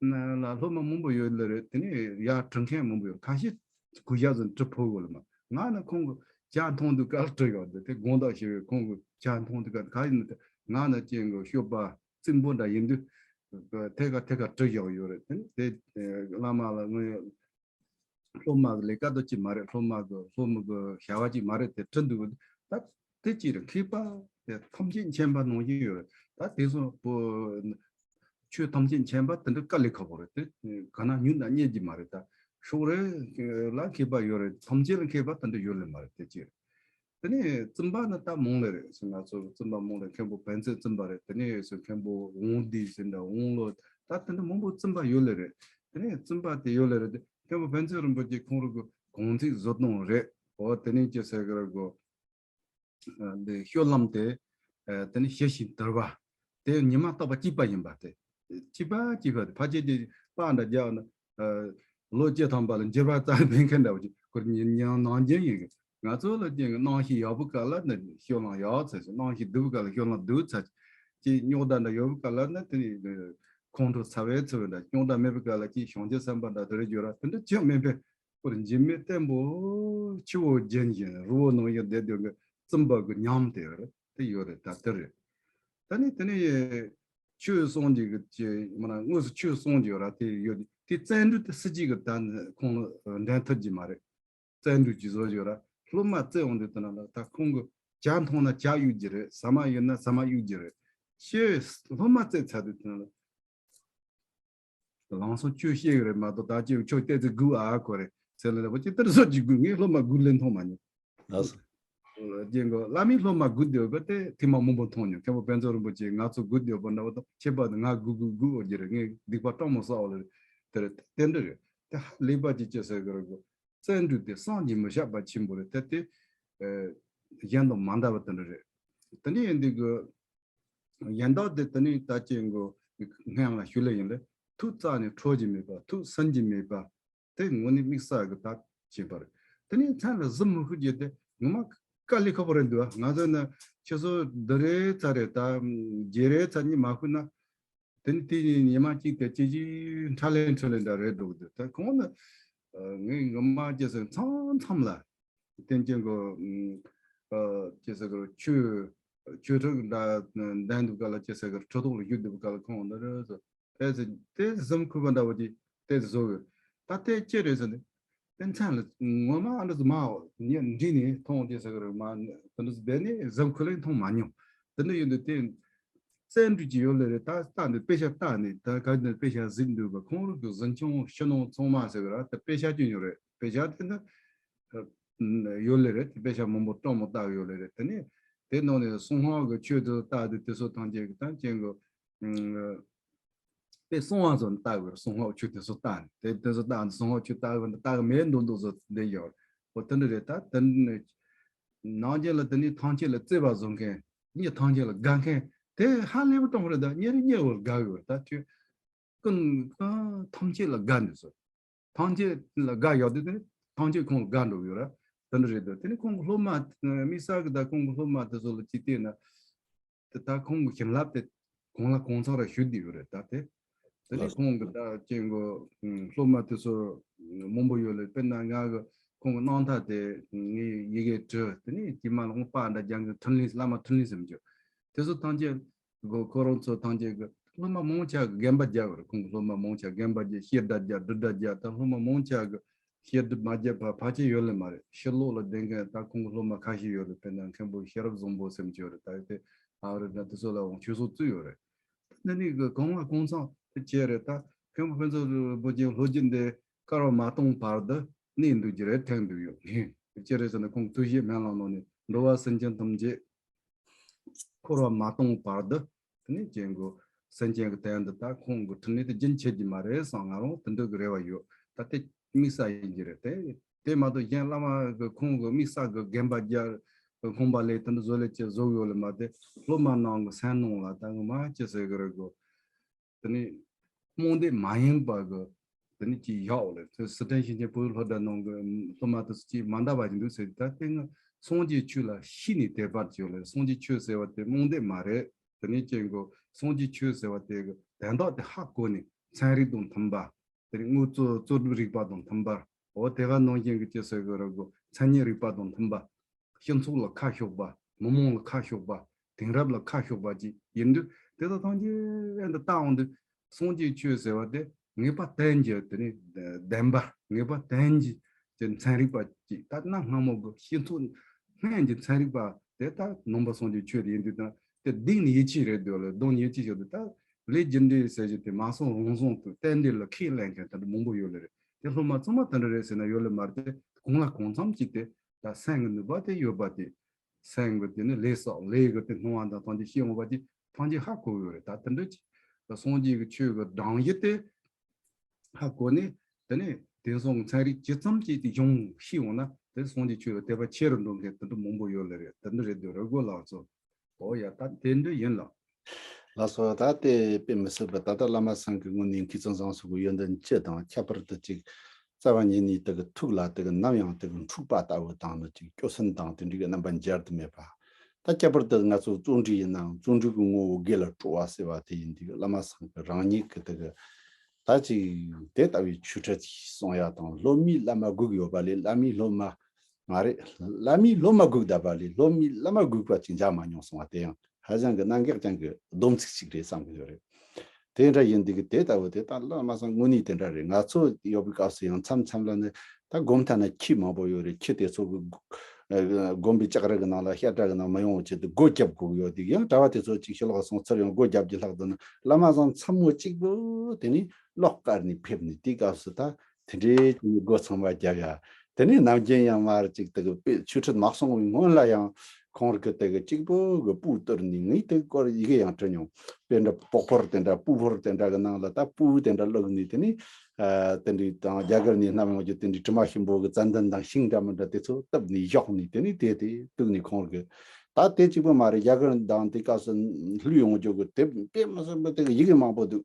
ལ་སློབ་མ་མང་པོ་ཡོད་ལེ་རེད། དེ་ནས་ཡར་དྲི་མཁན་མང་པོ་ཡོད། ཁ་ཤས་གུ་ཞབས་ཟིན་དྲི་ཕོ་གོ་ལ་མ། ང་ནི་ཁོང་གི་ཇ་འཐུང་དུས་ག་ལ་དྲི་ཡོད་དེ་དེ་དགོངས་དག་ཞུ་བའི་ཁོང་གི་ཇ་འཐུང་དུས་ག་ག་ཡིན་ནི་དེ་ང་ནི་ཅན་གི་སྤྱོད་པ་རྩིང་པོ་འདྲ་ཡིན་དུས་ཐད་ཀ་ཐད་ཀ་དྲི་བཞག་ཡོད་རེད། དེ་ནས་དེ་བླ་མ་ལ་ངས་སློབ་མ་གི་ལས་ཀ་དོ་ཅིག་མ་རེད། སློབ་མ་གི་སློབ་མ་གི་བྱ་བ་ཅིག་མ་རེད། དེ་དྲི་འདུག་ད་དེ་ཅི་རེད། མཁས་པ་དེ་ཐམས་ཅད་མཁྱེན་པ་ནང་བཞིན་ཡོད་རེད། ད་དེ་སོང་པོ་ཆོས་ཐམས་ཅད་མཁྱེན་པ་དེ་འདྲ་དཀའ་ལས་ཁག་པོ་རེད། དེ་ག་ན་ཉུང་ན་རྙེད་ཀྱི་མ་རེད། ད་ཕྱོགས་རེ་ལ་མཁས་པ་ཡོད་རེད། ཐམས་ཅད་ལ་མཁས་པ་དེ་འདྲ་ཡོད་ལེ་མ་རེད། དེ་ཅི་རེད། དེ་ནས་བཙུན་པ་ནི་ད་མང་ལེ་རེད། སོ་ང་ཚོ་བཙུན་པ་མང་ལེ། མཁན་པོ་བན་ཚེ་བཙུན་པ་རེད། དེ་ནས་སོ་མཁན་པོ་དབང་འདུས་ཟེར་འདྲ་དབང་ལོ་ད་དེ་འདྲ་མང་པོ་བཙུན་པ་ཡོད་ལེ་རེད། དེ་ནས་བཙུན་པ་དེ་ཡོད་ལེ་རེད། དེ་མཁན་པོ་བན་ཚེ་རིན་པོ་ཆེ་ཁོང་རང་གི་གུང་ཚིགས་བཟོ་སྟངས་རེད། འོ་དེ་ནས་ཅི་ཟེར་གི་རེད་གོ། འདི་སྤྱོད་ལམ་དེ་དེ་ནི་ཞི་ཞིང་དུལ་བ། དེ་ཉི་མ་རྟག་པ་སྐྱིད་པ་ཡིན་པ་དེ། སྐྱིད་པ་སྐྱིད་པ་དེ་ཕལ་ཆེར་དེ་པ་འདྲ་རྒྱག་ན་ལོ་བཅུ་ཐམ་པ་ལ་འགྱུར་བ་རྩ་ལ་ཕན་མཁན་འདྲ་བོ་ཅིག་ཁོར་ཉིན་ཉིན་ནང་རྒྱུན་ཡིན་གི། ང་ཚོ་ལ་རྒྱུན་གི་གནམ་གཤིས་ཡག་པོ་སྐབས་ལ་ནི་སྤྱོད་ལམ་ཡག་ཚར་ཞིང་གནམ་གཤིས་སྡུག་པོ་སྐབས་ལ་སྤྱོད་ལམ་སྡུག་ཚར་ཅིག་རྙོག་དྲ་འདྲ་ཡོད་པའི་སྐབས་ལ་ནི་དེ་ནི་ཁོང་ཁྲོ་ཚ་བའི་ཚ་བའི་འདྲ་རྙོག་དྲ་མེད་པའི་སྐབས་ལ་ཅིག་བྱང་ཆུབ་སེམས་དཔའ་འདྲ་དེ་རེ་འགྱུར་ར་དེ་འདྲ་ཅི་ཡང་མེད་པས། ཁོར་འཇིགས་མེད་བརྟན་པོ་ཆུ་བོ་རྒྱུན་བཞིན་རི་བོ་ནང་བཞིན་བསྡད་སྡོད་པའི་བཙུན་པ་གི་ཉམས་དེ་རེད། དེ་ཡོད་རེད། ད་དེ་རེད། ད་ནི་དེ་ནི་ཆོས་གསུང་རྒྱུ་གི་ཅི་མ་ན་དངོས་སུ་ཆོས་གསུང་རྒྱུ་ར་དེ་ཡོད། དེ་བཙན་འབྲུག་དེ་སྲིད་ཇུས་གི་ད་ནི་ཁོང་ལ་འགྲན་ཐུབ་ཀྱི་མ་རེད། བཙན་འབྲུག་ཅི་བཟོ་རྒྱུ་ར་སློབ་མ་བཙལ་འོང་དུས་དེ་ན་ལ་ད་ཁོང་གི་ཇ་འཐུང་ན་ཇ་གཡུག་རྒྱུ་རེད། ཟ་མ་ཡོད་ན་ཟ་མ་གཡུག་རྒྱུ་རེད། ཆོས་སློབ་མ་བཙལ་ཚར་དུས་དེ་ན་ལ། ལམ་སང་ཆོས་བཤད་གི་རེད་མ་གཏོགས་ད་ཅི་ཆོས་བལྟས་ཚེ་སྒུག་ཨ་གོ་རེད་ཟེར་ལ་ལ་པོ་ཅི་ལྟར་སོགས་ཀྱི་སྒུག་ངས་སློབ་མ་སྒུག་ལེན་མཐོང་མ་མྱོང་། ལགས་སོ། རྒྱན་གོ་བླ་མའི་སློབ་མ་སྒུག་སྡོད་པ་དེ་ཐེངས་མ་མང་པོ་མཐོང་མྱོང་། མཁན་པོ་དཔལ་འཛོམས་རིན་པོ་ཆེ་ང་ཚོ་སྒུག་སྡོད་པ་འདྲ་བ་དང་ཁྱད་པར་དུ་ང་སྒུག་སྒུག་སྒུག་འོ་རྒྱུ་རེད། ངས་སྡིག་པ་སྤྲང་མོ་བསགས་འོ་ལ་རེད། དེ་རེད་དེ་འདྲ་རེད། དེ་ཧ་ལས་པ་ཅིག་ཅི་ཟེར་གི་རེད་གོ། བཙན་འབྲུག་དེ་བསམ་གྱིས་མི་ཁྱབ་པ་ཆེན་པོ་རེད། དེ་དེ་གཞན་དང་མ་འདྲ་བ་དེ་འདྲ་རེད། དེ་འདྲ་ཡིན་དུས་གི། གཞན་དག་དེ་དེ་ནས་ད་ཅི་འགོ་སྔོན་ལ་ཞུ་ལེ་ཡིན་ལེ། ཐུགས་རྩ་ནས་ཁྲོ་གི་མེད་པ། ཐུགས་སུན་གྱི་མེད་པ། དེ་དངོས་གནས་དམིགས་བསལ་གྱི་ད་བྱེད་པ་རེད། དེ་ནས་མཚན་ལ་གཟི་མི་ཤུགས་རྒྱས་ཏེ་ངོ་མ་དཀའ་ལས་ཁག་པོ་རེད་འདུག་ང་ཚོ་ནི་ཁྱེད་ཚོ་འདི་རེད་ཚ་རེད་ད་རྗེས་རེད་ཚ་གཉིས་མ་ཤུགས་ན། དེ་ནི་དེ་ཉིན་ཉི་མ་གཅིག་དེ་ཅི་ཅི་འཕྲ་ལེན་འཕྲ་ལེན་འདྲ་རེད་འགྲོ་གི་འདུག་ད་ཁོང་ནི་ངའི་ངོ་མ་ཅི་ཟེར་མཚམས་མཚམས་ལ། བསྟན་ཅན་གི་ཨ་ཅི་ཟེར་གི་ཆོས་ཆོས་ཁྲིད་འདྲ་འདོན་འདུག་ག་ལ། ཅི་ཟེར་གི་ཁྲི་ཐོག་ལ་བཞུགས་འདུག་ག་ལ། ཁོང་འདི་རེད་ཟེར། ཨེ་ཟེར་དེ་གཟིམ་ཁུག་པ་འདྲ་བོ་དེ་དེ་བཟོ་གི། ད་དེ་ཅི་རེད་ཟེར་ནས། དེ་མཚན་ལ་ངོ་མ་ཨ་འདྲ་ཟེར་མ་ཉན་འདྲི་ནས་མཐོང་དེ་ཟེར་གི་རེད། མ་དེ་འདྲ་ཟེར་བས་ནས་གཟིམ་ཁུག་ལ་མཐོང་མ་མྱོང་། དེ་འདྲ་ཡིན་དུས་དེ་བཙན་འབྲུ་ཅི་ཡོད་ལེ་རེད། ད་ལྟ་འདི་དཔེ་ཆ་ལྟ་ནས་ད་ག་འདི་དཔེ་ཆ་གཟིགས་འདུག་ག། ཁོང་རང་གི་གཟིམ་ཆུང་ཕྱི་ནང་ཚང་མ་ཟེར་གི་ར། ད་དཔེ་ཆ་ཅི་ཉོ་རེད། དཔེ་ཆ་དེ་འདྲ་ཡོད་ལེ་རེད། དཔེ་ཆ་མང་པོ་སྤྲང་མོ་བལྟ་གི་ཡོད་ལེ་རེད། དེ་ནས་དེ་ནང་ནས་གསང་སྔགས་ཀྱི་ཆོས་དེ་ལྟ་དུས་དེ་ཚོ་ཐམས་ཅད་ཀྱི་ད་ཅན་གྱི་དཔེ་གསང་བ་ཚོ་ལྟ་གི་རེད། གསང་སྔགས་ཆོས་དེ་ཚོ་ལྟ་ནས་དེ་དེ་ཚོ་ལྟ་ནས་གསང་སྔགས་ཆོས་ལྟ་གི་ལྟ་གི་མེད་འདུག་འདུག་ཚོ་བསྡད་ཡོད་རེད། འོ་དེ་འདྲ་རེད། ད་དེ་ནས་ནང་ཆེན་ལ་དེ་ནས་ཐམས་ཅད་ལ་བརྩེ་བ་བཟོ་མཁན། མི་ཐམས་ཅད་ལ་དགའ་མཁན་དེ་ཧ་ལས་པ་སྤྲང་པོ་རེད། ད་ཉེ་རེ་ཉེ་བོར་དགའ་གི་རེད། ད་ཁྱོད་ཀུན་ཐམས་ཅད་ལ་དགའ་འདུག་ཟེར། ཐམས་ཅད་ལ་དགའ་ཡོད་དུས་དེ་ནི་ཐམས་ཅད་ཁོང་ལ་དགའ་འགྲོ་གི་ཡོད་ར། དེ་འདྲ་རེད་འདུག། དེ་ནི་ཁོང་གི་སློབ་མ་དམིགས་བསལ་གི་ད་ཁོང་གི་སློབ་མ་དེ་ཚོ་ལ་ཅིག་བལྟས་ན། དེ་ད་ཁོང་གི་བྱིན་རླབས་དེ་གང་ལ་གང་འཚམ་ར་ཞུགས་བསྡད་ཡོད་རེད། ད་དེ་དེ་ནི་ལགས་སོ། ཁོང་གི་ད་ཅིག་གི་སློབ་མ་དེ་ཚོ་མང་པོ་ཡོད་ལེ། དཔེར་ན་ང་གི་ཁོང་གི་རྣམ་ཐར་དེ་ངས་ཡི་གེ་བྲིས། དེ་ནི་དེ་མ་ལ་ཁོང་པར་འདྲ་རྒྱག་གི། འཕྲིན་ལས་བླ་མ་འཕྲིན་ལས་ཟེར་མི་འཇོག། དེ་ཚོ་ཐམས་ཅད་གི་ཁོ་རང་ཚོ་ཐམས་ཅད་གི་སློབ་མ་མང་ཆེ་གི་རྒན་པ་རྒྱག་གི་རེད། ཁོང་གི་སློབ་མ་མང་ཆེ་རྒན་པ་རྒྱག། བཤད་གྲྭ་རྒྱག། འབྲི་གྲྭ་རྒྱག། ད་སློབ་མ་མང་ཆེ་གི་བཤད་སྒྲུབ་མ་བརྒྱབ་པ་ཕལ་ཆེར་ཡོད་ལེ་མ་རེད། ཕྱི་ལོགས་ལ་བསྡད་མཁན་ད་ཁོང་གི་སློབ་མ་ཁ་ཤས་ཡོད་རེད། དཔེར་ན་མཁན་པོ་ཤེས་རབ་བཟང་པོ་ཟེར་མི་ཅིག་ཡོད་རེད། ད་དེ་ཨ་རི་ན་དེ་ཚོ་ལ་འོང་ཆོས་ཚོགས་བཙུགས་ཡོད་རེད། འདི་ནི་གི་གང་ལ་གང་འཚམ་དེ་བྱས་རེད། ད་མཁན་པོ་ཕུན་ཚོགས་རིན་པོ་ཆེ་ལྷོ་རྒྱུད་འདི་བསྐལ་བ་མ་སྟོང་བར་དུ་གནས་འདུག་རྒྱུ་རེད། ཐེངས་འདུག་ཡོད། ཅི་རེད་ཟེར་ན་ཁོང་ཐུགས་བཞེད་སྨོན་ལམ་ནང་ནས་འགྲོ་བ་སེམས་ཅན་ཐམས་ཅད་འཁོར་བ་མ་སྟོང་བར་དུ་དེ་ནས་ཅན་གོ་སེམས་ཅན་གྱི་དོན་དུ་ད་ཁོང་གི་འཕྲིན་ལས་དེ་རྒྱུན་ཆད་ཀྱི་མ་རེད་བསམ། ང་རང་དེ་འདྲ་གི་རེ་བ་ཡོད། ད་དེ་དམིགས་བསལ་ཡིན་གྱི་རེད། དེ་དེ་མ་གཏོགས་གཞན་བླ་མ་གི་ཁོང་གི་དམིགས་བསལ་གི་དགོན་པ་རྒྱ་ཁོང་པ་ལས་དེ་འདྲ་བཟོ་ལས་ཅི་བཟོ་ཡོད་ལ་མ་དེ་སློབ་མ་ནང་གི་སེམས་ནང་ལ་ད་ངོ་མ་ཅི་ཟེར་གི་རེད་གོ། དེ་ནས་རྨོངས་དད་མ་ཡིན་པ་གི་དེ་ནས་ཅིག་ཡག་ལེ། དེ་སི་ཁྲོན་ཞིང་ཆེན་བོད་སློབ་གྲྭ་ནང་གི་སློབ་མ་དེ་ཚོ་ཅིག་མ་འདྲ་བ་ཞིག་འདུག་ཟེར། ད་དེ་ང་སངས་རྒྱས་ཆོས་ལ་ཤེས་ནས་དད་པ་ཅིག་ཡོད་ལེ། སངས་རྒྱས་ཆོས་ཟེར་བ་དེ་རྨོངས་དད་མ་རེད། དེ་ནས་ཅན་གོ་སངས་རྒྱས་ཆོས་ཟེར་བ་དེ་གི་དོན་དག་དེ་ཧ་གོ་ནས་ཚན་རིག་དང་མཐུན་པ། དེ་ནས་དངོས་གཙོ་རྩོད་སྒྲུབ་རིག་པ་དང་མཐུན་པར། འོ་དེ་ག་ནང་བཞིན་གྱི་ཅི་ཟེར་གི་རེད་གོ་མཚན་ཉིད་རིག་པ་དང་མཐུན་པ། སྤྱི་ཚོགས་ལ་ཁ་ཕྱོགས་པ། མི་མང་ལ་ཁ་ཕྱོགས་པ། དེང་རབས་ལ་ཁ་ཕྱོགས་པ་ཅིག་ཡིན་དུས་དེ་དག་ཐམས་ཅད་འདི་ལྟ་འོང་དུས་སངས་རྒྱས་ཆོས་ཟེར་བ་དེ་ངེས་པ་དོན་གྱི་དེ་ནི་བདེན་པ། ངེས་པ་དོན་གྱི་ཅན་ཚན་རིག་པ་ཅིག་ད་གནའ་སྔ་མོ་གི་སྤྱི་ཚོགས་སྔོན་གྱི་ཚན་རིག་པ་དེ་ད་ནང་པ་སངས་རྒྱས་ཆོས་དེ་ཡིན་དུས་ད་དེ་གདེང་ནི་ཡིད་ཆེས་རེད་འདོད་ལ། གདེང་ཡིད་ཆེས་ཞིག་དུས་ད་ལས་རྒྱུ་འབྲས་ཟེར་རྒྱུ་དེ་མ་སོང་རང་སོང་དུ་རྟེན་འབྲེལ་ལ་ཁས་ལེན་མཁན་དེ་འདྲ་མང་པོ་ཡོད་ལེ་རེད། དེ་སློབ་མ་ཚང་མ་དེ་འདྲ་རེད་ཟེར་ན་ཡོད་ལེ་མ་རེད། དེ་གང་ལ་གང་འཚམ་ཅིག་དེ་ད་སེམས་ཀྱི་ནུས་པ་དེ་ཡོད་པ་དེ། སེམས་ཀྱི་དེ་ནི་ལས་བསགས་ལས་ཀྱི་དེ་སྣང་བ་དང་ཐམས་ཅད་ཤེས་འོང་བ་དེ་ཐམས་ཅད་ཧ་གོ་ཡོད་རེད། ད་དེ་འདྲ་ཅིག་ད་སངས་རྒྱས་ཀྱི་ཆོས་ཀྱི་སྦྱང་ཡུལ་དེ་ཧ་གོ་ནས་དེ་ནས་དེང་སང་གི་ཚན་རིག་ཇི་ཙམ་ཅིག་དེ་སྦྱོང་ཤེས་འོང་ན་དེ་སངས་རྒྱས་ཆོས་ལ་དད་པ་ཆེ་རུ་འགྲོ་མཁན་དེ་འདྲ་མང་པོ་ཡོད་ལེ་རེད། དེ་འདྲ་རེད་འདོད་རེད་གོ་ལགས་སོ། ཨོ་ཡ་ད་དེ་འདྲ་ཡིན་ལགས། ལགས་སོ། ད་དེ་དཔེ་མི་སྲིད་པ་ད་ལྟ་བླ་མ་ཚང་གི་ངོས་ནས་མཁས་བཙུན་བཟང་སོགས་ཀྱི་ཡོན་ཏན་བཅུ་དང་ཁྱད་པར་དུ་ཅིག་རྩ་བ་ཉིད་ནས་དེ་གི་ཐུགས་ལ་དེ་གི་ནམ་ཡང་དེ་གི་འཁྲུག་པ་ལྟ་བུ་དང་ནི་ཅིག་སྐྱོ་སུན་དང་དེ་འདྲའི་གི་རྣམ་པ་འབྱར་དུ་མེད་པ། ད་ཁྱད་པར་དུ་ང་ཚོ་བརྩོན་འགྲུས་ཡིན་ནའང་བརྩོན་འགྲུས་ཀྱི་ངོ་བོ་དགེ་ལ་སྤྲོ་བ་ཟེར་བ་དེ་ཡིན་དུས་བླ་མ་ཚང་གི་རང་ཉིད་ཀྱི་དེ་གི་ད་ཅིག་དེ་ལྟ་བུའི་ཆོས་ཁྲིད་ཅིག་གསུང་ཡ་དང་སློབ་མའི་བླ་མ་སྒུག་ཡོད་པ་ལས་བླ་མའི་སློབ་མ་མ་རེད། བླ་མའི་སློབ་མ་སྒུག་བསྡད་པ་ལས་སློབ་མའི་བླ་མ་སྒུག་པ་ཅིག་མཇལ་མ་མྱོང་སོང་བ་དེ་ཡང་ཧ་ཅང་གི་གནད་འགག་ཅན་གྱི་སྡོམ་ཚིག་ཅིག་རེད་བསམ་གྱི་ཡོད་རེད། དེ་འདྲ་ཡིན་དུས་ཀྱི་དེ་ལྟ་བུ་དེ་ད་བླ་མ་ཚང་དངོས་གནས་དེ་འདྲ་རེད། ང་ཚོ་ཡོད་པའི་སྐབས་སུ་ཡང་མཚམས་མཚམས་ལ་ནི་ད་སྒོམ་ཐ་ན་ཁྱི་མང་པོ་ཡོད་རེད། ཁྱི་དེ་ཚོ་གི་སྒོམ་པའི་ལྕགས་རི་གི་ནང་ལ་བཤད་གྲྭ་གི་ནང་མ་ཡོང་བའི་ཆེད་དུ་སྒོ་རྒྱབ་དགོས་ཡོད་དུས་ཡང་གྲྭ་བ་དེ་ཚོ་ཅིག་ཕྱི་ལོགས་སོང་ཚུར་ཡང་སྒོ་རྒྱབ་ཀྱི་ལྷག་ཏུ་ནི་བླ་མ་ཚང་མཚམས་མོ་གཅིག་པུ་དེ་ནི་གློག་བཀར་ནས་ཕེབས་ནས་དེའི་སྐབས་སུ་ད། དེ་འདྲའི་སྒོ་ཚང་མ་རྒྱབ་ཡ། དེ་ནས་ནམ་རྒྱུན་ཡང་མར་ཅིག་དེ་གི་དཔེ་ཆོས་ཁྲིད་མ་གསུང་བའི་སྔོན་ལ་ཡང་ཁོང་རང་གི་དེ་གི་གཅིག་པུ་གི་སྤུ་གཏོར་ནས་ངས་དེ་སྐོར་ཡི་གེ་ཡང་བྲིས་མྱོང་། དཔེ་འདྲ་པགས་ཕོར་དེ་འདྲ་སྤུ་ཕོར་དེ་འདྲ་གི་ནང་ལ་ད་སྤུ་དེ་འདྲ་བླུགས་ནས་དེ་ནས་ཨ་དེ་འདྲའི་དང་རྒྱ་གར་ནས་བསྣམས་ཡོང་རྒྱུ་དེ་འདྲའི་དྲི་མ་ཞིམ་པོ་གི་ཙན་དན་དང་ཤིང་འདྲ་མི་འདྲ་དེ་ཚོ་བཏབ་ནས་བཞག་ནས་དེ་ནས་དེ་དེ་བཏུགས་ནས་ཁོང་རང་གི་ད་དེ་གཅིག་པུ་མ་རེད། རྒྱ་གར་དང་དེ་སྐབས་སུ་ལྷོད་ཡོང་རྒྱུ་གི་དེ་དཔེ་མི་སྲིད་པ་དེ་གི་ཡི་གེ་མང་པོ་འདུག་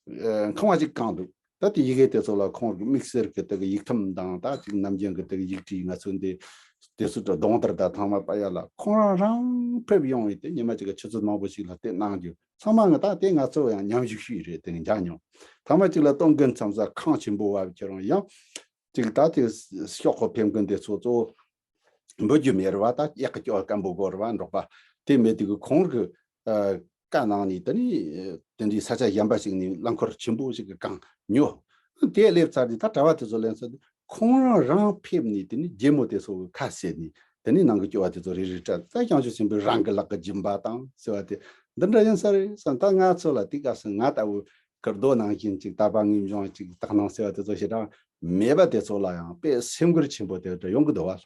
ཨ་ཁང་བ་ཅིག་གང་འདུག་ད་དེ་ཡི་གེ་དེ་ཚོ་ལ་ཁོང་གི་དམིགས་བསལ་གྱི་དེ་གི་ཡིག་ཐུམ་དང་ད་ཅིག་ནམ་རྒྱུན་གྱི་དེ་གི་ཡིག་བྲིས་ང་ཚོ་འདི་དེ་ཚོ་དང་གདོང་དར་དང་ཐང་མ་པ་ཡ་ལ་ཁོང་རང་རང་ཕེབས་ཡོང་བའི་དེ་ཉི་མ་གཅིག་གི་ཆུ་ཚོད་མང་པོ་ཞིག་ལ་དེ་གནང་རྒྱུ་ཚང་མ་ང་ད་དེ་ང་ཚོ་ཡང་ཉམས་ཞིབ་ཞིག་རེད། དེ་འཇགས་མྱོང་། ཐང་མ་གཅིག་ལ་གཏོང་མཁན་མཚམས་སུ་ཁང་ཆེན་པོ་བབ་ཁྱེད་རང་ཡང་ཅིག་ད་དེ་ཤོག་ཁོ་ཕེབས་མཁན་དེ་ཚོ་གཙོ་བོ། འབུད་རྒྱུ་མེད་རེད་བ། ད་གཡག་གི་སྐྱོ་བ་སྐམ་པོ་དགོས་རེད་བ། འབྲོག་པ་དེ་མེད་དུས་ཀྱི་ཁོང་གི་ཨ་བཀའ་གནང་ནས། དེ་ནས་དེ་འདྲའི་ས་ཆ་གཞན་པ་ཞིག་ནས་རླངས་འཁོར་ཆེན་པོ་ཞིག་གི་གང་ཉོ། དེ་སླེབས་ཚར་དུས་ད་གྲྭ་བ་དེ་ཚོ་ལན་ཚོ་དེ་ཁོང་རང་རང་ཕེབས་ནས། དེ་ནས་རྒྱལ་མོ་དེ་ཚོ་གི་ཁ་བཤད་ནས། དེ་ནས་ནང་གི་སྐྱོ་བ་དེ་ཚོ་རེ་རེ་དྲན། ད་བྱང་ཆུབ་སེམས་དཔའི་རང་གི་ལག་གི་སྦྱིན་པ་དང་ཟེར་བ་དེ། འདི་འདྲ་ཡིན་ས་རེད་བསམ། ད་ང་ཚོ་ལ་དེ་སྐབས་སུ་ང་ལྟ་བུ་གར་རྡོ་ནང་བཞིན་ཅིག་དད་པ་ངེས་འབྱུང་ཅིག་དག་སྣང་ཟེར་བ་དེ་ཚོ་ཞེ་དྲག་མེད་པ་དེ་ཚོ་ལ་ཡང་དཔེ་སེམས་ཁུར་ཆེན་པོ་དེ་འདྲ་ཡོང་གི་འདུག་བ།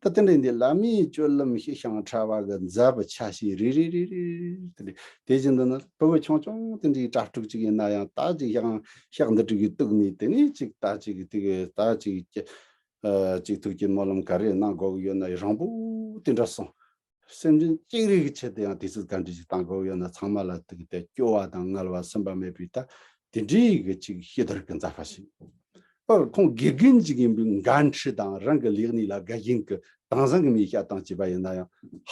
ད་དེ་འདྲ་འདི་བླ་མའི་སྤྱོད་ལམ་ཤེས་ཤིང་ཕྲ་བ་གི་མཛད་པ་ཆ་ཤས་རེ་རེ་རེ་རེ་རེ་དེ་འདྲ། དེ་བཞིན་དུ་ནི་ཕྲུ་གུ་ཆུང་ཆུང་དེ་འདྲའི་གྲྭ་ཕྲུག་ཅིག་ཡིན་ན་ཡང་། ད་ཅིག་ཡང་ཤག་འདི་ཕྲུག་གིས་གཏུགས་ནས། དེ་ནས་ཅིག་ད་ཅིག་དེ་གི་ད་ཅིག་ཨ་ཅིག་ཐུགས་ཀྱི་སྨོན་ལམ་ག་རེ་གནང་དགོས་ཀྱི་ཡོད་ན་རང་པོ་དེ་འདྲ་སོང་། སེམས་ཅན་གཅིག་རེ་གི་ཆེད་དུ་ཡང་དུས་ཚོད་ག་འདྲ་ཞིག་བཏང་དགོས་ཡོད་ན། ཚང་མ་ལ་དུག་དེ་སྐྱོ་བ་དང་ངལ་བ་སེམས་པ་མེད་པའི་ད་དེ་འདྲའི་གི་ཅིག་ཤེས་དོར་གི་མཛད་པ་ཞིག། ཨོ། ཁོང་དགེ་རྒན་ཅིག་ཡིན་པའི་འགན་འཁྲི་དང་རང་གི་ལས་གནས་ལ་དགའ་ཞེན་གི་དྭངས་བཟང་གི་མིག་ཤ་དང་བཅས་པ་ཡིན་ན་ཡང་།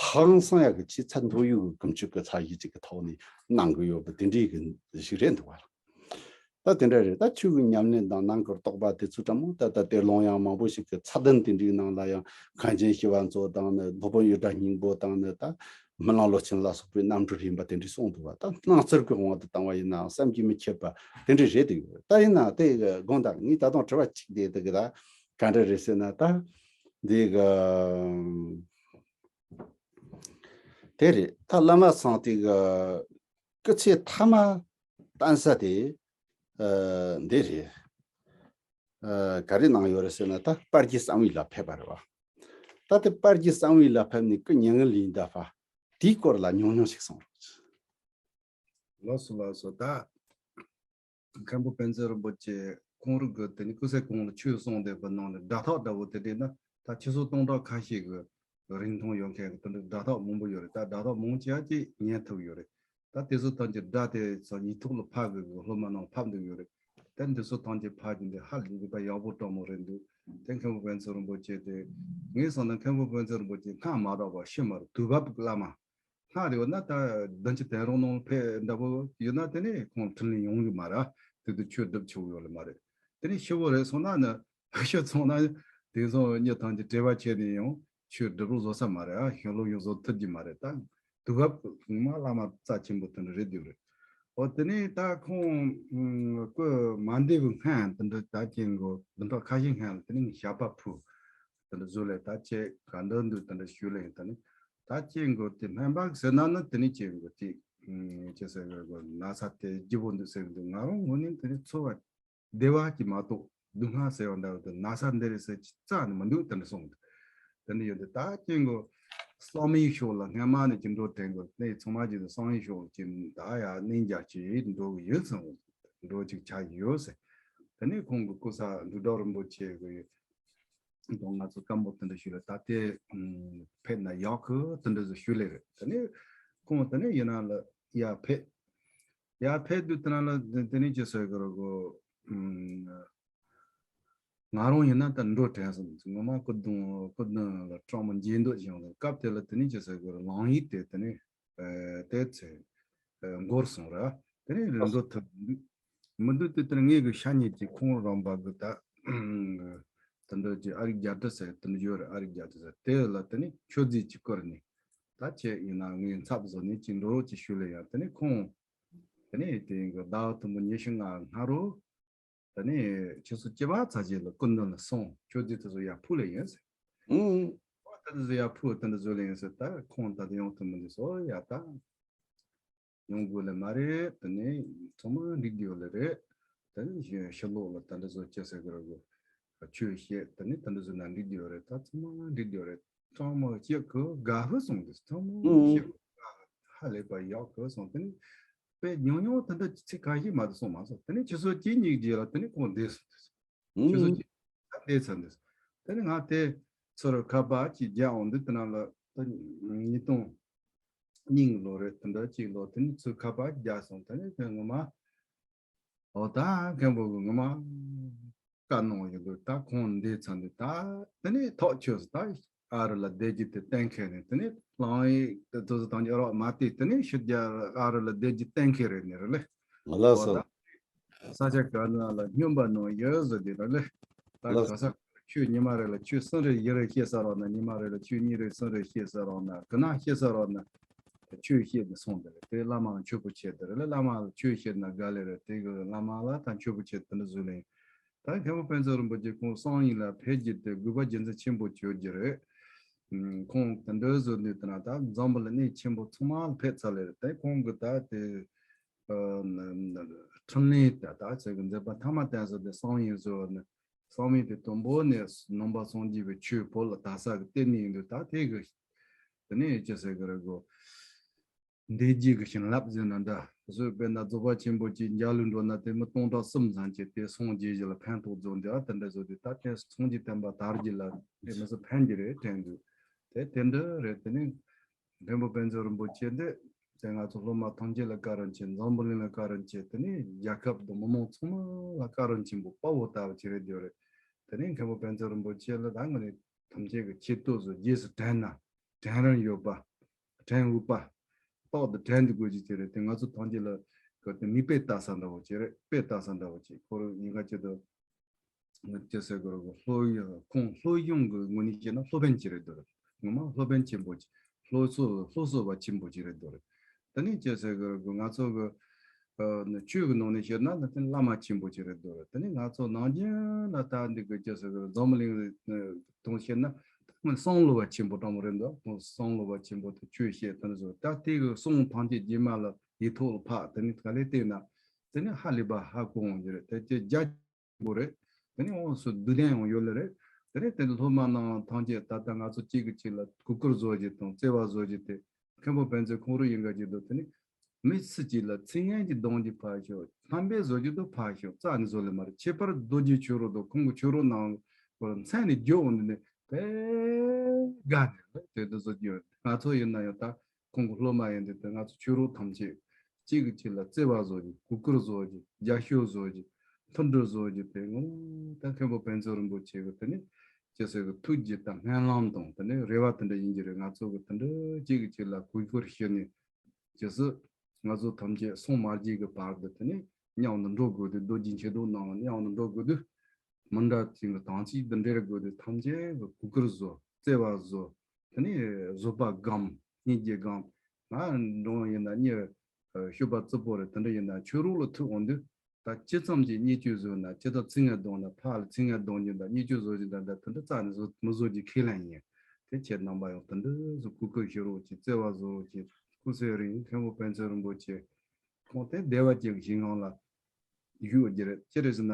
ཧང་སང་ཡག་གི་ཆེས་ཚད་མཐོ་ཡོད་གི་ཀུན་སྤྱོད་ཀྱི་ཚད་གཞི་ཅིག་གི་ཐོག་ནས་གནང་གི་ཡོད་པ་དེ་འདྲའི་གི་ཞིག་རེད་འདུག་བ། ད་དེ་འདྲ་རེད། ད་ཆོས་ཀྱི་ཉམས་ལེན་དང་ནང་གི་རྟོགས་པ་དེ་ཚོ་འདྲ་མོ། ད་ད་དེ་ལོང་ཡང་མང་པོ་ཞིག་གི་ཚད་ལྡན་དེ་འདྲའི་ནང་ལ་ཡང་མཁན་ཆེན་ཞི་བ་འཚོ་དང་ནི། སློབ་དཔོན་ཡོན་བདག་སྙིང་པོ་དང་ནི། ད་སྨིན་གླིང་ལོ་ཆེན་ལ་སོགས་པའི་རྣམ་འཕྲུལ་རིམ་པ་དེ་འདྲའི་གསུངས་འདུག་བ། ད་སྣང་ཚུལ་གྱི་དབང་དུ་བཏང་བ་ཡིན་ནའང་བསམ་གྱིས་མི་ཁྱབ་པ་དེ་འདྲའི་རེད་དེ་ཡོད། ད་ཡིན་ནའང་དེ་གི་དགོངས་དག་ངས་ད་དུང་དྲི་བ་གཅིག་དེ་དེ་གི་ད་ག་འདྲ་རེད་ཟེར་ན། ད་འདི་གི་དེ་རེད། ད་བླ་མ་ཚང་དེ་གི་སྐུ་ཚེ་མཐའ་མ་བསྟན་ས་དེ་ཨ་འདི་རེད། ཨ་ག་རེ་གནང་ཡོད་རེད་ཟེར་ན། ད་དཔལ་གྱི་གསང་བའི་ལ་ཕེབས་པ་རེད་བ། ད་དེ་དཔལ་གྱི་གསང་བའི་ལ་ཕེབས་ནས་སྐུ་མྱ་ངན་ལས་འདས་པ་དེའི་སྐོར་ལ་ཉུང་ཉུང་ཞིག་གསུངས་རོགས། ལགས་སོ་ལགས་སོ། ད་མཁན་པོ་པཎ་ཆེན་རིན་པོ་ཆེ་ཁོང་རང་གི་དེ་ནི་སྐུ་ཚེ་གང་ལ་ཆོས་གསུངས་བསྡད་པ་ནང་ནས་སྒྲ་ཐག་འདྲ་བོ་དེ་འདྲ་ན། ད་ཁྱེད་ཚོ་སྟོང་ཕྲག་ཁ་ཤས་ཀྱི་རིང་ཐུང་ཡོད་མཁན་གྱི་དེ་འདྲ་སྒྲ་ཐག་མང་པོ་ཡོད་རེད། ད་སྒྲ་ཐག་མང་ཆེ་བ་ཅིག་ཉན་ཐུབ་ཡོད་རེད། ད་དེ་ཚོ་ཐམས་ཅད་སྒྲ་དེ་ཚོ་ཉིས་ཐོག་ལ་ཕབ་དགོས་གི། སློབ་མ་ནང་ཕབ་འདུག་ཡོད་རེད། ད་འདི་ཚོ་ཐམས་ཅད་ཕབ་རྒྱུ་འདི་ཧ་ལས་པ་ཡག་པོ་སྤྲང་མོ་རེད་འདུག། དེ་མཁན་པོ་པཎ་ཆེན་རིན་པོ་ཆེ་དེ། ངས་བསམ་ན་མཁན་པོ་པཎ་ཆེན་རིན་པོ་ཆེ་སྔགས་མ་རག་པ་ཤི་མ་རེད། དུས་བབ་བླ་མ། སྔགས་རེད་བ་ན་ད་བདུན་ཅུ་དོན་གྲངས་ནང་ཕེབས་འདྲ་པོ་ཡོད་ན། དེ་ནས་ཁོང་འཕྲིན་ལས་ཡོང་གི་མ་རེད། དེ་དུས་ཆོས་སྒྲུབ་ཆོག་ཡོད་ལེ་མ་རེད། དེ་ནས་ཤི་བོ་རེད་སོང་ན་ནི། ཤི་སོང་ན་དེང་སང་མྱི་ཐམས་ཅད་བྲེལ་བ་ཆེ་ནས་ཡང་ཆོས་སྒྲུབ་རོགས་བཟོ་ས་མ་རེད། ཨ་ཤོ་ལོ་ཡང་བཟོ་ཐུབ་ཀྱི་མ་རེད། ད་དུས་བབ་ངོ་མ་བླ་མ་རྩ་ཆེན་པོ་དེ་འདྲ་རེད་འདུག་རེད། འོ་དེ་ནས་ད་ཁོང་སྐུ་མ་འདས་པའི་སྔན་དེ་འདྲ་ད་ཅིག་གི་བདུན་ཕྲག་ཁ་ཤས་སྔན་ལ་དེ་ནས་ཞགས་པ་ཕུལ། དེ་འདྲ་བཟོས་ལས་ད་ཁྱེད་ག་འདྲ་འདུག་དེ་འདྲ་ཞུས་ལས། དེ་ནས་ད་ཁྱེད་གི་དེ་སྨན་པ་ཟེར་ན་ནི་དེ་ནས་ཁྱེད་གི་དེ་ཁྱེད་ཟེར་གི་གི་ན་ཚ་དེ་ལྗིད་པོ་འདུག་ཟེར་གི་འདུག། ང་རང་ངོས་ནས་དེ་ནས་ཚོར་བ་བདེ་བ་ཅིག་མ་གཏོགས་སྡུག་བསྔལ་ཟེར་བ་འདྲ་བ་དེ་ན་ཚ་འདི་རེད་ཟེར་ཅིག་རྩ་ནས་མི་འདུག། དེ་འདྲ་གསུངས་འདུག། དེ་འདྲ་ཡོད་དུས་ད་ཁྱེད་གི་བསམ་ཡས་ཕྱོགས་ལ་སྔན་མ་ནས་ཅིག་འགྲོ་དྲན་གི། གནས་ཚང་མ་ཅིག་བསམ་ཡས་ཕྱོགས་ལ་ཅིག་ད་ཡ་གནས་མཇལ་ཅིག་འགྲོ་གི་ཡོད་ཟེར། འགྲོ་ཅིག་ཆགས་ཀྱི་ཡོད་ཟེར། དེ་ནས་ཁོང་གི་སྐུ་ཚ་འབྲུག་སྒྲ་རིན་པོ་ཆེ་གི་དང་ང་ཚོ་སྐམ་པོ་དེ་འདྲ་ཞུ་ལེ། ད་ལྟའི་ཕེབས་ན་ཡག་གི་དེ་འདྲ་ཟེར་ཞུ་ལེ་རེད། དེ་ནས་ཁོང་དེ་ནས་ཡིན་ན་ལ་ཡར་ཕེབས། ཡར་ཕེབས་དུས་དེ་ན་ལ་དེ་ནས་ཅི་ཟེར་གི་རེད་གོ། ང་རང་ཡིན་ན་ད་འགྲོ་དྲན་སོང་། ངོ་མ་སྐུ་གདུང་སྐུ་གདུང་ལ་སྤྲང་མོ་མཇལ་འདོད་བྱུང་སོང་། སྐབས་དེ་ལ་དེ་ནས་ཅི་ཟེར་གི་རེད། ལང་ཡིག་དེ་དེ་ནས་དེ་ཚེ་འགོར་སོང་ར། དེ་ནས་འགྲོ་ཐུབ་མི་འདུག། དེ་ལྟར་ངེད་ཀྱི་ཤ་ཉེ་གཅིག་ཁོང་རམ་པ་གི་ད་དེ་འདྲ་གི་ཨ་རིག་རྒྱལ་དྲི་ཟེར་དེ་འདྲ་ཡོད་རེད། ཨ་རིག་རྒྱལ་དྲི་ཟེར་དེ་ལ་དེ་ནས་མཆོད་རྫས་ཅིག་བསྐུར་ནས། ད་ཁྱེད་ཡིན་ན་ངའི་ཚབ་བཟོ་ནས་ཅིག་འགྲོ་རོགས་ཅིག་ཞུ་ལེ་ཡ། དེ་ནས་ཁོང་དེ་ནས་དེ་གི་ཟླ་བ་དུམ་བུ་ཉི་ཤུ་ལྔ་སྔ་རོ། དེ་ནས་ཁྱེད་ཚོ་སྐྱེ་བ་ཚར་རྗེས་ལ་སྐུ་མདུན་ལ་སོང་། མཆོད་རྫས་དེ་ཚོ་ཡར་ཕུལ་ལེ་ཡིན་ཟེར། ཨུང་། ཨོ་དེ་ཚོ་ཡར་ཕུལ་དེ་འདྲ་བཟོས་ལེ་ཡིན་ཟེར། ད་ཁོང་ད་ལྟ་ཡོང་ཐུབ་མི་འདུག་སོ་ཡ། ད་ཡོང་དགོས་ལེ་མ་རེད། དེ་ནས་ཚང་མ་འགྲིག་གི་ཡོད་ལེ་རེད། དེ་ནས་ཕྱི་ལོགས་ལ་དེ་འདྲ་བཟོ་ཅི་ཟེར་གི་རེད་གོ། ཆོས་བཤད་དེ་ནས་དེ་འདྲ་བཟོས་ན་འགྲིག་གི་ཡོད་རེད། ད་ཚང་མ་འགྲིག་གི་ཡོད་རེད། ཚང་མ་ཅིག་གི་དགའ་ཧུ་སོང་དུས་ཚང་མ་ཨུང་། ཅིག་ཧ་ལས་པ་ཡག་གི་སོང་། དེ་ནས་དཔེ་ཉུང་ཉུང་དེ་འདྲ་ཚིག་ཁ་ཤས་མ་གཏོགས་གསུངས་མ་སོང་། དེ་ནས་ཁྱེད་ཚོ་གཅིག་གཉིས་རྗེས་ལ་དེ་ནས་ཁོང་བསྡད་སོང་དུས། ཁྱེད་ཚོ་ཨུང་གཅིག་ད་བསྡད་ཚར་དུས། དེ་ནས་ང་དེ་ཚུར་ཁ་པར་གཅིག་རྒྱག་འོང་དུས་དེ་ནང་ལ་ད་ཉིས་སྟོང་གཉིས་ལོ་རེད། དེ་འདྲ་གཅིག་ལོ་དེ་ནས་ཚུར་ཁ་པར་རྒྱག་སོང་། དེ་ནས་དེ་ངོ་མ། ཨོ་ད་མཁན་པོ་གི་ངོ་མ་བཀའ་གནང་ཡོད་དགོས། ད་ཁོང་འདི་ཚང་འདི་ད་དེ་ནས་ཐག་ཆོད་སོང་། ད་ཨ་རི་ལ་བསྡད་རྒྱུ་དེ་གཏན་འཁེལ་ནས། དེ་ནས་ལང་ཡིག་དེ་ཚོ་དང་རྒྱ་རོགས་མ་བལྟས། དེ་ནས་ཕྱི་རྒྱལ་ཨ་རི་ལ་བསྡད་རྒྱུ་གཏན་འཁེལ་རེད་ནི་རེད་ལེ། ལགས་སོ། ཨོ་ད་ས་ཆ་ག་ན་ལ་སྨྱོན་པ་ནང་ཡོད་ཟེར་དེ་རེད་ལེ། ད་ལགས་ག་ས་ ཆོས་ཉི་མ་རེ་ལ་ཆོས་གསུམ་རེ་བཞི་རེ་བཤད་ས་རོགས་ན། ཉི་མ་རེ་ལ་ཆོས་གཉིས་རེ་གསུམ་རེ་བཤད་ས་རོགས་ན། གི་ན་བཤད་ས་རོགས་ན་ཆོས་བཤད་ནས་སོང་དེ་རེད། དེ་བླ་མ་ལ་མཆོད་པོ་བྱེད་དེ་རེད། བླ་མ་ལ་ཆོས་བཤད་ན་དགའ་ལེ་རེད། དེ་གི་བླ་མ་ལ་ད་མཆོད་པོ་བྱེད་དེ་འདྲ་བཟོས་ལེ། ད་མཁན་པོ་ཕན་ཚུན་རིན་པོ་ཆེ་ཁོང་གསང་ཡིན་ལ་ཕེབས་རྒྱུ་དེ་དགོས་པ་རྒྱུ་མཚན་ཆེན་པོ་བརྗོད་རྒྱུ་རེད། ཁོང་དེ་འདྲ་བཟོས་ནས་དེ་ན་ད་འཛམ་བུ་གླིང་གནས་ཆེན་པོ་ཚང་མ་ལ་ཕེབས་ཚར་ལེ་རེད། དེ་ཁོང་གི་ད་དེ། ཨ་ནི་ནི་འཕྲིན་ལས་དེ་དག་ཅིག་གི་མཛད་པ་ཐ་མ་དེ་ཚོ་དེ་གསང་བའི་བཟོ་བ་ནི། གསང་བའི་དེ་དུམ་བུ་ནས་ནང་པ་སངས་རྒྱས་པའི་ཆོས་བོད་ལ་དར་ས་གི་ལྟེ་གནས་ཡིན་དུས། ད་དེ་གི་དེ་ནས་ཅི་ཟེར་གི་རེད་གོ། འདས་རྗེས་ཀྱི་བྱིན་རླབས་ཟེར་ན་འདྲ། བཟོས་དཔེར་ན་རྫོགས་པ་ཆེན་པོ་གྱི་མཇལ་ལུགས་འགྲོ་ན། དེ་མི་སྟོང་ཕྲག་གསུམ་ཙམ་གྱིས་དེ་སངས་རྒྱས་གཞི་ལ་ཕན་ཐོགས་རྫོགས་འདི་ཨ་དེ་འདྲ་བཟོ་དུས། ད་དེ་སངས་རྒྱས་བསྟན་པ་དར་རྒྱུ་ལ་དེ་མི་སུ་ཕན་གྱི་རེད་དྲན་དུས། དེ་དེ་འདྲ་རེད། དེ་ནས། མཁན་པོ་ཕན་ཚུན་རིན་པོ་ཆེ་འདི་དེ་ང་ཚོ་སློབ་མ་ཐམས་ཅད་ལ་བཀའ་དྲིན་ཆེ། འཛམ་བུ་གླིང་ལ་བཀའ་དྲིན་ཆེ། དེ་ནས་རྒྱལ་ཁབ་དང་མི་མང་ཚང་མ་ལ་བཀའ་དྲིན་ཆེན་པོ་དཔའ་བོ་ལྟ་བུ་ཅིག་རེད་འདོད་རེད། དེ་ནས་མཁན་པོ་ཕན་ཚུན་རིན་པོ་ཆེ་ལ་ད་ང་ནི་ཐམས་ཅད་ཀྱི་ཆེ་བསྟོད་བཟོ། རྗེས་སུ་དྲན་ན་དྲན་རིན་ཡོད་པ། དྲན་འོས་པ། རྟག་ཏུ་དྲན་དུ་དགོས་ཀྱི་ཅིག་རེད། དེ་ང་ཚོ་ཐམས་ཅད་ལ་གི་དེ་མིག་དཔེ་ལྟ་ས་འདྲ་བོ་ཅིག་རེད། དཔེ་ལྟ་ས་འདྲ་བོ་ཅིག་ཁོ་རང་ཉིན་ག་ཅིག་ཏུ། ཅི་ཟེར་དགོས་རེད། སློབ་ཡོན་ཁོང་སློབ་སྦྱོང་གི་ངོས་ནས་བཤད་ན་སློབ་དཔོན་ཅིག་རེད་འདུག་ངོ་མ་སློབ་དཔོན་ཆེན་པོ་ཅིག་སློབ་གསོ་སློབ་གསོ་བ་ཆེན་པོ་ཅིག་རེད་འདུག་དེ་ནས་ཅི་ཟེར་དགོས་རེད། ང་ཚོ་གི་ཆོས་ཀྱི་ནང་ནས་བཤད་ན་ནི་དེ་བླ་མ་ཆེན་པོ་ཅིག་རེད་འདུག་དེ་ནས་ང་ཚོ་ནང་རྒྱུན་ལ་ད་འདི་གི་ཅི་ཟེར་དགོས་རེད། འཛམ་བུ་གླིང་དུ་བཤད་ན་ད་ང་བསམ་བློ་བ་ཆེན་པོ་འདྲ་མོ་རེད་འདུག་བསམ་བློ་བ་ཆེན་པོ་དེ་ཆོས་བཤད་དེ་ནས་བཟོ། ད་དེ་གི་གསུང་ཐམས་ཅད་རྗེས་མ་ལ་ཡིག་ཐོག་ལ་ཕབ། དེ་ནས་ག་ལེ་བལྟས་ན་དེ་ནས་ཧ་ལས་པ་ཧ་གོ་འོང་རྒྱུ་རེད། དེ་ཅི་རྒྱ་པོ་རེད། དེ་ནས་འོངས་སུ་བསྡུ་ལྡན་ཡང་ཡོད་ལེ་རེད། དེ་ནས་དེ་ནས་སློབ་མ་རྣམས་ཐམས་ཅད་ད་ལྟ་ང་ཚོ་གཅིག་གིས་གཅིག་ལ་གུས་བཀུར་བཟོ་རྒྱུ་དང་བརྩེ་བ་བཟོ་རྒྱུ་དེ། མཁན་པོ་ཕན་ཚུན་ཁོང་རང་ཡིན་ག་གཅིག་ཏུ་དེ་ནས་མི་སུ་གཅིག་ལ་ཚིག་ངན་གྱི་གདུང་རྒྱུ་ཕར་ཞོག་ཕམ་པའི་བཟོ་རྒྱུ་དུ་ཕར་ཞོག་རྩ་ནས་བཟོ་ལེ་མ་རེད། ཁྱད་པར་རྡོ་རྗེ་ཆོས་རོ་དང་ཁོང་གི་ཆོས་རོ་ནང་མཚན་ནས་བརྗོད་འོང་དུས་ནས་དེ་དགའ་ནས་རེད། དེ་དུ་བཟོ་རྒྱུ་ཡོད། ང་ཚོ་ཡིན་ན་ཡང་ད། ཁོང་གི་སློབ་མ་ཡིན་དུས་དེ་ང་ཚོ་ཆོས་རོགས་ཐམས་ཅད་གཅིག་གིས་གཅིག་ལ་བརྩེ་བ་བཟོ་རྒྱུ། གུས་བཀུར་བཟོ་རྒྱུ། རྒྱབ་སྐྱོར་བཟོ་རྒྱུ། མཐུན་སྒྲིལ་བཟོ་རྒྱུ་དེ་ངོ་ད་མཁན་པོ་ཕན་ཚུན་རིན་པོ་ཆེ་གི་དེ་ནི་ཅི་ཟེར་གི་ཐུགས་རྒྱུད་དང་སྨོན་ལམ་དང་དེ་ནི་རེ་བ་དེ་འདྲ་ཡིན་གྱི་རེད། ང་ཚོ་གི་དེ་འདྲ་གཅིག་གིས་གཅིག་ལ་གུས་བཀུར་ཞུ་ནས་ཇི་སྲིད་ང་ཚོ་ཐམས་ཅད་སངས་མ་རྒྱས་ཀྱི་བར་དུ་དེ་ནི་མཉམ་དུ་འགྲོ་དགོས་དུས། རྡོ་རྗེ་འཆང་ཐོབ་གནང་བ་མཉམ་དུ་འགྲོ་དགོས་དུས། མི་འདྲ་ཅིག་གི་དང་ཅིག་འདི་འདྲའི་དགོས་དུས་ཐམས་ཅད་གི་གུས་བཀུར་བཟོ། བརྩེ་བ་བཟོ། དེ་ནས་བཟོད་པ་སྒོམ། སྙིང་རྗེ་སྒོམ། ང་འགྲོ་ཡིན་ན་གཉིད་ཤོད་པ་རྩུབ་པོ་རེད། དེ་འདྲ་ཡིན་ན་ཆོས་རོགས་ལ་ཐུག་འོང་དུས། ད་ཅི་ཙམ་གྱིས་བརྙས་བཅོས་བཟོས་ན། ཅི་ལྟར་ཚིག་ངན་གདོང་ན་ཕར་ལ་ཚིག་ངན་གདོང་རྒྱུ་དང་བརྙས་བཅོས་བཟོ་རྒྱུ་འདྲ་འདྲ་དེ་འདྲ་རྩ་ནས་བཟོ་མི་བཟོ་རྒྱུ་ཁས་ལེན་ཡིན། དེ་ཁྱེད་རྣམ་པ་ཡང་དེ་འདྲ་བཟོ་གུས་བཀུར་ཞུ་རོགས་གྱིས། བརྩེ་བ་བཟོ་རོགས་གྱིས། སྐུ་ཚེ་རིང་། མཁན་པོ་ཕན་ཚུན་རིན་པོ་ཆེ་ཁོང་དེ་བདེ་བ་ཅན་གྱི་ཞིང་ཁམས་ལ་བཞུགས་རྒྱུ་རེད། ཅི་རེད་ཟེར་ན།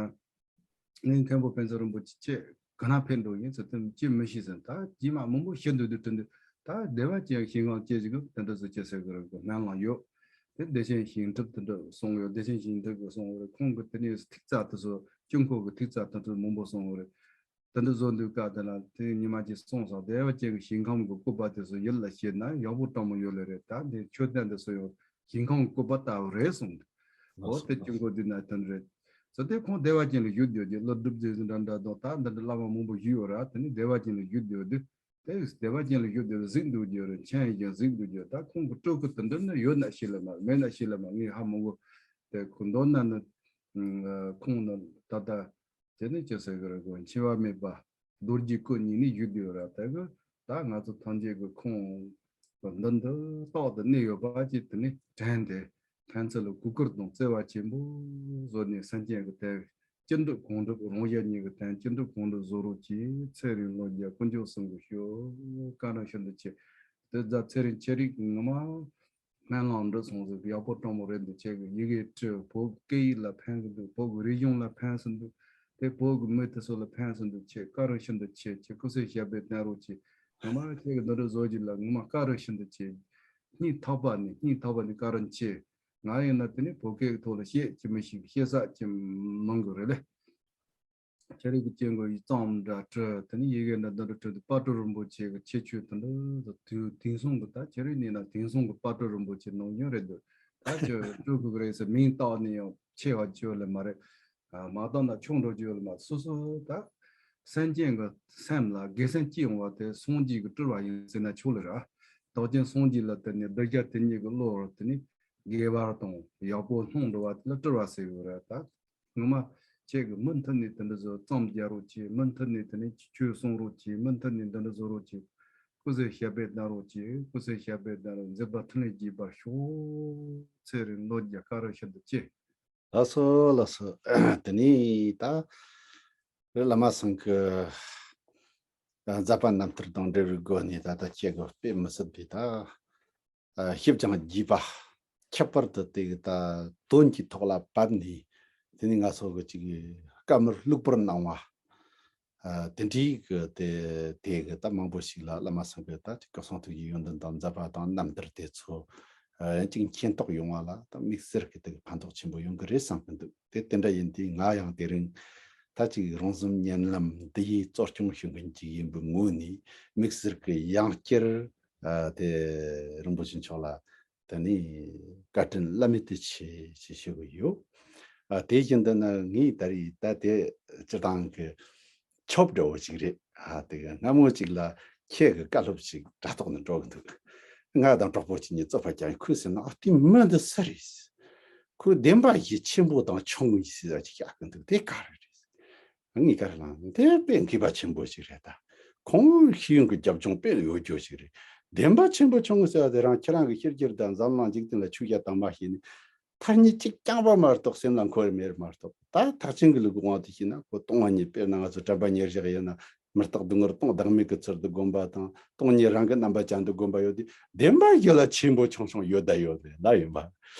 ངས་མཁན་པོ་ཕན་ཚུན་རིན་པོ་ཆེ་ཁྱེད་ག་ན་ཕེབས་འགྲོ་ཡིན་ཟེར་དུས་ཅི་མི་ཤེས་ཟེར། ད་རྗེས་མ་མང་པོ་ཞུ་འདོད་དུས་དྲན་དུས། ད་བདེ་བ་ཅན་ཞིང་ཁམས་སྐྱེ་ཞིག་དེ་འདྲ་ཟེར་ཅི་ཟེར་གི་རེད་གོ། སྨོན་ལམ་ཡོད། དེ་བདེ་ཆེན་ཞིང་ཁྲིད་དེ་འདྲ་གསུངས་ཡོད། བདེ་ཆེན་ཞིང་ཁྲིད་གི་གསུངས་ཡོད་རེད། ཁོང་གི་དེ་ནས་ཐིག་རྩ་དེ་ཚོ་དཀྱིལ་འཁོར་གི་ཐིག་རྩ་དེ་ཚོ་མང་པོ་གསུངས་ཡོད་རེད། དེ་འདྲ་བཟོ་དུས་སྐབས་དེ་ལ་དེ་ཉི་མ་གཅིག་གསུངས་སོང་། བདེ་བ་ཅན་གྱི་ཞིང་ཁམས་ཀྱི་བཀོད་པ་དེ་ཚོ་ཡིད་ལ་བྱེད་ན་ཡག་པོ་སྤྲང་མོ་ཡོད་ལེ་རེད། ད་འདི་མཆོད་རྟེན་དེ་ཚོ་ཡང་ཞིང་ཁམས་ཀྱི་བཀོད་པ་ལྟ་བུ་རེད་གསུངས། འོ་དེ་དཀྱིལ་འཁོར་འདི་ན་དོན་རེད། ཟེར་དེ་ཁོང་བདེ་བ་ཅན་ལ་བཞུགས་སྡོད་ཀྱི་ཀླུ་སྒྲུབ་རྗེ་བཙུན་འདྲ་འདྲ་དང་ད་འདི་འདྲ་བླ་མ་མང་པོ་བཞུགས་ཡོད་ར། དེ་ནི་བདེ་བ་ཅན་ལ་བཞུགས་སྡོད་དུས་དེ་བདེ་བ་ཅན་ལ་བཞུགས་སྡོད་དུས་གཟིགས་འདུག་རྒྱུ་རེད། མཆན་ཡིན་ཀྱང་གཟིགས་འདུག་རྒྱུ། ད་ཁོང་གི་སྤྲུལ་སྐུ་དེ་འདྲ་ནི་ཡོད་ན་ཤེས་ལེ་མ་མེད་ན་ཤེས་ལེ་མ། ངས་ཧ་མ་གོ། དེ་ཁོང་མདོར་ན་ནི་ཁོང་ནི་ད་ལྟ་དེ་ནི་ཅི་ཟེར་གི་རེད་གོ། འཆི་བ་མེད་པ་རྡོ་རྗེའི་སྐུ་ཉིད་ནས་བཞུགས་བསྡད་ཡོད་ར། དེ་གི་ད་ང་ཚོ་ཐམས་ཅད་ཀྱི་ཁོང་གི་མདུན་དུ་རྟག་ཏུ་གནས་ཡོད་པ་ཅིག་དེ་ནི་དྲན་ཏེ་ཕན་ཚུན་ལ་གུས་བཀུར་དང་བརྩེ་བ་ཆེན་པོ་བཟོ་ནས་སེམས་ཅན་གྱི་དོན་ཅི་འགྲུབ་གང་འགྲུབ། རང་གཞན་གཉིས་ཀྱི་དོན་ཅི་འགྲུབ་གང་འགྲུབ་བཟོ་རོགས་གྱིས། ཚེ་རིང་ལོ་བརྒྱ་དཀོན་མཆོག་གསུམ་གྱིས་ཤོག་བཀའ་དྲིན་ཤིན་ཏུ་ཆེ། དེ་ཛ་ཚེ་རིང་ཁྱེད་རིག་ངོ་མ། སྨོན་ལམ་འདི་སོང་ཟིག་ཡག་པོ་སྤྲང་མོ་རེད་འདུག་ཁྱེད་ཀྱི་ཡི་གེ་བྲིས། བོད་སྐད་ཡིག་ལ་ཕན་གི་འདུག་བོད་ཀྱི་རིག་གཞུང་ལ་ཕན་སོང་འདུག་དེ་བོད་ཀྱི་མི་དེ་ཚོ་ལ་ཕན་སོང་འདུག་ཁྱེད་བཀའ་དྲིན་ཤིན་ཏུ་ཆེ། ཁྱེད་སྐུ་ཚེ་ཞབས་པད་བརྟན་རོགས་གྱིས། ངོ་མ་ཁྱེད་ཀྱི་འདི་འདྲ་བཟོ་རྒྱུ་ལ་ངོ་མ་བཀའ་དྲིན་ཤིན་ཏུ་ཆེ། སྙིང་ཐག་པ་ནས་སྙིང་ཐག་པ་ནས་བཀའ་དྲིན་ཆེ། ང་ཡིན་ན་དེ་ནི་བོད་སྐད་ཀྱི་ཐོག་ལ་བཤད་ཀྱི་མི་ཤེས། བཤད་ས་ཀྱི་མང་གི་རེད་ལེ། ཁྱེད་རིག་གི་སྐྱེ་དངོས་ཡིག་ཙམ་འདྲ་བྲིས། དེ་ནས་ཡི་གེ་འདྲ་འདི་འདྲ་བྲིས་ཏེ་དཔལ་སྤྲུལ་རིན་པོ་ཆེ་གི་ཁྱད་ཆོས་དེ་འདྲ་དུས་དེང་སང་གི་ད་ཁྱེད་རིག་ནས་ན་དེང་སང་གི་དཔལ་སྤྲུལ་རིན་པོ་ཆེ་ནང་བཞིན་རེད་འདུག་ད་ཁྱོད་སྤྲུལ་སྐུ་གི་རེད་ཟེར་མིང་བཏགས་ནས་ཡང་ཆེ་བ་བརྗོད་ལེ་མ་རེད། མ་བཏགས་ན་ཆུང་འགྲོ་བརྗོད་ལེ་མ། སོ་སོ་ད་སེམས་ཅན་གི་སེམས་ལ་དགེ་མཚན་སྐྱེ་འོང་བ་དེ་སངས་རྒྱས་ཀྱི་སྤྲུལ་བ་ཡིན་ཟེར་ན་ཆོག་ལེ་ར། རྟགས་ཅན་སངས་རྒྱས་ལ་དེ་ནས་གདུལ་བྱ་དེ་ཉིད་ཀྱི་བློ་བར་དེ་ནས་དགེ་བ་དང་ཡག་པོ་སྣང་འགྲོ་བ་དེ་ལ་སྤྲུལ་བ་ཟེར་ཡོད་རེད། ད་ངོ་མ་ ཁྱེད་ཀྱིས་མུ་མཐུད་ནས་དེ་འདྲ་བཟོ་བརྩམས་རྒྱག་རོགས་གྱིས། མུ་མཐུད་ནས་དེ་ནས་ཆོས་གསུང་རོགས་གྱིས། མུ་མཐུད་ནས་འདི་འདྲ་བཟོ་རོགས་གྱིས། སྐུ་ཚེ་ཞབས་པད་བརྟན་རོགས་གྱིས། སྐུ་ཚེ་ཞབས་པད་བརྟན་རོགས། མཛད་པ་འཕྲིན་ལས་རྒྱས་པར་ཤོག། ཚེ་རིང་ལོ་བརྒྱ། བཀའ་དྲིན་ཆེ། ལགས་སོ། ལགས་སོ། དེ་ནས་ད་བླ་མ་ཚང་གི་མཛད་པ་རྣམ་ཐར་དང་འབྲེལ་བའི་སྒོ་ནས་ད་ལྟ་ཁྱེད་ཀྱི་དཔེ་མི་སྲིད་པའི་ད་ཞིབ་ཅིང་རྒྱས་པ། ཁྱད་པར་དུ་དེ་གི་ད་དོན་གྱི་ཐོག་ལ་བབས་ནས། དེ་ནས་ང་ཚོ་གི་ཅིག་བཀའ་མོལ་ལྷུག་པོར་གནང་བ། ཨ། དེ་འདྲའི་གི་དེ་དེ་གི་ད་མང་པོ་ཞིག་ལ་བླ་མ་ཚང་གི་ད་ཅིག་སྐུ་གསུང་ཐུགས་ཀྱི་ཡོན་ཏན་དང་མཛད་པ་དང་རྣམ་ཐར་དེ་ཚོ། ཨ། ཅིག་མཁྱེན་རྟོགས་ཡོང་བ་ལ་ད་དམིགས་བསལ་གྱི་དེ་གི་ཕན་ཐོགས་ཆེན་པོ་ཡོང་གི་རེད་བསམ་གི་འདུག། དེ་དེ་འདྲ་ཡིན་དུས་ང་ཡང་དེ་རིང་ད་ཅིག་རོང་ཟོམ་བརྙན་ལམ་འདི་ཡི་གཙོ་སྐྱོང་ཞུ་མཁན་ཅིག་ཡིན་པའི་ངོས་ནས་དམིགས་བསལ་གྱི་ཡང་བསྐྱར། ཨ། དེ་རིན་པོ་ཆེ་མཆོག་ལ་དེ་ནས་བཀའ་དྲིན་བླ་མེད་དུ་ཆེ་ཞེས་ཞུ་གི་ཡོད། ཨ། དེ་བཞིན་དུ་ན་ངས་ད་རེས་ད་དེ་སྤྱིར་བཏང་གི་ཆོབ་འདྲ་བོ་ཅིག་རེད། ཨ། དེ་གི་སྔ་མོ་ཅིག་ལ་ཁྱེད་ཀྱི་བཀའ་སློབ་ཅིག་དྲ་ཐོག་ནས་འགྲོ་གི་འདུག། ང་དང་གྲོགས་པོ་གཅིག་གཉིས་རྩོད་པ་རྒྱག་ཡིན། ཁོས་ཟེར་ན། ཨ། དེ་མི་འདི་སུ་རེད། ཁོས་བདེན་པ་བཞི་ཆེན་པོ་དང་ཆུང་ངུ་ཟེར་ཡ་ཅིག་བཤད་གི་འདུག། དེ་ག་རེ་རེད། ངས་ག་རེ་ལབ་ན། དེ་དཔེ་མཁས་པ་ཆེན་པོ་ཞིག་རེད་ད། ཁོང་ཤེས་ཡོན་གྱི་རྒྱབ་ལྗོངས་དཔེ་ཡོད་རྒྱུ་ཞིག་རེད། བདེན་པ་ཆེན་པོ་ཆུང་ངུ་ཟེར་བ་དེ་རང་ཁྱེད་རང་གི་ཤེས་རྒྱུད་དང་འཛམ་གླིང་འཇིག་རྟེན་ལ་ཆོས་བཤད་དང་མ་བཤད་ནས་ཐ་སྙད་གཅིག་རྐྱང་པ་མ་གཏོགས་སེམས་ལ་འཁོར་མེད་མ་གཏོགས། ད་ཐེག་ཆེན་གྱི་ལུགས་ཀྱི་དབང་དུ་བྱས་ན། ཁོ་སྟོང་བ་ཉིད། དཔེར་ན་ང་ཚོ་དྲན་པ་ཉེར་བཞག་ཡིན་ན། མི་རྟག་སྡུག་བསྔལ་སྟོང་བདག་མེད་ཀྱི་ཚུལ་དུ་བསྒོམ་པ་དང་། སྟོང་ཉིད་རང་གི་རྣམ་པ་ཅན་དུ་བསྒོམ་པ་ཡོད་དེ། བདེན་པ་བཞི་ལ་ཆེན་པོ་ཆུང་ཆུང་ཡོད་ད་ཡོད་རེད། ལབ་ཡིན་པ།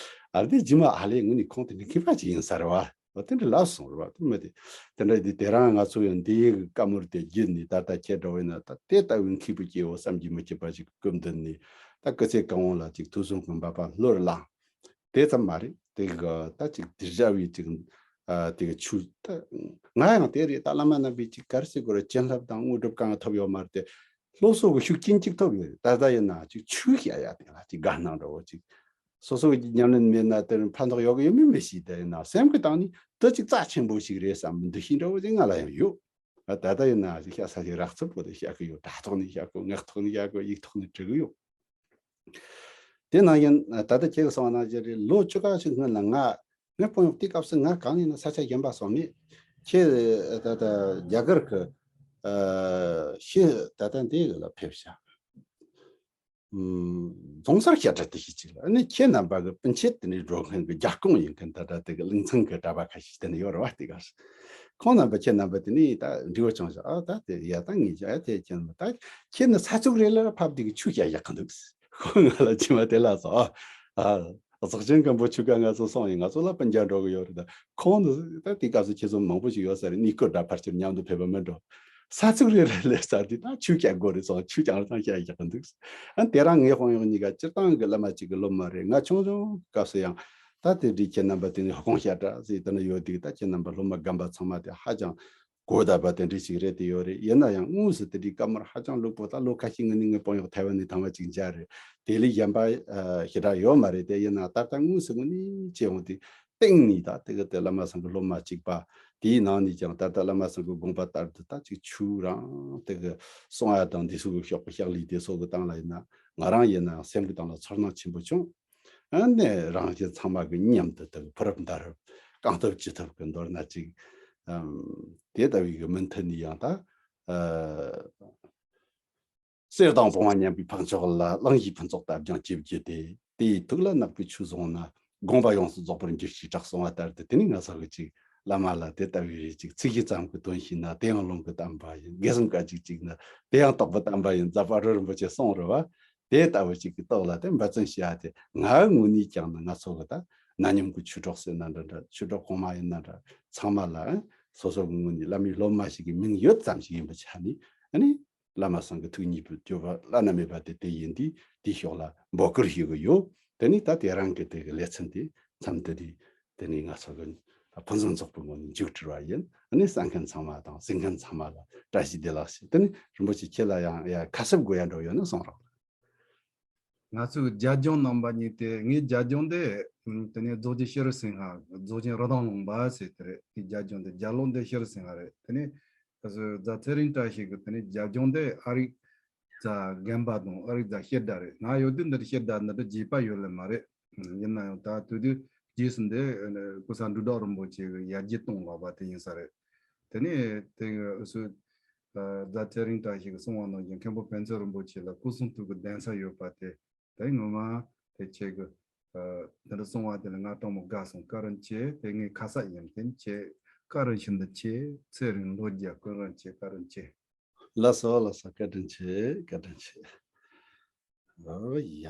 ཨ། དེ་རྗེས་མ་ཨ་ལས་ངོས་ནས་ཁོང་དེ་འདྲ་མཁས་པ་ཅིག་ཡིན་ས་རེད་བ། འོ། དེ་འདྲ་ལབ་སོང་རེད་བ། དེ་མི་དེ་དེ་འདྲ་དེ་དེ་རང་ང་ཚོ་ཡང་འདི་ཡི་བཀའ་མོལ་དེ་བརྒྱུད་ནས་ད་ལྟ་ཁྱེད་འདྲ་བོ་ཡིན་ན། ད་དེ་ལྟ་བུའི་མཁས་པའི་སྐྱེ་བོ་བསམ་གྱིས་མི་ཁྱབ་པ་ཞིག་གི་སྐུ་མདུན་ནས་ད་སྐུ་ཚེ་གང་བོ་ལ་ཅིག་ཐུགས་བསམ་གྱི་འབད་པ་ལྷུར་བླངས། དེ་ཙམ་མ་རེད། དེ་གི་ད་ཅིག་དེ་བྱ་བའི་ཅིག། ཨ། དེ་གི་ཆོས་ད་ང་ཡང་དེ་རེད། ད་བླ་མ་རྣམ་པས་ཅིག་ག་རེ་ཟེར་དགོས་རེད། བྱིན་རླབས་དང་དངོས་གྲུབ་གང་ཐོབ་ཡོད་མ་རེད་དེ། སློབ་གསོ་གི་ཤུགས་རྐྱེན་གཅིག་ཐོབ་ཡོད་རེད། ད་ལྟ་ཡིན་ན་ཅིག་ཆོས་བཤད་ཡ་དེ་ལ་ཅིག་དགའ་སྣང་འདྲ་བོ་ཅིག། སོ་སོ་གི་ཉམས་ལེན་མེད་ན་དེར་ཕན་ཐོགས་ཡོད་གི་ཡོད་མེད་མི་ཤེས། དེ་ཡིན་ན་སེམས་ཀྱི་སྟེང་ནས་དེ་ཅིག་རྩ་ཆེན་པོ་ཞིག་རེད་བསམ་འདུ་ཤེས་འདྲ་བོ་ཅིག་ང་ལ་ཡང་ཡོད། ད་ལྟ་ཡིན་ན་ཅིག་བཤད་ས་ཞིག་རག་ཚུལ་པོ་དེ་བཤད་གི་ཡོད། དྲ་ཐོག་ནས་བཤད་གི་ཡོད། ངག་ཐོག་ནས་བཤད་གི་ཡོད། ཡིག་ཐོག་ནས་འབྲི་གི་ཡོད། དེ་ནང་བཞིན་ད་ལྟ་ཁྱེད་ཀྱིས་གསུངས་པ་ནང་བཞིན་རེད། ལོ་བཅུ་ཁ་ཞིག་སྔོན་ལ་ང་ངའི་དཔོན་གཡོག་དེ་སྐབས་སུ་ང་གང་ཡིན་ན་ས་ཆ་གཞན་པ་སོང་མེད། ཁྱེད་ད་ལྟ་རྒྱ་གར་གི། ཨ། ཤི། ད་ལྟ་འདི་ལ་ཕེབས་ཤག། ཨམ། རྫོང་སར་བཤད་གྲྭ་དེ་ཞིག་ཅིག་ལ། ཨ་ནི་ཁྱེད་རྣམ་པ་གི་སྤུན་མཆེད་དེ་ནས་འགྲོ་མཁན་གི་རྒྱ་སྐུང་ཡིན་མཁན་ད་ལྟ་དེ་གི་ལིང་ཚང་གི་གྲྭ་པ་ཁ་ཤས་དེ་ནས་ཡོད་རེད་བ། དེ་ག་ཁོང་རྣམ་པ་ཁྱེད་རྣམ་པ་དེ་ནས་ད་འདྲི་བ་བྱུང་ཤག། ཨ། ད་དེ་ཡ་ད་ངས་ཡ་དེ་ཁྱེད་རྣམ་པ་ད་ཁྱེད་ནི་ས་ཚུགས་རེ་ལ་ཕབ་དེ་གི་ཆོས་བཤད་ཡག་གི་འདུག། ཁོང་ང་ལ་ཅི་མ་དེ་ལ་སོ། ཨ། ཨ། ཟག་ཆེན་སྐམ་པོ་ཆུ་ཀ་ང་ཚོ་སོང་ཡིན། ང་ཚོ་ལ་སྤུན་ཀྱག་འགྲོ་གི་ཡོད་རེད། ད་ཁོང་ནི་ད་དེ་སྐབས་སུ་ཁྱེད་ཚོ་མང་པོ་ཞིག་ཡོད་ས་རེད། གནས་སྐོར་འདྲ་ཕར་ཕྱིར་མཉམ་དུ་ཕེབས་པ་མི་འགྲོ། ས་ཚུགས་རེ་རེ་ལས་ས་དེ་ད་ཆོས་བཤད་དགོས་རེད་སོང་། ཆོས་ཀྱང་རང་བཤད་ཡག་གི་འདུག། ཨ། དེ་རང་ངའི་དཔོན་གཡོག་གཉིས་ཀ་སྤྱིར་བཏང་གི་བླ་མ་གཅིག་གི་སློབ་མ་རེད། ང་ཆུང་ཆུང་སྐབས་སུ་ཡང་ད་དེ་འདྲའི་ཁྱེད་རྣམ་པ་དེ་ནས་ཧོ་ཁོང་བཤད་གྲྭ་ཟེར་དེ་ན་ཡོད་དུས། ད་ཁྱེད་རྣམ་པ་སློབ་མ་རྒན་པ་ཚང་མ་དེ་ཧ་ཅང་གོ་བདེ་བ་དེ་འདྲ་ཞིག་རེད་དེ་ཡོད་རེད། ཡིན་ན་ཡང་དངོས་སུ་དེ་འདྲའི་བཀའ་མོལ་ཧ་ཅང་ལྷུག་པོ། ད་ལོ་ཁ་ཤས་སྔོན་ནས་ངའི་དཔོན་གཡོག་ཐའེ་ཝན་ནས་དང་བ་གཅིག་མཇལ་རེད། དེ་ལས་གཞན་པ་ཞེ་དྲག་ཡོད་མ་རེད་དེ། ཡིན་ན་ད་ལྟ་དངོས་སུ་དངོས་གནས་བྱས་ཡོང་དུས་སྟེང་ནས་ད་དེ་གི་དེ་བླ་མ་ཚང་གི་སློབ་མ་གཅིག་པ། དེའི་ནང་ནས་ཀྱང་ད་ལྟ་བླ་མ་ཚང་གི་དགོངས་པ་ལྟར་དུ་ད་ཅིག་ཆོས་རང་དེ་གི་གསུང་ཡ་དང་འདི་ཚོ་གི་ཤོག་པ་ཕྱག་ལས་དེ་ཚོ་གི་སྟེང་ལ་ཡིན་ན། ང་རང་ཡིན་ན་སེམས་ཀྱི་སྟེང་ལ་ཚོར་སྣང་ཆེན་པོ་བྱུང་། ཨ་ནི་རང་གཞན་ཚང་མ་གི་མཉམ་དུ་དེ་གི་ཕུ་རབ་མདའ་རབ་རྐང་སྟོབས་ཅི་ཐུབ་ཀྱིས་མདོར་ན་ཅིག། ཨམ། དེ་ལྟ་བུའི་གི་མུ་མཐུད་ནས་ཡང་ད། ཨ། གསེར་དང་བུང་བ་མཉམ་པའི་འཕགས་མཆོག་ལ། གླིང་བཞིའི་ཕུན་ཚོགས་དར་ལྗོངས་ཅེས་བརྗོད་དེ། དེ་ཡི་ཐུགས་ལ་བརྣག་པའི་ཆོས་བཟུང་ན། དགོངས་པ་ཡོངས་སུ་རྫོགས་པར་འགྱུར་ཞེས་གྲགས་སོང་བ་ལྟར་དུ། དེ་ནས་ང་ཚོ་གི་ཅིག་བླ་མ་ལ་དེ་ལྟ་བུའི་རེ་ཅིག་ཚིག་གཞི་ཙམ་གྱི་དོན་ཤེས་ན་དེ་ཡང་ལུང་གི་བསྟན་པ་ཡིན། དགེ་གསུམ་ཀ་ཅིག་གཅིག་ན་དེ་ཡང་རྟོགས་པའི་བསྟན་པ་ཡིན། རྫ་དཔལ་སྤྲུལ་རིན་པོ་ཆེས་གསུངས་རེད་བ། དེ་ལྟ་བུ་ཅིག་གི་ཐོག་ལ་དེ་འབད་བརྩོན་བྱེད་ཡ་དེ་ང་ངོས་ནས་ཀྱང་ནི་ང་ཚོ་གི་ད་ན་མཉམ་གྱི་ཆོས་གྲོགས་ཟེར་ན་འདྲ་འདྲ། ཆོས་གྲོགས་གོང་མ་ཡིན་ན་འདྲ། ཚང་མ་ལ་སོ་སོ་གི་ངོས་ནས་བླ་མའི་སློབ་མ་ཞིག་གི་མིང་ཡོད་ཙམ་ཞིག་ཡིན་པའི་ཆ་ནས། ཨ་ནི་བླ་མ་ཚང་གི་ཐུགས་མཉེས་པའི་སྤྱོད་པ་བླ་ན་མེད་པ་དེ་དེ་ཡིན་དུས། དེའི་ཕྱོགས་ལ་འབོད་སྐུལ་ཞུ་གི་ཡོད། དེ་ནས་ད་དེ་རང་གི་དེ་གི་ལེ་ཚན་དེ་མཚམས་དེ་དེ་དེ་ནས་ང་ཚོ་གི་ཕུན་སུམ་ཚོགས་པའི་ངང་ནས་མཇུག་སྒྲིལ་བ་ཡིན། ཨ་ནི་གསན་མཁན་ཚང་མ་དང་གཟིགས་མཁན་ཚང་མ་ལ་བཀྲ་ཤིས་བདེ་ལེགས་ཞུ། དེ་ནས་རིན་པོ་ཆེ་ཁྱེད་ལ་ཡང་ཡ་ཁ་གསབ་དགོས་ཡ་འདྲ་ཡོད་ན་གསུང་རོགས། ང་ཚོའི་རྒྱ་ལྗོངས་རྣམ་པ་གཉིས་ཏེ། ངའི་རྒྱ་ལྗོངས་དེ་དེ་ནས་རྫོགས་ཆེན་ཤྲཱི་སིང་ཧ། རྫོགས་ཆེན་རི་དྭགས་ལུང་པ་ཟེར་དེ་རེད། དེ་རྒྱ་ལྗོངས་དེ། རྒྱ་ལོ་འདི་ཤྲཱི་སིང་ཧ་རེད། དེ་ནས་ཁ་སང་རྫ་ཚེ་རིང་བཀྲ་ཤིས་ཀྱིས་དེ་ནས་རྒྱ་ལྗོངས་དེ་ཨ་རིག་རྫ་དགོན་པ་དང་ཨ་རིག་རྫ་བཤད་གྲྭ་རེད། ང་ཡོད་དུས་འདིར་བཤད་གྲྭ་འདི་འདྲ་རྒྱས་པ་ཡོད་ལེ་མ་རེད། ཡིན་ན་ཡང་ད་དུས་དུས་ རྗེས་སུ་འདི་ཨ་ནི་སྐུ་ཚ་འབྲུག་སྒྲ་རིན་པོ་ཆེ་གི་ཡར་རྒྱས་གཏོང་ལབ་པ་དེ་ཡིན་ས་རེད། དེ་ནས་དེ་གི་ཨུ་སུ་ཨ་རྫ་ཚེ་རིང་བཀྲ་ཤིས་ཀྱིས་གསུངས་པ་ནང་བཞིན་མཁན་པོ་ཕན་ཚུན་རིན་པོ་ཆེ་ལ་སྐུ་གསུང་ཐུགས་ཀྱི་གདན་ས་ཡོད་པ་དེ། དེ་ངོ་མ་དེ་ཁྱེད་ཀྱི་ཨ་དེ་འདྲ་གསུང་བ་དེ་ལ་ང་སྤྲང་མོ་དགའ་སོང་། བཀའ་དྲིན་ཆེ། དེ་ངའི་ཁ་ས་ཡིན་མཁན་ཁྱེད། བཀའ་དྲིན་ཤིན་ཏུ་ཆེ། ཚེ་རིང་ལོ་བརྒྱ། བཀའ་དྲིན་ཆེ། བཀའ་དྲིན་ཆེ། ལགས་སོ་ལགས་སོ། བཀའ་དྲིན་ཆེ། བཀའ་དྲིན་ཆེ། ཨོ་ཡ།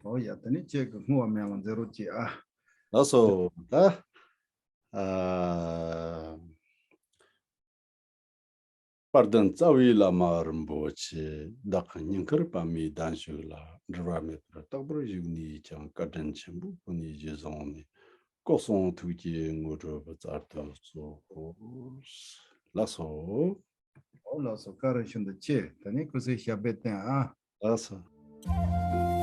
ཨོ་ཡ། དེ་ནས་ཁྱེད་ཀྱི་བསྔོ་བ་སྨོན་ལམ་མཛད་རོགས་གྱིས་ཨ། ལགས་སོ། ད་ཨ་དཔལ་ལྡན་རྩ་བའི་བླ་མ་རིན་པོ་ཆེ་བདག་གི་སྙིང་ཁར་པདྨའི་གདན་བཞུགས་ལ། འགྲུབ་པ་མེད་པར་རྟག་པར་བཞུགས་ནས་ཀྱང་། བཀའ་དྲིན་ཆེན་པོ་ཀུན་ནས་རྗེས་བཟུང་ནས། སྐུ་གསུང་ཐུགས་ཀྱི་དངོས་གྲུབ་སྩལ་དུ་གསོལ། ལགས་སོ། ཨོ་ལགས་སོ། བཀའ་དྲིན་ཤིན་ཏུ་ཆེ། དེ་ནས་སྐུ་ཚེ་ཞབས་པད་བརྟན་ཨ། ལགས་སོ།